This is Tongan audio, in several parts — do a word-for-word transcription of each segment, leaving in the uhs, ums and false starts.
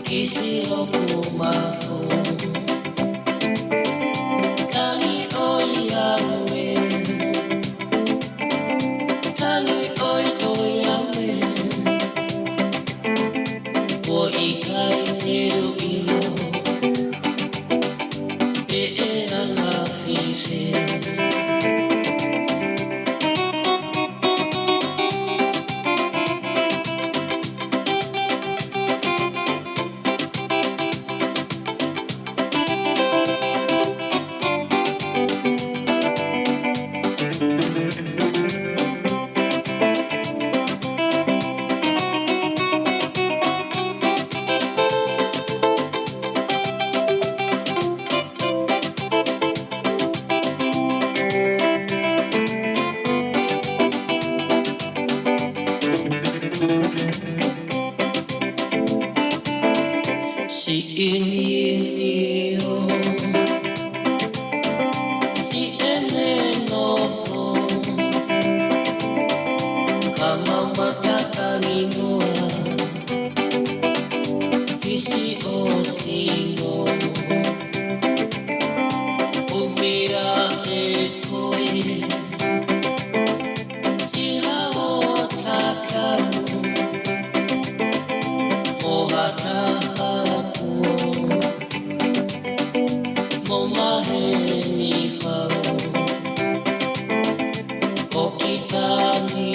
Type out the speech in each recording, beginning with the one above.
Kisi ʻoku mafu. Tangi ʻoi au ē. Tangi ʻoi ʻoi au ē. Kuo ʻikai te u ʻilo pe ʻe anga fifi. Siʻi niʻihi ʻo, siʻene noho, ka mamata ka ninoa, kisi ʻo sino, ʻumia e koi. Sila ʻo tatau, mo hata aku, mo maheni fau, ko kita ni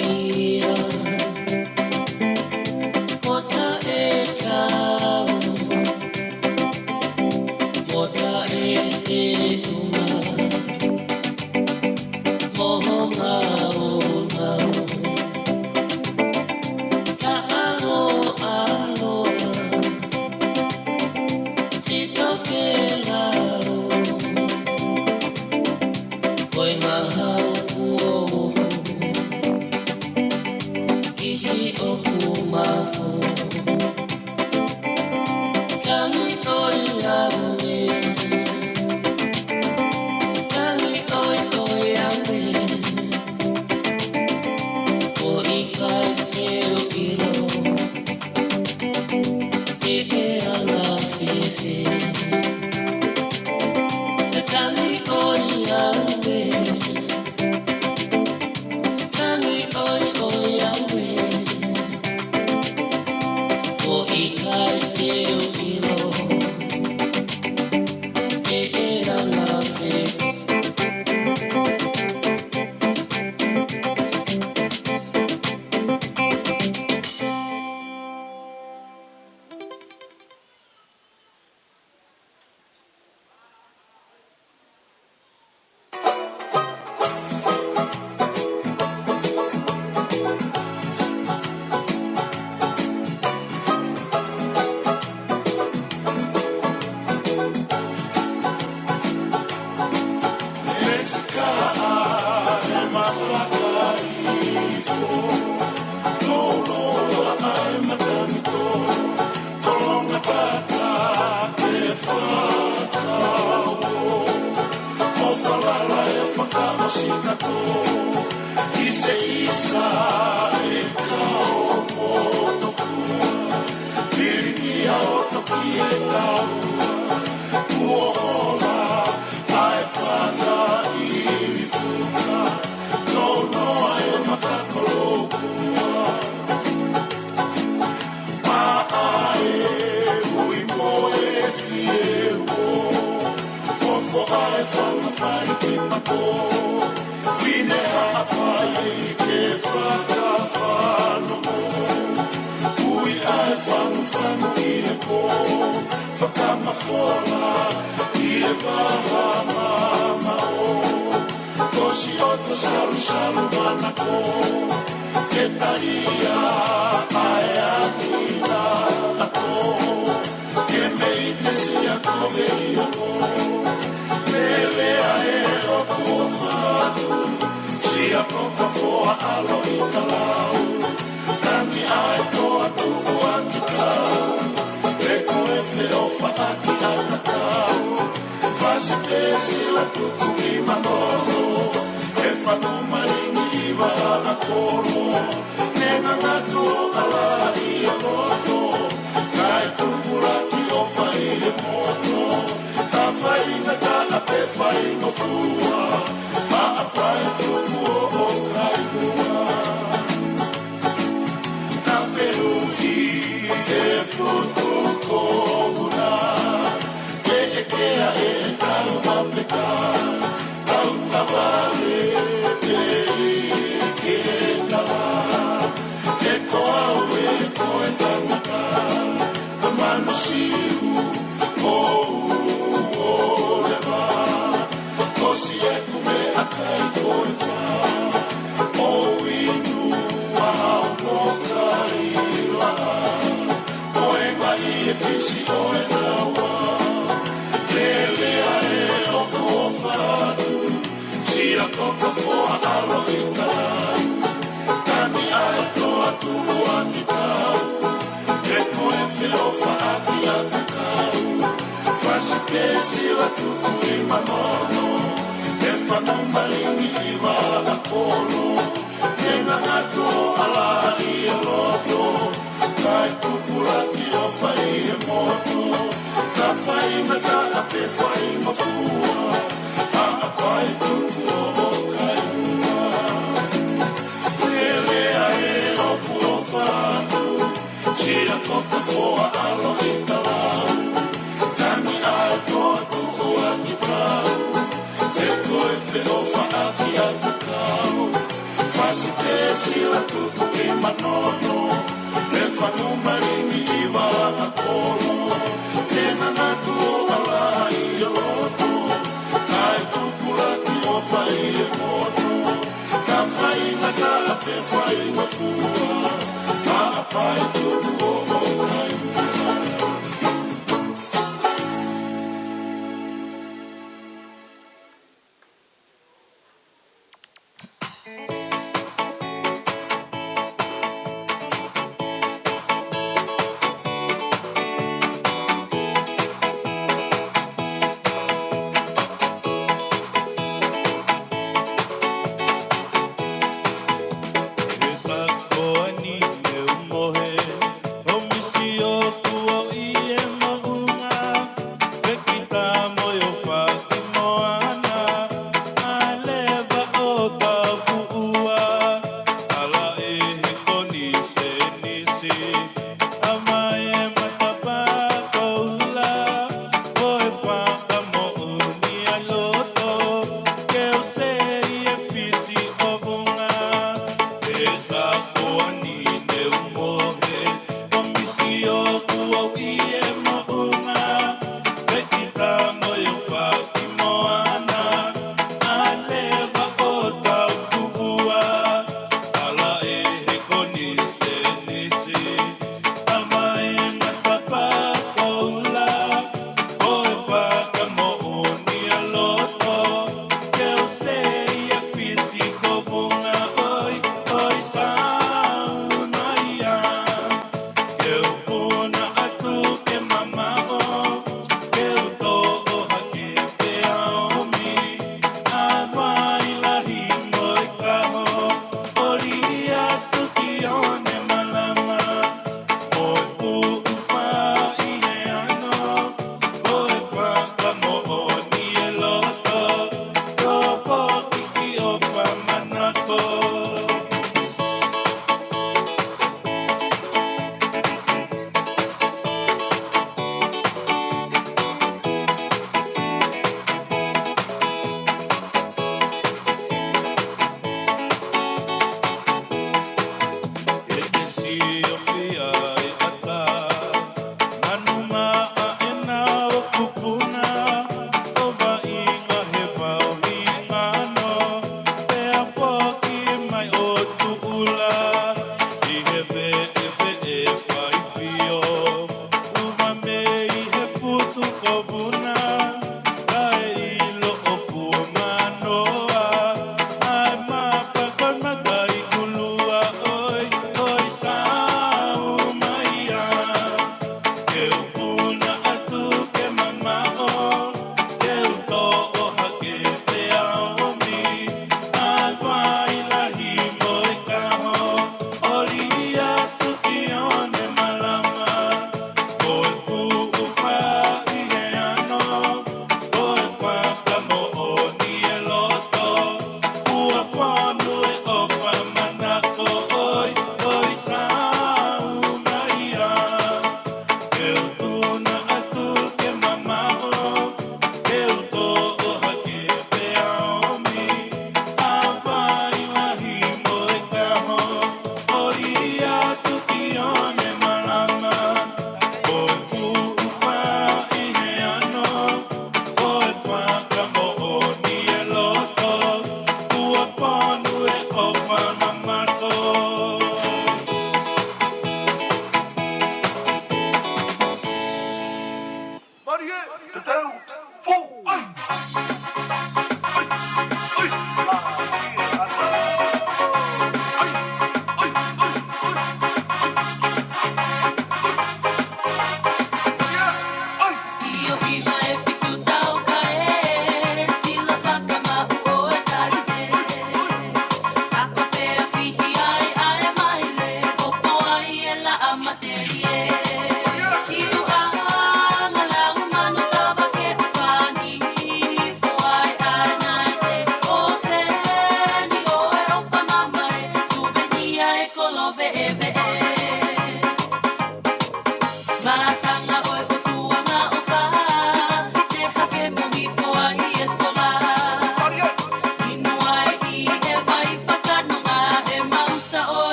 ia, ko taʻetau, mo taʻeteunga. Mo ho ngaungaue, ka ʻaloʻaloa, sitoke lau, ko e ngahau kuo ohu, kisi ʻoku mafu. Tangi ʻoi au ē. Tangi ʻoi ʻoi au ē. Kuo ʻikai te u ʻilo pe ʻe anga fifi. Tangi ʻoi au ē. Tangi ʻoi ʻoi au ē. Kuo ʻikai te u ʻilo pe ʻe anga fifi. Tolonga tata ke fakau, ʻo falala e fakaʻosi kātoa, ʻi se isa e kau mo tofua, pilingia ʻo toki e kau, kuo ola ʻa e fanga ʻi fuka, tō noa e maka kolokua. Maʻa e ui mo e fiemo, ko foʻa e fanga fai ki mako. Fine Haʻapai ke fakafanongo, ui ʻa e fangufangu ʻi he pō, fakamafola ʻi he vaha mamaʻo. Tosi ʻoto salusalu manako, ke talia ʻa e angi na ako, ke mei te sia kove ʻi olo, lele ʻa e ʻoku ʻofa atu, sia ko ka foa ʻalo ʻi ka lau, tangi ʻa e toa tuku ʻa ki kau, pe ko e feʻofaʻaki ʻa ka kau. Fasi pē sila tuku ʻi manono, e fatu malingi ʻi vaʻa kolo, ne nganga Faingofua, haʻapai tuku ʻo ʻoka ʻi muʻa. Ka fehuʻi e futu ko Vuna, ke ʻeke ʻe he kau mapeka, kau tavale pē ʻi he kētala. He ko au ē ko e tangata, ka manu siu, ko u ʻo leva. Ko siʻeku meʻakai ko e fā, ʻo inu ʻa hoku kai laʻā. Ko e maʻi e fisi ʻo e naua, lele ai ʻoku ʻofa atu. Sia ko ka foa ʻaloʻi ka lau, kani ai toa tuʻu ʻaki kau. He ko e feʻofaʻaki ʻa ka kau, fasi pē sila tuku ʻi manono. He fanu malingi ʻi vaʻa kolo, he ngangatu ʻo ala ʻi e loto. Kae tupulaki ʻo fai he moto, ka faingataʻa pē faingofua, haʻapai tuku ʻo ʻoka ʻi muʻa. Lele ai ʻoku ʻofa atu, sia ko ka foa ʻaloʻi ka lau, kani ai toa tuʻu ʻaki kau. He ko e feʻofaʻaki ʻa ka kau, fasi pē sila tuku ʻi manono. He fanu malingi ʻi vaʻa kolo, he ngangatu ʻo ala ʻi e loto. Kae tupulaki ʻo fai he moto, ka faingataʻa pē faingofua, haʻapai tuku ʻo ʻoka ʻi muʻa.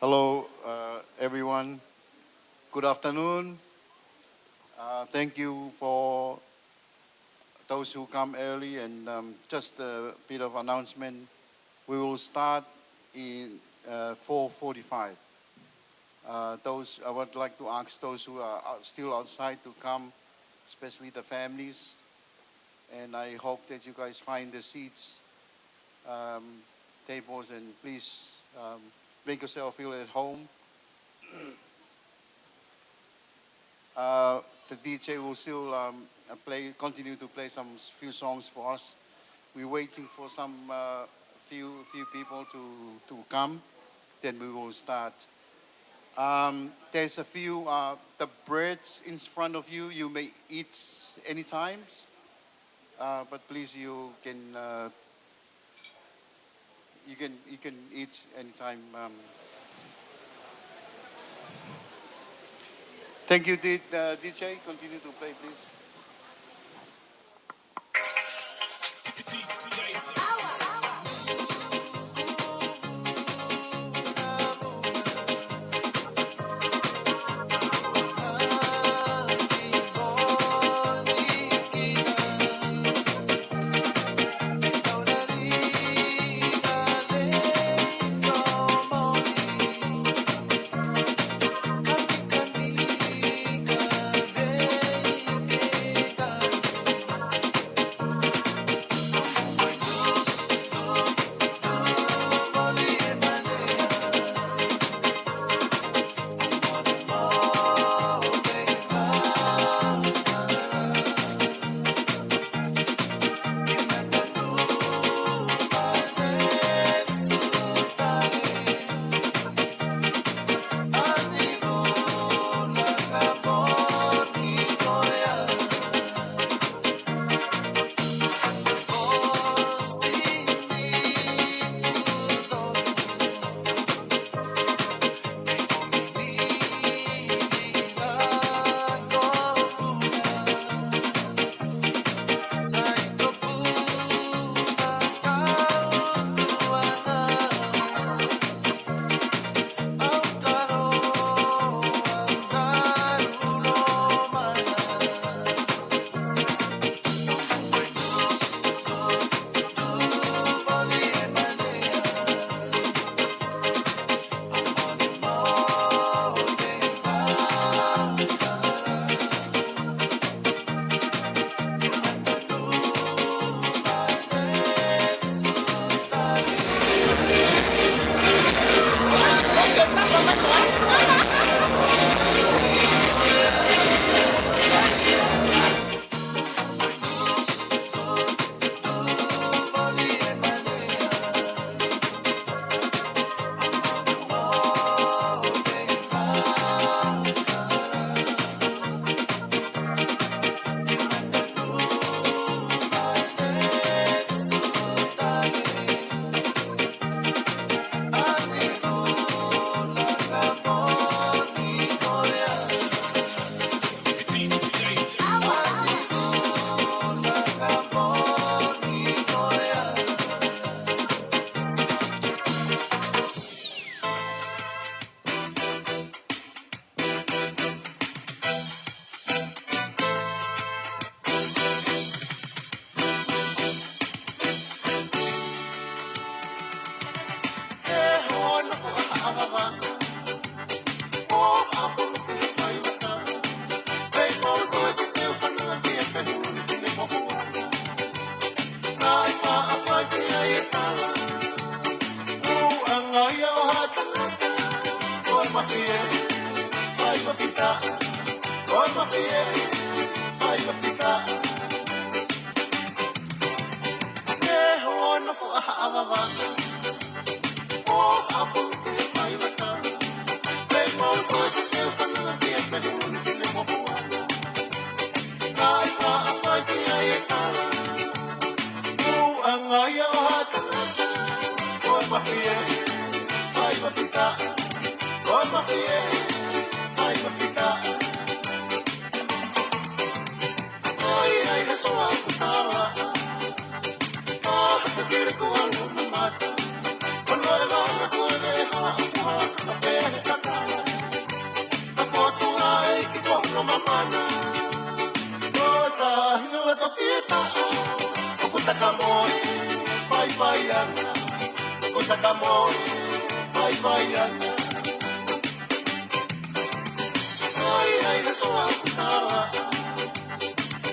Hello, uh, everyone. Good afternoon. Uh, thank you for those who come early, and, um, just a bit of announcement. We will start in, uh, four forty-five. Uh, those, I would like to ask those who are out-, still outside to come, especially the families. And I hope that you guys find the seats, um, tables, and please, um, make yourself feel at home. Uh, the D J will still, um, uh, play, continue to play some s-, few songs for us. We're waiting for some, uh, few, few people to, to come. Then we will start. Um, there's a few, uh, the breads in front of you. You may eat anytime, uh, but please, you can, uh, you can, you can eat anytime. Um, thank you, D-, uh, D J. Continue to play, please. Takamoi, faifai ana. Ko Takamoi, faifai ana. Ai, ai, na soa ku tala.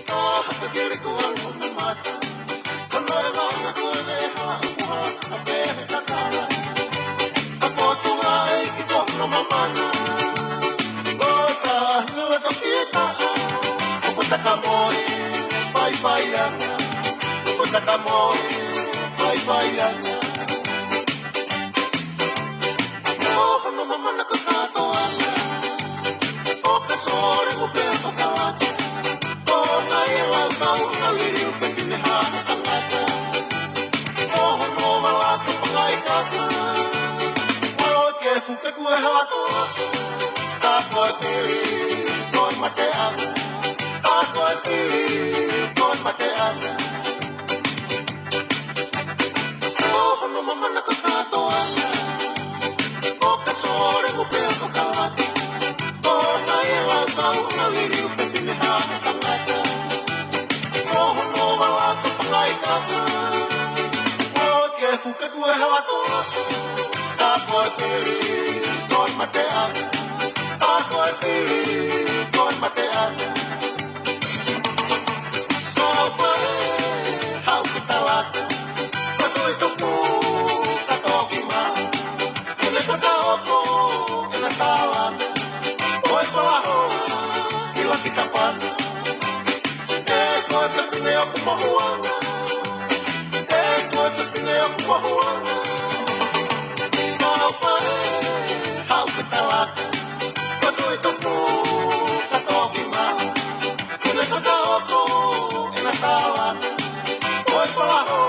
Ka hata kiri ku anu ku mata. Ka noe vanga ku e veha ku ha, ka pehe ka tala. Ka potu ai ki ko no mamana. Ko ta nula ka pita. Ko Takamoi, faifai ana. Ko Takamoi, faifai ana. Ko hono mamana ko Tatoa. ʻO ka sole ʻo pea ko Kalata. ʻO ka e lau kau na liliu fefine haʻa tangata. ʻO hono vala ko Pangai Kata. ʻO ke fuka ku e hala ko. Ka ko e fili, ko e mate ana. Ka ko e fili, ko e mate ana. Ko hono mamana ko Tatoa. ʻO ka sole ʻo pea ko Kalata. ʻO ka e lau kau na liliu fefine haʻa tangata. ʻO hono vala ko Pangai Kata. ʻO ke fuka ku e hala ko. Ka ko e fili, ko e mate ana. Ka ko e fili, ko e mate ana. Ko fai, hau ki Talata, ko tui tofu, ka toki mā. Kene ka ka oko, kena tala, ko e falaho, ki la ki Kapana. E ko e fefine ʻoku mohu ana. E ko e fefine ʻoku mohu ana. Ko fai, hau ki Talata, ko tui tofu, ka toki mā. Kene ka ka oko, kena tala, ko e falaho,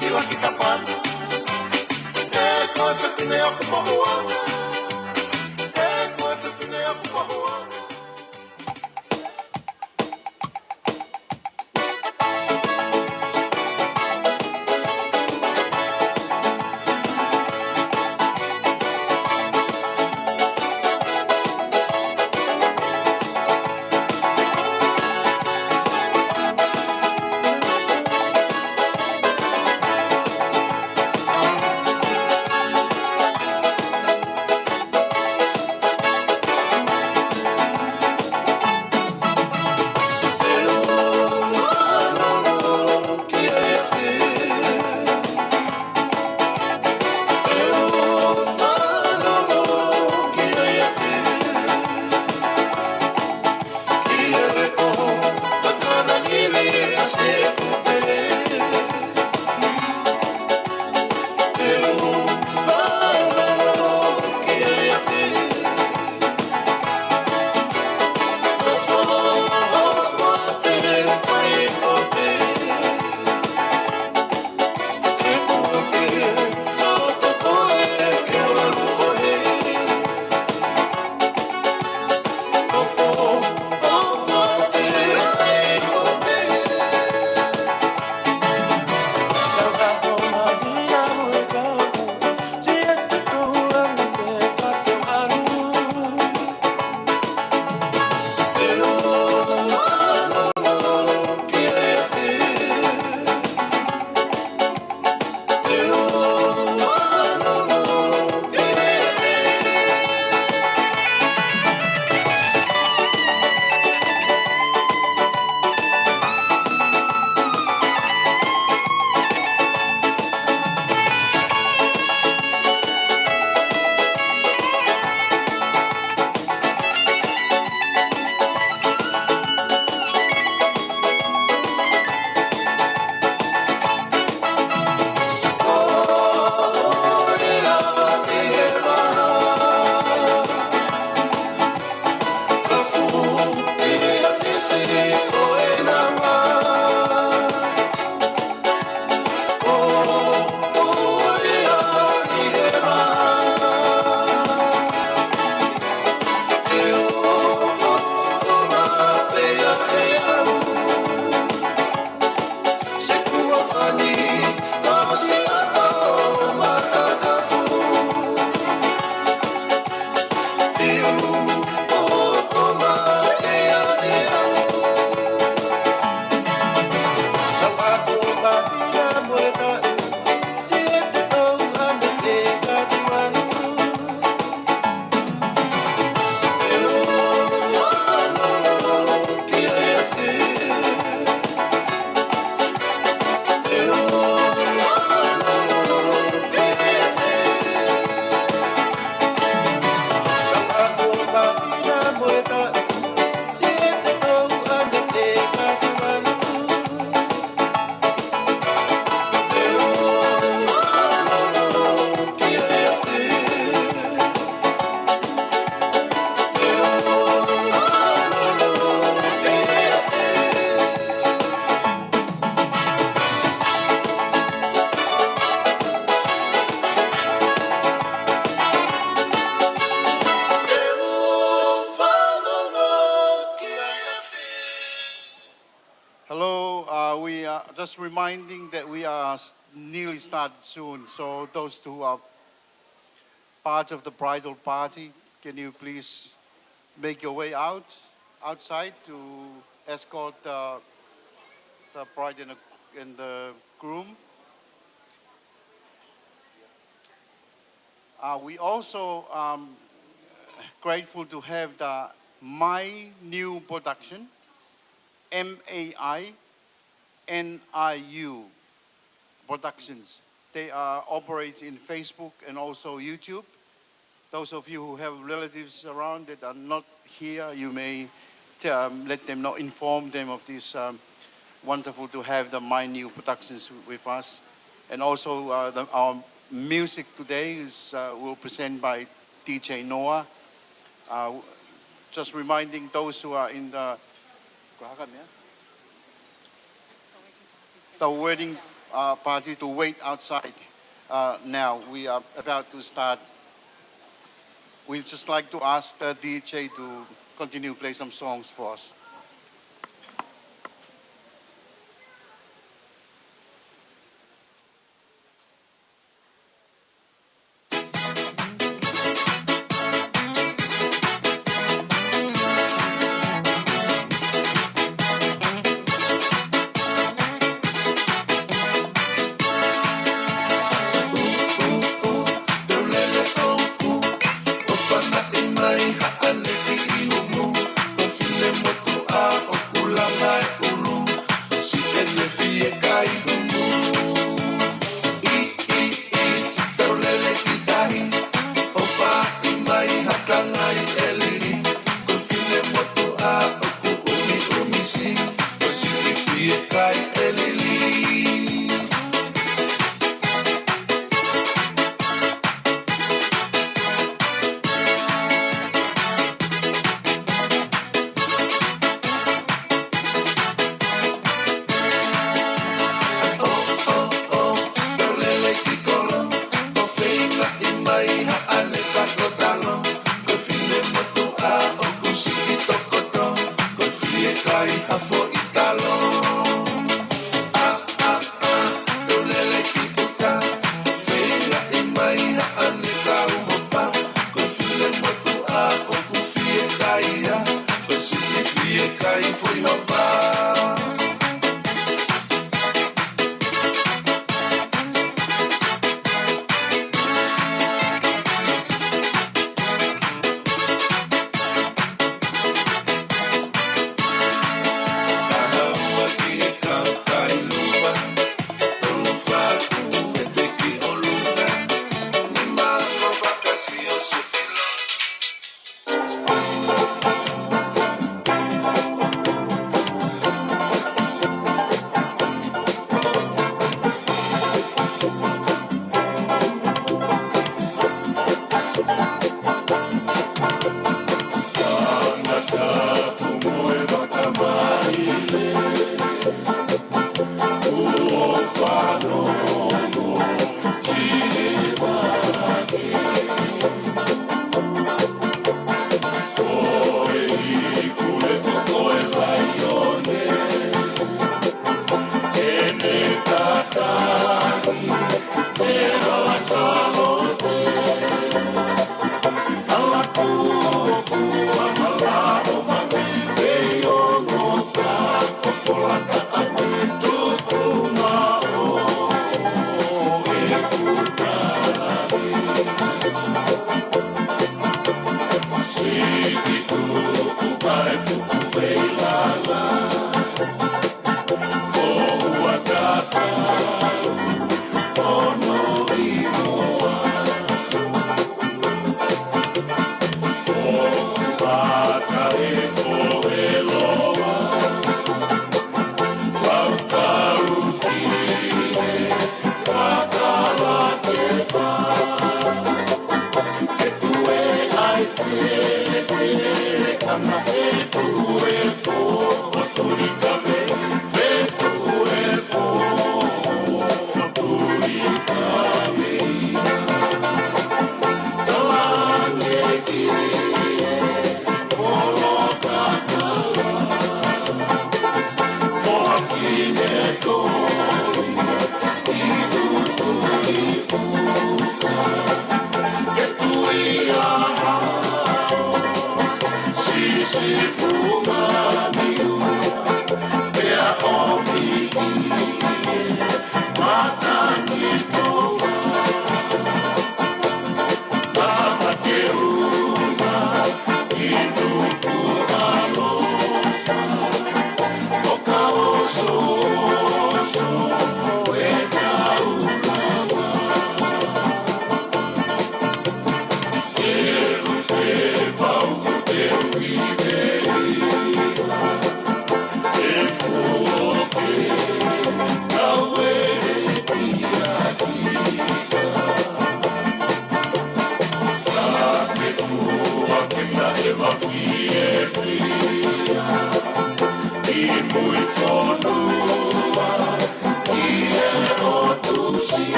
ki la ki Kapana. E ko e fefine ʻoku mohu ana. E ko e fefine ʻoku mohu ana. Hello, uh, we are just reminding that we are s-, nearly started soon. So those who are part of the bridal party, can you please make your way out, outside to escort the, the bride and the, and the groom? Uh, we also, um, grateful to have the My New Production, M A I N I U Productions. They are operates in Facebook and also YouTube. Those of you who have relatives around that are not here, you may t-, um, let them know, inform them of this, um, wonderful to have the My New Productions with us. And also, uh, the, our music today is, uh, will present by D J Noah. Uh, just reminding those who are in the, the wedding, uh, party to wait outside. Uh, now we are about to start. We'd just like to ask the D J to continue play some songs for us.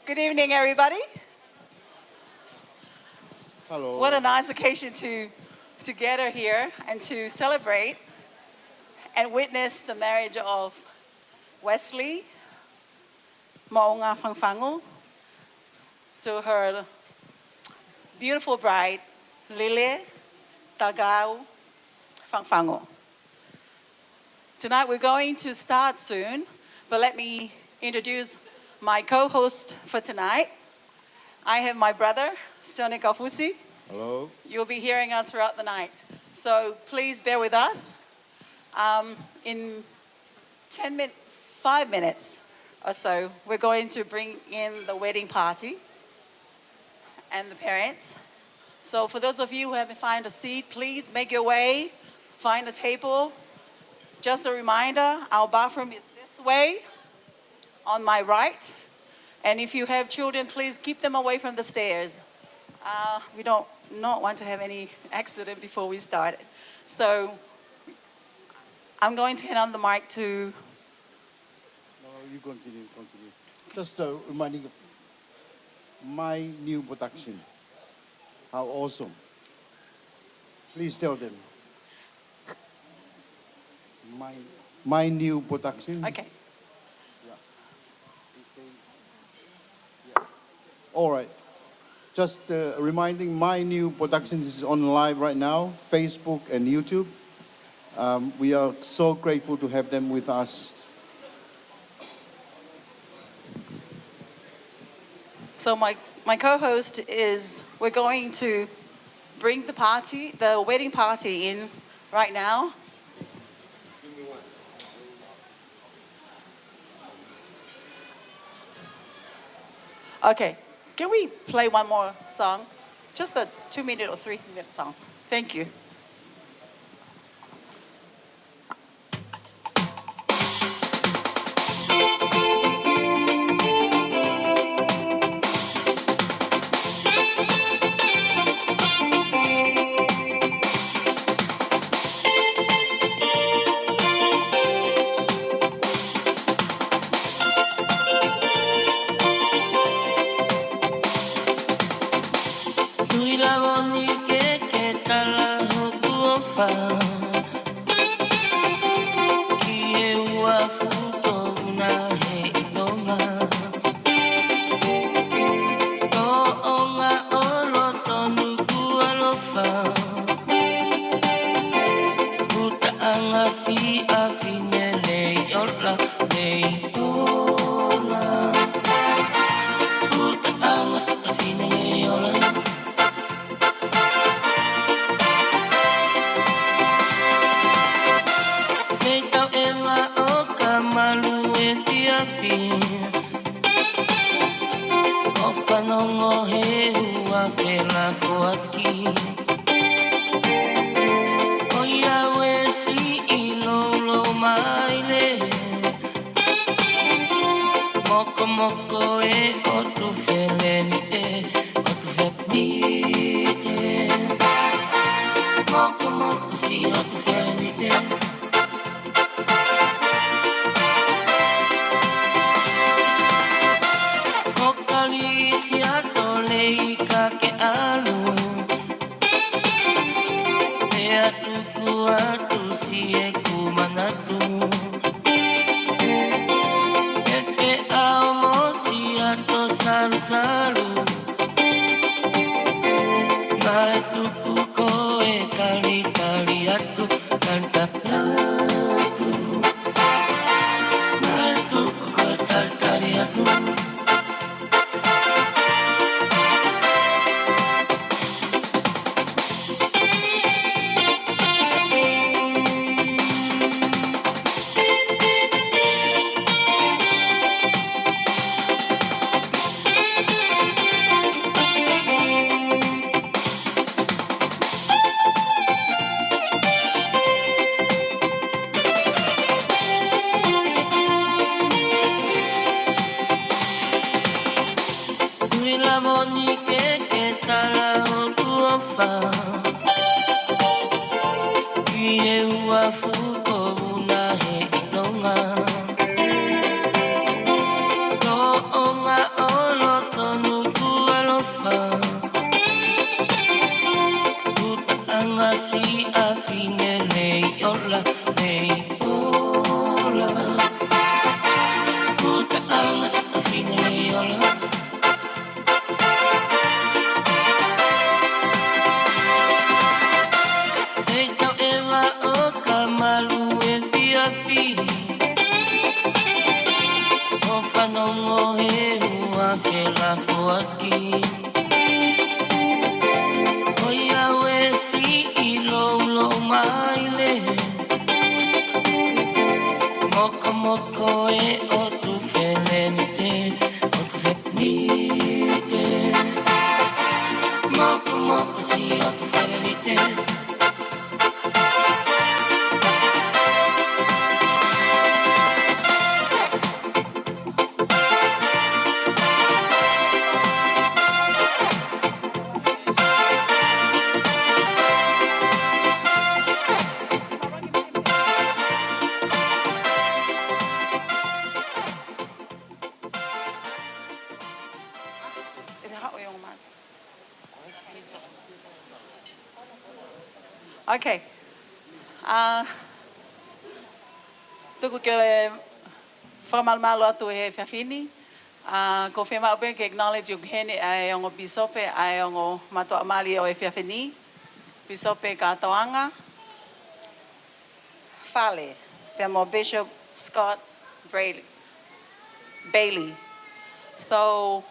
Good evening, everybody. Hello. What a nice occasion to, to gather here and to celebrate and witness the marriage of Wesley Moʻunga Fangufangu to her beautiful bride, Lile Tagau Fangufangu. Tonight we're going to start soon, but let me introduce my co-host for tonight. I have my brother, Sione Kaufusi. Hello. You'll be hearing us throughout the night. So please bear with us. Um, in ten min-, five minutes or so, we're going to bring in the wedding party and the parents. So for those of you who haven't found a seat, please make your way, find a table. Just a reminder, our bathroom is this way, on my right. And if you have children, please keep them away from the stairs. Uh, we don't not want to have any accident before we start. So I'm going to hand on the mic to No, you continue, continue. Just, uh, reminding of my new production. How awesome. Please tell them. My, my new production. Okay. Yeah. Please stay. Yeah. All right. Just, uh, reminding, my new productions is on live right now, Facebook and YouTube. Um, we are so grateful to have them with us. So my, my co-host is, we're going to bring the party, the wedding party in right now. Okay, can we play one more song? Just a two minute or three minute song. Thank you. Tuʻi Lavoni ke ke tala hoku ʻofa ki he uafu ko Unaheʻi Tonga. Tōʻonga ʻo loto Nukuʻalofa. Putaʻanga siʻa fefine nei ola, nei ola. Putaʻanga siʻa fefine nei ola. Mei Tauʻeva ʻo Kamalu efiafi, ʻo fanongo he ua felafoaki. ʻOiauē siʻi Louloumaile, mokomoko e ʻOtu Felenite, ʻOtu Felenite. Mokomoko siʻi ʻOtu Felenite. Ko Kalisi ʻa Tolei ka ke ʻalu, pea tuku atu siʻeku manatu. Pepe ʻa Mosi ʻa Tosalusalu, naʻe tuku ko e talitali atu, talitali atu. Naʻe tuku ko e talitali atu. Tuʻi Lavoni ke ke tala hoku ʻofa ki he uafu ko Unaheʻi Tonga. Tōʻonga ʻo lo Siʻa fine Leiola, Leipola. Puta anga siʻa fine Leiola. Tei tau ʻeva ʻo ka malu e fiafi. ʻO fanongo he ua felafoaki. ʻOiauē siʻi louloumaile. Mokomoko e ʻotu felenite, ʻotu felenite. Mokomoko siʻi ʻotu felenite. Okay. Uh, tuku ke fakamalumalu atu he efiafi ni. Uh, ʻoku ou fiemaʻu pē ke acknowledge ʻoku ʻi heni ʻa e ongo pīsope, ʻa e ongo mātuʻa mali ʻo e efiafi ni. Pīsope Katoanga Fale, pea mo Bishop Scott Bailey. Bailey. So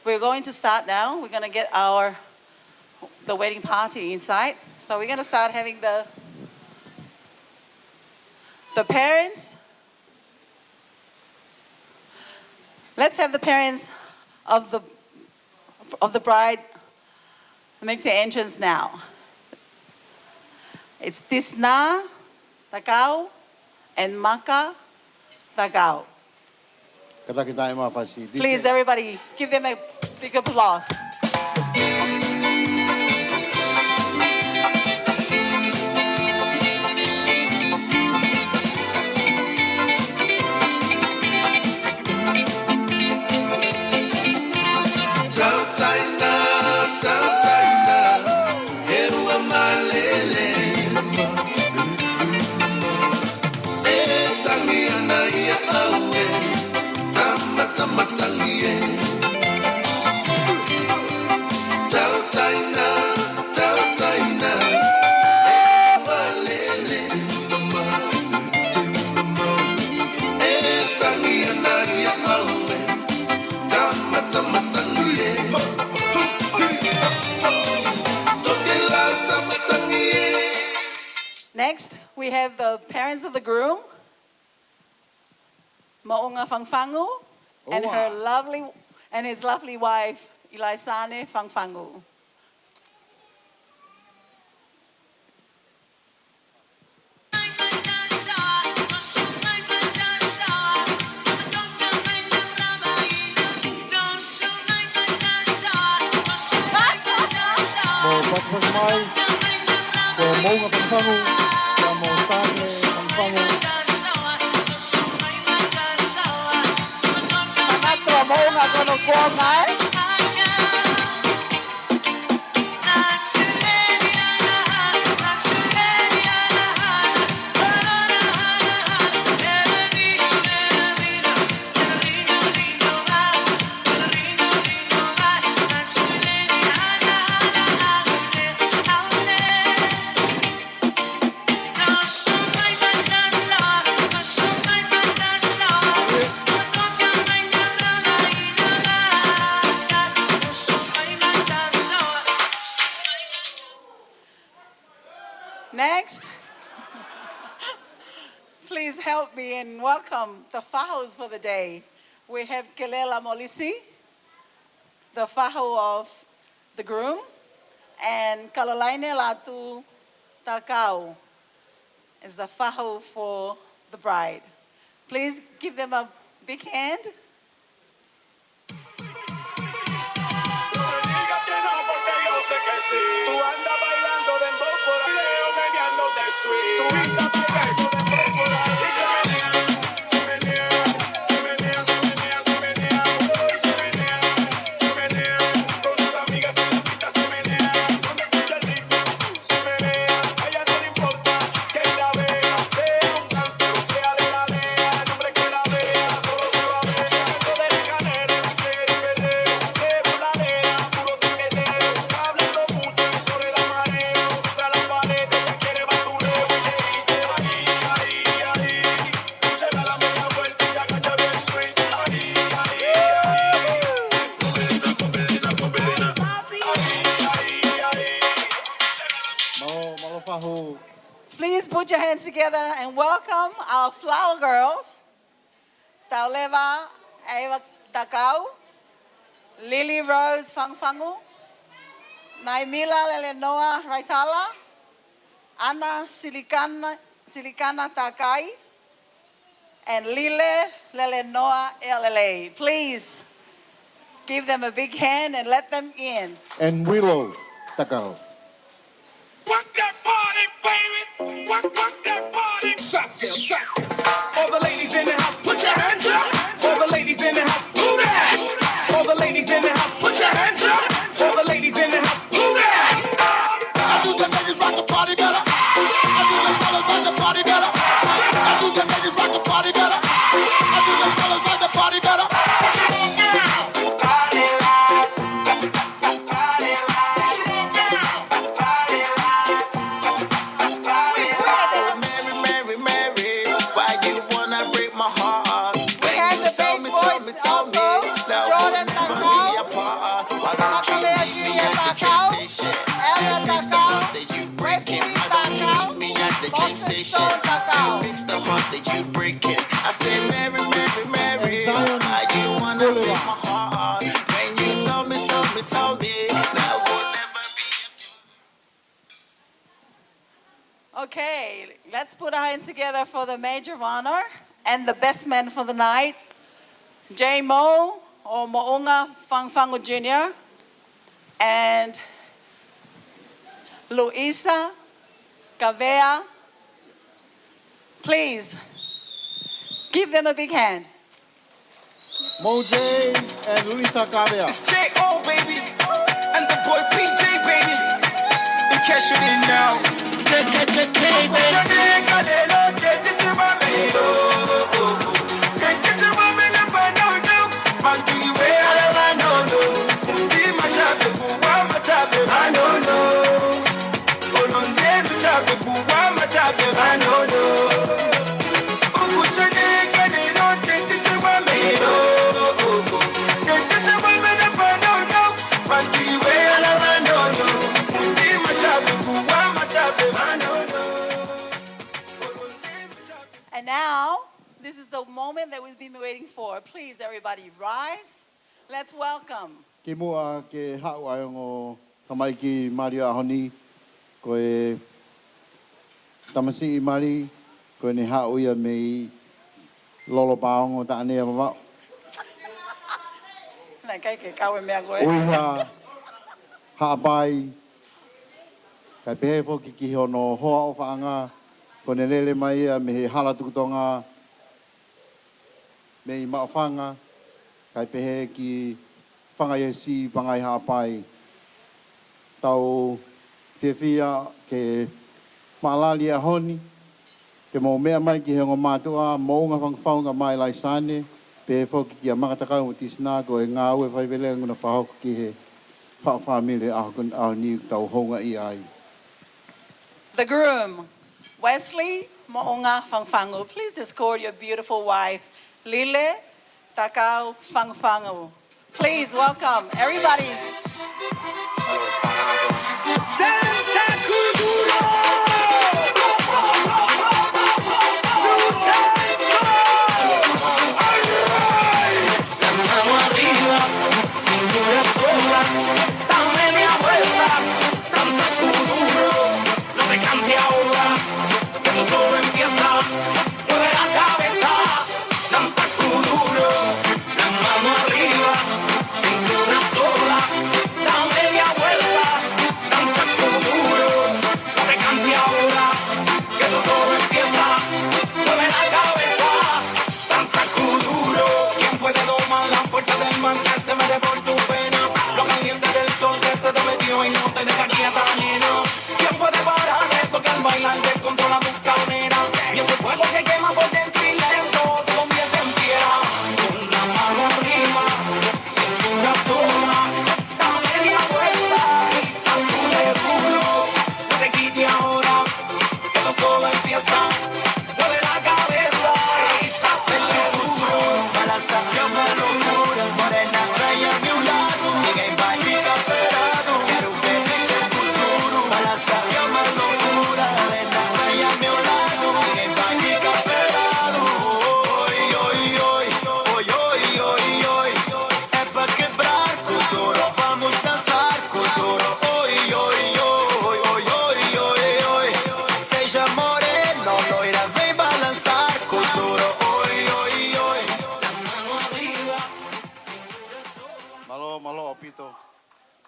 we're going to start now. We're gonna get our, the wedding party inside. So we're gonna start having the, the parents. Let's have the parents of the, of the bride make the entrance now. It's Tisna Takau and Maka Takau. Kātaki taʻemaʻa fasi. Please, everybody, give them a big applause. Tautaina, tautaina, he ua malele. E tangi ana ia ʻaue, tama, tama tangi e. Tautaina, tautaina, e malele. E tangi ana ia ʻaue, tama, tama tangi e. Toke la tama tangi e. Next, we have the parents of the groom, Moʻunga Fangufangu, and her lovely, and his lovely wife, Ilaisane Fangufangu. Mou paspas mai, ko Moʻunga Fangufangu, ko Moʻunga Fangufangu. Tangata Moʻunga kono kuonga, ē? Next, please help me in welcome the fahos for the day. We have Kelela Molisi, the faho of the groom, and Kalalaine Latu Takau is the faho for the bride. Please give them a big hand. Fahu. Please put your hands together and welcome our flower girls. Tauleva Eva Takau, Lily Rose Fangufangu, Naimila Lelenoa Raitala, Ana Silikana, Silikana Takai, and Lile Lelenoa L L A. Please give them a big hand and let them in. And Willow Takau. Work that body, baby. Work, work that body. Shot, yeah, shot. All the ladies in the house, put your hands up. All the ladies in the house, move that. All the ladies in the house, put your hands up. All the ladies in the house, move that. I do the ladies rock the party better. I do the fellas rock the party better. I do the ladies rock the party better. I do the fellas rock the party better. Push it on down. Mary, Mary, Mary, why you wanna break my heart? When you told me, told me, told me, that we would never be apart. Why don't you meet me at the train station? You fix the heart that you breaking. Why don't you meet me at the train station? You fix the heart that you breaking. I said, Mary, Mary, Mary, why you wanna break my heart? When you told me, told me, told me, that we'll never be apart. Okay, let's put our hands together for the Maid of Honor and the best man for the night, J Mo, or Moʻunga Fangufangu Junior, and Luisa Kavea. Please, give them a big hand. Mo J and Luisa Kavea. It's J O, baby, and the boy P J, baby. In case you didn't know. K K K K, baby. And now, this is the moment that we've been waiting for. Please, everybody, rise. Let's welcome. Kimuʻa ke haʻu ʻa e ongo tamaiki mali ʻo e ʻaho ni, ko e tamasiʻi mali, ko ʻene haʻu ia mei Lolopaongo, Taʻane ʻa Vavaʻu. Naʻe ʻikai ke kau e meʻa ko ē. ʻUiha Haʻapai, kae pehē foki ki hono hoa ʻofaʻanga, ko ʻene lele mai ia mei he hala tukutonga, mei Maʻufanga, kae pehē ki Fangaiesi, Pangai Haʻapai. Tau fiefia ke maʻalali ʻaho ni, ke mou meʻa mai ki he ongo mātuʻa, Moʻunga Fangufangu kae ʻumaʻā ʻa Laisane, pehē foki kia Makatakau mo Tisina, ko e ngāue faivelenga kuo nau fakahoko ki he faʻu fāmili ʻaho ni ʻoku tau houngaʻia ai. The groom, Wesley Moʻunga Fangufangu, please escort your beautiful wife, Lile Takau Fangufangu. Please welcome everybody.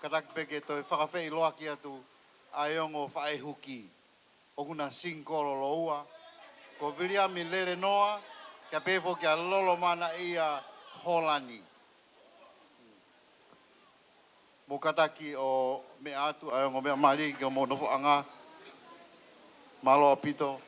Kātaki pē ke toe fakaafeʻi loaki atu ʻa e ongo faʻē huki. ʻOku na singikolo lōua, ko Viliami Lelenoa, kae pehē foki kia Lolomanaʻia Holani. Mou kātaki ʻo meʻa atu ʻa e ongo meʻa mali ki hoʻomou nofoʻanga. Mālō ʻaupito.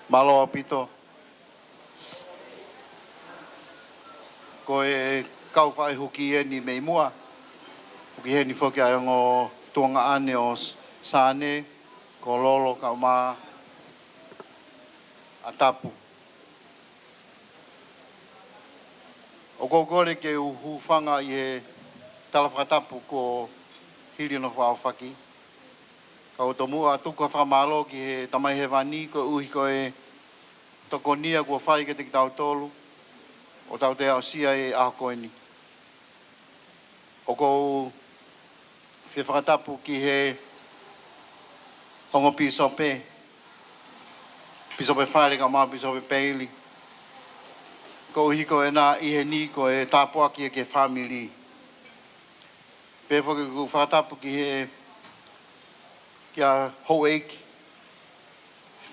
Mālō ʻaupito. Ko e kau faʻē huki eni mei muʻa. Huki heni foki ʻa e ongo tuongaʻane ʻo Sane, ko Lolo kae ʻumaʻā ʻa Tapu. ʻOku ou kole ke u hūfanga ʻi he tala fakatapu kuo hili hono fakaʻaufaki. Ka u tomuʻa tuku ha fakamālō ki he Tamai Hēvani koeʻuhi ko e tokonia kuo fai kiate kitautolu ʻo tau toe aʻusia e ʻaho ko eni. ʻOku ou fie fakatapu ki he ongo pīsope, Pīsope Fale kae ʻumaʻā Pīsope Peili. Koeʻuhi ko ʻena ʻi heni ko e tāpuaki ki he fāmili. Pehē foki ʻoku ou fakatapu ki he, kia houʻeiki,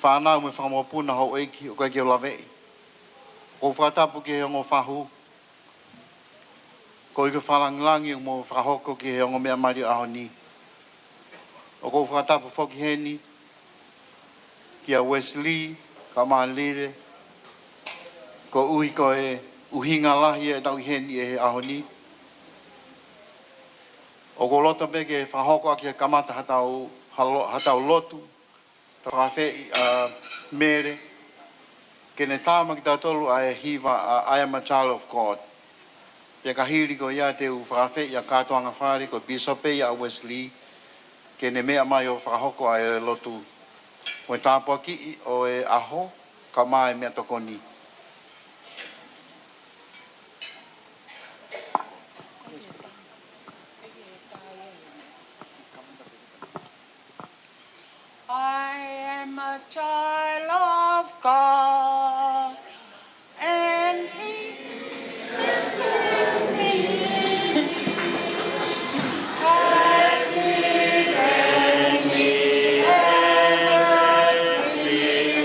fānau mo e fanga mokopuna houʻeiki ʻoku ʻikai ke u laveʻi. ʻOku ou fakatapu ki he ongo fahu, koeʻuhi ko e fakalangilangi ʻoku mou fakahoko ki he ongo meʻa mali ʻo e ʻaho ni. ʻOku ou fakatapu foki heni kia Wesley kae ʻumaʻā Lile, koeʻuhi ko e ʻuhinga lahi ʻetau ʻi heni he ʻaho ni. ʻOku ou loto pē ke fakahoko ʻaki e kamata hatau, halo-, hatau lotu, tau fakaafeʻi ʻa Mele ke ne tā maʻa kitautolu ʻa e hiva ʻa I Am a Child of God. Pea ka hili ko ia te u fakaafeʻi ʻa e kātoanga fale ko e pīsope ia ʻa Wesley ke ne meʻa mai ʻo fakahoko ʻa e lotu mo e tāpuakiʻi ʻo e ʻaho kae ʻumaʻā e meʻatokoni. I am a child of God, and He is with me. Has given me an earthly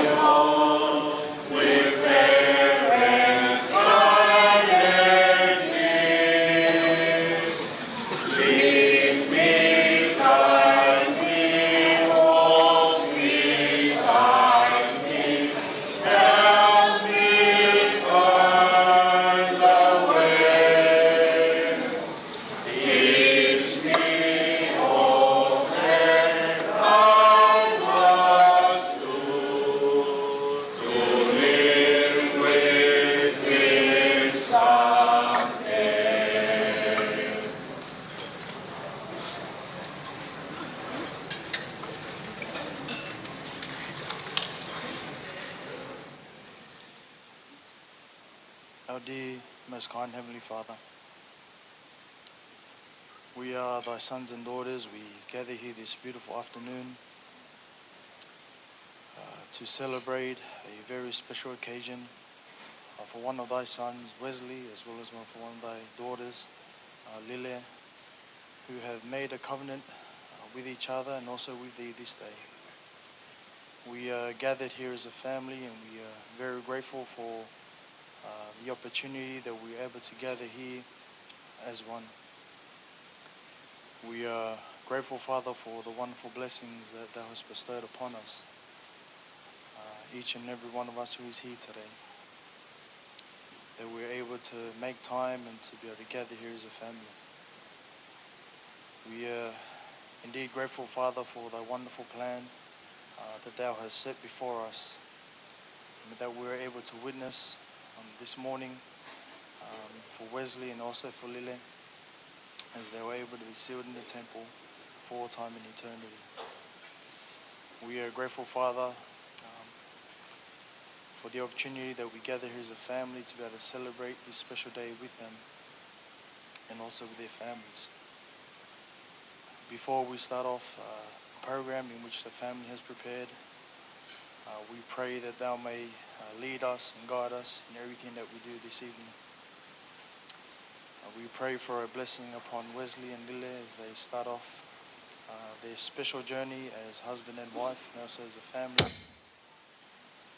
home with parents kind and dear. Lead me, guide me, walk beside me, help me find the way. Teach me all that I must do to live with Him someday. Our dear, most kind Heavenly Father, we are thy sons and daughters. We gather here this beautiful afternoon, uh, to celebrate a very special occasion, uh, for one of thy sons, Wesley, as well as one for one of thy daughters, uh, Lile, who have made a covenant, uh, with each other and also with thee this day. We are gathered here as a family, and we are very grateful for, uh, the opportunity that we are able to gather here as one. We are grateful, Father, for the wonderful blessings that thou hast bestowed upon us, uh, each and every one of us who is here today, that we are able to make time and to be able to gather here as a family. We are Indeed, grateful, Father, for thy wonderful plan, uh, that thou hast set before us, and that we are able to witness, um, this morning, um, for Wesley and also for Lile, as they were able to be sealed in the temple for all time in eternity. We are grateful, Father, um, for the opportunity that we gather here as a family to be able to celebrate this special day with them and also with their families. Before we start off, uh, the program in which the family has prepared, uh, we pray that thou may, uh, lead us and guide us in everything that we do this evening. Uh, we pray for a blessing upon Wesley and Lile as they start off, uh, their special journey as husband and wife and also as a family,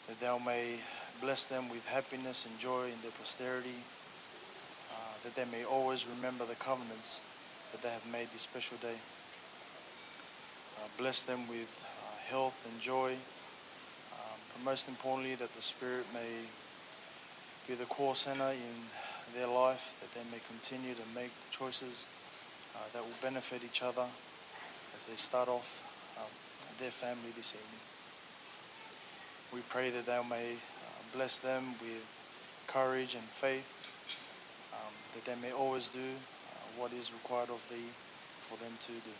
that thou may bless them with happiness and joy in their posterity, uh, that they may always remember the covenants that they have made this special day. Uh, bless them with, uh, health and joy, um, but most importantly, that the Spirit may be the core center in their life, that they may continue to make choices, uh, that will benefit each other as they start off, um, their family this evening. We pray that thou may, uh, bless them with courage and faith, um, that they may always do, uh, what is required of thee for them to do.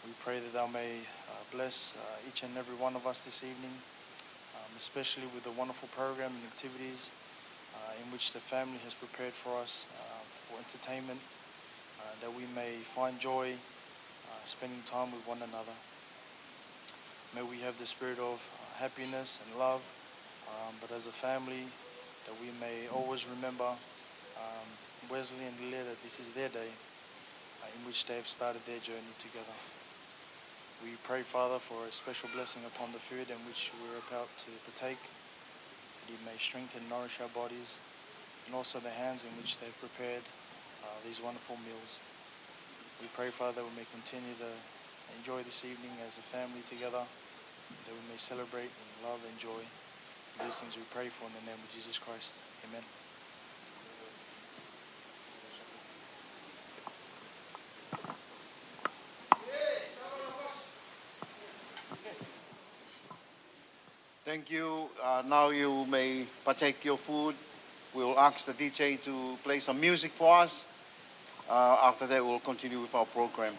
We pray that thou may, uh, bless, uh, each and every one of us this evening, um, especially with the wonderful program and activities, uh, in which the family has prepared for us, uh, for entertainment, uh, that we may find joy, uh, spending time with one another. May we have the spirit of, uh, happiness and love, um, but as a family, that we may always remember, um, Wesley and Lile, that this is their day, uh, in which they have started their journey together. We pray, Father, for a special blessing upon the food in which we're about to partake, that you may strengthen and nourish our bodies, and also the hands in which they've prepared, uh, these wonderful meals. We pray, Father, we may continue to enjoy this evening as a family together, that we may celebrate in love and joy. These things we pray for in the name of Jesus Christ. Amen. Thank you. Uh, now you may partake your food. We will ask the D J to play some music for us. Uh, after that, we'll continue with our program.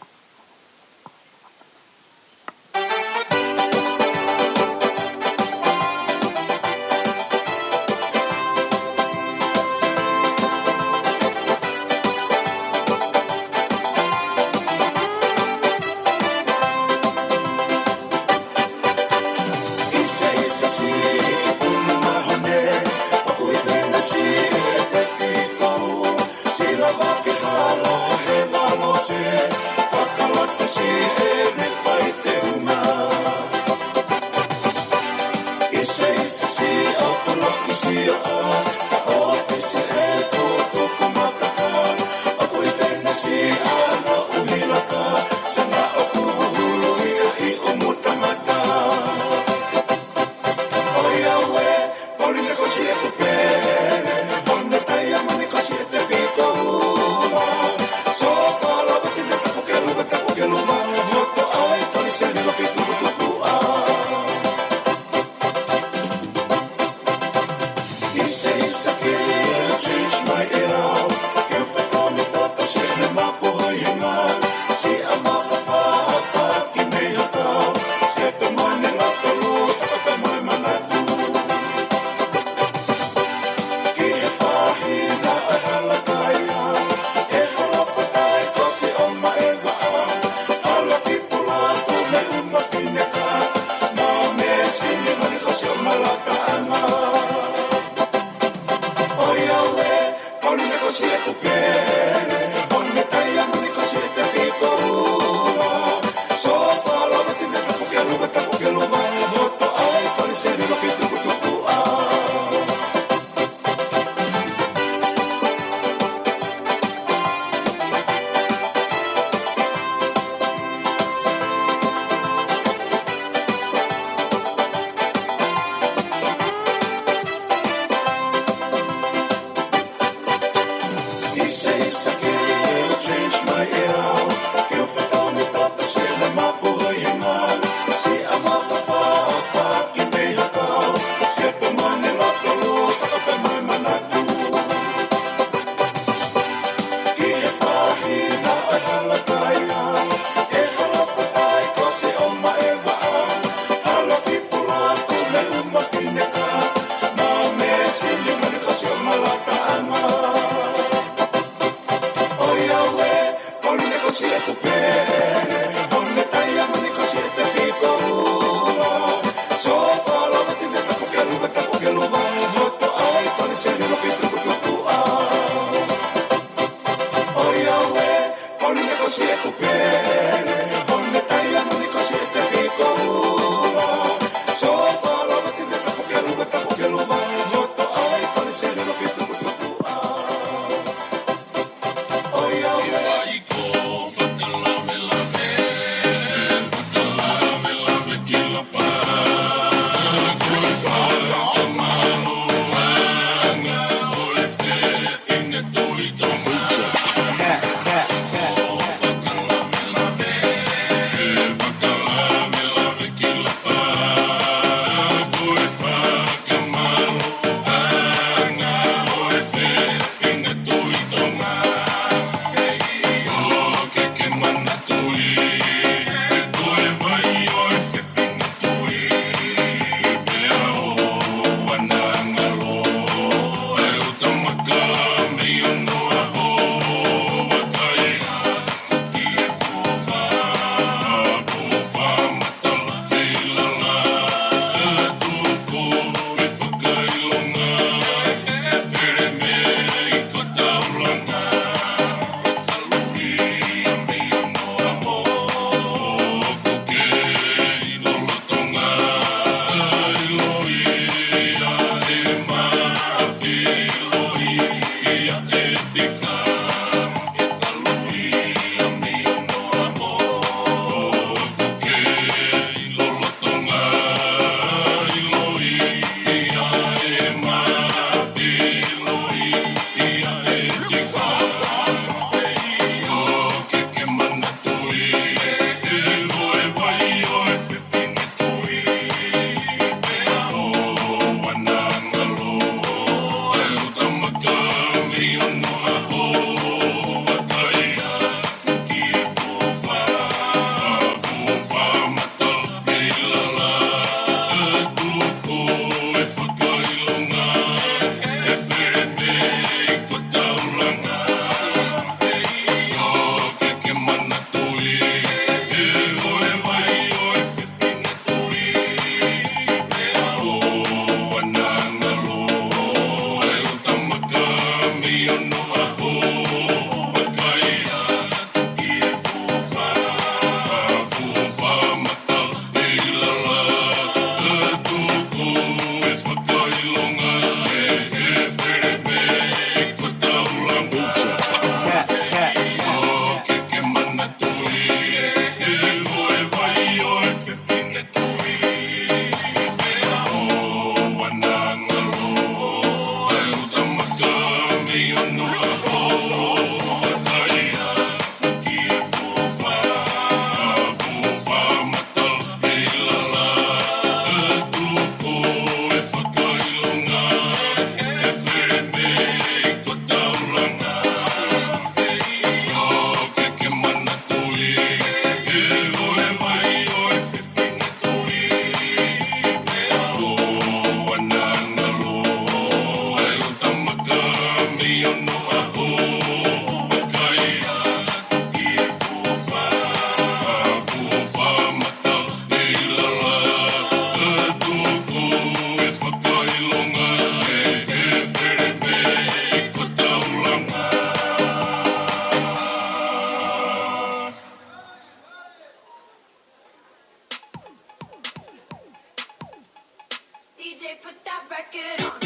Put that record on.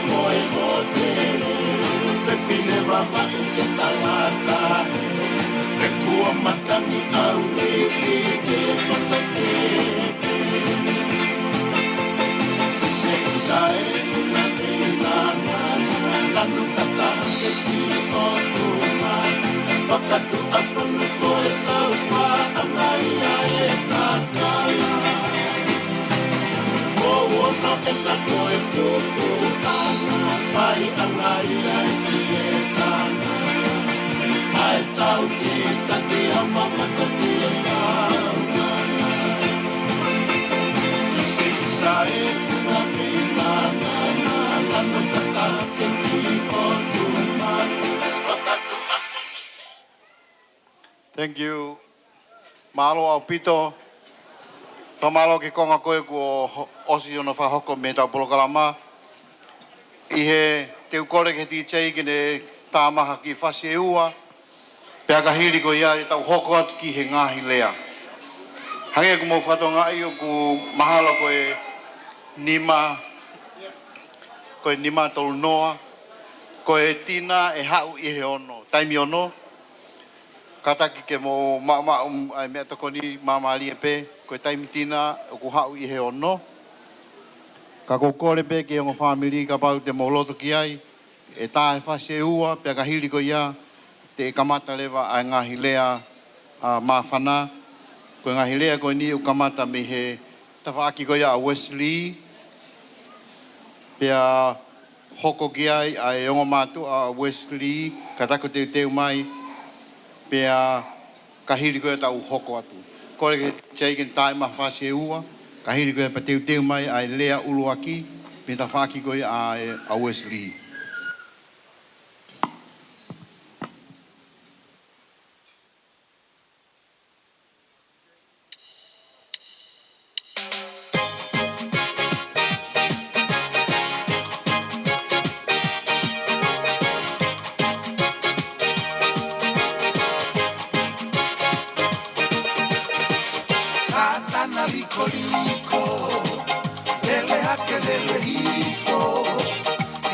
Mo e hōtele, fefine Vavaʻu ke tangata. He kuo matangi ʻa Uiki ke fakake. Seʻi sai na pina na, lanu kata ke ki ʻOtua. Fakatuʻa fonu ko e kau faʻa mai ʻa e kakala. Ko ono ʻe sako e tupu ana, fai ʻa ngai ai ki e kana. ʻAi tau ki taki a mamata ki e kau. Seʻi sai na pina na, lanu kata ke ki ʻOtua. Fakatuʻa fonu. Thank you. Mālō ʻaupito. Fakamālō ki he konga ko ē kuo ho-, ʻosi hono fakahoko mei heʻetau polokalama. ʻI he teu kole ki he D J ke ne tā mai ha kiʻi fasi ʻe ua. Pea ka hili ko ia ʻe tau hoko atu ki he ngaahi lea. Hangē ko hoʻomou fakatokangaʻi ʻoku mahalo ko e nima, ko e nima tolu noa, ko e tina ʻe haʻu ʻi he ono. Taimi ono. Kātaki ke mou maʻumaʻu ʻa e meʻatokoni māmālie pē, ko e taimi tina ʻoku haʻu ʻi he ono. Ka ʻoku ou kole pē ki he ongo fāmili kapau te mou loto ki ai, ʻe tā e fasi ʻe ua, pea ka hili ko ia, te kamata leva ʻa e ngaahi lea, ʻa, māfana. Ko e ngaahi lea ko eni ʻoku kamata mei he tafaʻaki ko ia ʻa Wesley, pea hoko ki ai ʻa e ongo mātuʻa ʻa Wesley, kātaki ʻo teuteu mai, pea ka hili ko ia tau hoko atu. Kole ki he D J ke ne tā mai ha fasi ʻe ua, ka hili ko ia pea teuteu mai ʻa e lea ʻuluaki, mei he tafaʻaki ko ia ʻa, ʻa Wesley. Sātana likoliko, lele hake lele hifo,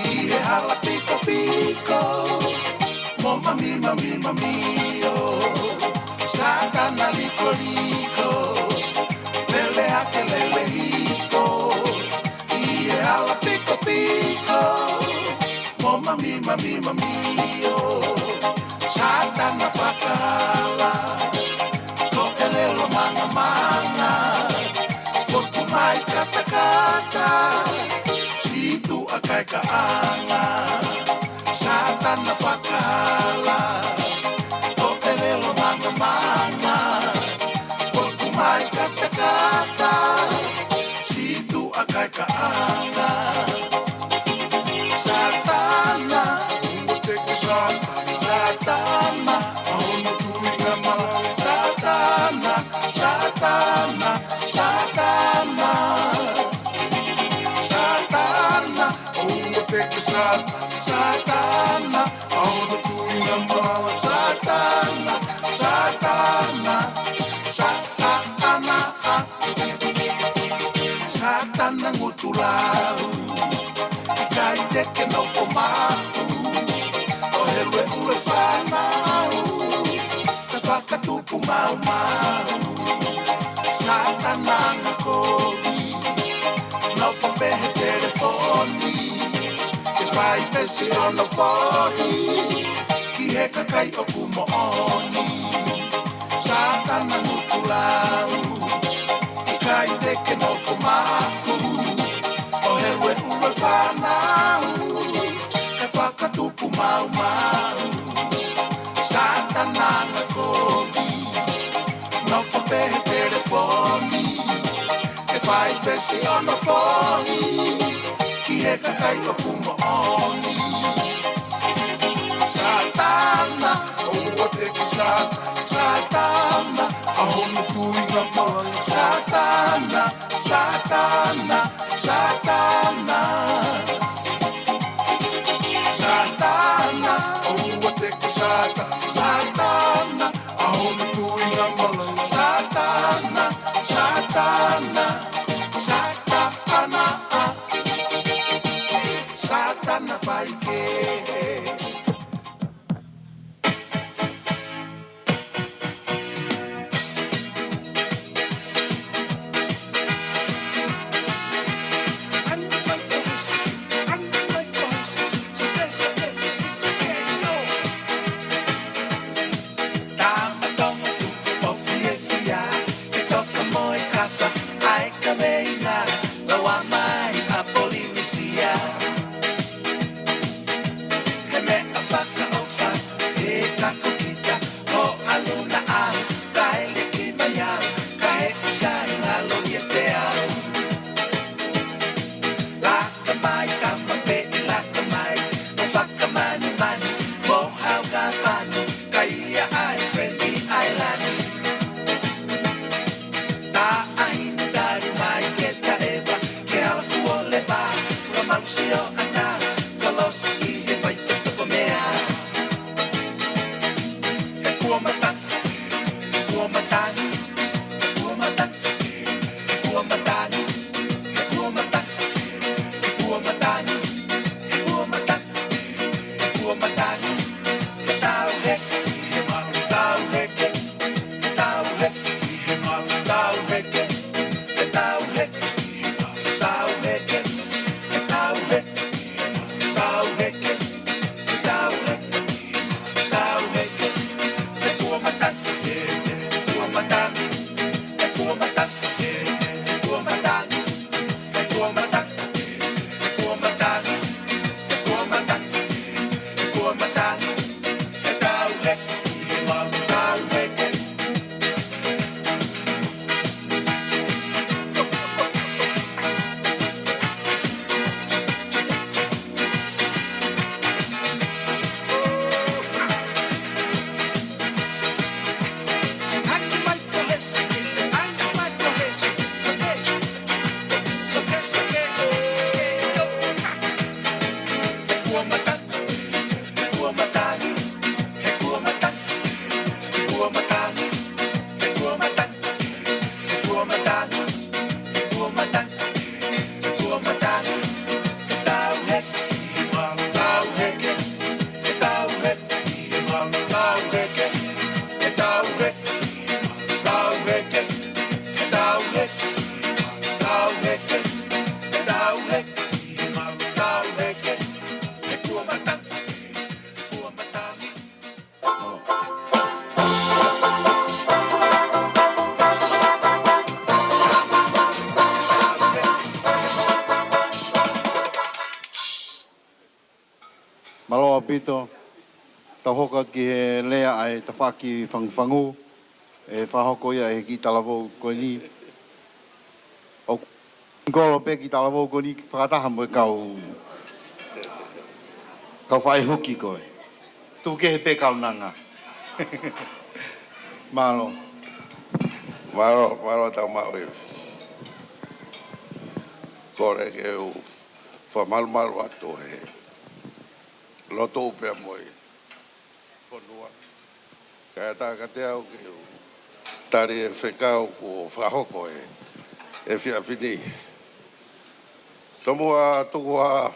ʻi he hala pikopiko, mo mami, mami, mami, ʻo. Sātana likoliko, lele hake lele hifo, ʻi he hala pikopiko, mo mami, mami, mami, ʻo. Sātana fakahala, ko e ʻelelo mangamanga, fotu mai katakata, situ ʻa kaikaʻanga. Sātana fakahala, ko e ʻelelo mangamanga, fotu mai katakata, situ ʻa kaikaʻanga. Sātana, ʻoua te ke Sātana, Sātana, ʻa hono tuʻinga malanga. Sātana, Sātana, Sātana, Sātana, ʻoua te ke Sātana, Sātana, ʻa hono tuʻinga malanga. Sātana, Sātana, Sātana, Sātana ngutu lau, ʻikai te ke nofo maʻu, ʻo helu e ʻulu e fānau, ka fakatupu maumau. Sātana anga kovi, nofo pē he telefoni, ke fai pē siʻono foʻi ki he kakai ʻoku moʻoni. Sātana ngutu lau, ʻikai te ke nofo maʻu, ʻo helu e ʻulu e fānau, ka fakatupu maumau. Sātana anga kovi, nofo pē he telefoni, ke fai pē siʻono foʻi ki he kakai ʻoku moʻoni. Sātana, ʻoua te ke Sātana, Sātana, ʻa hono tuʻinga malanga. Sātana, Sātana, Sātana. Sātana, ʻoua te ke Sātana, Sātana, ʻa hono tuʻinga malanga. Sātana, Sātana, Sātana, Sātana. Mālō ʻaupito, tau hoko atu ki he lea ʻa e tafaʻaki fangufangu, ʻe fakahoko ia ʻe he kiʻi talavou ko eni. ʻOku kolo pē kiʻi talavou ko eni fakataha mo e kau, kau faʻē huki ko ē. Tuku kehe pē kaunanga. Mālō. Mālō, mālō tau maʻu e. Kole ke u fakamalumalu atu he lotu pea mo e fonua. Kae ʻatā kiate au ke u tali e fekau kuo fakahoko ʻe, ʻe he efiafi ni. Tomuʻa tuku ʻa e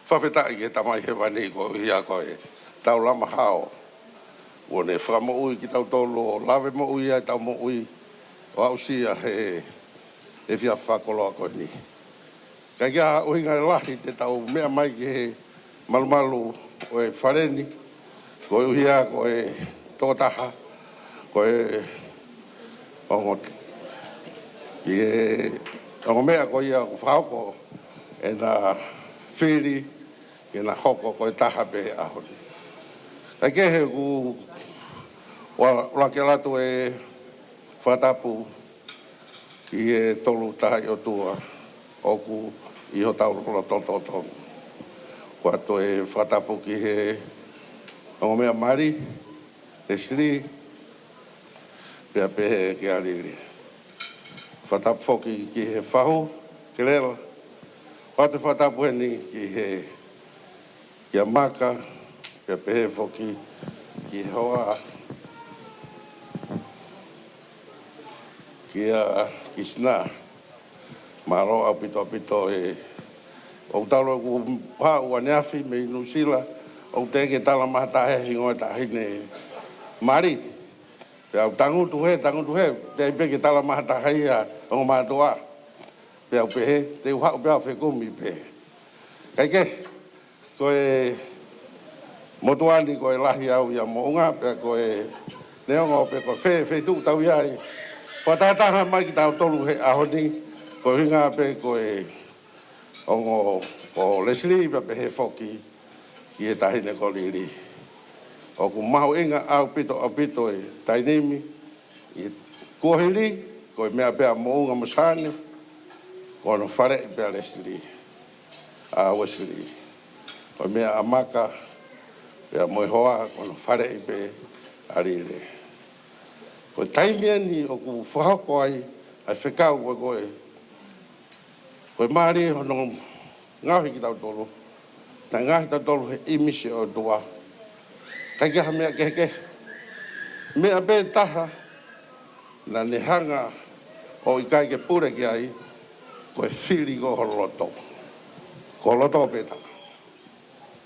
fakafetaʻi ki he Tamai Hēvani koeʻuhi ko e tau lama hao. Kuo ne fakamoʻui kitautolu ʻo lave moʻui ʻa e tau moʻui ʻo aʻusia he, he efiafi fakakoloa ko eni. Ka ʻi ai ha ʻuhinga lahi te tau meʻa mai ki he malumalu ʻo e fale ni, koeʻuhi ko e tokotaha, ko e ongo, ʻi he ongo meʻa ko ia ʻoku fakahoko ʻena fili ke na hoko ko e taha pē he ʻaho ni. Kae kehe ʻoku ʻoua, ʻoua ke latu e fakatapu ki he Tolu Tahaʻi ʻOtua ʻoku ʻi hotau loto totongi. ʻOatu e fakatapu ki he ongo meʻa mali, Leslie, pea pehē kia Lili. Fakatapu foki ki he fahu, Kelela. ʻOatu e fakatapu eni ki he, kia Maka, pea pehē foki ki he hoa, kia Kisina. Mālō ʻaupito ʻaupito e. ʻOku tau lō ʻoku haʻu ʻaneafi mei Nuʻusila, ʻoku teʻeki ke tala mai ha taha e hingoa e taʻahine mali. Pea ʻoku tangutu hē, tangutu hē, teʻeki pē ke tala mai ha taha ia ongo mātuʻa. Pea ʻoku pehē, te u haʻu pea fekumi pē. Kae kehe, ko e motuʻa ni ko e lahi au ia Moʻunga, pea ko e neongo pē ko e fē, feituʻu tau ʻi ai. Fakatahataha mai kitautolu he ʻaho ni, ko e ʻuhinga pē ko e ongo ko Leslie pea pehē foki ki he taʻahine ko Lili. ʻOku mahuʻinga ʻaupito ʻaupito e taimi ni, ʻi he kuohili, ko e meʻa pē ʻa Moʻunga mo Sane, ko hono faleʻi pē ʻa Leslie, ʻa Wesley. Ko e meʻa ʻa Maka, pea mo e hoa, ko hono faleʻi pē ʻa Lili. Ko e taimi eni ʻoku fakahoko ai ʻa e fekau ko ē, ko e, ko e mālie hono ngaohi kitautolu. Naʻe ngaohi kitautolu he ʻīmisi ʻo e ʻOtua. ʻIkai ke ʻi ai ha meʻa kehekehe. Meʻa pē taha naʻa ne hanga ʻo ʻikai ke pule ki ai, ko e fili ko ho loto. Ko ho loto pē taha.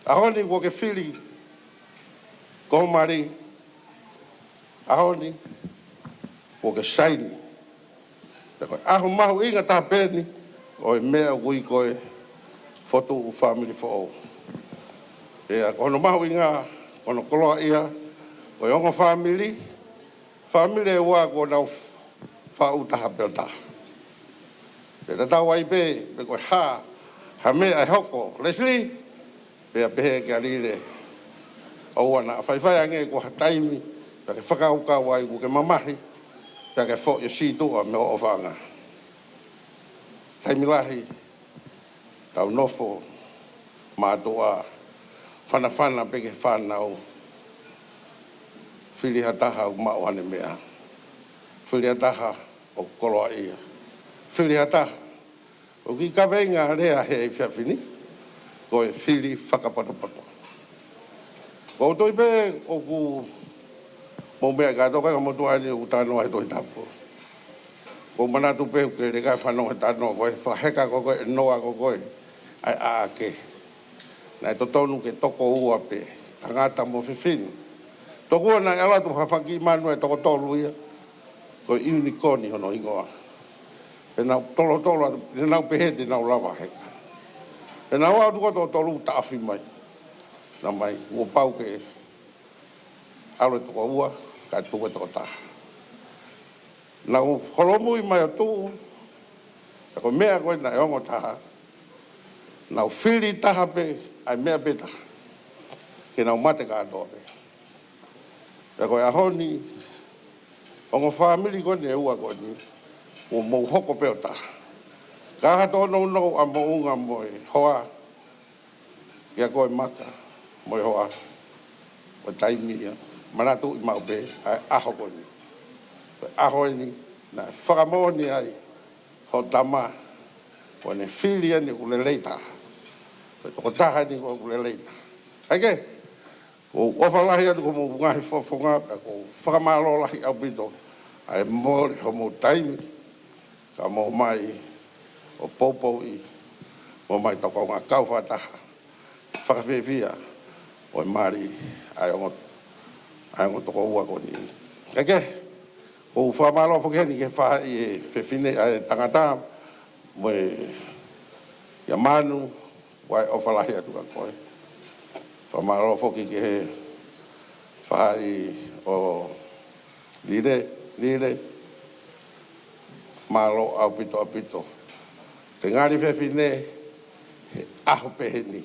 ʻAho ni kuo ke fili ko ho mali, ʻaho ni kuo ke saini. Pea ko e ʻaho mahuʻinga taha pē eni ʻo e meʻa ʻoku ui ko e fotu ʻo e fāmili foʻou. Pea ko hono mahuʻinga, ko hono koloaʻia, ko e ongo fāmili, fāmili ʻe ua kuo nau faʻu taha pē ʻo taha. Pea tatau ai pē pe ko e hā ha meʻa ʻe hoko, Leslie, pea pehē kia Lili, ʻoua naʻa faifai ange, ko ha taimi pea ke fakakaukau ai kuo ke mamahi, pea ke foʻi ʻo sītuʻa mei ho ʻofaʻanga. Taimi lahi tau nofo mātuʻa, fanafana pē ki he fānau. Fili ha taha ʻoku maʻu haʻane meʻa. Fili ha taha ʻoku koloaʻia. Fili ha taha ʻoku ʻi ai e kaveinga lea he efiafi ni, ko e fili fakapotopoto. ʻOku ou tui pē ʻoku mou meʻa kātoa, ko e motuʻa ni ʻoku talanoa he Tohi Tapu. ʻOku ou manatu pē ʻoku ke leka fanongo he talanoa ko ē, fakaheka ko ē, noa ko ē, ʻa e ʻaʻake. Naʻe totonu ke toko ua pē, tangata mo fefine. Tokua naʻe ʻalu atu ha fanga kiʻi manu ʻe toko tolu ia, ko e ʻiunikoni hono hingoa. Pea nau tolotolo atu, pea nau pehē te nau lava heka. Pea nau ō atu ko ē toko tolu, taʻofi mai. Naʻa mai, kuo pau ke ʻalu e toko ua, kae tuku e toko taha. Nau holomui mai ʻo tuʻu, pea ko e meʻa ko ē naʻe ongo taha, nau fili taha pē ʻa e meʻa pē taha. ke nau mate kātoa pē. Pea ko e ʻaho ni, ongo fāmili ko eni ʻe ua ko eni, ʻoku mou hoko pē ʻo taha. Ka hatu ono uno ʻa Moʻunga mo e hoa, kia ko e maka, mo e hoa, mo e taimi ia, manatuʻi maʻu pē ʻa e ʻaho ko eni. Ko e ʻaho eni, naʻe fakamoʻoni ai, hoʻo tama, ko ʻene fili eni ʻoku lelei taha. Ko e tokotaha eni ʻoku lelei taha. ʻAike, ʻoku ou ʻofa lahi atu ki homou ngaahi fofonga, pea ʻoku ou fakamālō lahi ʻaupito, ʻa e mole homou taimi, ka mou mai ʻo poupouʻi, mou mai tau kaungā kau fakataha, fakafiefia, ʻo e mali, ʻa e ongo, ʻa e ongo tokoua ko eni. ʻAike, ʻoku ou fakamālō foki heni ki he faʻē fefine ʻa e tangata, mo e ia Manu, ʻoku ou ʻofa lahi atu kia koe. Fakamālō foki ki he faʻē ʻo Lile, Lile, mālō ʻaupito, ʻaupito. Te ngali fefine, he ʻaho pehē ni.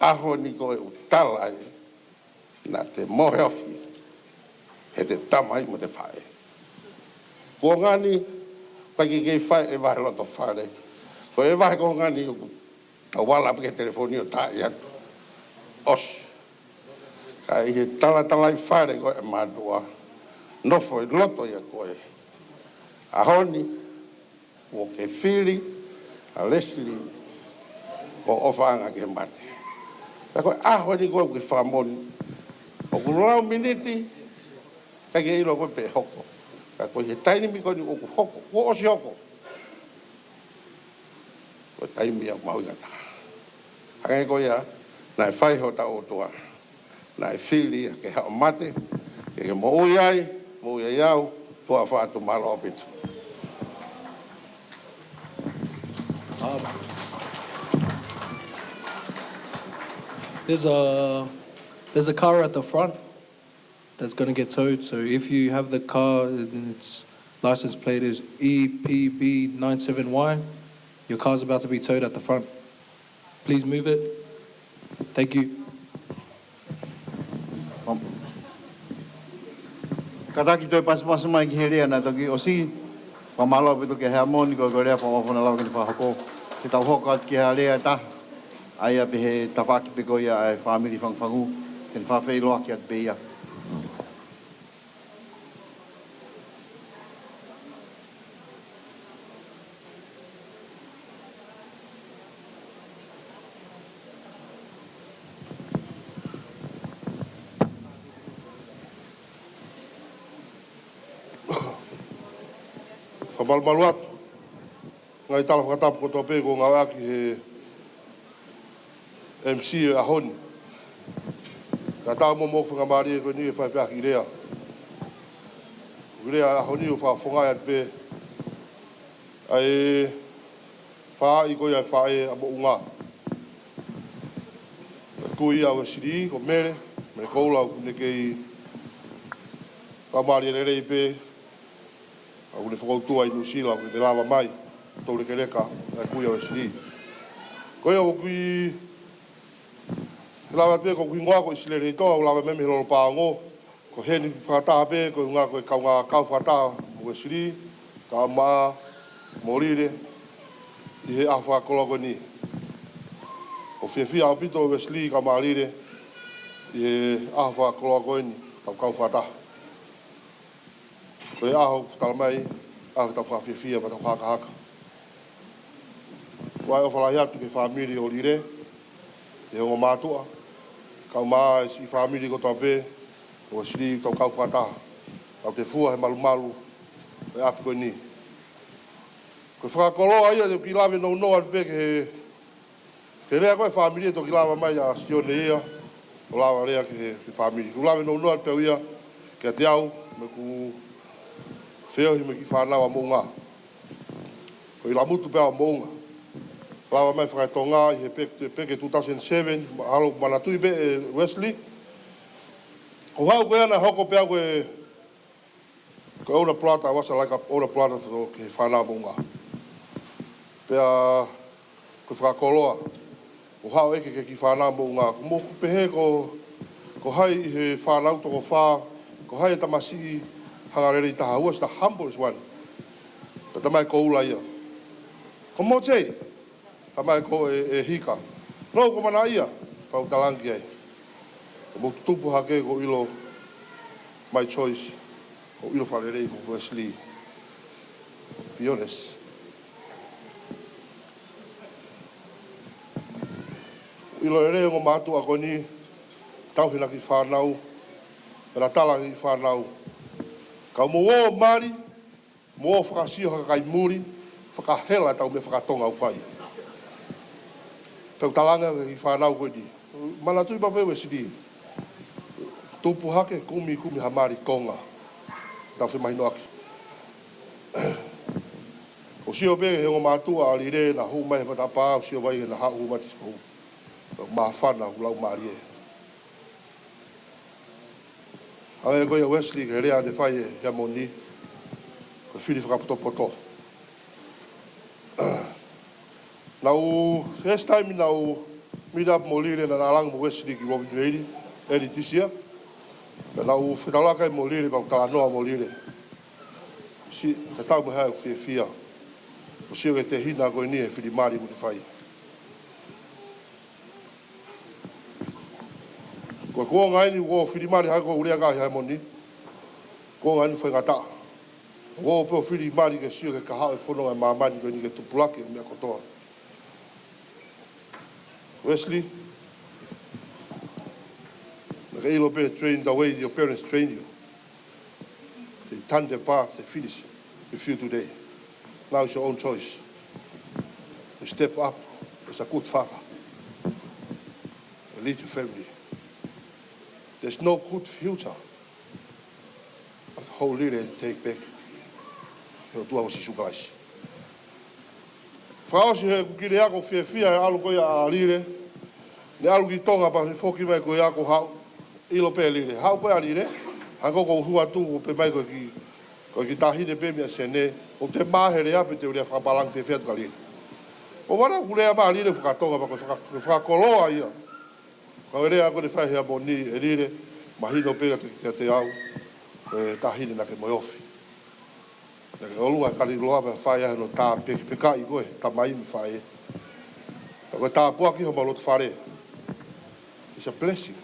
ʻAho ni ko e ʻuta lahi, naʻa te mohe ofi, he te tamai mo te faʻē. Kuonga ni, ʻikai ke kei fai e vahe loto fale. Ko e vahe kuonga ni ʻoku tau ala pē ki he telefoni ʻo taaʻi atu. ʻOsi. Ka ʻi he talatalaifale ko e mātuʻa, nofo ʻi loto ia ko e ʻaho ni, ʻoku ke fili, ʻa Leslie, ʻoku ʻofaʻanga ke mate. Pea ko e ʻaho ni ko e ʻoku ke fakamoʻoni. ʻOku lau miniti, ʻikai ke ʻilo koe pe hoko. Ka ko e he taimi ko eni ʻoku hoko, ʻoku ʻosi hoko. Ko e taimi ia mahuʻinga taha. Hangē ko ia, naʻe fai hotau ʻOtua. Naʻe fili ia ke haʻu ʻo mate, ke ke moʻui ai, moʻui ai au, tuʻa ʻofa atu, mālō ʻaupito. Um, there's a, there's a car at the front that's gonna get towed. So if you have the car and its license plate is E P B nine seven Y, your car's about to be towed at the front. Please move it. Thank you. Kātaki toe pasipasi mai ki he lea naʻe toki ʻosi. Fakamālō ʻaupito kia Heamoni, ko e lea fakaʻofoʻofa naʻe lava ke ne fakahoko. Ke tau hoko atu ki he lea ʻe taha. ʻA ia pē he tafaʻaki pē ko ia ʻa e fāmili Fangufangu. Ke ne fakafeʻiloaki atu pē ia. Fakamalumalu atu. Ngaahi tala fakatapu kotoa pē kuo ngāueʻaki he M C ʻo e ʻaho ni. Kae ʻatā mo e faingamālie ko eni ke fai pē ha kiʻi lea. Kiʻi lea ʻaho ni ʻo fakafofongaʻi atu pē ʻa e faʻē ko ia ʻa e faʻē ʻa Moʻunga. Ko e kui ʻa Uesili, ko Mele, Mele Koula, ʻoku ne kei fakamālie lelei pē, ʻoku ne fakautua ʻi Nuʻusila, ʻoku ne lava mai, tau lekeleka, ʻa e kui ʻa Uesili. Ko ia ʻoku ʻi, he lava pē ko e hingoa ko ʻIsileli Toa, ʻoku lava mai mei he Lolo Pāongo, ko heni fakataha pē, ko e ʻuhinga ko e kaungā kau fakataha, Uesili, kae ʻumaʻā mo Lile, ʻi he ʻaho fakakoloa ko eni. ʻOku fiefia ʻaupito Uesili kae ʻumaʻā Lile, ʻi he ʻaho fakakoloa ko eni, tau kau fakataha. Ko e ʻaho ʻoku tala mai, ʻaho ʻetau fakafiefia mo ʻetau hakahaka. ʻOku ou ʻofa lahi atu ki he fāmili ʻo Lile, ki he ongo mātuʻa, kae ʻumaʻā e siʻi fāmili kotoa pē, ʻo Uesili tau kau fakataha. Tau toe fua he malumalu, ʻo e ʻapi ko eni. Ko e fakakoloa ia, te u kiʻi lave nounou atu pē ki he Ke lea ko e fāmili ʻe toki lava mai ʻa Sione ia, ʻo lava lea ki he, ki he fāmili. Ku lave nounou atu pē au ia, kiate au, mo ʻeku feohi mo e kiʻi fānau ʻa Moʻunga. Ko ʻIlamutu pē au ʻa Moʻunga. Lava mai fakaeTonga ʻi he peke, peke two thousand seven, mahalo manatuʻi pē ʻe Wesley. Ko au ko ia naʻe hoko pē au ko e Ko e older brother, I was like a older brother for, ki he fānau Moʻunga. Pea, ko e fakakoloa. Ko haʻo ʻeke ki he kiʻi fānau moʻunga, ko moku pehē ko, ko hai ʻi he fānau toko fā, ko hai e tamasiʻi hangalelei taha, who was the humblest one? Pea talamai ko Ula ia. Ko Mōtei, talamai ko e, e Hika. No, ko Manaia, pea u talaange ai. Ko moku tupu hake ko ʻilo my choice, ko ʻilo fakalelei ko Wesley. Be honest. ʻIlo lelei ongo mātuʻa ko eni, tauhi ʻena kiʻi fānau, ʻena tala kiʻi fānau. Ka mou ō mali, mou ō fakasio ha kakai muli, fakahela ʻetau meʻa fakatonga ʻoku fai. Pea u talaange ki he kiʻi fānau ko eni. Manatuʻi pē Wesley. Tupu hake, kumi, kumi ha mali Tonga. Tau femahinoʻaki. ʻO sio pē he ongo mātuʻa ʻa Lile naʻa hū mai he matapā, ʻo sio mai he naʻa haʻu mai tisi ko hū. Māfana ʻoku lau mālie. Hangē ko ia Wesley ki he lea naʻe fai ʻe Heamoni, ko e fili fakapotopoto. Naʻa ku, first time naʻa ku meet up mo Lile naʻa na langa mo Wesley ki Robinvale, early this year. Pea naʻa ku fetaulaki mo Lile, pea u talanoa mo Lile. Siʻi tatau mo e hā ʻeku fiefia. ʻO sio ki he tehina ko eni he fili mali ʻoku ne fai. Ko e kuonga eni ʻoku fili mali hangē ko e lea ʻa Heamoni. Kuonga eni faingataʻa. ʻOku pē ʻo fili mali ke sio ki he kahaʻu e fononga ʻa māmani ko eni ke tupulaki e meʻa kotoa. Wesley, naʻa ke ʻilo pē train the way your parents train you. They turn the path, they finish with you today. Now it's your own choice. You step up as a good father. You lead your family. There's no good future. But hold it and take back. He ʻOtua ko Sīsū Kalaisi. Fakaʻosi he ʻeku kiʻi lea ʻoku ou fiefia he ʻalu ko ia ʻa Lile. Ne ʻalu ki Tonga pea ne foki mai ko ia ʻoku haʻu. ʻIlo pē Lile. Haʻu ko ia ʻa Lile. Hangē ko ʻeku hū atu ʻo pehē mai ko e kiʻi, ko e kiʻi taʻahine pē meia Sene. ʻOku te mahe lea pē te u lea fakapālangi fiefia atu kia Lile. ʻO vale ʻeku lea maʻa Lile fakatonga pea ko e faka-, fakakoloa ia. Ka ko e lea ko ē naʻe fai ʻe Heamoni, ʻe Lile, mahino pē kiate, kiate au, e taʻahine naʻa ke mohe ofi. Naʻa ke ʻolunga he kaliloa pea fai ai hono tāpekepekaʻi koe, tamai mo faʻē. Ka ko e tāpuaki homau loto fale. It's a blessing.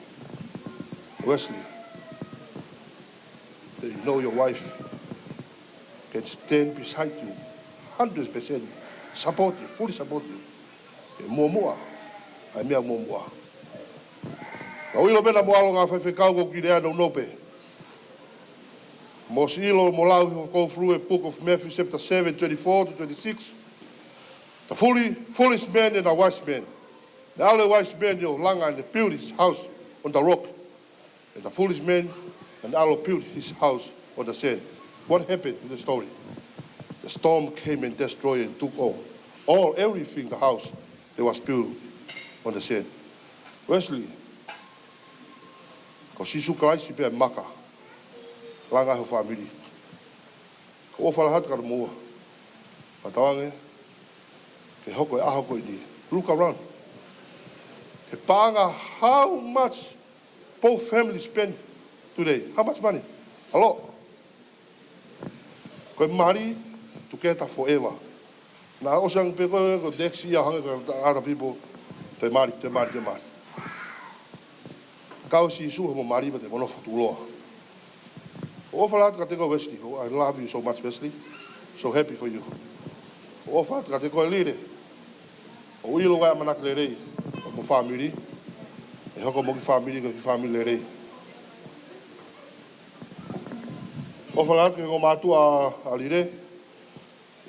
Wesley, that you know your wife can stand beside you, hundred percent support you, fully support you. Ke muʻomuʻa ʻa e meʻa muʻomuʻa. Ka u ʻilo pē naʻa mo ʻalu ngaahi faifekau ʻoku ou kiʻi lea nounou pē. Mou ʻosi ʻilo mo lau ʻi hoʻo go through e Book of Matthew chapter seven, twenty-four to twenty-six. The foolish, foolish man and a wise man. Naʻe ʻalu e wise man ʻo langa and build his house on the rock. And the foolish man and ʻalu built his house on the sand. What happened to the story? The storm came and destroyed and took all, all everything, the house that was built on the sand. Wesley, ko Sīsū Kalaisi pē ʻa e maka, langa ho fāmili. Ko e ʻofa lahi atu kia moua. Pea tauange ke hoko e ʻaho ko eni. Look around. He paʻanga, how much both families spend today? How much money? A lot. Ko e mali, together forever. Naʻa ʻosi ange pē ko e, ko e taxi ia hangē ko e other people, toe mali, toe mali, toe mali. Ka ko Sīsū hoʻomo mali pea te mo nofo tuʻuloa. ʻOfa lahi atu kiate koe Wesley. Oh, I love you so much, Wesley. So happy for you. ʻOfa atu kiate koe Lile. ʻOku ou ʻilo ʻoku ʻamanaki lelei hoʻomo fāmili. ʻE hoko mo e kiʻi fāmili ko e kiʻi fāmili lelei. ʻOfa lahi atu ki he ongo mātuʻa ʻa Lile.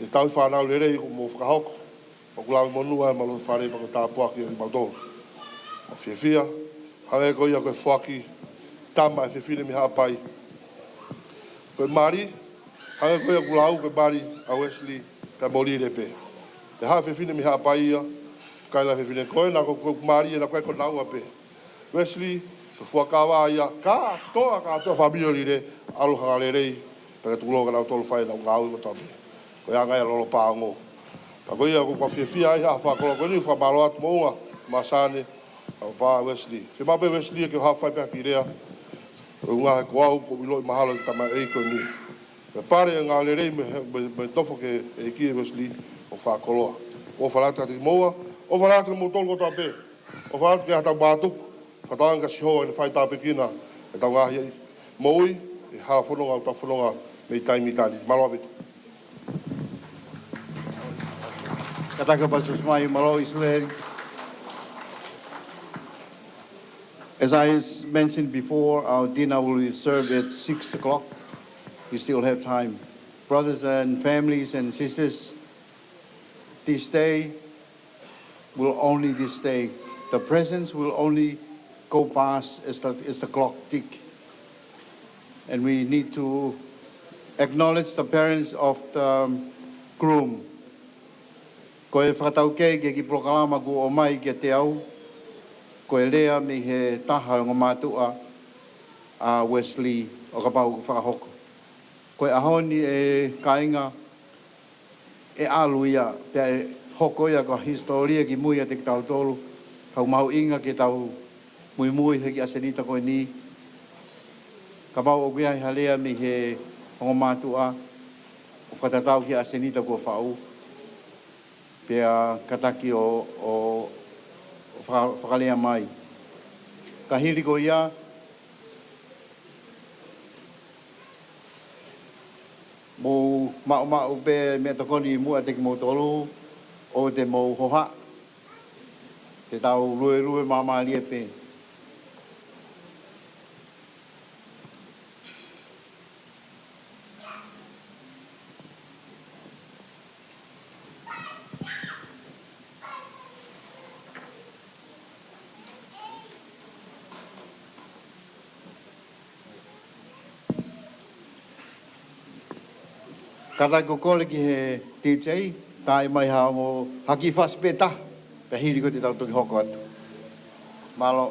ʻE tauhi fānau lelei kuo mou fakahoko. ʻOku lau monū ai homau loto fale pea ko e tāpuaki ʻa kimautolu. ʻOku ou fiefia, hangē ko ia ko e foaki tama ʻa e fefine mei Haʻapai. Ko e mali, hangē ko ia ʻoku lau ko e mali ʻa Wesley pea mo Lile pē. Pea haʻu e fefine mei Haʻapai ia, kaila fefine ko ena ko e mali ena ko e ko naua pē. Wesley, ko e fuakava ia, kātoa, kātoa fāmili ʻo Lile, ʻalu hanga lelei, pea ke tukulolo kia nautolu fai ʻenau ngāue kotoa pē. Ko e anga ia e lolo pāongo. Pea ko ia ʻoku ou fiefia ai he ʻaho fakakoloa ko eni, fakamālō atu moʻunga. Masane, ʻa Papa Wesley. Ke mape Wesley ke hafai pea ki lea. ʻO ngaahi ko au, ko ʻiloʻi mahalo ki tamaiki ko eni. Pea pale e ngaahi lelei mei he, mei, mei he nofo ki he ʻEiki ʻe Wesley ʻo fakakoloa. ʻOfa lahi atu kiate kimoua, ʻofa lahi atu kimoutolu kotoa pē. ʻOfa lahi atu ki he ʻaho Mātuku, fakatauange kia Sihova ʻe ne fai tāpuekina ʻetau ngaahi moʻui, ʻi he hala fononga ʻoku tau fononga mei taimi ki taimi. Mālō ʻaupito. Kātaki Pastor Smai, mālō Isileli. As I s-, mentioned before, our dinner will be served at six o'clock. We still have time. Brothers and families and sisters, this day will only this day. The presents will only go past as the, as the clock tick. And we need to acknowledge the parents of the groom. Ko e fakataukei ki he kiʻi polokalama kuo ʻomai kiate au, ko e lea mei he taha ʻo e ongo mātuʻa ʻa Wesley ʻo kapau ʻoku fakahoko. Ko e ʻaho ni ʻe kāinga, ʻe ʻalu ia, pea ʻe hoko ia ko e hisitōlia ki mui ʻiate kitautolu, ka ʻoku mahuʻinga ke tau muimui he kiʻi ʻasenita ko eni. Kapau ʻoku ʻi ai ha lea mei he ongo mātuʻa, ʻo fakatatau ki he ʻasenita kuo faʻu, pea kātaki ʻo, ʻo faka-, fakalea mai. Ka hili ko ia, mou maʻumaʻu pē meʻatokoni muʻa ʻiate kimoutolu, ʻoua te mou hohaʻa, te tau luelue māmālie pē. Kātaki ʻo kole ki he D J, tā mai ha mo haki fasi pē taha, pea hili ko ia te tau toki hoko atu. Mālō.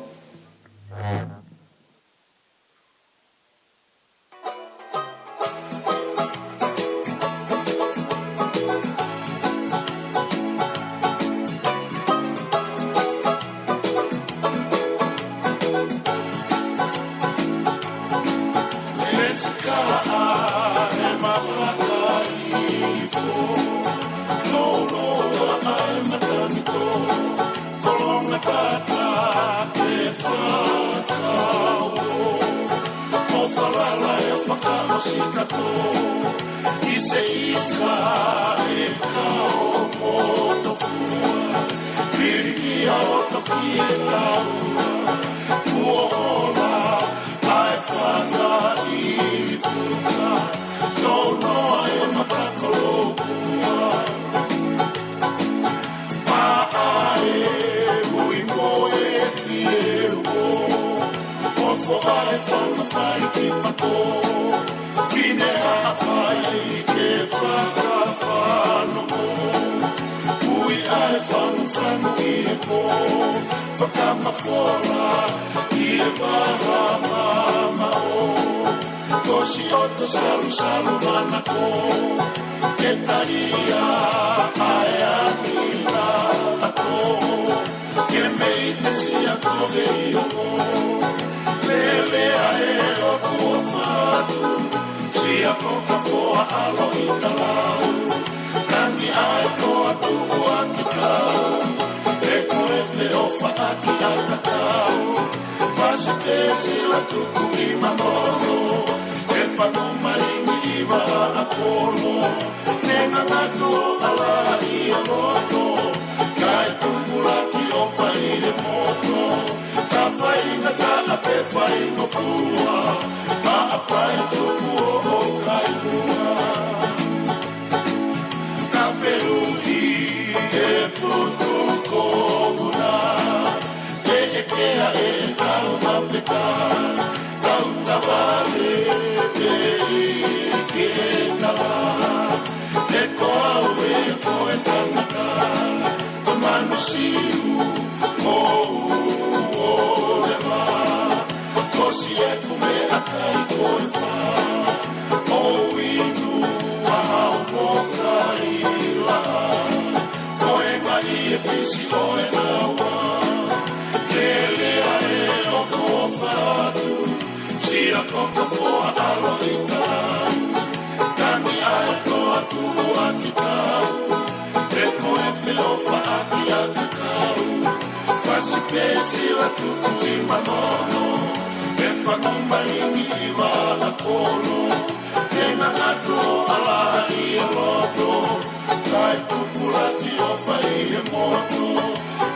Mesika e mafaka ifo, loloa e matangi tō, kolonga tata ke fakauo, ʻo falala e fakaʻosi kātoa, ʻi se isa e kau motofua, pilikia ʻo toki e taua, kuo ola ʻa e fanga ʻi Fuka, tō noa e matakolokua. Paʻa e ui mo e fieuo, ʻo foʻa e fanga fai ki pato. Fine Haʻapai ke fakafanongo, ui ʻa e fangufangu ʻi he pō, fakamafola ʻi he vaha mamaʻo. Ko Sioto Salusalu manako, ke talia ʻa e angi na ako, ke mei te sia kove i ongo. Pele ʻa e ʻoku ʻo fatu, sia ko ka foa ʻalo i talau. Tangi ʻa e toa tuʻu ʻa ki kau, he ko e feʻofaʻaki ʻa ka kau. Fasi pē sila tuku i manono, e fatu malingi i vaha ʻa kolo. Ne ngangatu ʻo ʻala ʻi he loto, kae tupulaki ʻo fai he moto. Ka faingataʻa pe faingofua, Haʻapai tuku ʻo ʻo kailua. Ka fehuʻi e futu ko Vuna, ke ʻeke ʻa e kau mapeka, kau tavale pe ʻi ke tala. He ko au ē ko e tangata, ko Manusiu, ko u Ko ka foa ʻaloʻi talau, tangi ʻa e toa tuʻuaki tau, he ko e feʻofaʻaki ʻa ka kau. Fasi pē sila tuku ʻi manono, he fanu malini ʻi vaʻa kolo, he ngangatu ʻo ʻalaha ʻi he loto, kae tupulaki ʻo fai he moto,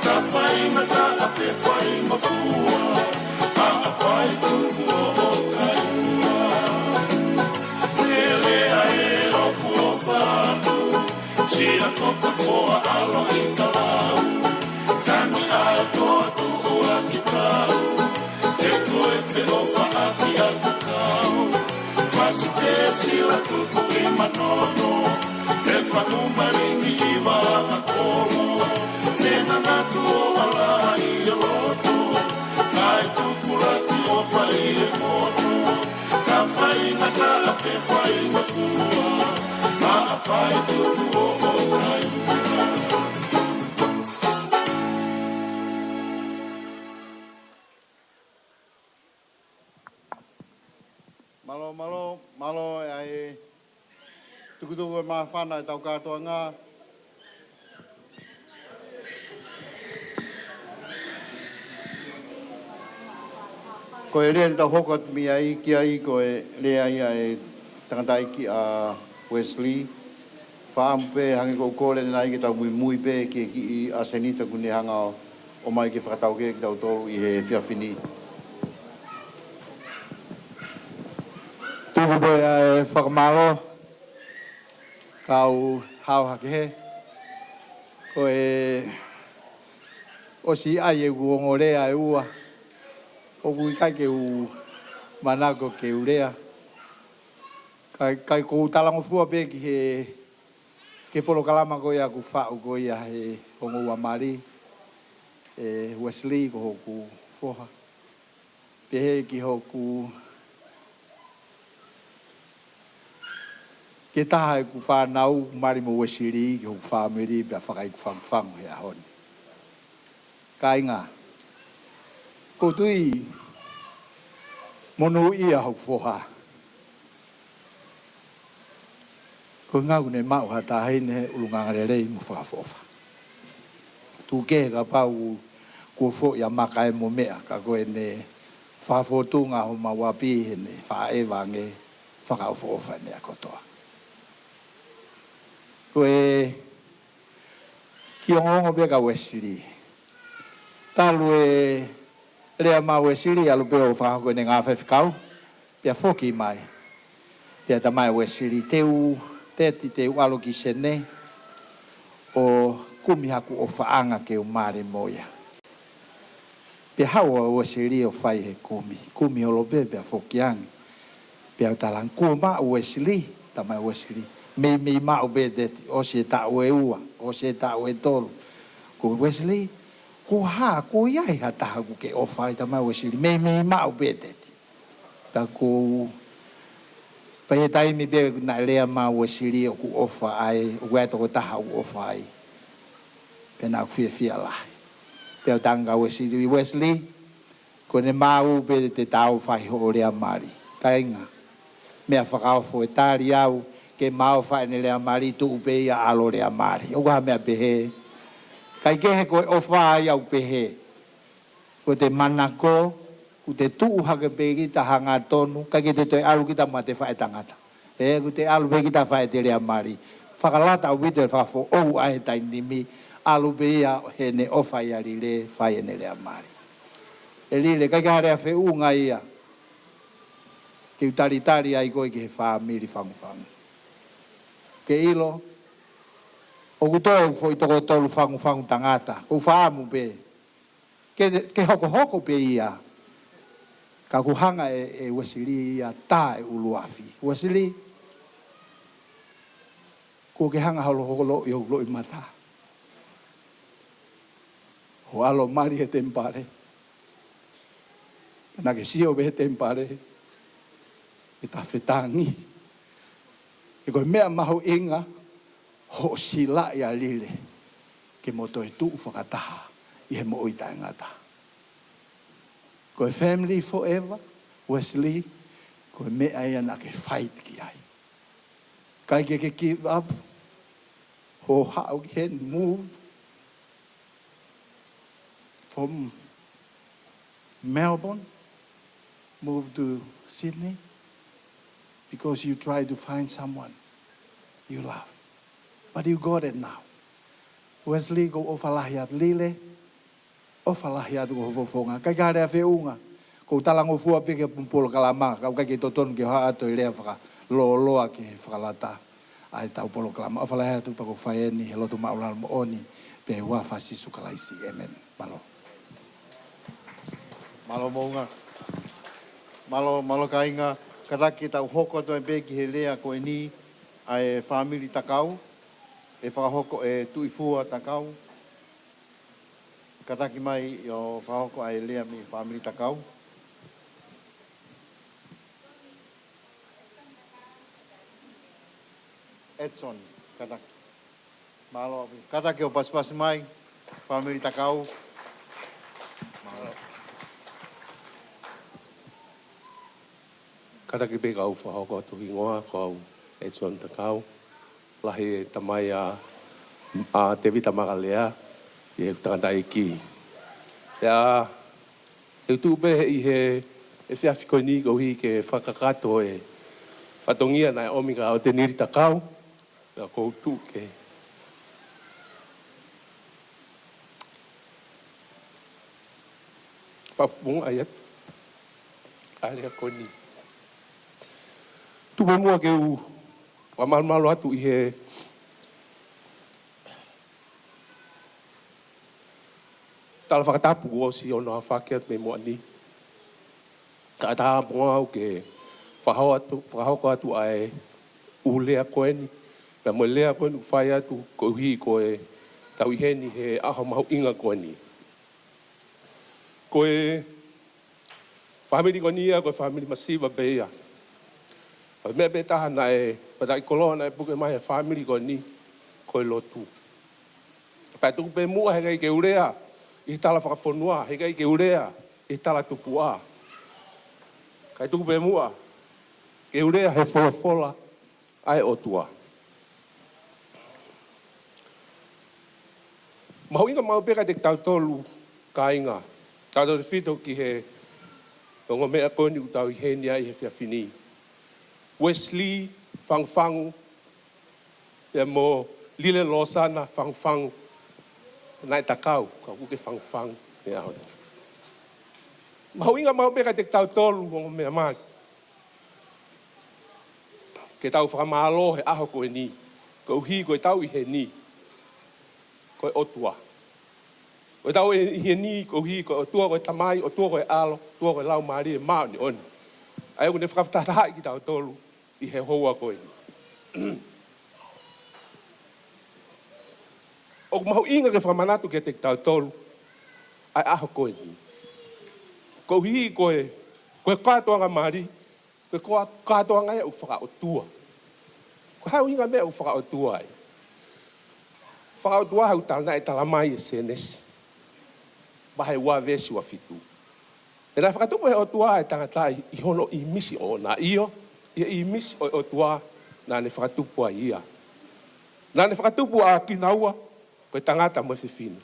ka faingataʻa pe faingofua, ʻaʻapai tuku ʻo ʻo kai ua. He lea ē ʻoku ou fai atu, sila ko ka foa ʻaloʻi talau, tangi ʻa e toa tuʻuaki tau, he ko e feʻofaʻaki ʻa ka kau. Fasi pē sila tuku ʻi manono, he fanu malini ʻi vaʻa kolo, he ngangatu ʻo ʻalaha ʻi he loto, kae tupulaki ʻo fai he moto, ka faingataʻa pe faingofua, ʻaʻapai tuku ʻo ʻo kai ua. Mālō, mālō, mālō ʻa e tukutuku e māfana e tau kātoanga. Ko e lea ni tau hoko atu mei ai ki ai, ko e lea ia e tangataʻeiki ʻa Wesley. Fakaʻamu pē hangē ko ʻeku kole ʻanenai ke tau muimui pē ki he kiʻi ʻasenita kuo ne hanga ʻo ʻomai ke fakataukei kitautolu ʻi he efiafi ni. Tuku pē ʻa e fakamālō, kau hao hake he. Ko e ʻosi ʻai ʻeku ongo lea ʻe ua, ʻoku ʻikai ke u manako ke u lea. Kae, kae ʻoku ou talangofua pē ki he, ki he polokalama ko ia ʻoku faʻu ko ia he ongo ua mali, ʻe Wesley ko hoku foha. Pehē ki hoku, ki he taha ʻeku fānau mali mo Wesley, ki hoku fāmili, pea fakaiku fangufangu he ʻaho ni. Kāinga, ʻoku ou tui monūʻia hoku foha. Ko e ngāue ne maʻu ha taha ʻi he ʻulungaanga lelei mo fakaʻofoʻofa. Tuku kehe kapau kuo foʻi ʻa maka e mo meʻa, ka ko ʻene fakafōtunga homau ʻapi heʻene faʻa ʻeva ange fakaʻofoʻofa ʻene ʻa kotoa. Ko e kiʻi ongoongo pē kia Wesley. Talu e lea mai Wesley, ʻalu pē ʻo fakahoko ʻene ngāue faifekau, pea foki mai. Pea talamai Wesley, te u, Teti, te u ʻalu ki Senē ʻo kumi haku ʻofaʻanga ke u mali mo ia. Pea haʻu ʻa Wesley ʻo fai he kumi. Kumi holo pē, pea foki ange. Pea u talaange, kuo maʻu Wesley, talamai Wesley. Meimei maʻu pē Teti, ʻosi e taʻu ʻe ua, ʻosi e taʻu ʻe tolu. Ko Wesley, ko e hā, kuo ʻi ai ha taha ʻoku ke ʻofa ai, talamai Wesley. Meimei maʻu pē Teti. Pea ko, pea ʻi he taimi pē naʻe lea mai Wesley ʻoku ʻofa ai, ʻoku ʻi ai e tokotaha ʻoku ʻofa ai. Pea naʻa ku fiefia lahi. Pea u talaange kia Wesley, Wesley, ko ʻene maau pē te ta ō ʻo fai hoʻo lea mali. Kāinga, meʻa fakaofo e tali au ke ma ō ʻo fai ʻene lea mali, tuʻu pē ia ʻo ʻalu ʻo lea mali. ʻOku ʻikai ha meʻa pehē. Kae kehe ko e ʻofa ia ʻoku pehē. Ko ʻete manako, ʻoku te tuʻu hake pē kita hangatonu, ʻikai ke te toe ʻalu kita mo ʻete faʻētangata. Ē, ʻoku te ʻalu pē kita ʻo fai ʻete lea mali. Fakalata ʻaupito e fakafoʻou ʻa e taimi ni, ʻalu pē ia heʻene ʻofa ʻia Lile, fai ʻene lea mali. ʻE Lile, ʻikai ke ha lea feʻunga ia ke u talitali ai koe ki he fāmili fangufangu. Ke ʻilo, ʻoku toe ʻeku foʻi toko tolu fangufangu tangata, ʻoku ou fakaʻamu pē ke, ke hokohoko pē ia. Ka kuo hanga ʻe, ʻe Wesley ia tā e ʻuluafi. Wesley, kuo ke hanga holo holo ʻi hoku loʻimata ʻo ʻalu ʻo mali he temipale. Naʻa ke sio pē he temipale, ʻe ta fetāngi. He ko e meʻa mahuʻinga, hoʻo silaʻi ʻa Lile ke mo toe tuʻu fakataha ʻi he moʻui taʻengata. Ko e family forever, Wesley, Ko e meʻa ia naʻa ke fight ki ai. ʻIkai ke ke give up. Hō haʻu ki heni, move from Melbourne, move to Sydney, because you try to find someone you love. But you got it now. Wesley, ʻoku ou ʻofa lahi atu. Lile, ʻofa lahi atu ki ho fofonga. ʻIkai ke ʻi ai ha feʻunga. ʻOku ou talangofua pē ki he polokalama, ka ʻoku ʻikai ke totonu ke u haʻu atu ʻo lea fakalōloa ki he fakalata ʻa ʻetau polokalama. ʻOfa lahi atu pea ʻoku ou fai eni he loto māʻulalo moʻoni pē ʻi he huafa ʻo Sīsū Kalaisi. ʻĒmeni. Mālō. Mālō Moʻunga. Mālō, mālō kāinga. Kātaki ke tau hoko atu ai pē ki he lea ko eni ʻa e fāmili Takau. ʻE fakahoko ʻe Tuʻifua Takau. Kātaki mai ʻo fakahoko ʻa e lea mei he fāmili Takau. Edson, kātaki. Mālō, kātaki ʻo pasipasi mai, fāmili Takau. Mālō. Kātaki pē kau fakahoko atu hingoa, ko au Edson Takau. Lahi e tamai ʻa, ʻa Tēvita Makalea, ʻi he tangataʻeiki. ʻIo, ʻe tuʻu pē ʻi he efiafi ko eni koeʻuhi ke fakakakato e fatongia naʻe ʻomi kia ʻOtenili Takau, ka ʻoku ou tuʻu ke fakafofongaʻi atu ʻa e lea ko eni. Tuku muʻa ke u fakamalumalu atu ʻi he tala fakatapu kuo ʻosi hono aofaki atu mei muʻa ni. Kae ʻatā muʻa au ke fakahoko atu, fakahoko atu ʻa e ʻū lea ko eni, pea mo e lea ko eni ʻoku fai atu koeʻuhi ko ʻetau ʻi heni he ʻaho mahuʻinga ko eni. Ko e fāmili ko eni ia, ko e fāmili masiva pē ia. Ko e meʻa pē taha naʻe, pea taʻi koloa naʻe puke mai he fāmili ko eni, ko e lotu. Pea tuku pē muʻa heʻikai ke u lea ʻi he tala fakafonua, heʻikai ke u lea ʻi he tala tupuʻa. Kae tuku pē muʻa ke u lea he folofola ʻa e ʻOtua. Mahuʻinga maʻu pē kiate kitautolu kāinga, tautautefito ki he ongo meʻa ko eni ʻoku tau ʻi heni ai he efiafi ni. Wesley Fangufangu, pea mo Lile Losana Fangufangu, naʻe Takau, ka ʻoku ke Fangufangu he ʻaho ni. Mahuʻinga maʻu pē kiate kitautolu ongo meʻa mali ke tau fakamālō he ʻaho ko eni, koeʻuhi ko ʻetau ʻi heni ko e ʻOtua. Ko ʻetau ʻi heni koeʻuhi ko e ʻOtua ko e Tamai, ʻOtua ko e ʻAlo, ʻOtua ko e Laumālie Māʻoniʻoni. ʻA ia ʻoku ne fakafetahaʻi kitautolu ʻi he houa ko eni. ʻOku mahuʻinga ke fakamanatu kiate kitautolu ʻa e ʻaho ko eni. Koeʻuhi ko e, ko e kātoanga mali, ko e koa-, kātoanga ia ʻoku fakaʻotua. Ko e hā e ʻuhinga meʻa ʻoku fakaʻotua ai? Fakaʻotua he ʻoku tala, naʻe tala mai ʻe Sēnesi vahe ua veesi ua fitu. He naʻe fakatupu ʻe he ʻOtua ʻa e tangata ʻi hono ʻīmisi ʻoʻona, ʻio, ʻi he ʻīmisi ʻo e ʻOtua naʻa ne fakatupu ai ia. Naʻa ne fakatupu ʻa kinaua, ko e tangata mo e fefine.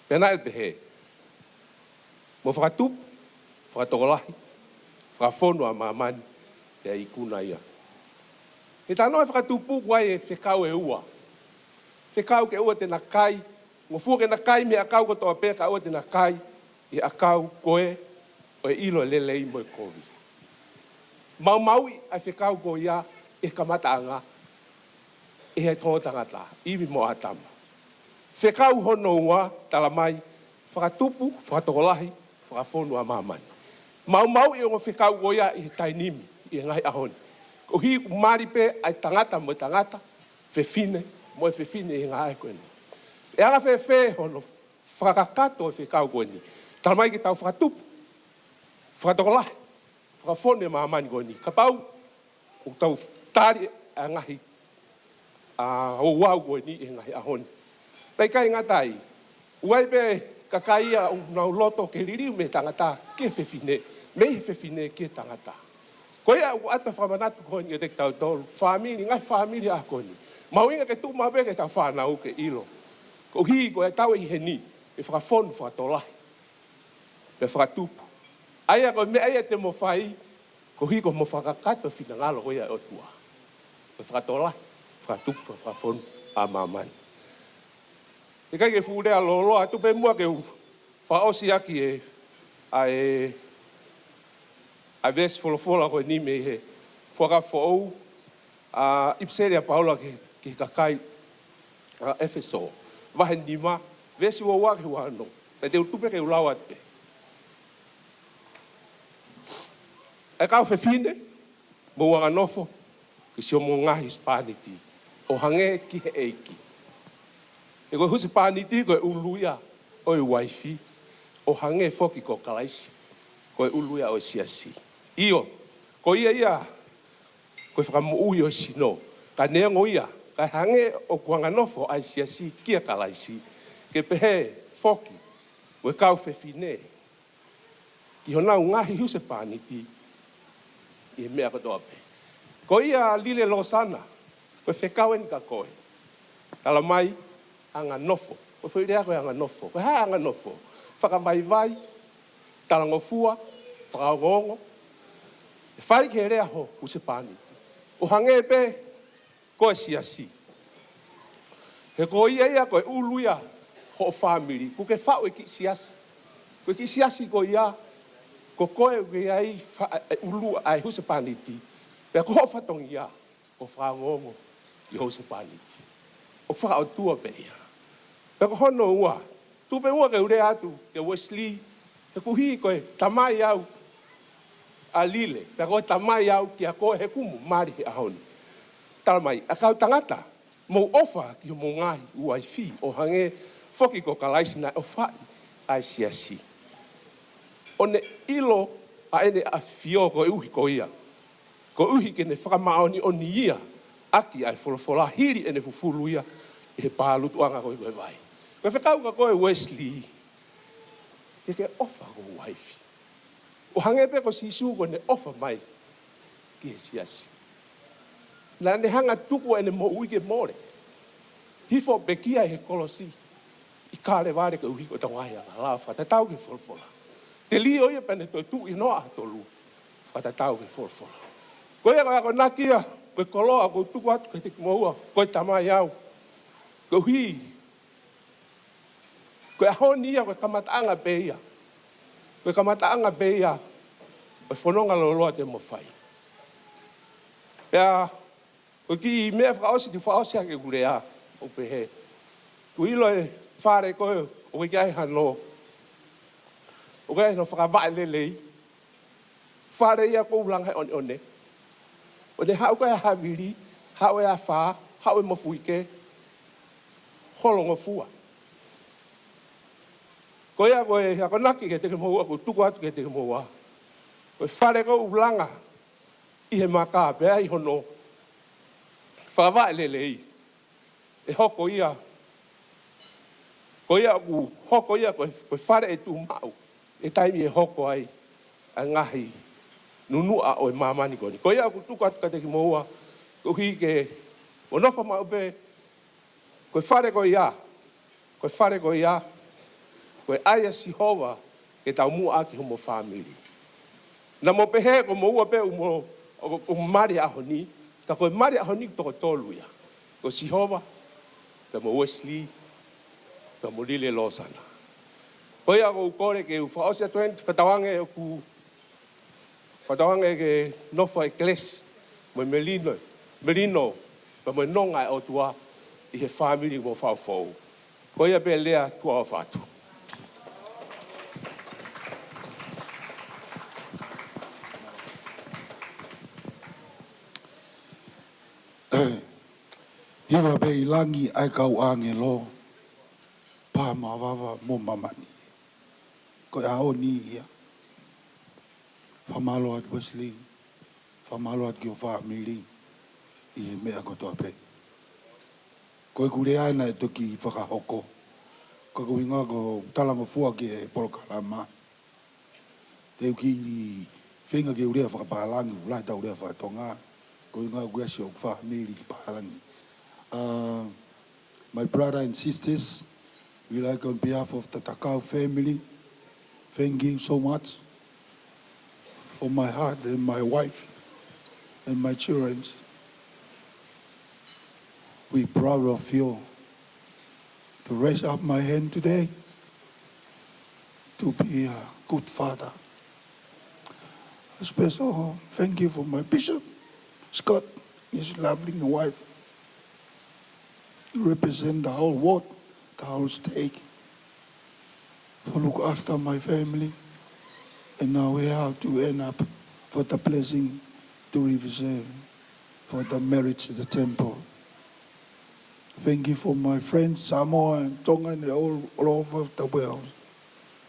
Pea naʻe pehē, mou fakatupu, fakatokolahi, fakafonu ʻa māmani, pea ikuna ia. He talanoa e fakatupu ʻoku ʻi ai e fekau ʻe ua. Fekau ke ʻoua te na kai, ngofua ke na kai mei he ʻakau kotoa pē, ka ʻoua te na kai ʻi he ʻakau ko ē ʻo e ʻilo e lelei mo e kovi. Maumauʻi ʻa e fekau ko ia ʻi he kamataʻanga ʻe he toʻo tangata, ʻIvi mo ʻĀtama. Fekau hono ua, tala mai, fakatupu, fakatokolahi, fakafonu ʻa māmani. Maumauʻi ongo fekau ko ia ʻi he taimi ni, ʻi he ngaahi ʻaho ni. Koeʻuhi ʻoku mali pē ʻa e tangata mo e tangata, fefine mo e fefine ʻi he ngaahi ʻaho ko eni. ʻE anga fēfē hono fakakakato e fekau ko eni? Tala mai ke tau fakatupu, fakatokolahi, fakafonu e māmani ko eni. Kapau ʻoku tau tali ʻa e ngaahi, ʻa e ouau ko eni ʻi he ngaahi ʻaho ni. Pea ʻikai ngata ai, ʻoku ʻi ai pē kakai ia ʻoku nau loto ke liliu mei he tangata ki he fefine, mei he fefine ki he tangata. Ko ia ʻoku ʻata fakamanatu ko eni ʻiate kitautolu, fāmili, ngaahi fāmili ʻa ko eni. Mahuʻinga ke tuʻu maʻu pē ke tau fānau ke ʻilo. Koeʻuhi ko e tau ʻi heni, ʻe fakafonu, fakatolahi, pea fakatupu. ʻA ia ko e meʻa ia te mo fai, koeʻuhi ko hoʻomo fakakakato e finangalo ko ia ʻo e ʻOtua. Ko e fakatolahi, fakatupu, fakafonu ʻa māmani. ʻIkai ke fuʻu lea lōloa, tuku pē muʻa ke u fakaʻosi ʻaki e, ʻa e, ʻa e veesi folofola ko eni mei he Fuakava Foʻou, ʻa e ʻipiseli ʻa Paula ki, ki he kakai ʻa ʻEfesō. Vahe nima, veesi ua ua ki he ua ono. Pea te u tuku pē ke u lau atu pē. ʻE kau fefine, mou anganofo ki siʻomo ngaahi husepāniti, ʻo hangē ki he ʻEiki. He ko e husepāniti ko e ʻulu ia ʻo e uaifi, ʻo hangē foki ko Kalaisi, ko e ʻulu ia ʻo e siasi. ʻIo, ko ia ia ko e fakamoʻui ʻo e sino. Ka neongo ia, kae hangē ʻoku anganofo ʻa e siasi kia Kalaisi, ke pehē foki mo e kau fefine ki honau ngaahi husepāniti ʻi he meʻa kotoa pē. Ko ia Lile Losana, ko e fekau eni kia koe. Tala mai, anganofo. Ko e foʻi lea ko e anganofo. Ko e hā e anganofo? Fakavaivai, talangofua, fakaongoongo. ʻE fai ki he lea ho husepāniti, ʻo hangē pē ko e siasi. He ko ia ia ko e ʻulu ia hoʻo fāmili, kuo ke faʻu e kiʻi siasi. Ko e kiʻi siasi ko ia, ko koe ʻoku ke ʻi ai fa-, e ʻulu ʻa e husepāniti. Pea ko hoʻo fatongia, ko e fakaongoongo ʻi ho husepāniti. ʻOku fakaʻotua pē ia. Pea ko hono ua, tuku pē muʻa ke u lea atu kia Wesley, he koeʻuhi ko e tamai au ʻa Lile, pea ko e tamai au kia koe he kuo mo mali he ʻaho ni. Tala mai, ʻa e kau tangata, mou ʻofa ki homou ngaahi uaifi, ʻo hangē foki ko Kalaisi naʻe ʻofaʻi ʻa e siasi, ʻo ne ʻilo ʻa ʻene ʻafio koeʻuhi ko ia, koeʻuhi ke ne fakamāʻoniʻoni ia ʻaki ʻa e folofola, hili ʻene fufulu ia ʻi he pālutuʻanga ko ē ko e vai. Ko e fekau kia koe Wesley, ke ke ʻofa ki ho uaifi, ʻo hangē pē ko Sīsū ko ʻene ʻofa mai ki he siasi. Naʻa ne hanga ʻo tuku ʻene moʻui ke mole, hifo ʻo pekia ʻi he kolosi ʻi Kalevale koeʻuhi ko ʻetau ngaahi angahala, fakatatau ki he folofola. Telio ia pea ne toetuʻu ʻi he hono ʻaho tolu, fakatatau ki he folofola. Ko ia ko e akonaki ia, ko e koloa ʻoku ou tuku atu kiate kimoua, ko e tamai au. Koeʻuhi ko e ʻaho ni ia ko e kamataʻanga pē ia. Ko e kamataʻanga pē ia ʻo e fononga lōloa te mo fai. Pea ko e kiʻi meʻa fakaʻosi te u fakaʻosi ʻaki ʻeku lea, ʻo pehē, kuo ʻilo e fale ko ē ʻoku ʻikai hano, ʻoku ʻikai hano fakavaʻe lelei. Fale ia ʻoku langa he ʻoneʻone. ʻO ne haʻu ko ē ʻa havili, haʻu e afā, haʻu e mofuike, holongofua. Ko ia ko e akonaki kiate kimoua, ʻoku ou tuku atu kiate kimoua. Ko e fale ʻoku langa ʻi he maka pea ʻi hono fakavaʻe lelei, ʻe hoko ia, ko ia ʻoku hoko ia ko e, ko e fale ʻe tuʻu maʻu ʻi he taimi ʻe hoko ai ʻa e ngaahi nunuʻa ʻo e māmani ko eni. Ko ia ʻoku tuku atu kiate kimoua, koeʻuhi ke mo nofo maʻu pē, ko e fale ko ia, ko e fale ko ia, ko e ʻai ʻa Sihova ke taumuʻa ʻaki homo fāmili. Naʻa mo pehē ko moua pē ʻoku mo, ʻoku, ʻoku mali he ʻaho ni, ka ko e mali he ʻaho ni toko tolu ia. Ko Sihova, pea mo Wesley, pea mo Lile Losana. Ko ia ʻoku ou kole ke u fakaʻosi atu eni, fakatauange ʻoku, fakatauange ke nofo e kelesi mo e melino, melino, pea mo e nonga ʻa e ʻOtua ʻi he fāmili mo Fuakava Foʻou. Ko ia pē lea, tuʻa ʻofa atu. Hiva pē ʻi langi ʻa e kau ʻāngelo, pā mavava mo māmani. Ko e ʻaho ni ia. Fakamālō atu Wesley, fakamālō atu ki ho fāmili ʻi he meʻa kotoa pē. Ko ʻeku lea naʻe toki fakahoko Ko e ʻuhinga ko e talangofua ki he polokalama. Te u kiʻi feinga ke u lea fakapālangi, ʻoku lahi ʻetau lea faka-Tonga. Ko e ʻuhinga ʻoku ʻi ai siʻoku fāmili ki pālangi. Uh, my brother and sisters, we like on behalf of the Takau family, thank you so much for my heart and my wife and my children. We proud of you. To raise up my hand today to be a good father. A special thank you for my bishop, Scott, his lovely wife. Represent the whole ward, the whole stake, for look after my family. And now we have to end up for the blessing to represent for the marriage to the temple. Thank you for my friends, Samoa and Tonga and all, all over the world.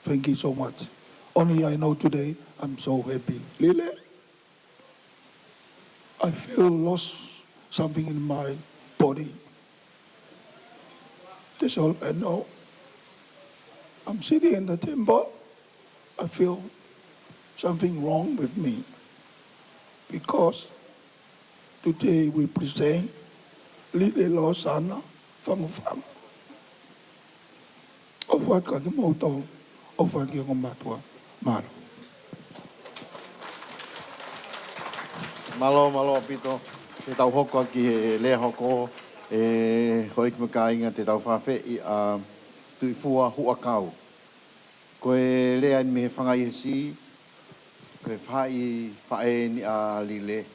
Thank you so much. Only I know today, I'm so happy. Lile, I feel lost something in my body. That's all I know. I'm sitting in the temple. I feel something wrong with me because today we present Lile Losana Fangufangu. ʻOfa atu kiate kimoutolu, ʻofa atu ki he ongo mātuʻa. Mālō. Mālō, mālō ʻaupito. Te tau hoko atu ki he lea hoko, ʻe houʻeiki mo e kāinga, te tau fakafeʻiloaki ʻa Tuʻifua Huʻakau. Ko e lea eni mei he Fanga ʻi he Siʻi, ko e faʻē, faʻē eni ʻa Lile.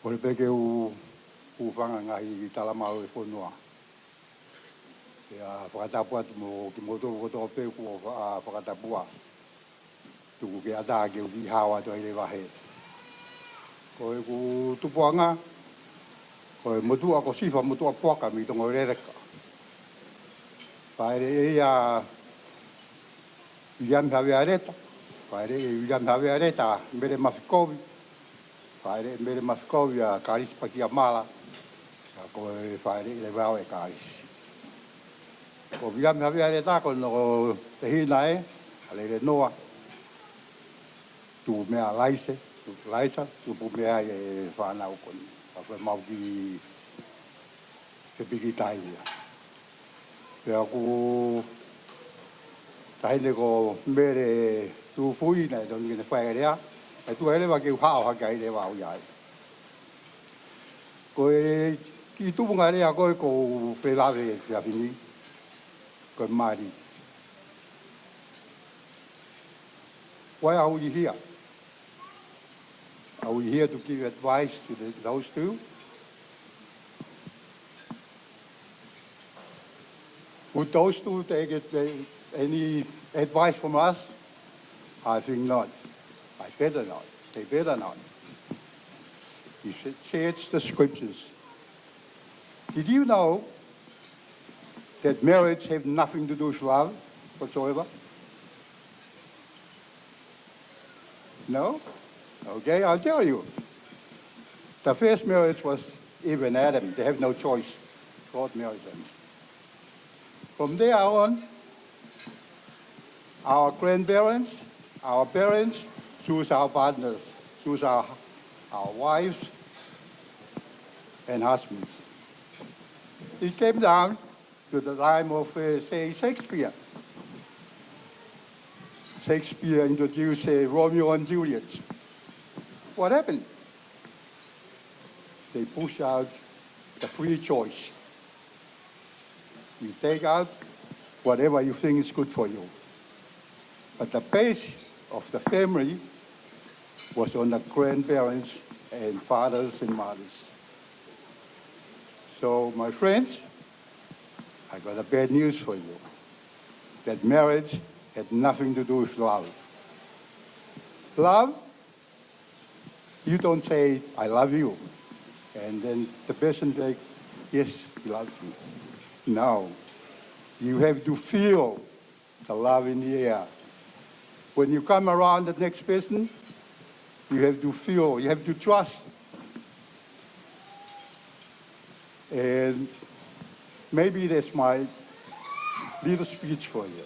Kole pē ke u, u hūfanga he ngaahi talamalu ʻo e fonua. Pea fakatapu atu mo kimoutolu kotoa pē kuo fa-, fakatapu ā. Tuku ke ʻatā ke u kiʻi hao atu ai leva hē. Ko ʻeku tupuʻanga, ko e motuʻa ko Sifa Motuʻapuaka mei Tongoleleka. Fāʻeleʻi ʻe Viliami Havea Leta, fāʻeleʻi ʻe Viliami Havea Leta, Mele Mafikovi, fāʻeleʻi ʻe Mele Mafikovi ʻa Kalisi Pakia Mala, ka ko e fāʻeleʻi leva ʻe Kalisi. Ko Viliami Havea Leta ko hono tehina ē, ʻa Lele Noa, tupu mei ai ʻa Laise, tupu Laisa, tupu mei ai e fānau ko eni. Ka ko e mau kiʻi fepikitaʻi ia. Pea ko e taʻahine ko Mele Tufuʻi naʻe tonu ke ne fai e lea, ʻe tuʻu ai leva ke u hao hake ai leva au ia ai. Ko e kiʻi tuʻunga lea ko ē ʻoku ou fie lave he efiafi ni, ko e mali. Why are we here? Are we here to give advice to the, those two? Would those two take it, uh, any advice from us? I think not. I better not. They better not. He said, search the scriptures. Did you know that marriage have nothing to do with love whatsoever? No? Okay, I'll tell you. The first marriage was Eve and Adam. They have no choice. God married them. From there on, our grandparents, our parents choose our partners, choose our, our wives and husbands. It came down to the time of, uh, say, Shakespeare. Shakespeare introduced, uh, Romeo and Juliet. What happened? They push out the free choice. You take out whatever you think is good for you. But the base of the family was on the grandparents and fathers and mothers. So, my friends, I got a bad news for you. That marriage had nothing to do with love. Love, you don't say, "I love you," and then the person say, "Yes, he loves me." No. You have to feel the love in the air. When you come around the next person, you have to feel, you have to trust. And maybe that's my little speech for you.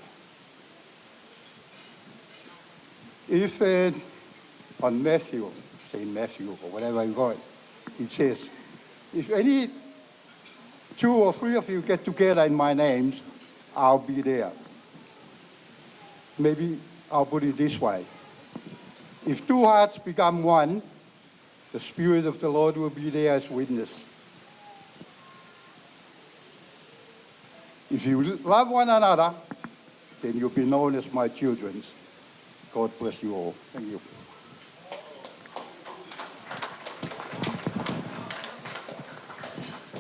If uh, on Matthew, Saint Matthew or whatever you call it, it says, if any two or three of you get together in my names, I'll be there. Maybe I'll put it this way. If two hearts become one, the Spirit of the Lord will be there as witness. If you love one another, then you'll be known as my children. God bless you all. Thank you.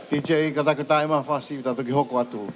T J, ka taku taima fasi, ta toki hoko atu.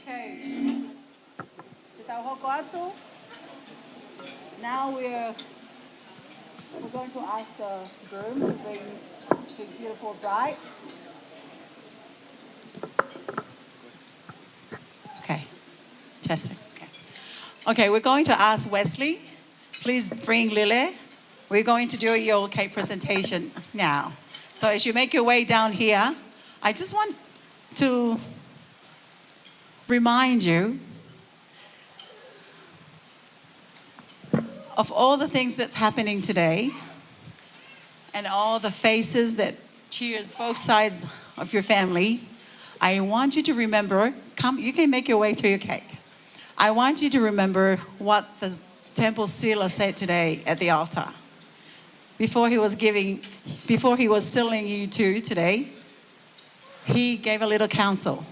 Okay. Te tau hoko atu. Now we're, we're going to ask the groom to bring his beautiful bride. Okay. Testing. Okay. Okay, we're going to ask Wesley. Please bring Lile. We're going to do your cake presentation now. So as you make your way down here, I just want to remind you of all the things that's happening today and all the faces that cheers both sides of your family. I want you to remember, come, you can make your way to your cake. I want you to remember what the temple sealer said today at the altar. Before he was giving, before he was sealing you two today, he gave a little counsel.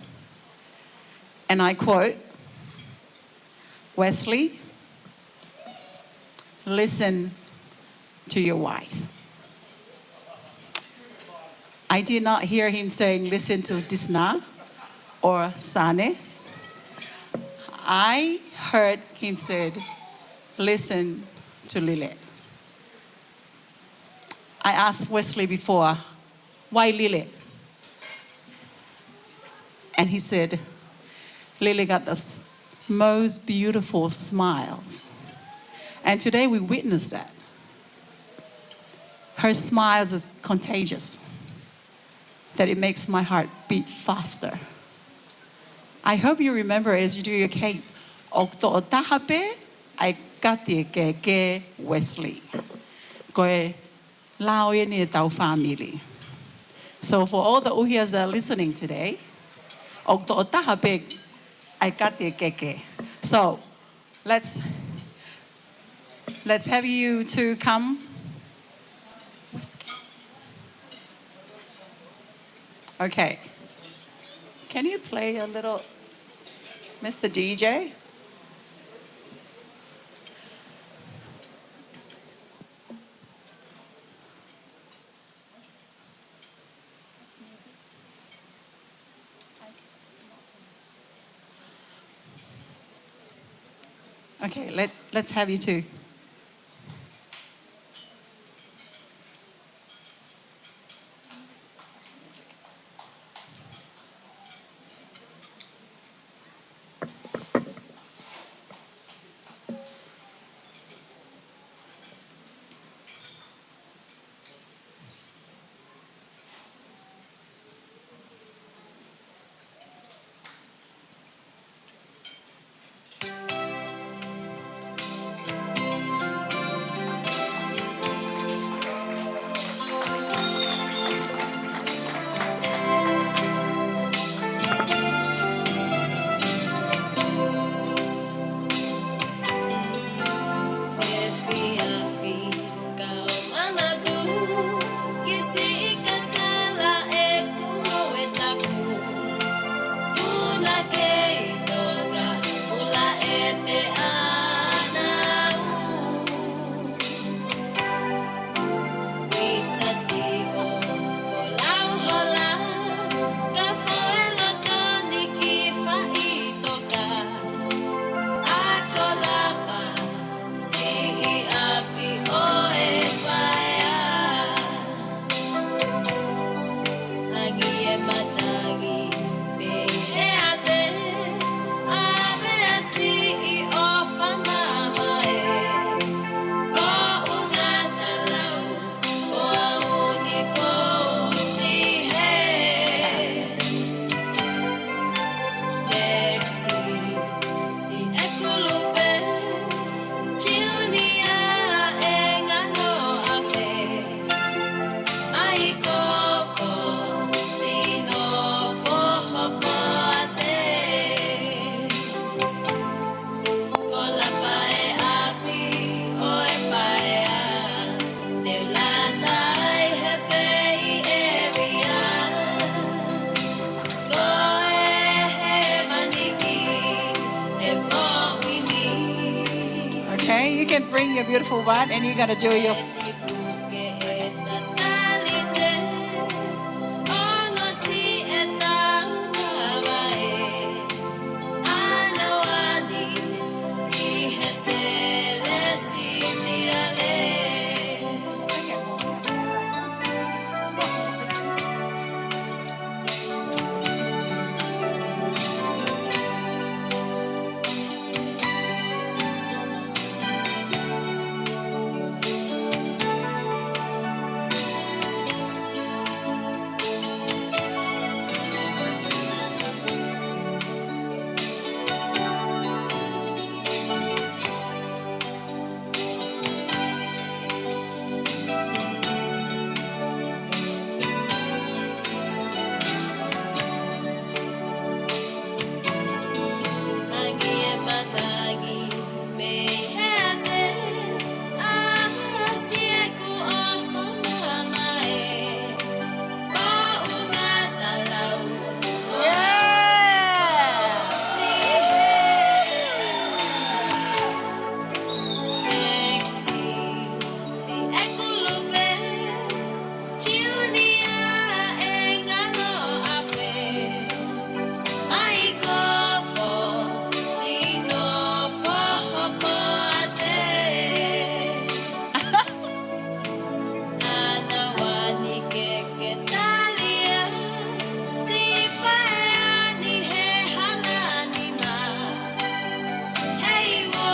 And I quote, "Wesley, listen to your wife." I did not hear him saying, "Listen to Disna or Sane." I heard him said, "Listen to Lile." I asked Wesley before, "Why Lile?" And he said, "Lile got the s-, most beautiful smiles." And today we witnessed that. Her smiles is contagious, that it makes my heart beat faster. I hope you remember as you do your cake, ʻoku toʻotaha pē ʻa e kati e kēkē, Wesley. Ko e lao eni ʻetau fāmili. So for all the ʻuhias that are listening today, ʻoku toʻotaha pē ʻa e kati e keke. So let's, let's have you to come. Where's the keke? Okay. Can you play a little, Mister D J? Okay, let, let's have you too. Efiafi kau manatu ki siʻi kakala ʻeku ngoue tapu. Tuna kei Tonga, ʻula ʻete ʻanau. Ui sasi ʻo folau hola, ka foʻi loto ni ki faʻitoka. ʻA Kolapa, siʻi ʻapi ʻo e paea. Angi e matangi mei he ate, ʻave ʻa siʻi ʻofa mamae. Ko ʻUngatalau, ko au ni ko Sihe. Lexi, siʻeku lupe, Junior, ʻe ngalo afe. ʻAi kopo, sino foho poate. Kolapa e ʻapi ʻo e paea, te u lata ai he Bay Area. Ko e hēvani ki he moʻui ni. Okay, you can bring your beautiful one and you're gonna do your Angi e matangi mei he ate, ʻa siʻeku ʻofa mamae. Ko ʻUngatalau, ko Sihe. Lexi, siʻeku lupe, Junior, ʻe ngalo afe. ʻAi kopo, sino foho poate. Ana wani keke talia, siʻi paea ni he hala nima. Hei wo,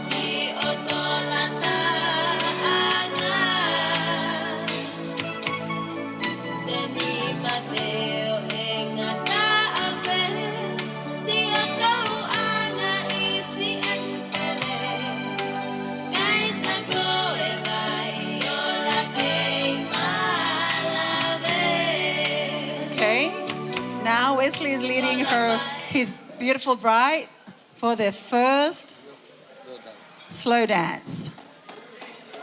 siʻoto lata anga. Seni Mateo ʻe ngata afe, siʻoto anga ʻi siʻeku pele. Kaisa ko e vai ola kei malave. Wesley is leading her, his beautiful bride, for their first slow dance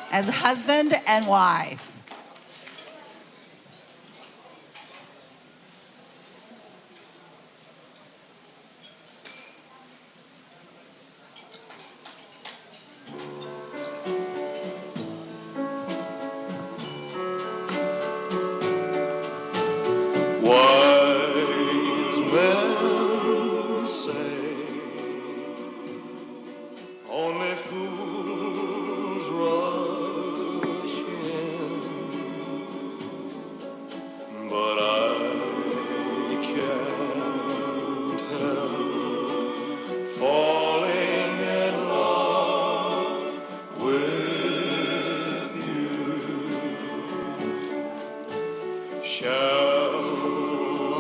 as husband and wife. Wise men say only fools rush in, but I can't help falling in love with you. Shall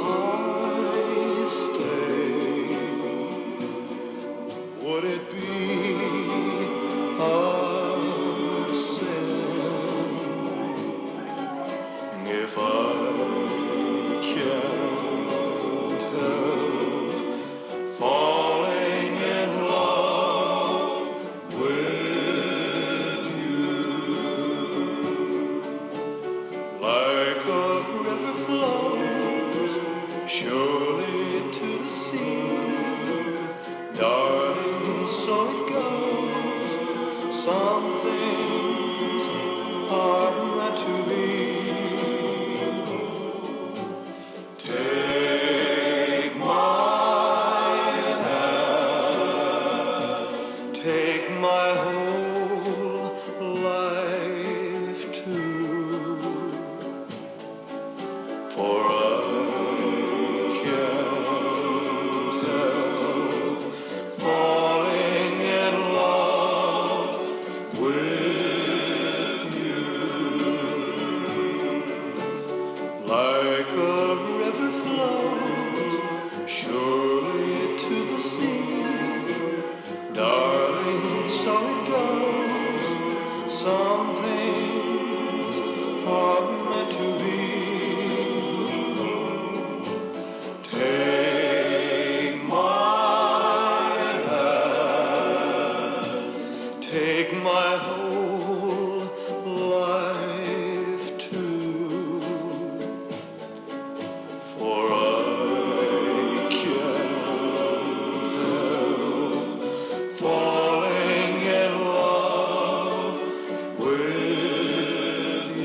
I stay? Would it be a sin if I can't help falling in love with you? Like a river flows surely to the sea, darling, so it goes. Some things are meant to be. Take my hand, take my whole life too, for I can't help falling in love with you. Like a river flows surely to the sea, darling, so it goes. Some things are meant to be. Take my hand, take my whole life too, for I can't help falling in love with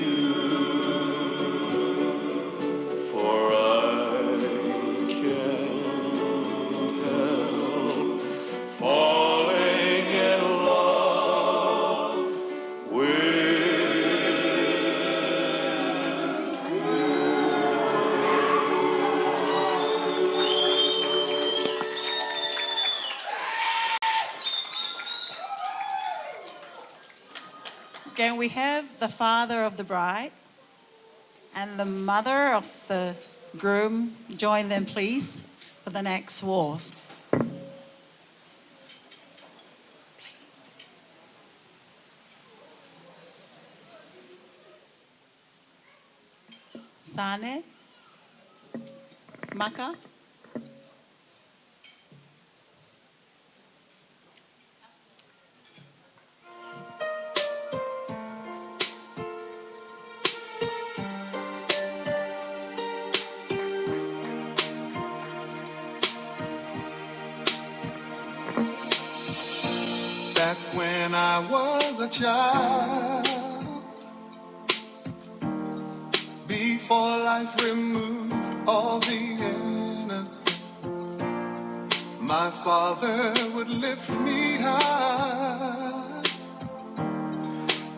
you. For I can't help falling in love with you. Can we have the father of the bride and the mother of the groom join them, please, for the next waltz? Sane, Maka. Back when I was a child, before life removed all the innocence, my father would lift me high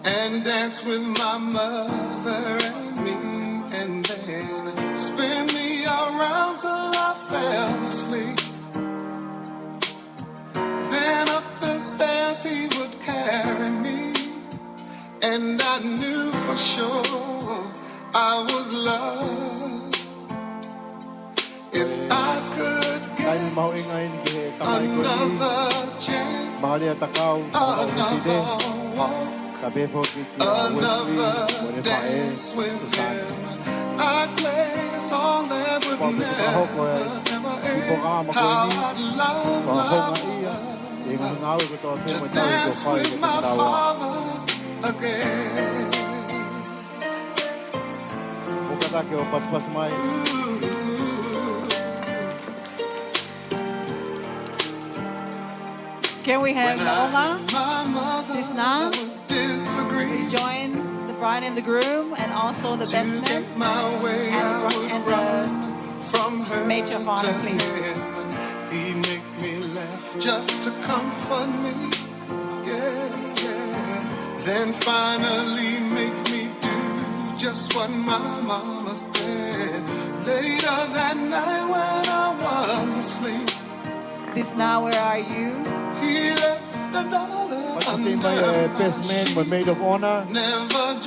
and dance with my mother and me, and then spin me around till I fell asleep. Then up the stairs he would carry me, and I knew for sure I was loved. If I could get another chance, another walk, another dance with him, I'd play a Pea ʻoku fakahoko e kiʻi polokalama ko eni, fakahoko ia ʻi he ngaahi ngāue kotoa pē mo e tauhi kuo fai ʻe he kau ʻapi. Mou kātaki ʻo pasipasi mai. Can we have Oma Tisna rejoin the bride and the groom and also the best man and, and the maid of honor, please? He make me laugh just to comfort me. Yeah, yeah. Then finally make me do just what my mama said. Later that night when I was asleep, Tisna, where are you? He left the dollar under my sheet. Pasipasi mai e best man mo e maid of honor,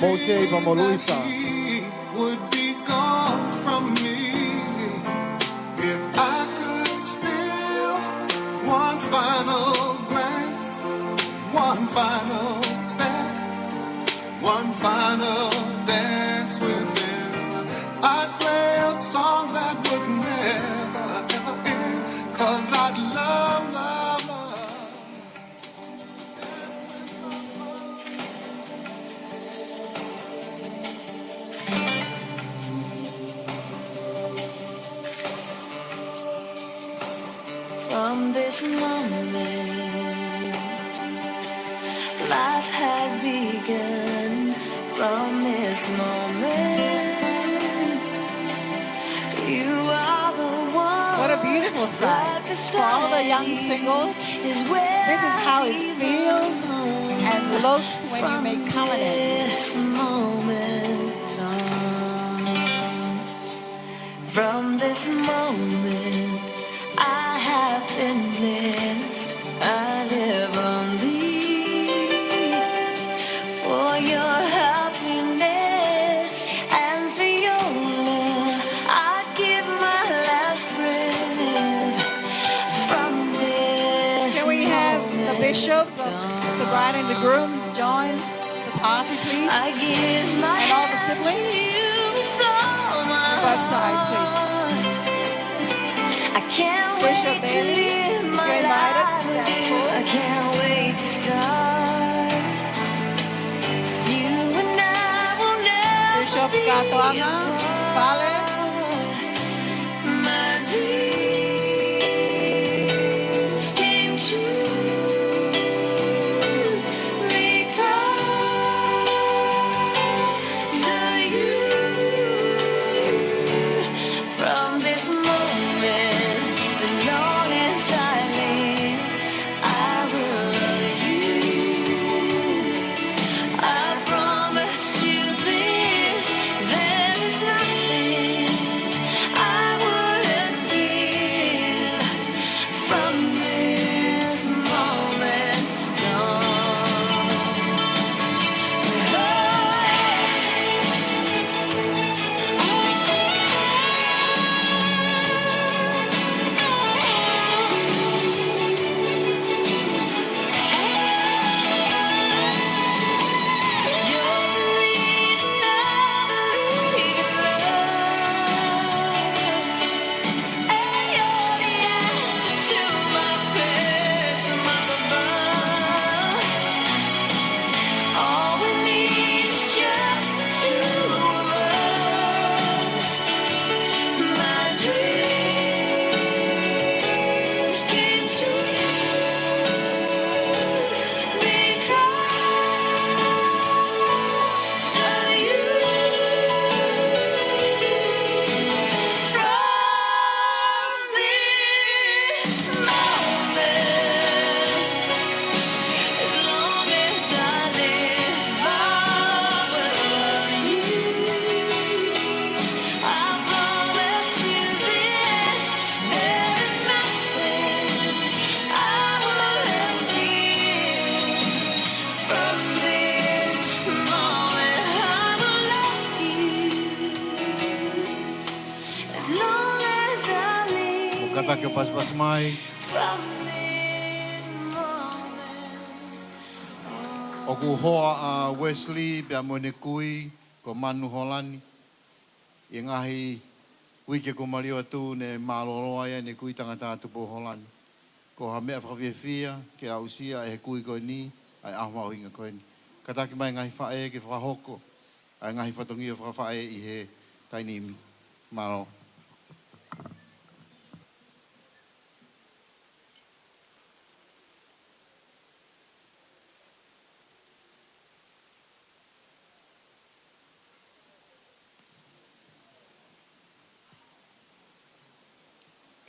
Mose pea mo Luisa. Never dreamed that he would be gone from me. If I could steal one final glance, one final step, one final dance with him, I'd play a song that would never, ever end. 'Cause I'd love, love, love. From this moment, life has begun. From this moment, you are the one. What a beautiful sight. For all the young singles, this is how it feels and looks when you make covenants. From this moment on. From this moment, I have been blessed. I live only for your happiness and for your love. I'd give my last breath. From this moment on. Can we have the bishops of the bride and the groom join the party, please? I give my hand to you with all my heart. And all the siblings. Both sides, please. I can't wait to live my life with you. Bishop Bailey, you're invited to the dance floor. I can't wait to start. You and I will never be apart. Bishop Katoanga, Fale. My dreams came true because of you. From this moment, as long as I live, I will love you. I promise you this, there is nothing I wouldn't give from this moment on. You're the reason I believe in love. And you're the answer to my prayers from up above. All we need is just the two of us. My dreams came true because of you. From this moment, as long as I live, I will love you. I promise you this, there is nothing I wouldn't give from this moment. I will love you as long as I live. Mou kātaki ʻo pasipasi mai. From this moment. ʻOku hoa ʻa Wesley pea mo ʻene kui ko Manu Holani ʻi he ngaahi Uike kuo maliu atu ne mālōlō ai ʻene kui tangata Tupou Hōlani. Ko ha meʻa fakafiefia ke aʻusia ʻe he kui ko eni ʻa e ʻaho mahuʻinga ko eni. Kātaki mai ngaahi faʻē ke fakahoko ʻa e ngaahi fatongia fakafaʻē ʻi he taimi ni. Mālō.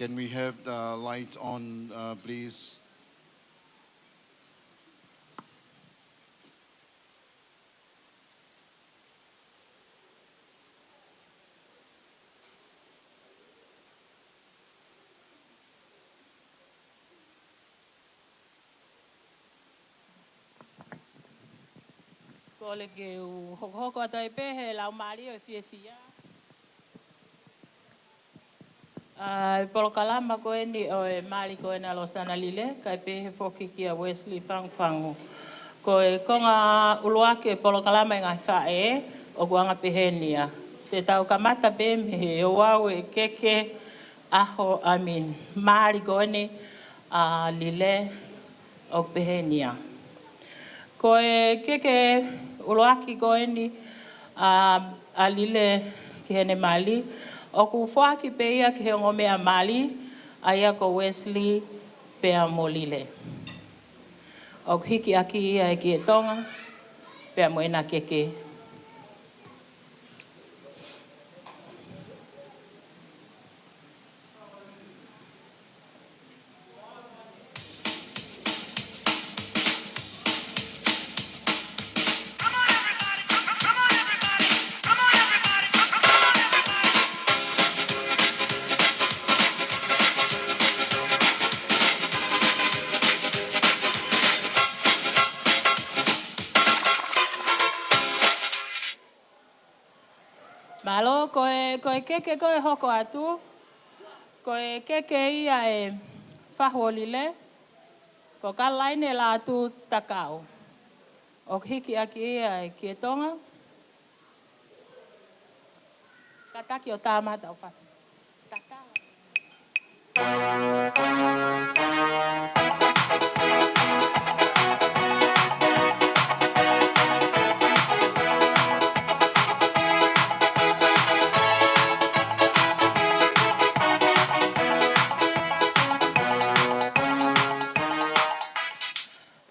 Can we have the lights on, uh, please? Kole ke u hokohoko atu ai pē he laumālie ʻo e fiefia ʻa e polokalama ko eni ʻo e mali ko ena ʻa Losana Lile, kae pehē foki kia Wesley Fangufangu. Ko e konga ʻuluaki ʻo e polokalama ʻa e ngaahi faʻē ʻoku anga peheni ia. Te tau kamata pē mei he ouau ʻo e keke ʻaho, I mean, mali ko eni ʻa Lile ʻoku peheni ia. Ko e keke ʻuluaki ko eni ʻa, ʻa Lile ki heʻene mali, ʻoku foaki pē ia ki he ongo meʻa mali, ʻa ia ko Wesley pea mo Lile. ʻOku hiki ʻaki ia ʻe Kietonga pea mo ʻena keke. Mālō, ko e, ko e keke ko ē ʻe hoko atu, ko e keke ia ʻa e fahu ʻo Lile, ko Kalaine Lātū Takau. ʻOku hiki ʻaki ia ʻe Kietonga. Kātaki ʻo tāmata ʻo fasi.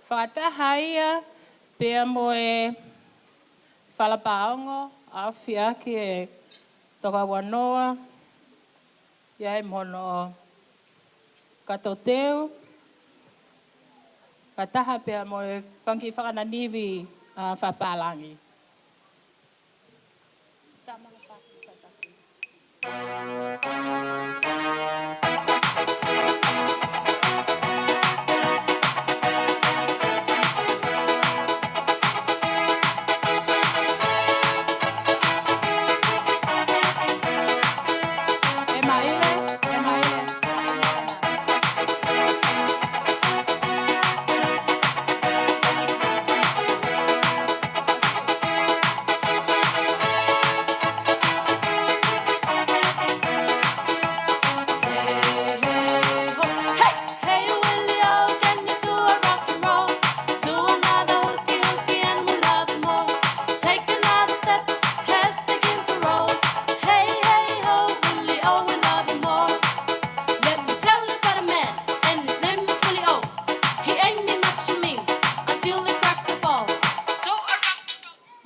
Fakataha ia pea mo e Fala Pāongo, ʻa ia ʻoku ʻi ai e toko ua noa, ʻi ai mo hono kato teu, fakataha pea mo e fanga kiʻi fakananivi ʻa Fakapālangi.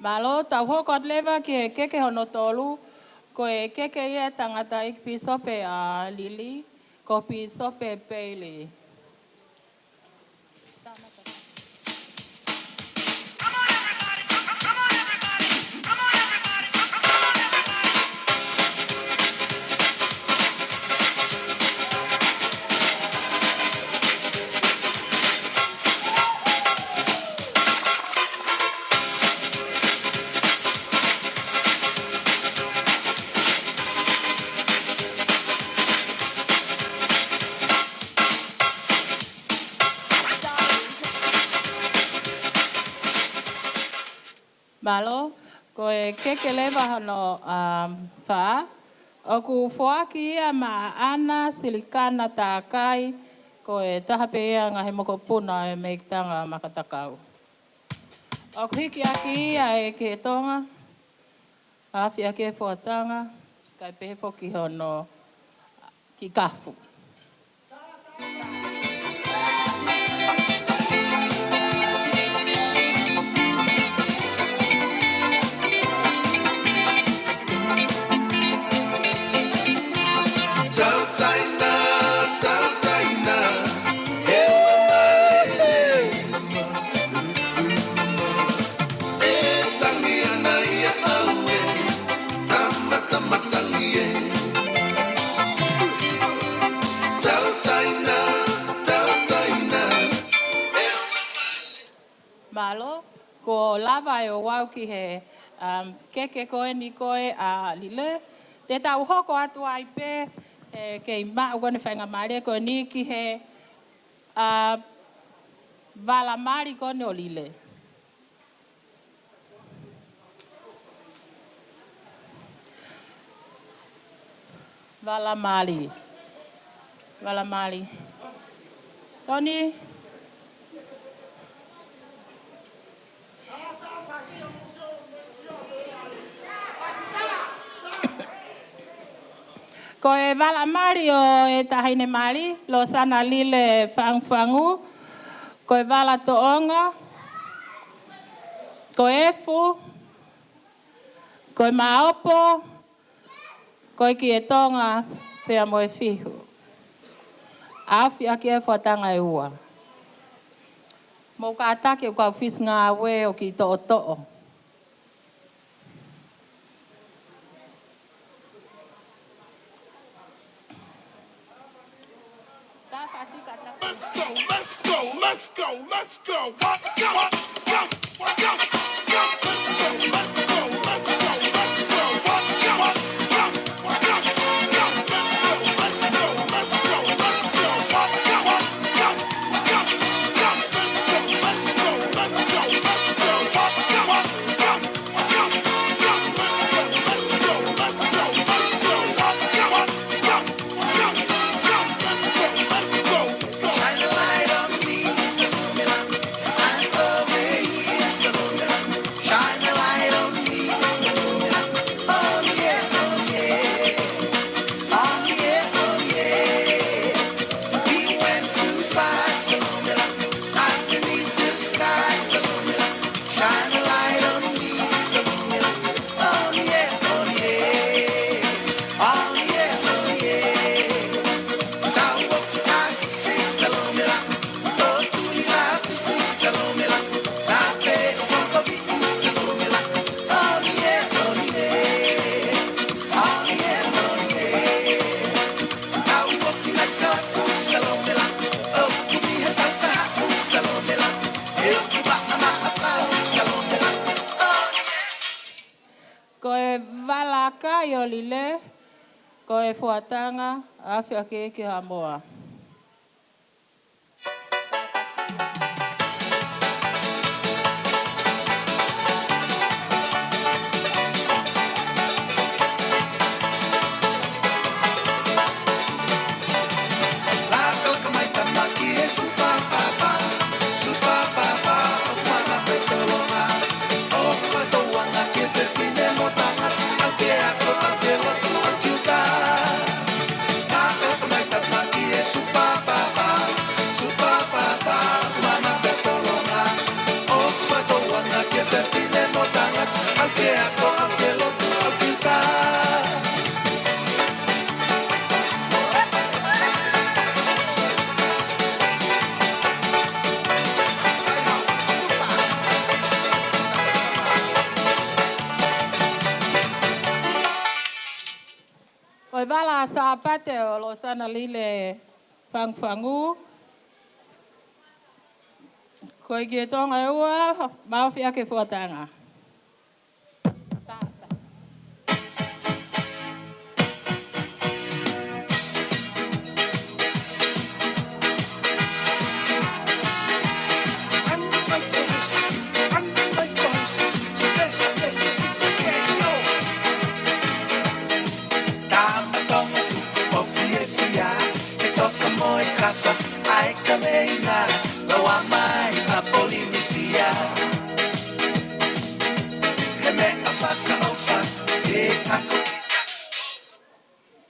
Mālō, tau hoko atu leva ki he keke hono tolu, ko e keke ia ʻa e tangataʻeiki pīsope ʻa Lili, ko Pīsope Peili. Mālō, ko e keke leva hono, um, fā, ʻOku foaki ia maʻa ʻAna Silikana Takai, ko e taha pē ia ngaahi mokopuna ʻo e Mekitanga Makatakau. ʻOku hiki ʻaki ia ʻe Kiʻetonga, afi ʻaki e fuatanga, kae pehē foki hono kiʻi kafu. Tautaina, tautaina, e ua mai e lima. E tangi ana ia ʻaue, tama, tama tangi e. Tautaina, tautaina, e ua mai. Mālō, kuo lava e ouau ki he, um, keke ko eni ko ē ʻa Lile. Te tau hoko atu ai pē, ē, kei maʻu ko eni faingamālie ko eni ki he, uh, vala mali ko eni ʻo Lile. Vala mali. Vala mali. Tony. Ko e vala mali ʻo e taʻahine mali, Losana Lile Fangufangu. Ko e vala toʻonga, ko e efu, ko e maopo, ko e Kiʻetonga pea mo e fihu. Afi ʻaki e fuatanga ʻe ua. Mou kātaki ʻoku ou fisi ngāue ʻo kiʻi toʻotoʻo. Let's go, let's go, let's go, let's go. What, what, what, what, what, what, let's go, let's go, let's go, let's go. What, what, what, what, what, let's go, let's go, let's go. What, what, what, what, what, let's go, let's go, let's go. What, what, what, what, Ko e vala kai ʻo Lile, ko e fuatanga, afi ʻaki ki Haʻamoa. Ko e vala Sāpate ʻo Losana Lile Fangufangu. Ko e Kiʻetonga ʻe ua, maʻu afi ʻaki e fuatanga.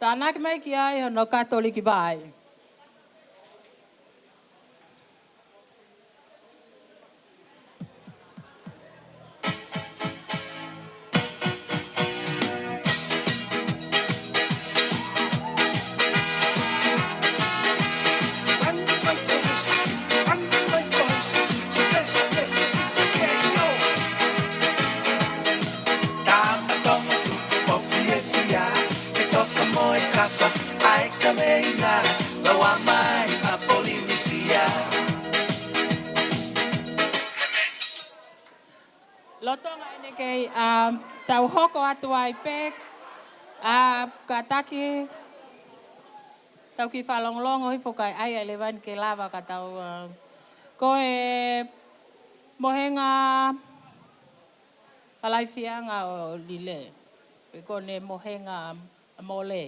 Tānaki mai ki ai hono Katoliki vai. Lolotonga ʻene kei, ʻa, tau hoko atu ai pē, ʻa, kātaki, tau kiʻi fakalongolongo hifo kae ʻai ʻa e levani ke lava ka tau, ʻa, ko e mohenga Falaifianga ʻo Lile, pe ko ʻene mohenga mole.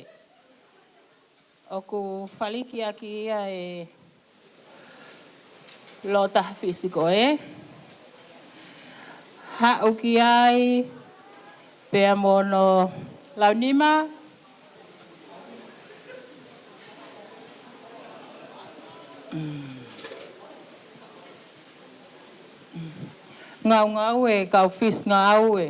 ʻOku faliki ʻaki ia ʻe Lota Fisiko ē. Haʻu ki ai pea mo hono launima. Mm. Mm. Ngaungaue, kau Fis ngaue.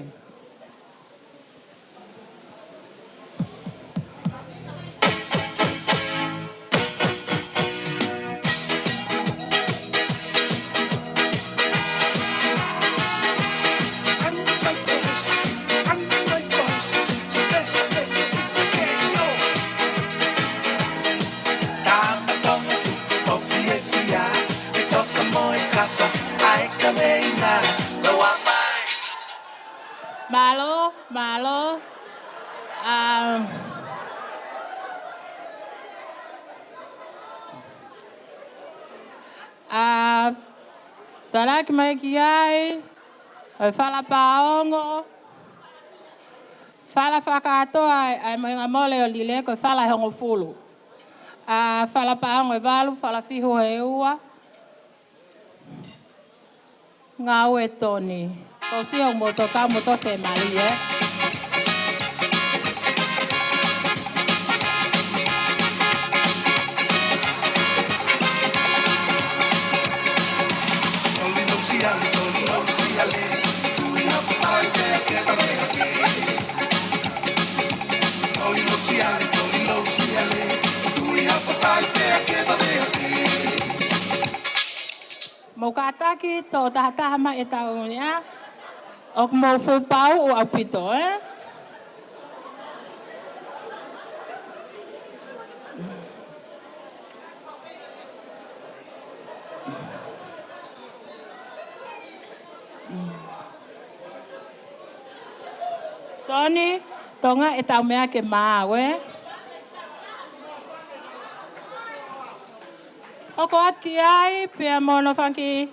Mālō, mālō. Um, ʻa, tānaki mai ki ai, ʻa e fala paongo, fala fakakātoa ʻa e, ʻa e mohenga mole ʻo Lile ko e fala ʻe hongofulu. ʻA, fala paongo ʻe valu, fala fihu ʻe ua. Ngaue Toni. Ko sio mo to ka mo to te mali, ē. Mou kātaki tō tahataha mai ʻetau ni, ʻa? ʻOku mou fuʻu pauʻu ʻaupito, ē? Toni, Tonga ʻetau meʻa ke maau, ē? Hoko atu ki ai, pea mo hono fanga kiʻi,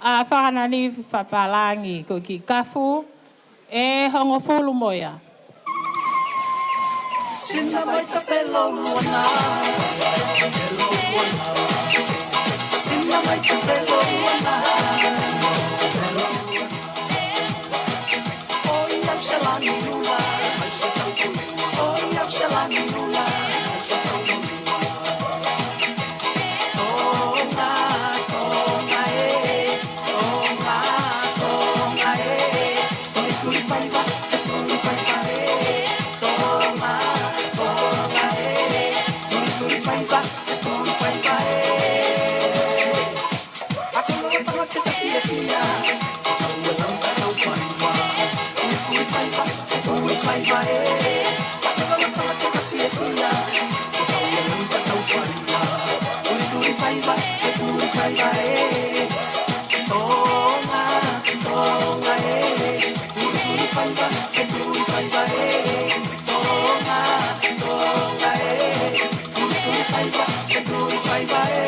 ʻa, fakanani fakapālangi, ko e kiʻi kafu ʻe hongofulu mo ia. Sina mai ta felo luana. Sina mai ta felo luana. Oi au salani lula. Oi au salani lula. Tonga, Tonga e, Tonga, Tonga e. Tuli tuli faiva, tuli faiva e. Tonga, Tonga e. Tuli tuli faiva, tuli faiva e. Ako lo tala ke ta fia fia. Tau e lau ka tau faiva. Tuli tuli faiva, tuli faiva e. Ako lo tala ke ta fia fia. Tau e lau ka tau faiva. Tuli tuli faiva, tuli faiva e. Tonga, Tonga e. Tuli tuli faiva, tuli faiva e. Tonga, Tonga e. Tuli tuli faiva, tuli faiva e.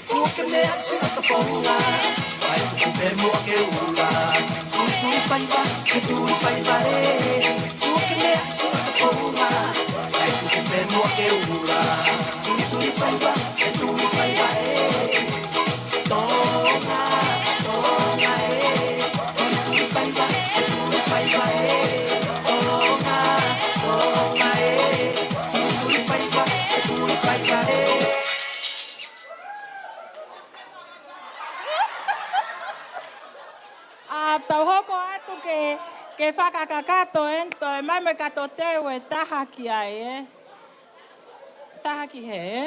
Kuo ke meaʻi sina ta founga, ʻai tuku pē muʻa ke ula. Tuli tuli faiva, tuli faiva e. Kuo ke meaʻi sina ta founga, ʻai tuku pē muʻa ke ula. Tuli tuli faiva, tuli faiva e. Tonga, Tonga e. Tuli tuli faiva, tuli faiva e. Tonga, Tonga Fakakakato ē, toe mai mo e kato teu ʻe taha ki ai ē. Taha ki hē ē.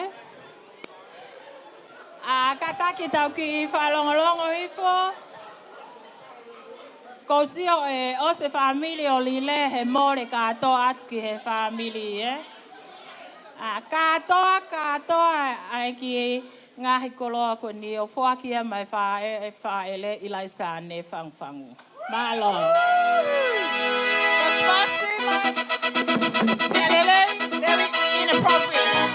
ʻA, kātaki tau kiʻi fakalongolongo hifo. Ko e sio ē, ʻosi e fāmili ʻo lile he mole kātoa atu ki he fāmili ē. ʻA, kātoa, kātoa ʻa e kiʻi ngaahi koloa ko eni ʻo foaki ia maʻa e faʻē-, faʻēlē ʻIlaisaane Fangufangu. Mālō. Pasipasi, mai. Meʻa lelei, very inappropriate.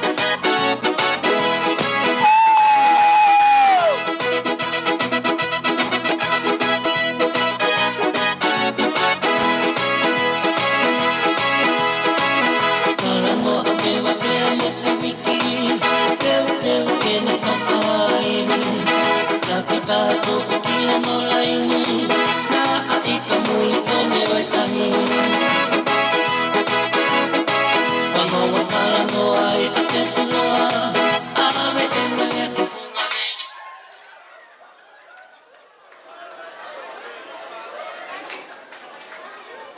Talanoa pē ʻa Pea mo Kaviki, teuteu ke ne fakaʻaiʻi. Taki taha tupu ki hono laini, naʻa ʻi ka muli kone ʻo e tahi. Fanongo talanoa ʻi ʻa Tesiloa, ʻave ʻene lea ki Funga Veli.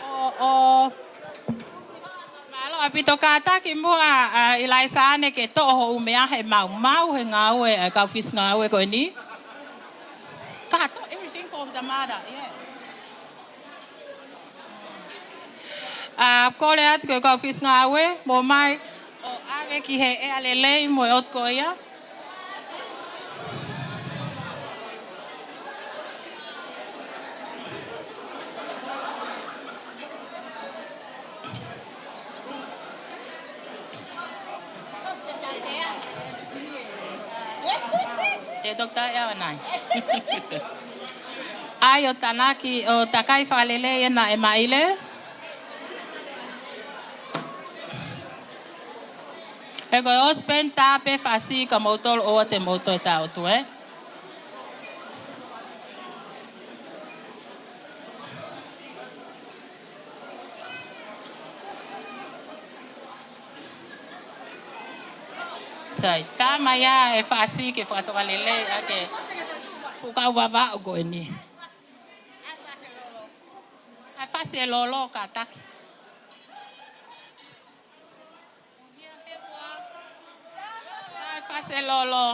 ʻO, ʻo. Mālō ʻaupito, kātaki muʻa ʻa ʻIlaisaane ke toʻo hoʻo meʻa he maumau he ngāue ʻa e kau fisingāue ko eni. Kātoa, everything for the mother, yeah. ʻA, kole atu ki he kau fisingāue, mou ō mai ʻo ʻave ki he ʻea lelei mo e ʻotu ko ia. Te tokta ia nai. ʻAi ʻo tānaki, ʻo takai fakalelei ʻena ʻe Maile. He ko e ʻosi pē eni tā pē fasi ka mou tolo ʻoua te mou toe tā ʻotu ē. Sai, tā mai ā e fasi ke fakatokalelei ʻa e fuʻu kau vavaʻu ko eni. ʻAi fasi e lolo kātaki. ʻAi fasi e lolo.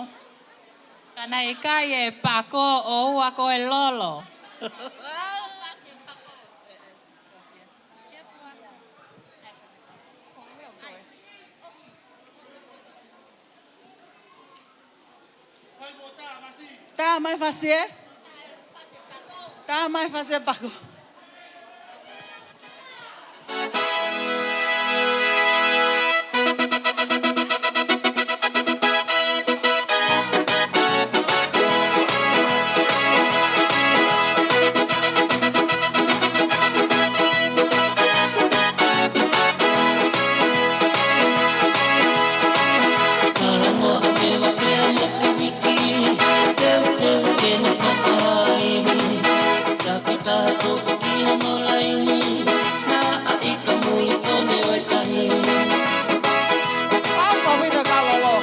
Ka naʻe ʻikai e pako ʻoua ko e lolo. Tā mai fasi ē. Tā mai fasi e pako. Talanoa pē ʻa Pea mo Kaviki, teuteu ke ne fakaʻaiʻi. Taki taha tupu ki hono laini, naʻa ʻi ka muli kone ʻo e tahi.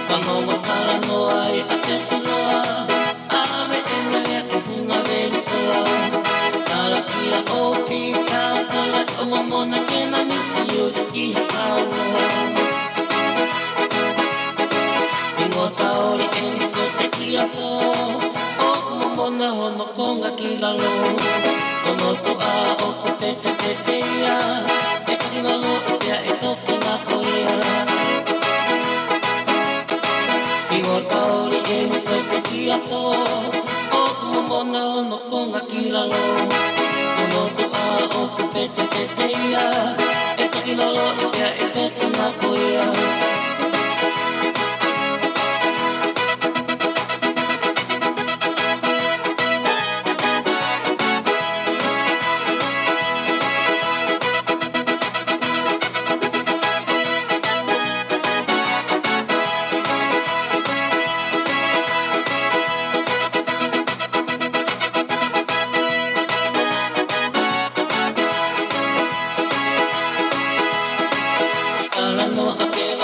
Fanongo talanoa ʻi ʻa Tesiloa, ʻave ʻene lea ki Funga Veli Toa. Talakia ʻo Pita, tala ʻo Momona ke na misi ʻo ʻi ha kaua. Hingoa taoli eni ko Tekiapo, ʻoku momona hono konga ki lalo. Hono tuʻa ʻoku petepete ia, ʻe fakiloloʻi pea ʻe toki ngako ia. Hingoa taoli eni ko Tekiapo, ʻoku momona hono konga ki lalo. Hono tuʻa ʻoku petepete ia, ʻe fakiloloʻi pea ʻe toki ngako ia. Talanoa pē ʻa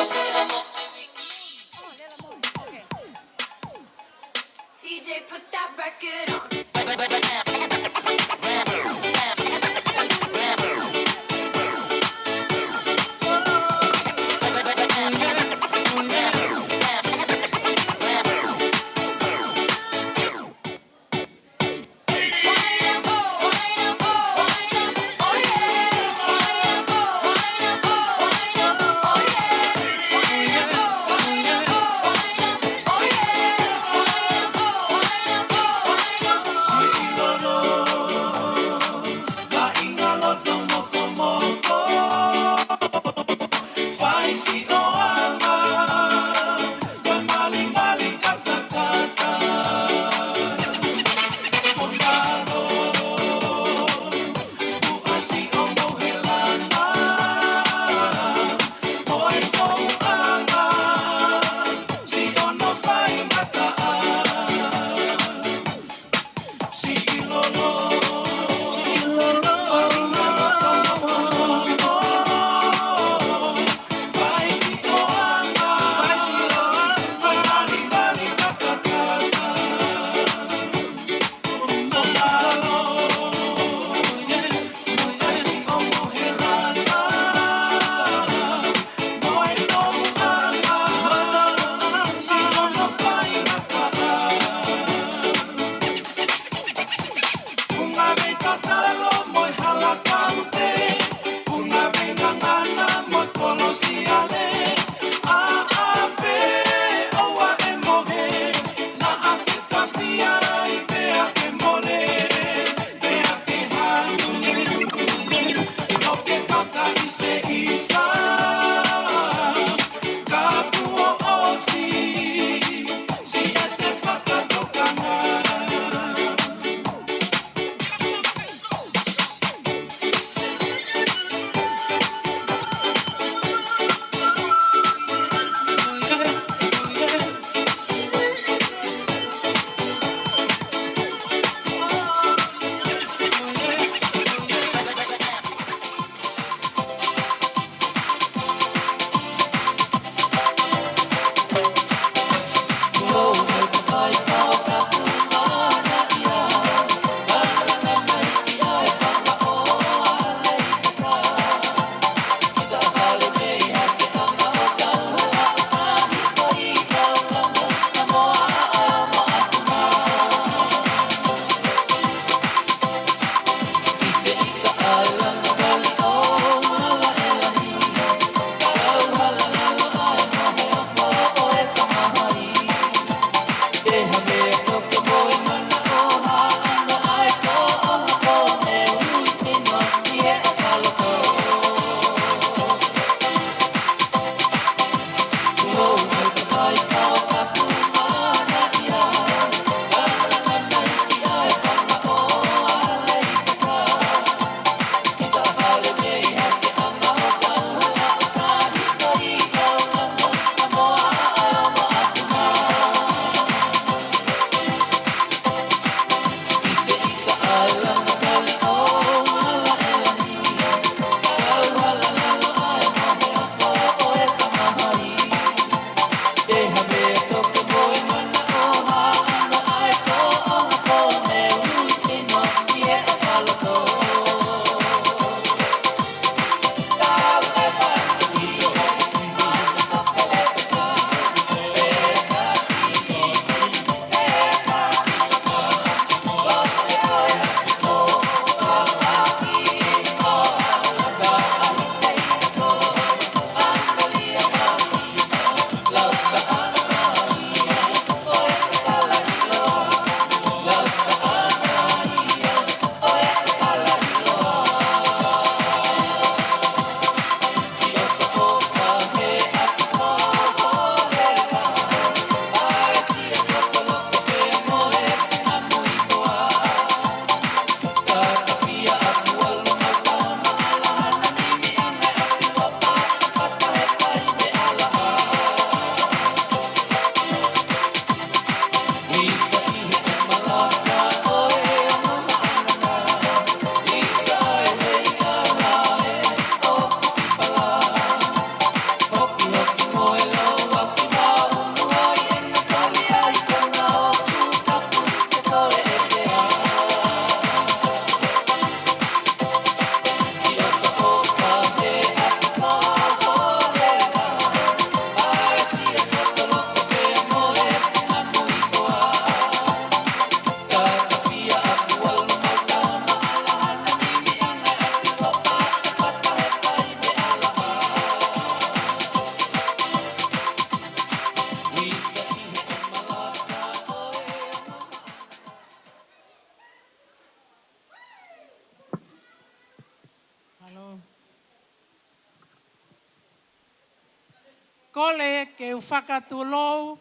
Kole ke u fakatulou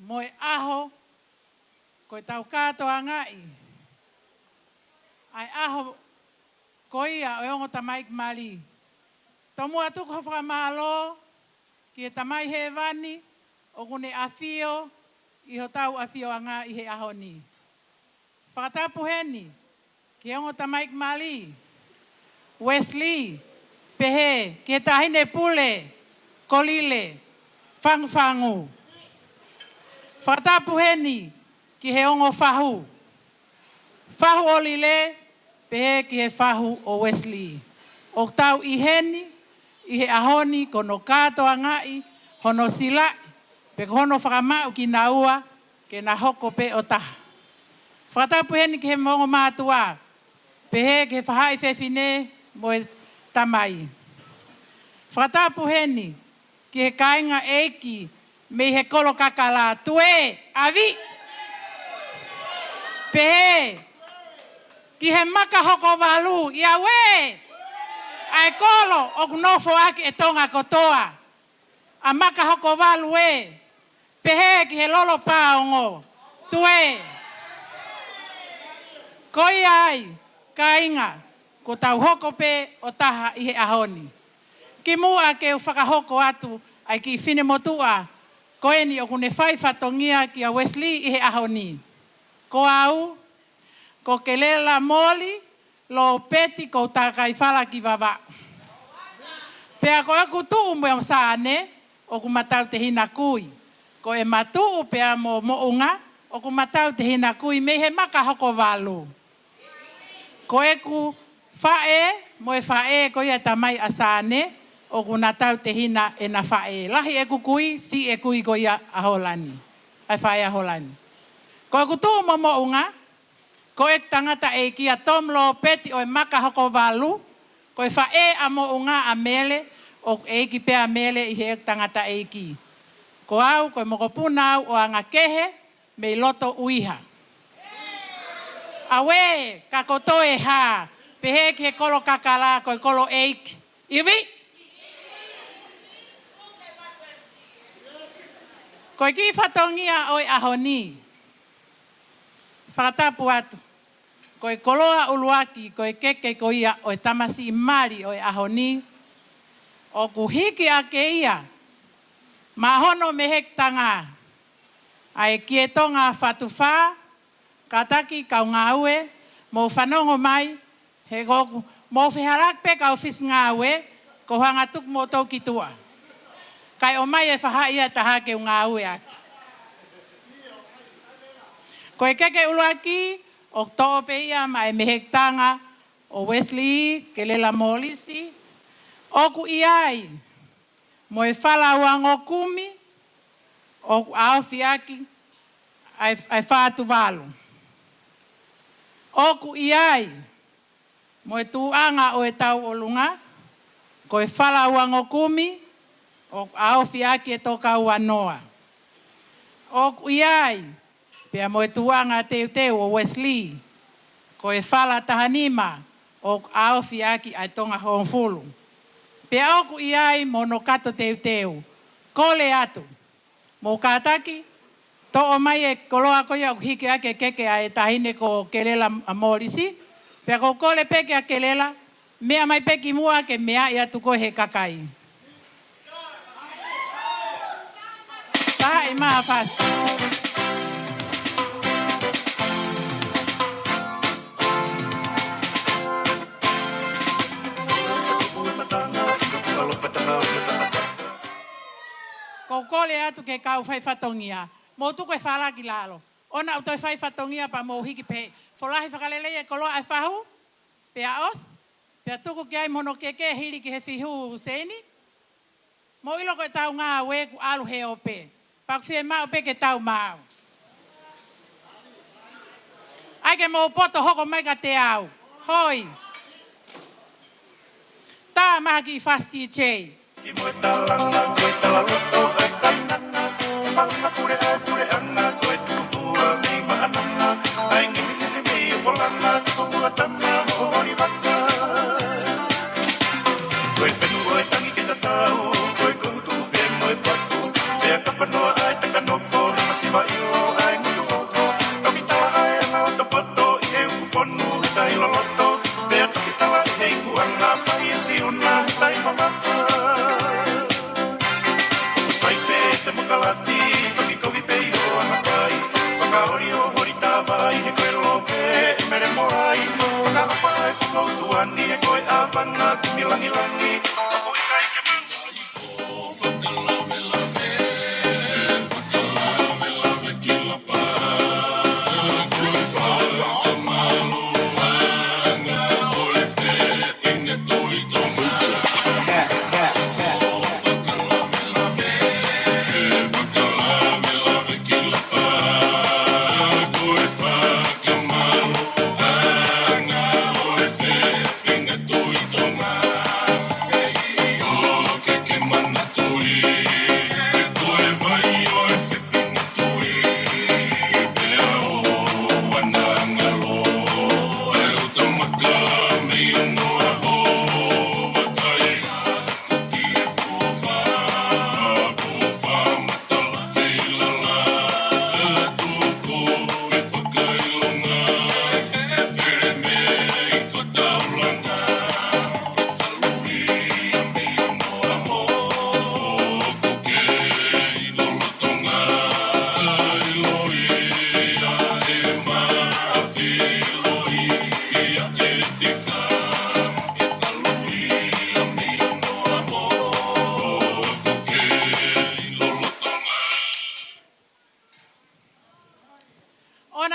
mo e ʻaho ko e tau kātoangaʻi ʻa e ʻaho ko ia ʻo e ongo tamaiki mali. Tomuʻa tuku ha fakamālō ki he Tamai Hēvani ʻoku ne ʻafio ʻi hotau ʻafioʻanga ʻi he ʻaho ni. Fakatapu heni ki he ongo tamaiki mali, Wesley, pehē ki he Taʻahine Pule, Kolile Fangufangu. Fakatapu heni ki he ongo fahu, Fahu ʻo Lile, pehē ki he fahu ʻo Wesley. ʻOku tau ʻi heni ʻi he ʻaho ni ko hono kātoangaʻi hono silaʻi, pe ko hono fakamaʻu kinaua ke na hoko pē ʻo taha. Fakatapu heni ki he ongo mātuʻa, pehē ki he faʻahi fefine mo e tamai. Fakatapu heni ki he kāinga ʻeiki mei he kolo kakala, tuē, ʻavi. Pehē ki he Makahokovalu, ʻi ʻauē, ʻa e kolo ʻoku nofo ʻaki e Tonga kotoa. ʻA Makahokovalu ē, pehē ki he lolo paongo, tuē. Ko ia ai, kāinga, ko tau hoko pē ʻo taha ʻi he ʻaho ni. Kimuʻa ke u fakahoko atu ʻa e kiʻi finemotuʻa ko eni ʻoku ne fai fatongia kia Wesley ʻi he ʻaho ni. Ko au, ko Kelela Moli Lopeti, ko Takaifala ki Vavaʻu. Pea ko ʻeku tuʻu mo Sane ʻoku ma tau tehina kui. Ko e matuʻu pea mo Moʻunga ʻoku ma tau tehina kui mei he Makahokovalu. Ko ʻeku faʻē mo e faʻē ko ia tamai ʻa Sane ʻoku na tau tehina ʻena faʻē. Lahi ʻeku kui, siʻi e kui ko ia ʻa Holani. ʻA e faʻē ʻa Holani. Ko ʻeku tuʻu mo Moʻunga, ko e tangataʻeiki ʻa Tom Lopeti ʻo e Makahokovalu, ko e faʻē ʻa Moʻunga ʻa Mele, ʻoku ʻeiki pē ʻa Mele ʻi he tangataʻeiki. Ko au, ko e mokopuna au ʻo Angakehe, mei loto ʻUiha. ʻAuē, ka ko toe hā, pehē ki he kolo kakala, ko e kolo ʻeiki. ʻIvi? Ko e kiʻi fatongia ʻo e ʻaho ni. Fakatapu atu. Ko e koloa ʻuluaki, ko e keke ko ia ʻo e tamasiʻi mali ʻo e ʻaho ni. ʻOku hiki ake ia maʻa hono mehekitanga ʻa e Kietonga Fatufā, kātaki kau ngāue, mou fanongo mai, he ko ʻoku mou fehālaaki pē kau fisi ngāue, ko hanga tuku moutolu ki tuʻa. Kae ʻomai e fahaʻi ʻe taha ke u ngāue ʻaki. Ko e keke ʻuluaki, ʻoku toʻo pē ia maʻa e mehekitanga ʻo Wesley Kelela Molisi, ʻoku ʻi ai mo e fala uangokumi ʻoku ʻaofi ʻaki ʻa e, ʻa e Fā Tuvalu. ʻOku ʻi ai mo e tuʻuʻanga ʻo e tauʻolunga, ko e fala uangokumi ʻoku ʻaofi ʻaki e Tokauanoa. ʻOku ʻi ai pea mo e tuʻuʻanga teuteu ʻo Wesley, ko e fala tahanima ʻoku ʻaofi ʻaki ʻa e Tonga Hongofulu. Pea ʻoku ʻi ai mo hono kato teuteu. Kole atu, mou kātaki, toʻo mai e koloa ko ia ʻoku hiki ake keke ʻa e taʻahine ko Kelela ʻa Molisi. Pea ko u kole pē kia Kelela, meʻa mai pē kimuʻa ke meaʻi atu koe he kakai. Tahaʻi maʻa Fasi. Ko u kole atu ke kau fai fatongia, mou tuku e fala ki lalo. ʻOua naʻa toe fai fatongia pea mou hiki pē. Folahi fakalelei e koloa ʻa e fahu, pea ʻosi, pea tuku ki ai mo hono keke hili ki he fihu Seini. Mou ʻilo ko e tau ngāue kuo ʻalu he ope. Pea ʻoku fiemaʻu pē ke tau maʻu. ʻAi ke mou poto hoko mai kiate au. Hoi. Tā maha ki Fasi T J. Ki mo e talanga, ko e talaloto ʻa e kananga. Fanga puleʻanga, puleʻanga, ko e tukufua mei Maʻananga. ʻAi ngimingimi mei Folanga, ko Muatama, ko Olivaka. Ko e penu, ko e tangi ke tatau, ko e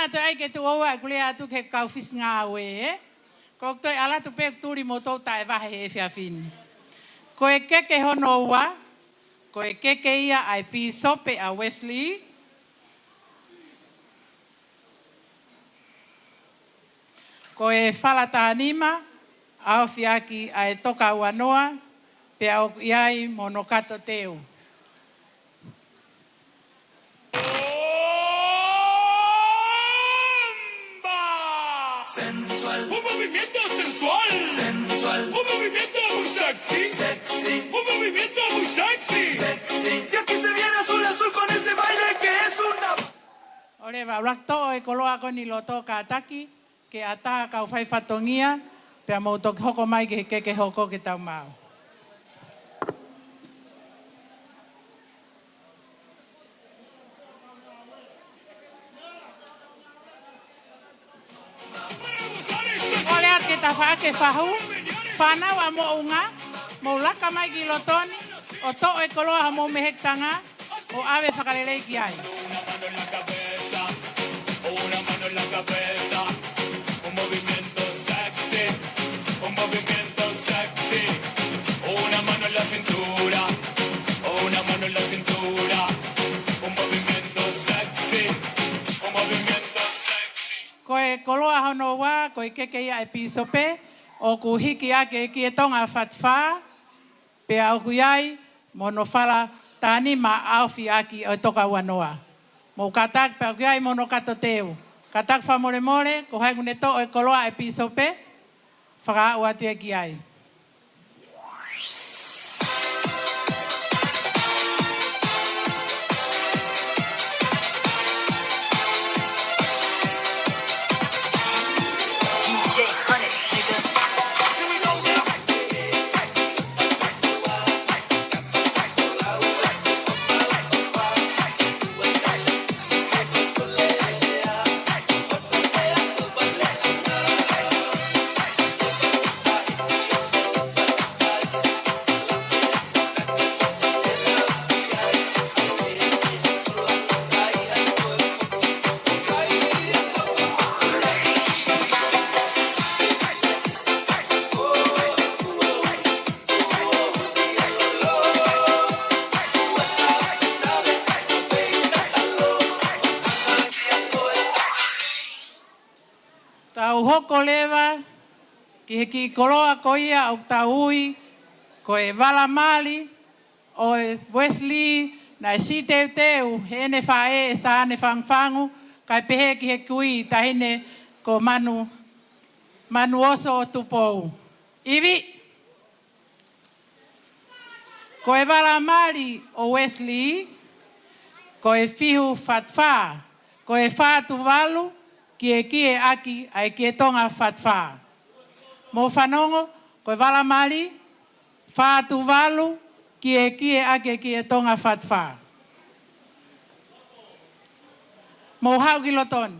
Toe ʻai ke tuʻu ʻoua ʻeku lea atu ki he kau fisi ngāue, ē? Ko ʻeku toe ʻalu atu pē ʻeku tuli mo ʻoku taʻevahe he efiafi ni. Ko e keke hono ua, ko e keke ia ʻa e pīsope ʻa Wesley. Ko e fala tahanima, ʻaofi ʻaki ʻa e toka ua noa, pea ʻoku ʻi ai mo hono kato teu. Sensual. Un movimiento sensual. Sensual. Un movimiento muy sexy. Sexy. Un movimiento muy sexy. Sexy. Y aquí se viene azul azul con este baile que es una... ʻOleva, ʻuluaki toʻo e koloa ko eni ʻi loto, kātaki ke ʻatā kau fai fatongia, pea mou toki hoko mai ki he keke hoko ke tau maʻu. Kole atu ke ta faʻa ke fahu, fānau ʻa Moʻunga, mou laka mai ki loto ni, ʻo toʻo e koloa homou mehekitanga, ʻo ʻave fakalelei ki ai. Una mano en la cabeza, una mano en la cabeza, un movimiento sexy, un movimiento sexy, una mano en la cintura, una mano en la cintura, un movimiento sexy, un movimiento sexy. Ko e koloa hono ua, ko e keke ia ʻa e pīsope, ʻoku hiki ʻaki ʻe Kietonga Fatifā, pea ʻoku ʻi ai mo hono fala tahanima, ʻaofi ʻaki ʻa e toka ua noa. Mou kātaki pea ʻoku ʻi ai mo hono kato teu. Kātaki fakamolemole, ko hai ʻoku ne toʻo e koloa ʻa e pīsope, fakaaʻu atu ia ki ai. Tau hoko leva ki he kiʻi koloa ko ia ʻoku tau ui ko e vala mali ʻo e Wesley, naʻe siʻi teuteu heʻene faʻē ʻe Sane Fangufangu, kae pehē ki he kui taʻahine ko Manu, Manuoso Tupou. Ivi. Ko e vala mali ʻo Wesley, ko e fihu fatifā, ko e fā Tuvalu, kiekie ʻaki ʻa e Kietonga Fatifā. Mou fanongo, ko e vala mali, fā Tuvalu, kiekie ʻaki ʻa e Kietonga Fatifā. Mou haʻu ki loto ni.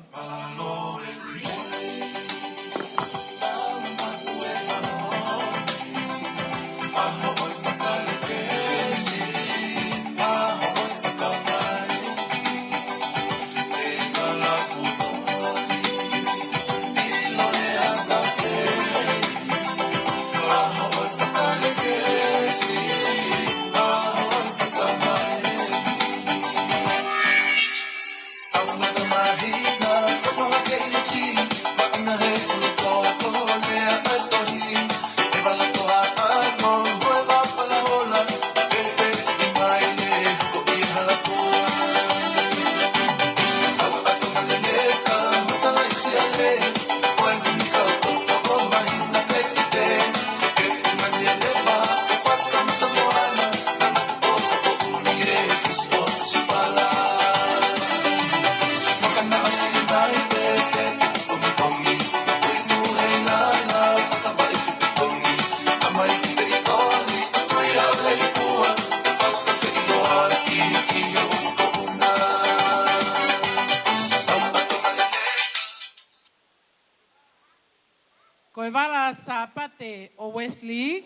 Ko e vala Sāpate ʻo Wesley,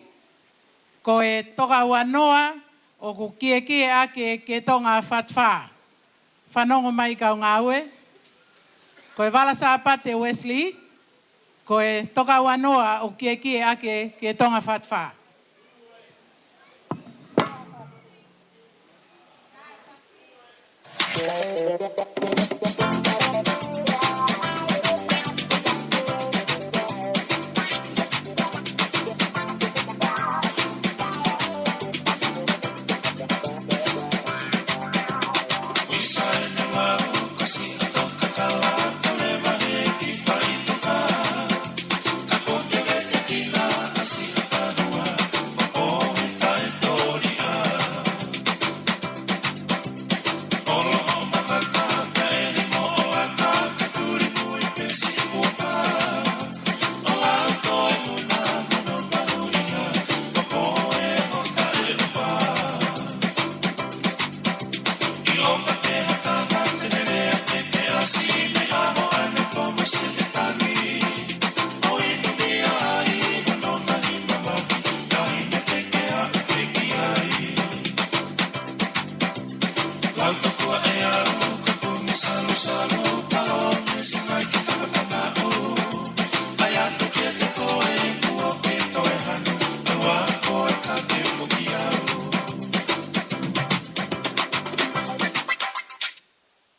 ko e toka ua noa ʻoku kiekie ʻaki ʻa e Kietonga Fatifā. Fanongo mai kau ngāue. Ko e Vala Sāpate Wesley, ko e Tokaua Noa ʻoku kiekie ʻaki ki he Tonga Fatu Fā.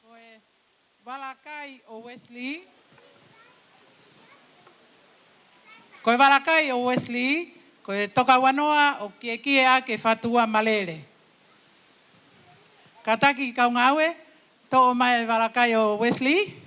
Ko e Vala Kai ʻo Wesley. Ko e Vala Kai ʻo Wesley, ko e Tokaua Noa ʻoku kiekie ʻaki ki he Fatu Ua Malele. Kātaki kau ngāue, toʻo mai e Vala Kai ʻo Wesley.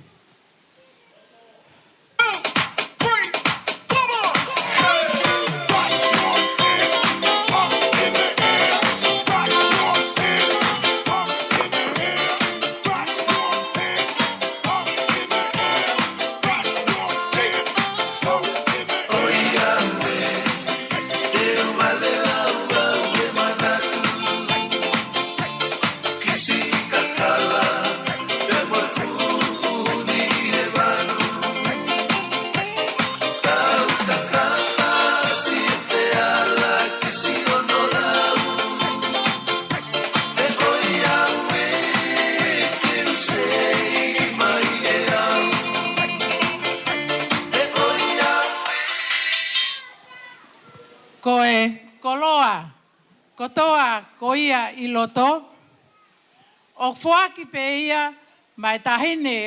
Ko e koloa kotoa ko ia ʻi loto, ʻoku foaki pē ia maʻa e taʻahine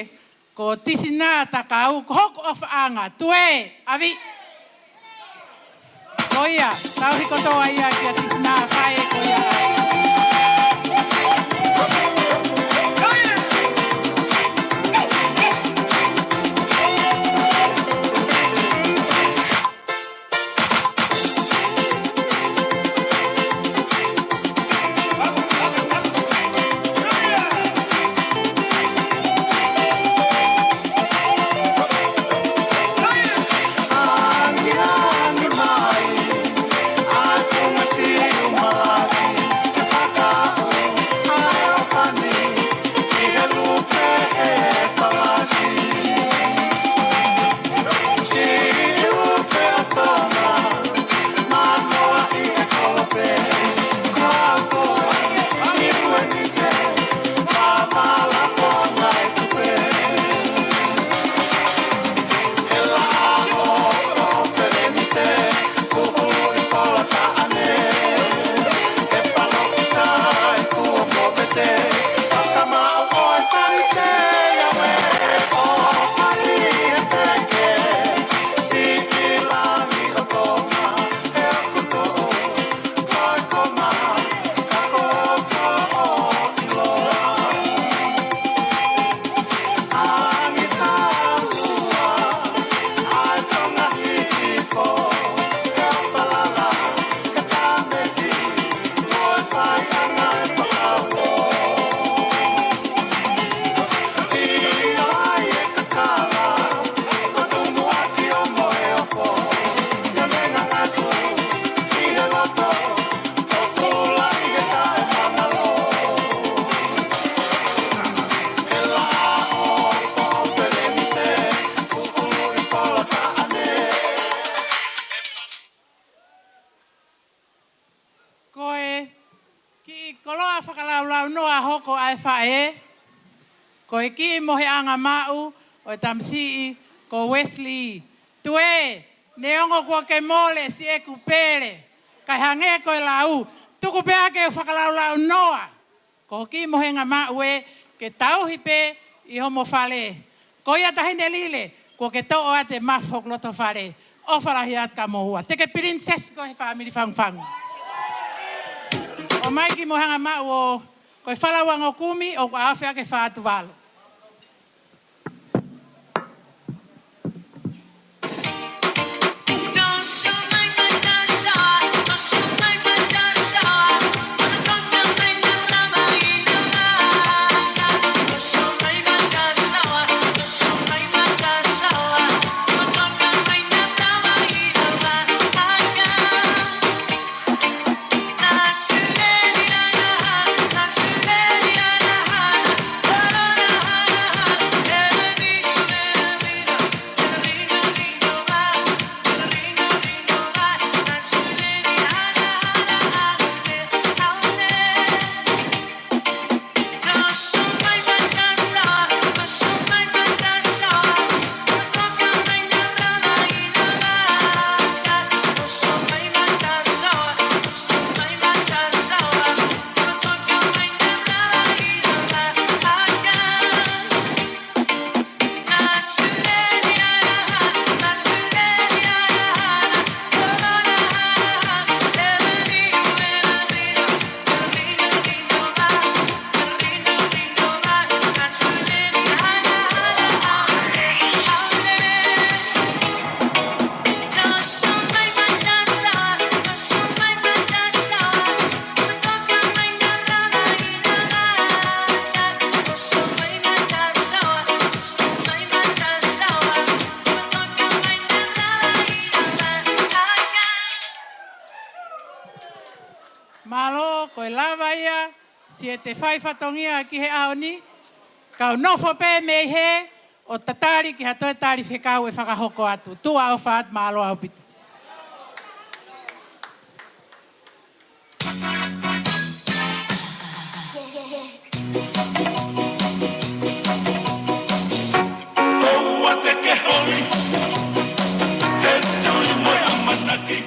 ko Tisinā Takau, ko hoku ʻofaʻanga. Tuē, ʻavi. Ko ia, tauhi kotoa ia kia Tisinā, fai ko ia. Ko e kiʻi koloa fakalaulaunoa hoko ʻa e faʻē, ko e kiʻi mohenga maʻu, ʻo e tamasiʻi ko Wesley. Tuē, neongo kuo ke mole siʻeku pele, kae hangē ko e lau, tuku pē ʻa e fakalaulaunoa. Ko hoʻo kiʻi mohenga maʻu ē, ke tauhi pē ʻi homo fale. Ko ia Taʻahine Lile, kuo ke toʻo atu e mafu hoku loto fale. ʻOfa lahi atu kia moua. Te ke pilinisesi koe he fāmili Fangufangu. ʻOmai kiʻi mohenga maʻu ʻo, ko e fala uangokumi ʻoku ʻaofi ʻaki e fā Tuvalu. Mālō, ko e lava ia, siʻete fai fatongia ki he ʻaho ni, kau nofo pē mei hē, ʻo tatali ki ha toe tali fekau ʻe fakahoko atu. Tuʻa ʻofa atu, mālō ʻaupito. ʻOua te ke holi, te tui mo e ʻamanaki.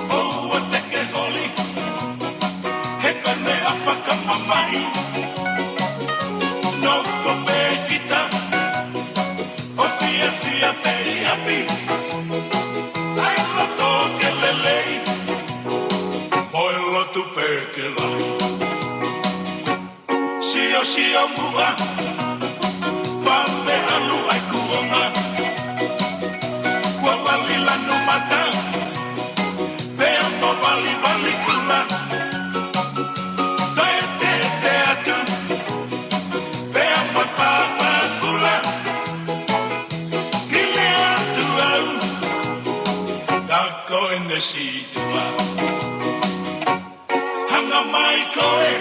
ʻOua te ke holi, he ko e meʻa fakamamahi. Nofo pē kita, ʻo fiefia pē ʻi ʻapi. ʻAi loto ke lelei, mo e lotu pē ke lahi. Siosio muʻa, pea mo e ʻalu ʻa e kuonga. Kuo vali lanu mata, pea mo valivali kula. Toe teʻeteʻe atu, pea mo pāpā kula. Ki lea atu au, ka ko ʻene sītuʻa. Hanga mai koe,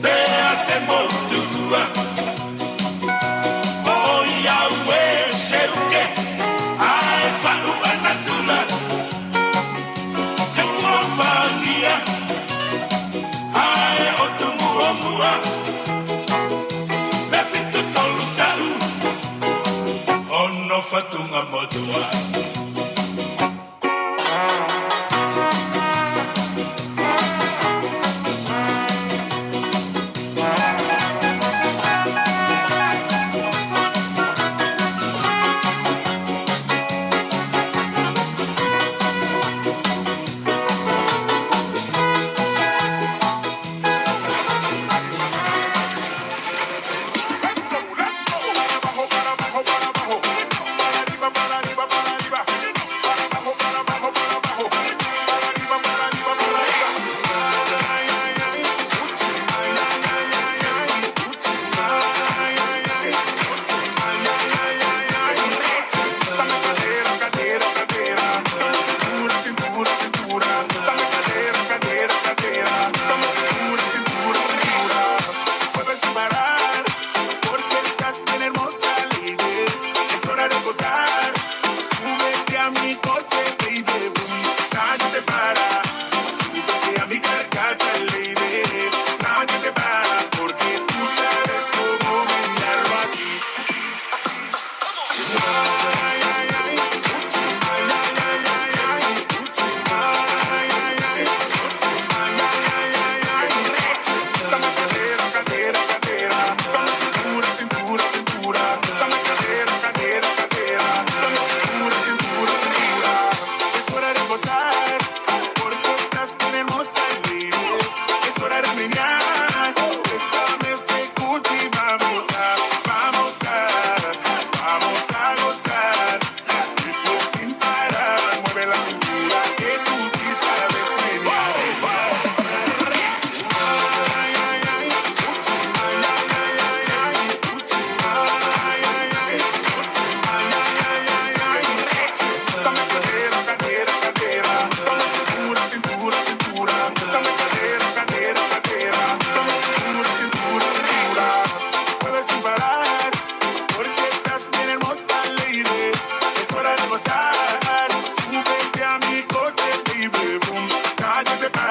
pea te mou tuʻua. ʻOiauē, seuke, ʻa e faʻu ʻa natula. He kuo fāngia, ʻa e ʻotu muʻomuʻa. Pea fitu tolu taʻu, ʻo nofo atu ʻa motuʻa.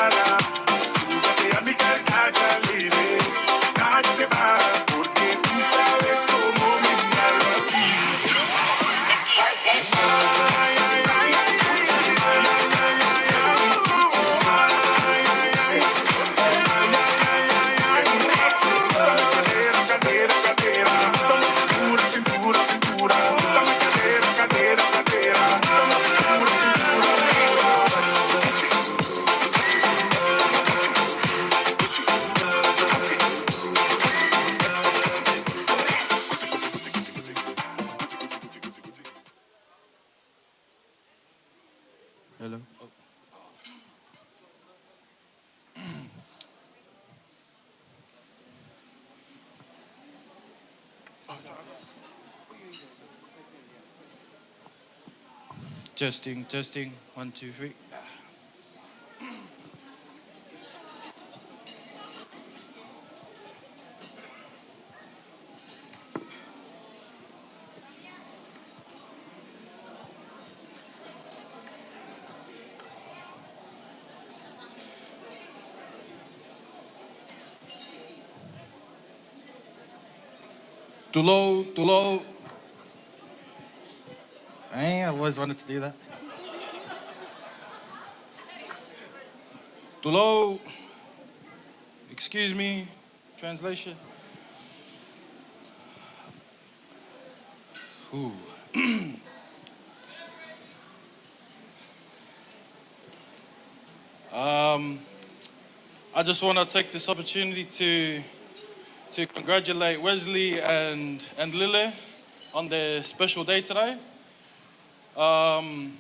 Hello. Testing, testing. One, two, three. Tulou, tulou. Eh, I always wanted to do that. Tulou. Excuse me. Translation. Ooh. Um, I just wanna take this opportunity to, to congratulate Wesley and, and Lile on their special day today. Um,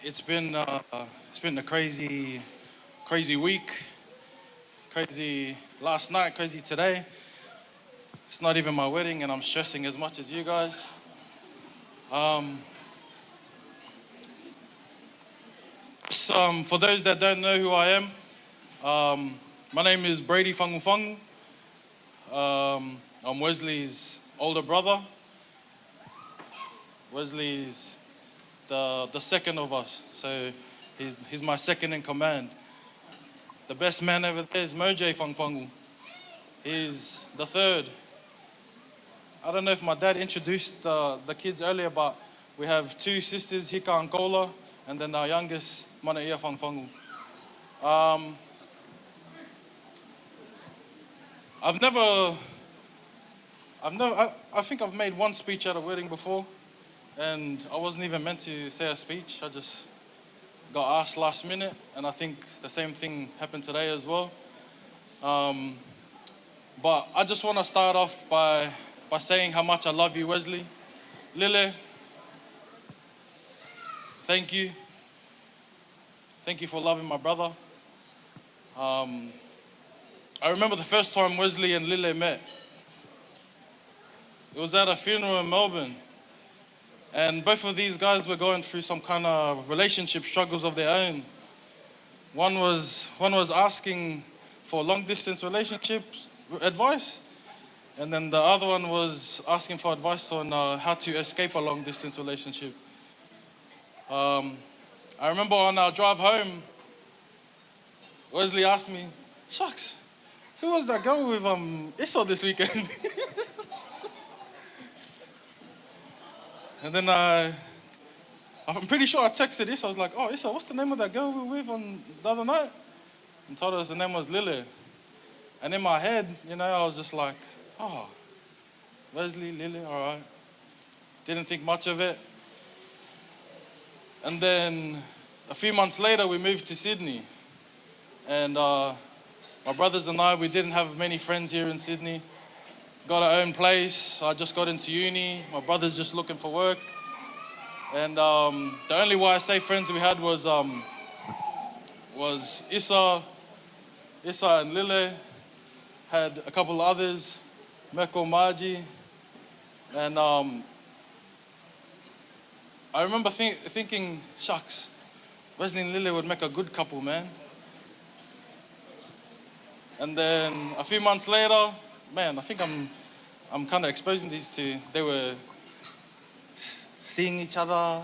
it's been, uh, it's been a crazy, crazy week, crazy last night, crazy today. It's not even my wedding, and I'm stressing as much as you guys. Um, so, um, for those that don't know who I am, um, my name is Brady Fangufangu. Um, I'm Wesley's older brother. Wesley's the, the second of us, so he's, he's my second in command. The best man over there is Mojay Fangufangu. He's the third. I don't know if my dad introduced the, the kids earlier, but we have two sisters, Hika and Kola, and then our youngest, Manaia Fangufangu. Um, I've never, I've never, I, I think I've made one speech at a wedding before, and I wasn't even meant to say a speech. I just got asked last minute, and I think the same thing happened today as well. Um, but I just wanna start off by, by saying how much I love you, Wesley. Lile, thank you. Thank you for loving my brother. Um, I remember the first time Wesley and Lile met. It was at a funeral in Melbourne. And both of these guys were going through some kind of relationship struggles of their own. One was, one was asking for long distance relationship advice, and then the other one was asking for advice on, uh, how to escape a long distance relationship. Um, I remember on our drive home, Wesley asked me, "Shucks, who was that girl with, um, Issa this weekend?" And then I, I'm pretty sure I texted Issa. I was like, "Oh, Issa, what's the name of that girl we were with on the other night?" And told her the name was Lile. And in my head, you know, I was just like, "Oh, Wesley, Lile, all right." Didn't think much of it. And then a few months later, we moved to Sydney. And, uh, my brothers and I, we didn't have many friends here in Sydney. Got our own place. I just got into uni. My brother's just looking for work. And, um, the only Y S A friends we had was, um, was Issa, Issa and Lile. Had a couple of others, Meko, Margie. And, um, I remember think, thinking, "Shucks, Wesley and Lile would make a good couple, man." And then a few months later, man, I think I'm, I'm kinda exposing these two. They were s-, seeing each other.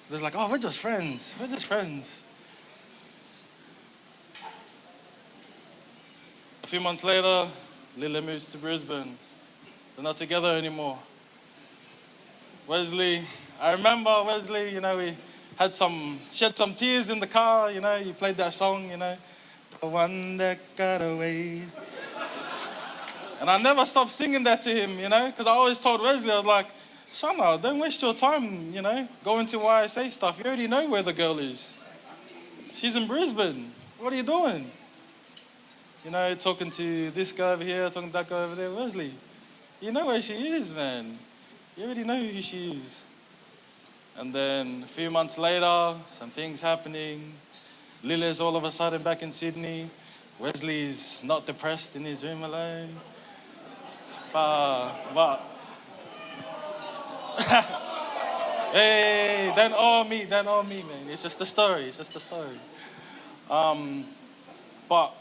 They're like, "Oh, we're just friends. We're just friends." A few months later, Lile moves to Brisbane. They're not together anymore. Wesley, I remember Wesley, you know, we had some, shed some tears in the car, you know, you played that song, you know, "The one that got away." And I never stopped singing that to him, you know, because I always told Wesley, I was like, "Shana, don't waste your time, you know, going to Y S A stuff. You already know where the girl is. She's in Brisbane. What are you doing?" You know, talking to this guy over here, talking to that guy over there. "Wesley, you know where she is, man. You already know who she is." And then a few months later, some things happening. Lile's all of a sudden back in Sydney. Wesley's not depressed in his room alone. But, but hey, don't owe me, don't owe me, man. It's just a story. It's just a story. Um, but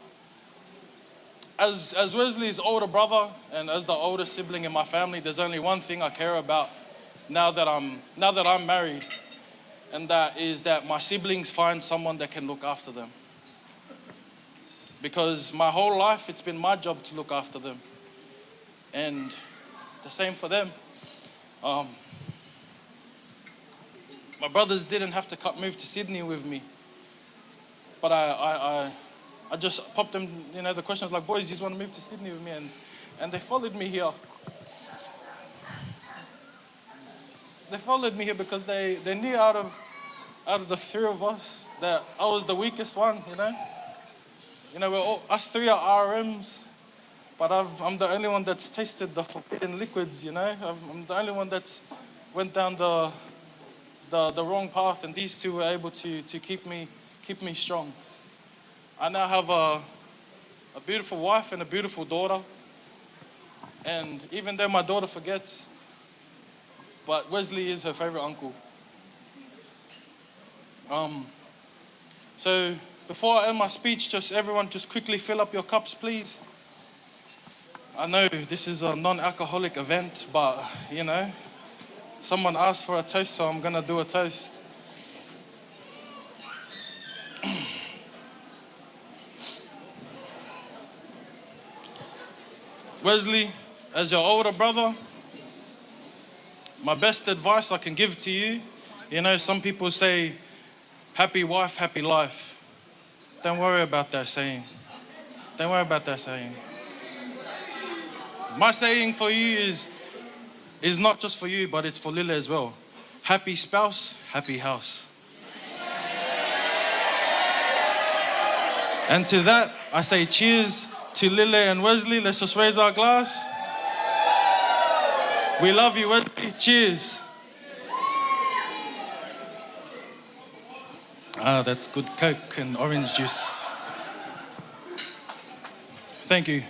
as, as Wesley's older brother and as the older sibling in my family, there's only one thing I care about now that I'm, now that I'm married, and that is that my siblings find someone that can look after them. Because my whole life, it's been my job to look after them. And the same for them. Um, my brothers didn't have to cut, move to Sydney with me. But I, I, I, I just popped them, you know, the questions like, "Boys, you want to move to Sydney with me?" And, and they followed me here. They followed me here because they, they knew out of, out of the three of us that I was the weakest one, you know. You know, we're all, us three are R Ms, but I've, I'm the only one that's tasted the forbidden liquids, you know. I've, I'm the only one that's went down the, the, the wrong path, and these two were able to, to keep me, keep me strong. I now have a, a beautiful wife and a beautiful daughter. And even though my daughter forgets, but Wesley is her favorite uncle. Um, so before I end my speech, just everyone just quickly fill up your cups, please. I know this is a non-alcoholic event, but, you know, someone asked for a toast, so I'm gonna do a toast. Wesley, as your older brother, my best advice I can give to you, you know, some people say, "Happy wife, happy life." Don't worry about that saying. Don't worry about that saying. My saying for you is, is not just for you, but it's for Lila as well. Happy spouse, happy house. And to that, I say cheers to Lila and Wesley. Let's just raise our glass. We love you, Wesley. Cheers. Ah, that's good Coke and orange juice. Thank you.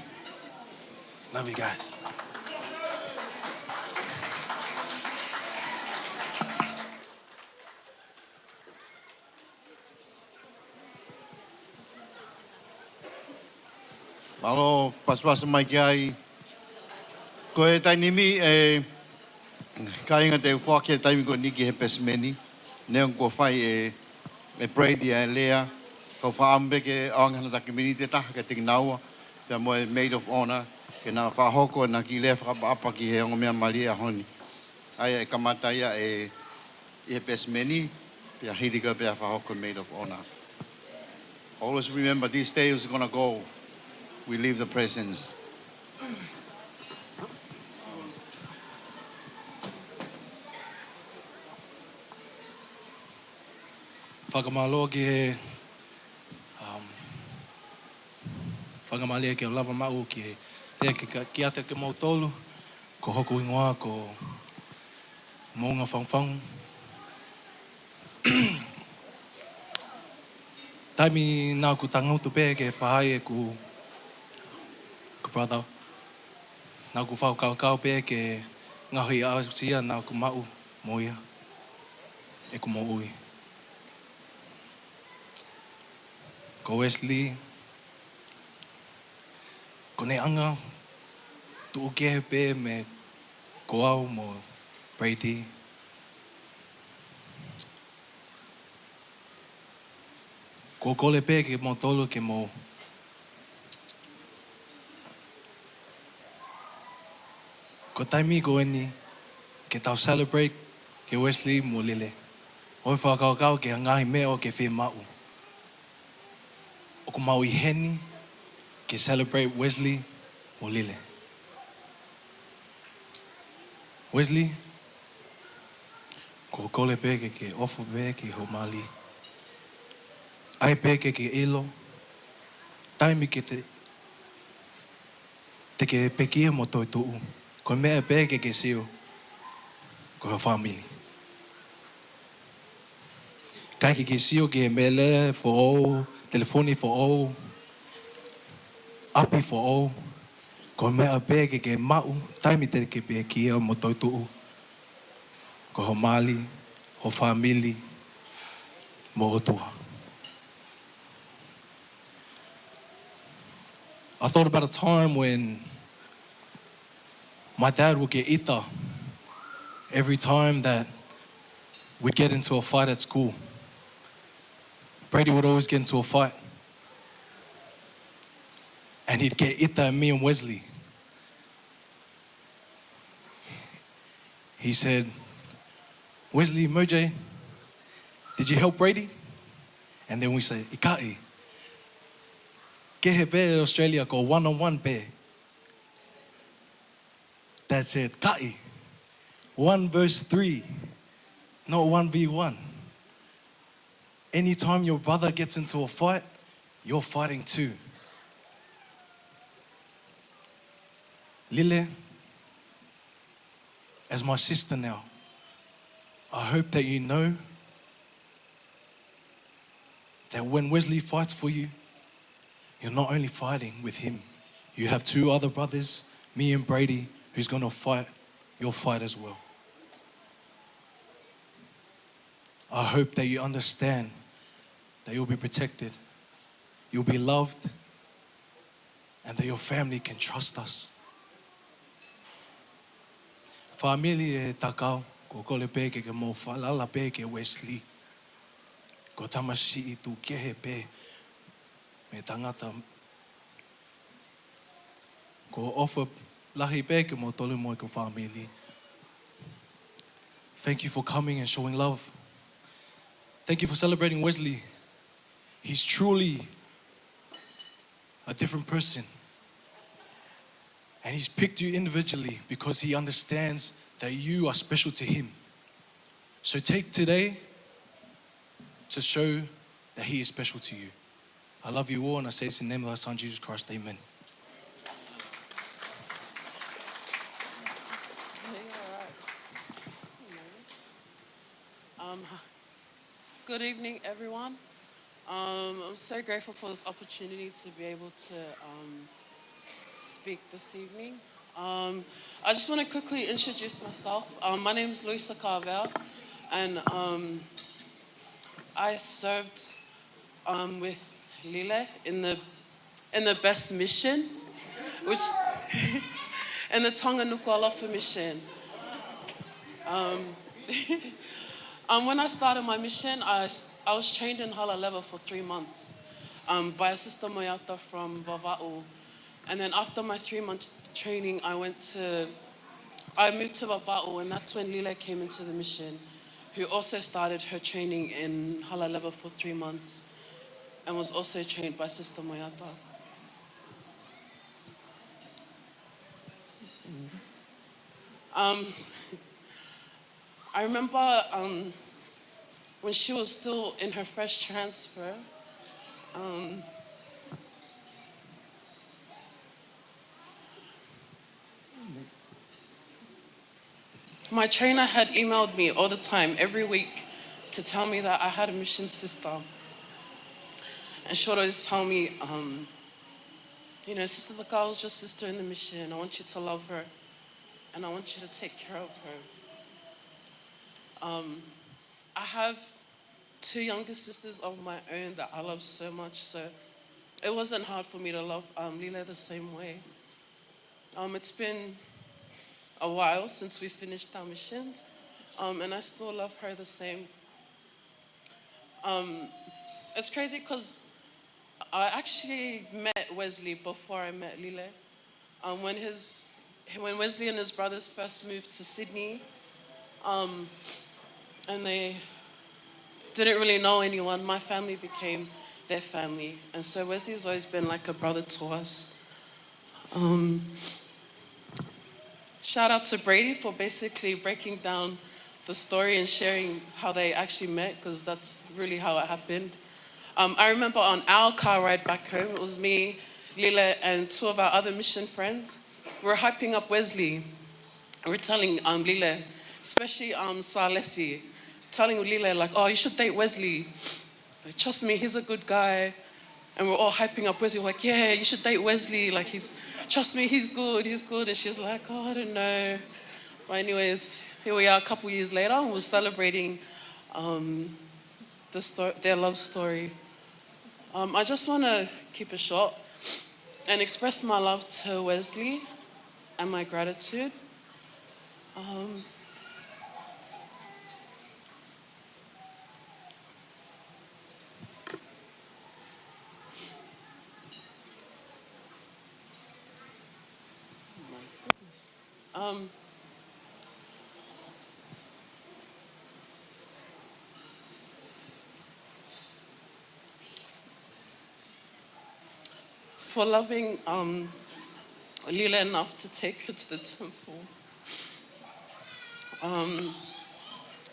Love you guys. Mālō pasipasi mai ki ai. Ko e taimi ni, ʻe kāinga, te u foaki e taimi ko eni ki he pesimeni. Neongo kuo fai ʻe, ʻe Brady ʻa e lea, kau fakaʻamu pē ke ʻoange hano taki miniti ʻe taha kiate kinaua, pea mo e Maid of Honour, ke na fakahoko ʻena kiʻi lea fakaʻapaʻapa ki he ongo meʻa mālie ʻo e ʻaho ni. ʻA ia ʻe kamata ia ʻe, ʻi he pesimeni, pea hili ko ia pea fakahoko e Maid of Honour. Always remember, this day is gonna go. We leave the presents. Fakamālō ki he, um, fakamālō ke u lava maʻu ke lea ki, kiate kimoutolu, ko hoku hingoa ko Moʻunga Fangufangu. Taimi naʻa ku tangutu pē ke fakahā ʻeku, ʻeku brother, naʻa ku fakakaukau pē ki he ngaahi aʻusia naʻa ku maʻu mo ia ʻi heʻeku moʻui. Ko Wesley, ko ʻene anga tuʻu kehe pē mei ko au mo Brady. ʻOku ou kole pē kimoutolu ke mou, ko e taimi ko eni ke tau celebrate kia Wesley mo Lile. ʻOua ʻe fakakaukau ki he ngaahi meʻa ʻoku ke fiemaʻu. ʻOku mau ʻi heni ke celebrate Wesley mo Lile. Wesley, ʻoku ou kole pē ke ke ʻofa pē ki hoʻo mali. ʻAi pē ke ke ʻilo, taimi ke te, te ke pekia mo toetuʻu, ko e meʻa pē ke ke sio, ko ho family. ʻIkai ke ke sio ki he mele foʻou, telefoni foʻou, ʻapi foʻou, ko e meʻa pē ke ke maʻu, taimi te ke pekia mo toetuʻu, ko ho mali, ho family, mo e ʻOtua. I thought about a time when my dad would get ʻita every time that we'd get into a fight at school. Brady would always get into a fight. And he'd get ʻita at me and Wesley. He said, "Wesley, Mojay, did you help Brady?" And then we say, "ʻIkai. Kehe pē Australia, ko one on one pē." Dad said, "ʻIkai. One versus three, not one v one. Anytime your brother gets into a fight, you're fighting too." Lile, as my sister now, I hope that you know that when Wesley fights for you, you're not only fighting with him, you have two other brothers, me and Brady, who's gonna fight your fight as well. I hope that you understand that you'll be protected, you'll be loved, and that your family can trust us. Fāmili ʻe Takau, ʻoku ou kole pē ke, ke mou falala pē kia Wesley. Ko e tamasiʻi tuʻu kehe pē mei he tangata. ʻOku ou ʻofa lahi pē kimoutolu mo hoʻomou fāmili. Thank you for coming and showing love. Thank you for celebrating Wesley. He's truly a different person. And he's picked you individually because he understands that you are special to him. So take today to show that he is special to you. I love you all, and I say this in the name of our Son, Jesus Christ. Amen. Um, good evening, everyone. Um, I'm so grateful for this opportunity to be able to, um, speak this evening. Um, I just wanna quickly introduce myself. Um, my name is Luisa Carvel, and, um, I served, um, with Lile in the, in the best mission, which, in the Tonga Nukuʻalofa mission. Um, um, when I started my mission, I s-, I was trained in Halaleva for three months, um, by a Sister Moeata from Vavaʻu. And then after my three month training, I went to, I moved to Vavaʻu, and that's when Lile came into the mission, who also started her training in Halaleva for three months and was also trained by Sister Moeata. Um, I remember, um, when she was still in her fresh transfer, um, my trainer had emailed me all the time, every week, to tell me that I had a mission sister. And she'd always tell me, um, you know, "Sister Takau is your sister in the mission. I want you to love her, and I want you to take care of her." Um, I have two younger sisters of my own that I love so much, so it wasn't hard for me to love, um, Lile the same way. Um, it's been a while since we finished our missions, um, and I still love her the same. Um, It's crazy because I actually met Wesley before I met Lile. Um, when his, when Wesley and his brothers first moved to Sydney, um, and they didn't really know anyone, my family became their family. And so Wesley's always been like a brother to us. Um, shout out to Brady for basically breaking down the story and sharing how they actually met, 'cause that's really how it happened. Um, I remember on our car ride back home, it was me, Lile, and two of our other mission friends. We were hyping up Wesley. We were telling, um, Lile, especially, um, Salesi, telling Lile, like, "Oh, you should date Wesley. Like, trust me, he's a good guy." And we're all hyping up Wesley, like, "Yeah, you should date Wesley. Like, he's, trust me, he's good, he's good." And she's like, "Oh, I don't know." But anyways, here we are a couple years later, and we're celebrating, um, the sto-, their love story. Um, I just wanna keep it short and express my love to Wesley and my gratitude. Um, my goodness. Um, for loving, um, Lila enough to take her to the temple. Um,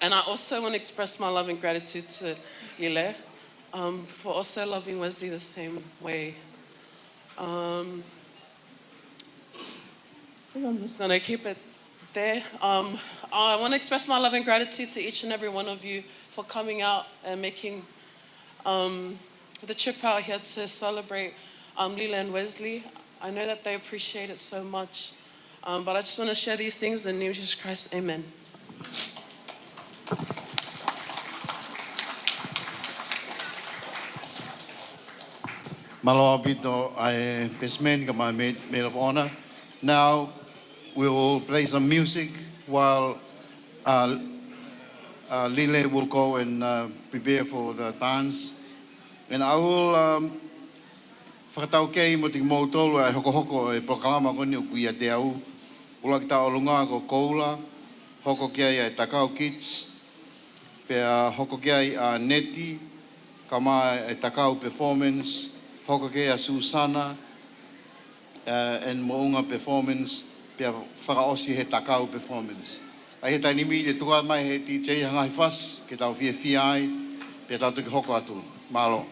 and I also want to express my love and gratitude to Lila, um, for also loving Wesley the same way. Um, I think I'm just gonna keep it there. Um, I wanna express my love and gratitude to each and every one of you for coming out and making, um, the trip out here to celebrate, um, Lila and Wesley. I know that they appreciate it so much. Um, but I just wanna share these things in the name of Jesus Christ. Amen. Mālō ʻaupito ʻa e best man kae ʻumaʻā e maid, maid of honor. Now we will play some music while, uh, uh, Lile will go and, uh, prepare for the dance. And I will, um, fakataukei mo kimoutolu ʻa e hokohoko ʻo e polokalama ko eni ʻoku ʻiate au. ʻUluaki tauʻolunga ko Koula, hoko ki ai ʻa e Takau Kids, pea hoko ki ai ʻa Neti, kae ʻumaʻā e Takau Performance, hoko ki ai ʻa Susana, uh, and Moʻunga Performance, pea fakaʻosi he Takau Performance. ʻA ia he taimi ni te u tuku mai he D J ha ngaahi fasi, ke tau fiefia ai, pea tau toki hoko atu. Mālō.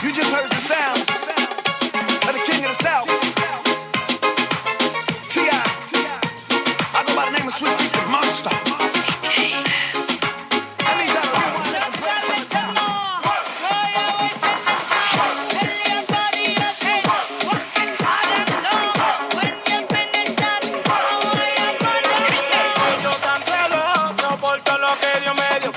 You just heard the sounds of the king of the South, T I. I go by the name of Swiss Beats the Monster. I need y'all to rewind this and play this from the top. Ellos tan celosos por todo lo que Dios me dio.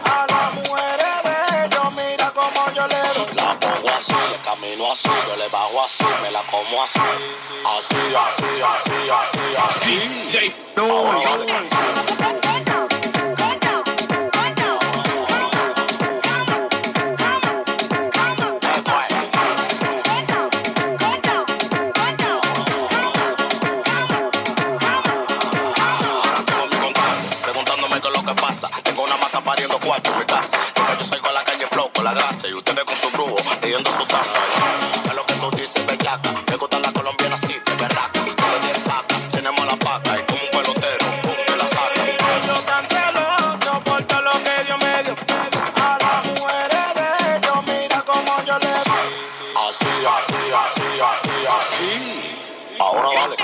A las mujeres de ellos, mira cómo yo le doy. La pongo así, le camino así, yo le bajo así, me la como así. Así, así, así, así, así. D J Noise. Preguntándome qué es lo que pasa. Tengo una mata pariendo cuatro en mi casa. Porque yo salgo a la calle flow con la grasa y ustedes con su brujo leyendo su taza. Es lo que tú dices, bellaca. Me gustan las colombianas, sí, de verdad. Todo de paca, tiene mala paca y como un pelotero, pum, te la saca. Ellos tan celosos por todo lo que Dios me dio. A las mujeres de ellos, mira cómo yo le doy. Así, así, así, así, así. Ahora dale.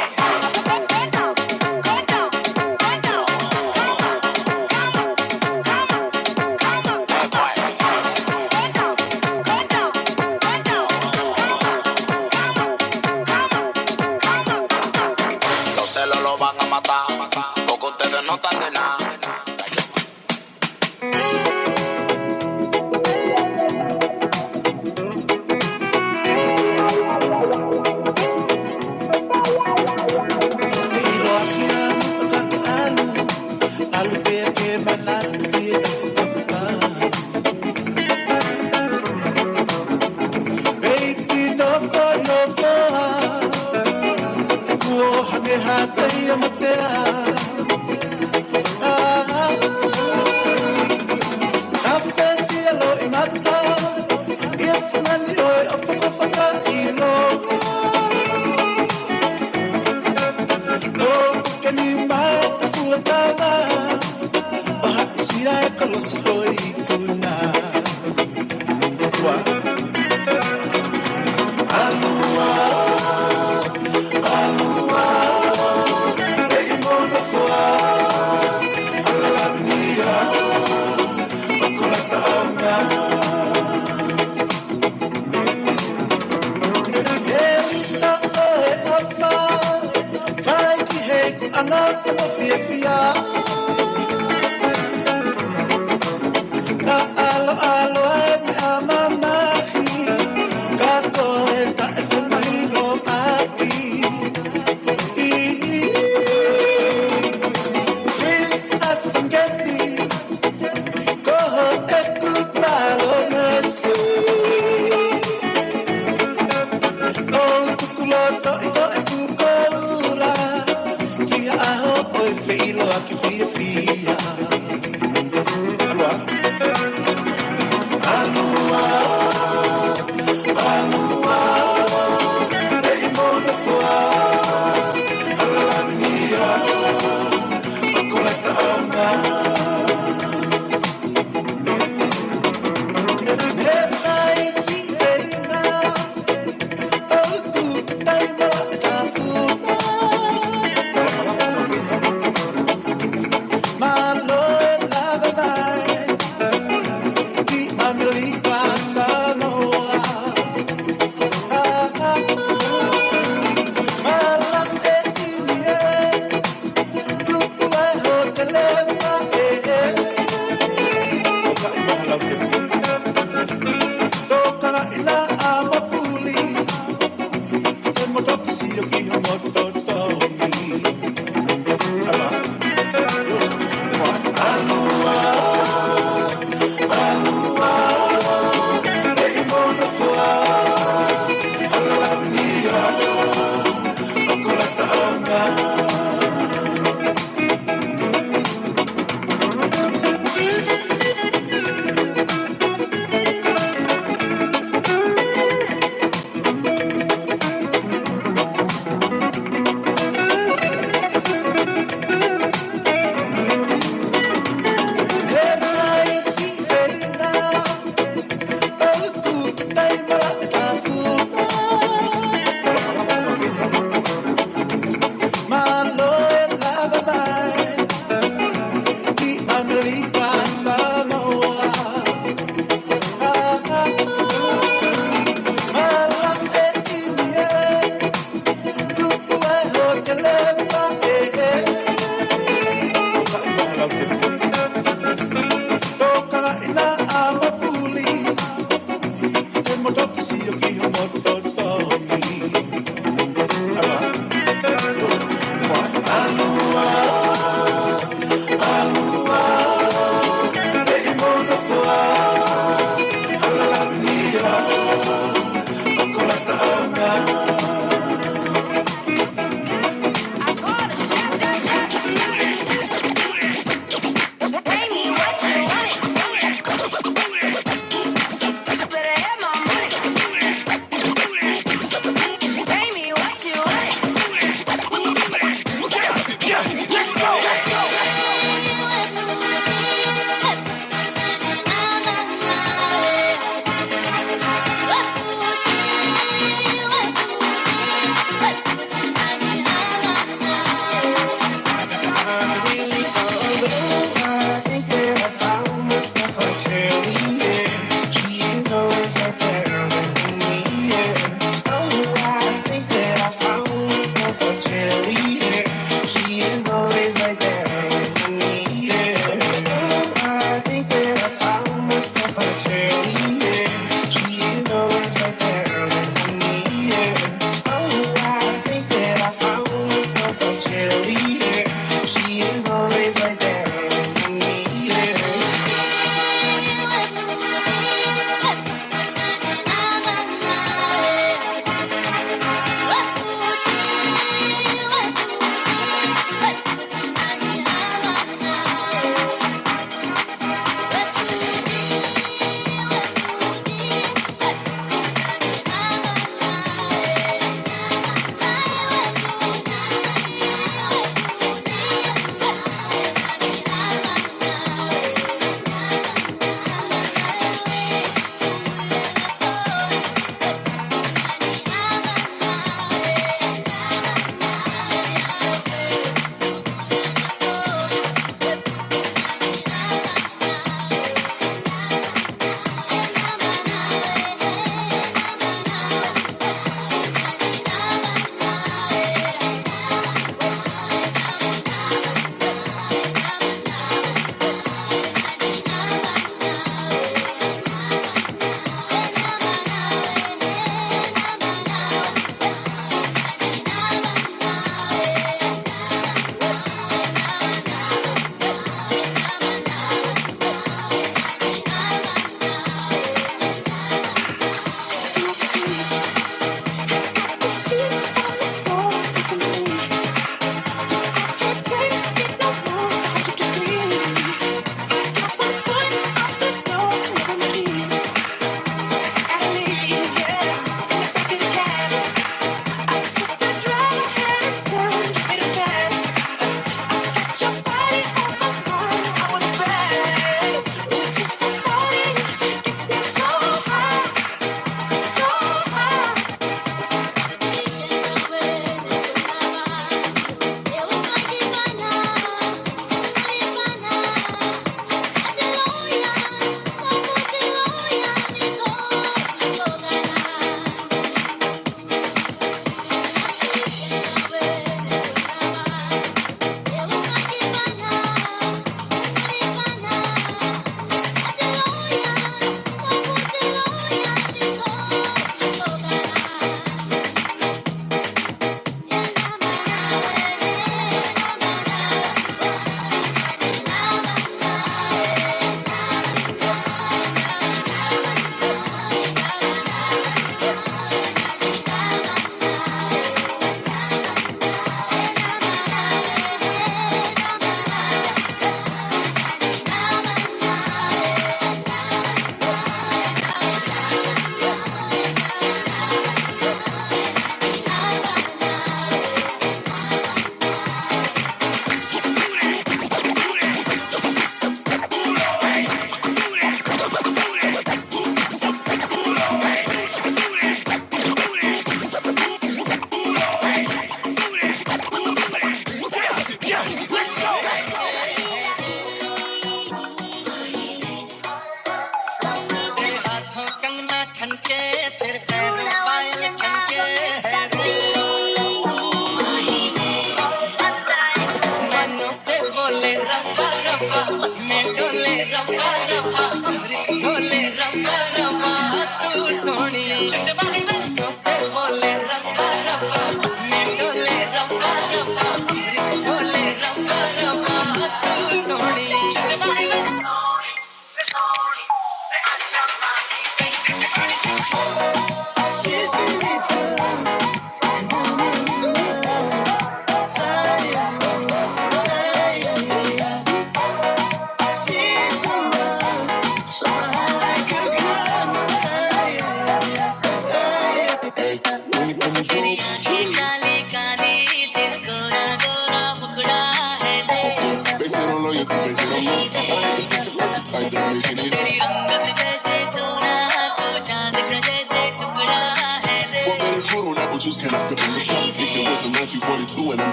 Los celos lo van a matar, porque ustedes no están de nada. Baby, no for, no for. Kuo hangē ha taʻi ʻa matea.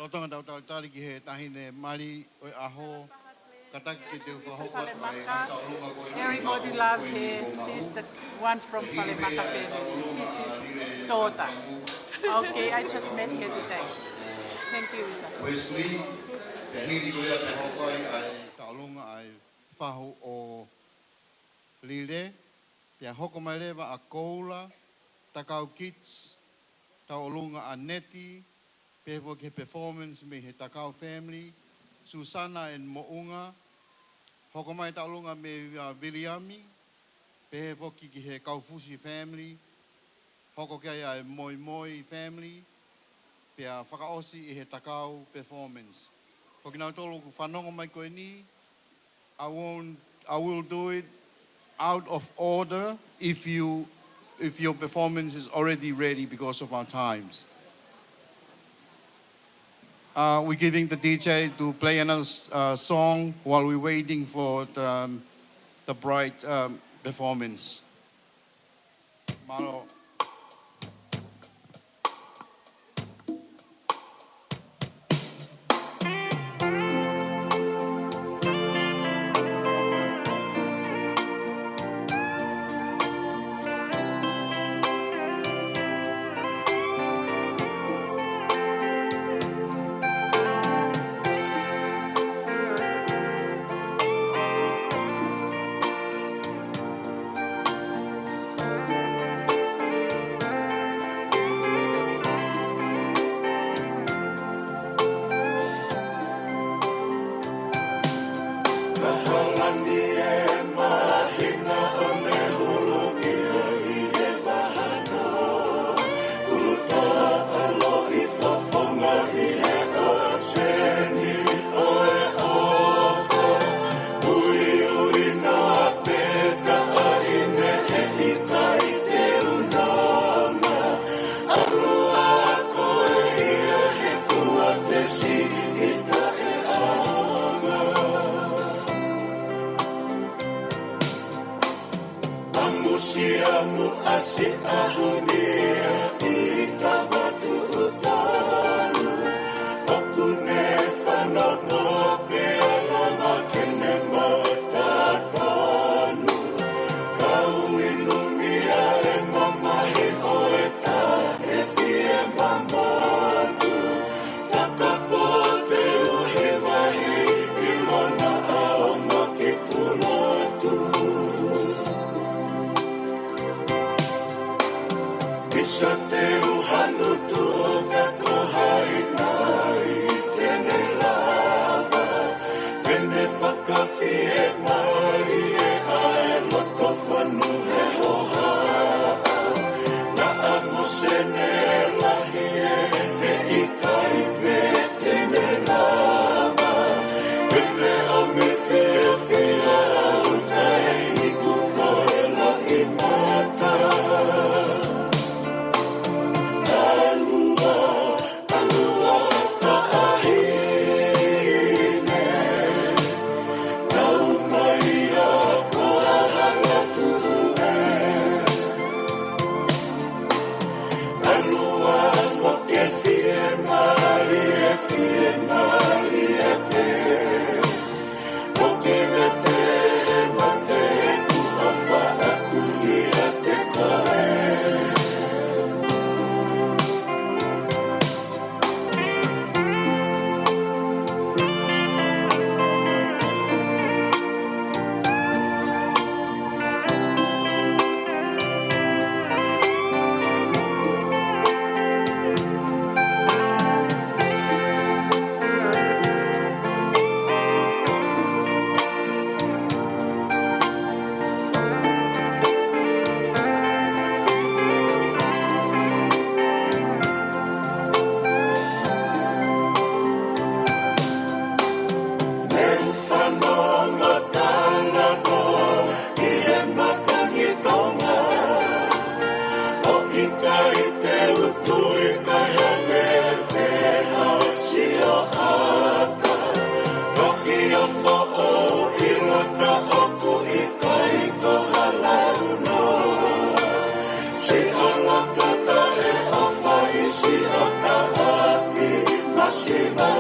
Lolotonga ʻetau talitali ki he taʻahine mali ʻo e ʻaho, kātaki ke te u fakahoko atu ʻa e ngaahi tauʻolunga ko eni. Everybody love her. She's the one from Falemaka family. This is daughter. Okay, I just met her today. Thank you, Isa. Wesley, pea hili ko ia pea hoko ai ʻa e tauʻolunga ʻa e fahu ʻo Lile, pea hoko mai leva ʻa Koula, Takau Kids, tauʻolunga ʻa Neti, pehē foki he performance mei he Takau family, Susana and Moʻunga, hoko mai tauʻolunga mei, uh, Viliami, pehē foki ki he Kaufusi family, hoko ki ai ʻa e Moimoi family, pea fakaʻosi ʻi he Takau performance. Ko kinautolu ʻoku fanongo mai ko eni, I won't, I will do it out of order if you, if your performance is already ready because of our times. Uh, we're giving the D J to play another, uh, song while we're waiting for the, um, the bride, um, performance. Mālō. Fakaʻapi masiva.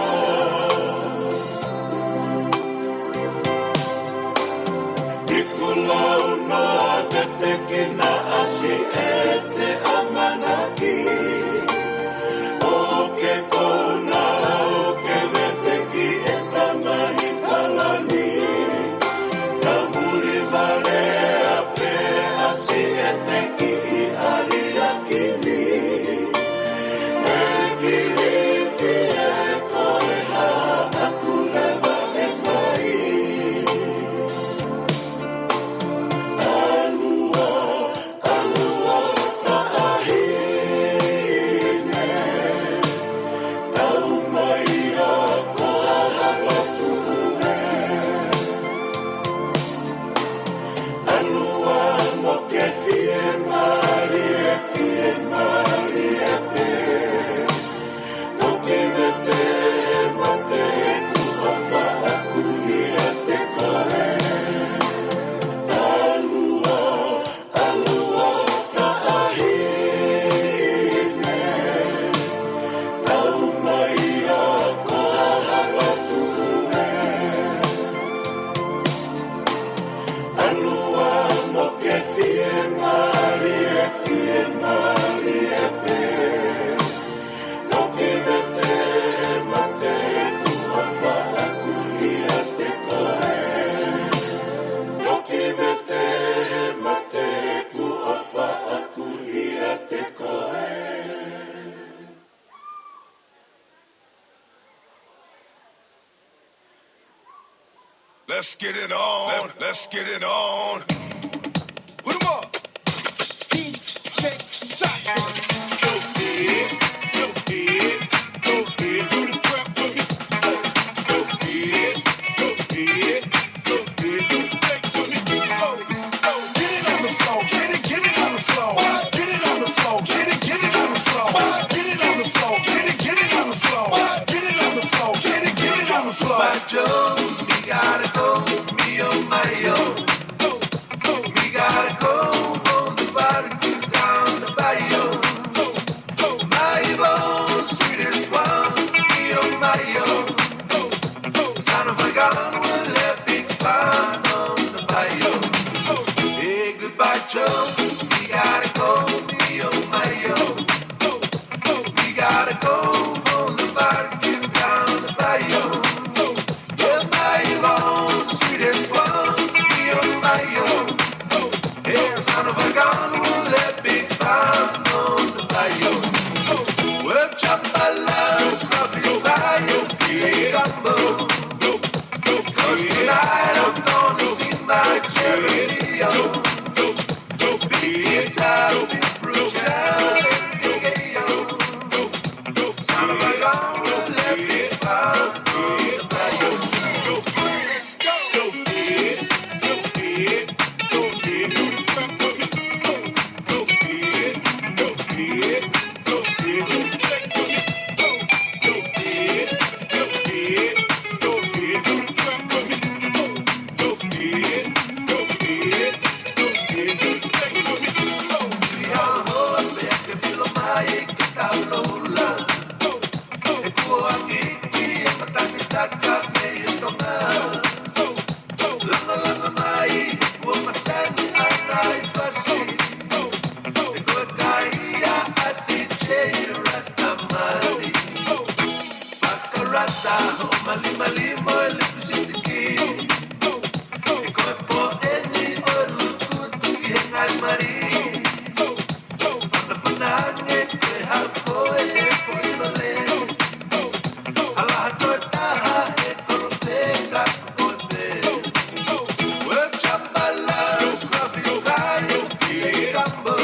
Iku lau noa veteki naʻa si ʻete ʻamanaki. ʻO ke kona ʻo ke veteki e tangahi palani. Ka muli vale a pe a si ʻete kiʻi aliaki ni. E kilifi e ko e hā ʻaku leva e fai. ʻAlua, ʻalua taʻahine. Tau mai ʻa ko hala tuʻu e. ʻAlua mo ke fiemālie, fiemālie pē. Toki vete mate ku ʻofa ʻaku ʻiate koe. ʻAlua, ʻalua taʻahine. Tau mai ʻa ko hala tuʻu e. ʻAlua mo ke fiemālie, fiemālie pē. Toki vete mate ku ʻofa ʻaku ʻiate koe. Toki vete mate ku ʻofa ʻaku ʻiate koe. Let's get it on. Let's, let's get it on. Put 'em up. D J Saka. Go ahead, go ahead, go ahead, do the trap for me. Go ahead, go ahead, go ahead, do the flex for me. Oh, oh, get it on the floor, get it, get it on the floor. Get it on the floor, get it, get it on the floor. Get it on the floor, get it, get it on the floor. Get it on the floor, get it, get it on the floor. By Joe, mi gotta go, mi oh my oh. Mi gotta go, on the barbecue down the bayou. My boy, sweetest one, mi oh my oh. Son of a gun, will let big fun on the bayou. Hey, goodbye, Joe. Mi gotta go, mi oh my oh. Mi gotta go, on the barbecue down the bayou. Yeah, my boy, sweetest one, mi oh my oh. Hey, son of a gun, will let big fun on the bayou. Well, jambalaya, crawfish fry, filet gumbo. 'Cause tonight I'm gonna see my Jerry Lee. Big guitar, big fruit, yeah, yeah, yeah. Son of a gun, will let big fun on the bayou. Fakarata, hoʻo malimali mo e lipusitiki. Ko e poʻeni ʻo e lukutu ki he ngaahi mali. Fanafana ange ko e hako e foʻi lole. Hala ha toe taha e kolope ka ko koe pē. Well, jambalaya, crawfish fry, filet gumbo.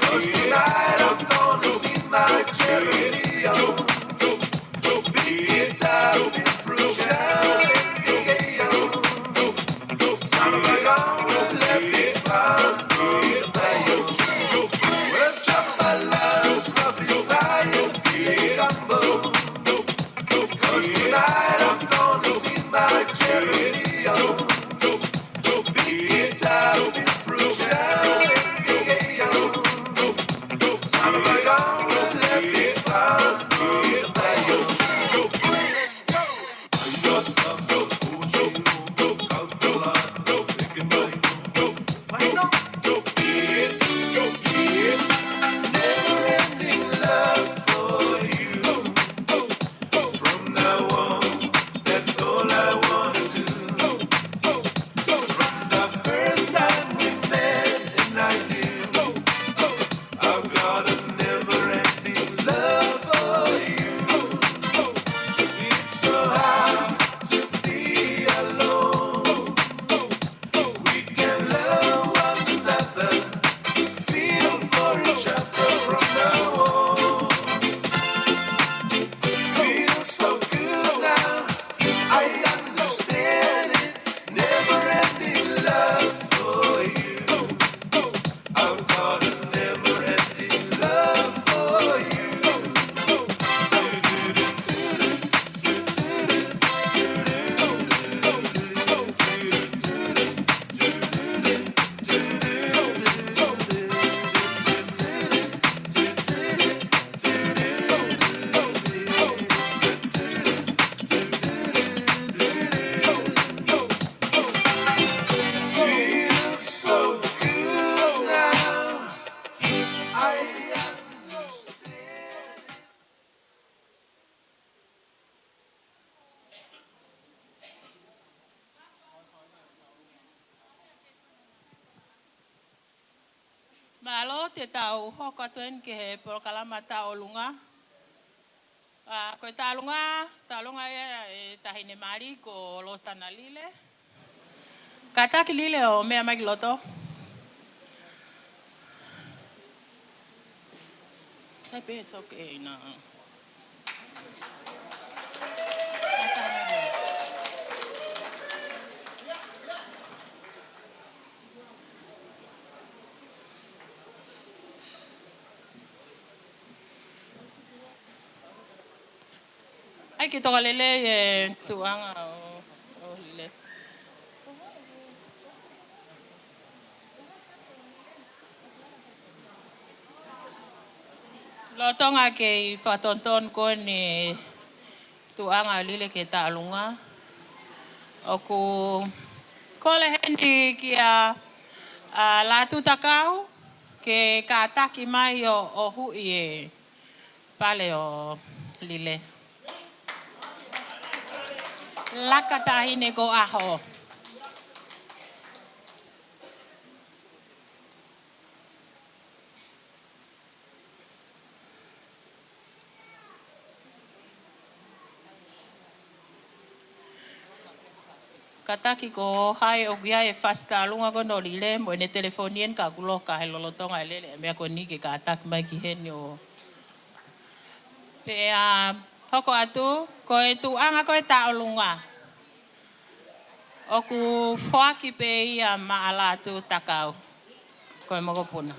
'Cause tonight I'm gonna see my Jerry Lee. Big guitar, big fruit, yeah, yeah, yeah. Son of a gun, will let big fun on the bayou. Well, jambalaya, crawfish fry, filet gumbo. 'Cause tonight I'm gonna see my Jerry Lee. Big guitar, big fruit, yeah, yeah, yeah. Son of a gun, will let Te tau hoko atu eni ki he polokalama tauʻolunga. ʻA, ko e tauʻolunga, tauʻolunga ia ʻe taʻahine mali ko Lositana Lile. Kātaki Lile ʻo meʻa mai ki loto. Sai pē, it's okay, no. ʻAi ke toka lelei e tuʻuʻanga ʻo, ʻo Lile. Lolotonga kei fakatonutonu ko eni tuʻuʻanga ʻo Lile ki he tauʻolunga. ʻOku kole heni kia, ʻa, Lātū Takau ke kātaki mai ʻo, ʻo huʻi e pale ʻo Lile. Laka taʻahine ko ʻaho. Kātaki ko hai ʻoku ʻi ai e fasi tauʻolunga ko eni ʻo Lile mo ʻene telefoni eni ka kulo ka he lolotonga e lele e meʻa ko eni ke kātaki mai ki heni ʻo pea hoko atu, ko e tuʻuʻanga ko e tauʻolunga ʻoku foaki pē ia maʻa Lātū Takau. Ko e mokopuna.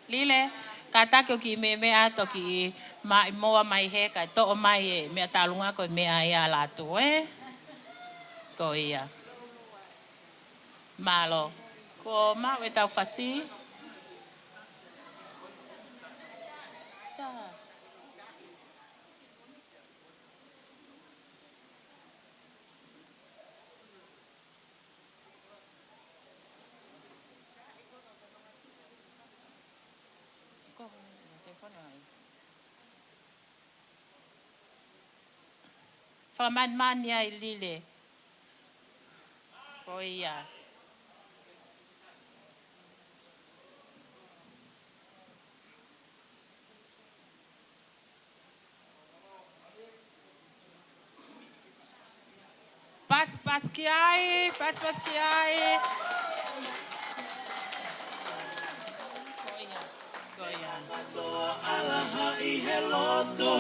Lile, kātaki ʻo kiʻi meʻa, meʻa toki maʻimoa mai he kae toʻo mai e meʻa tauʻolunga ko e meʻa ia ʻa Lātū, ē? Ko ia. Mālō. Kuo maʻu ʻetau fasi. Fakamanimani ai Lile. Ko ia. Pasipasi ki ai, pasipasi ki ai. Ko ia, ko ia. Ala haʻi he loto,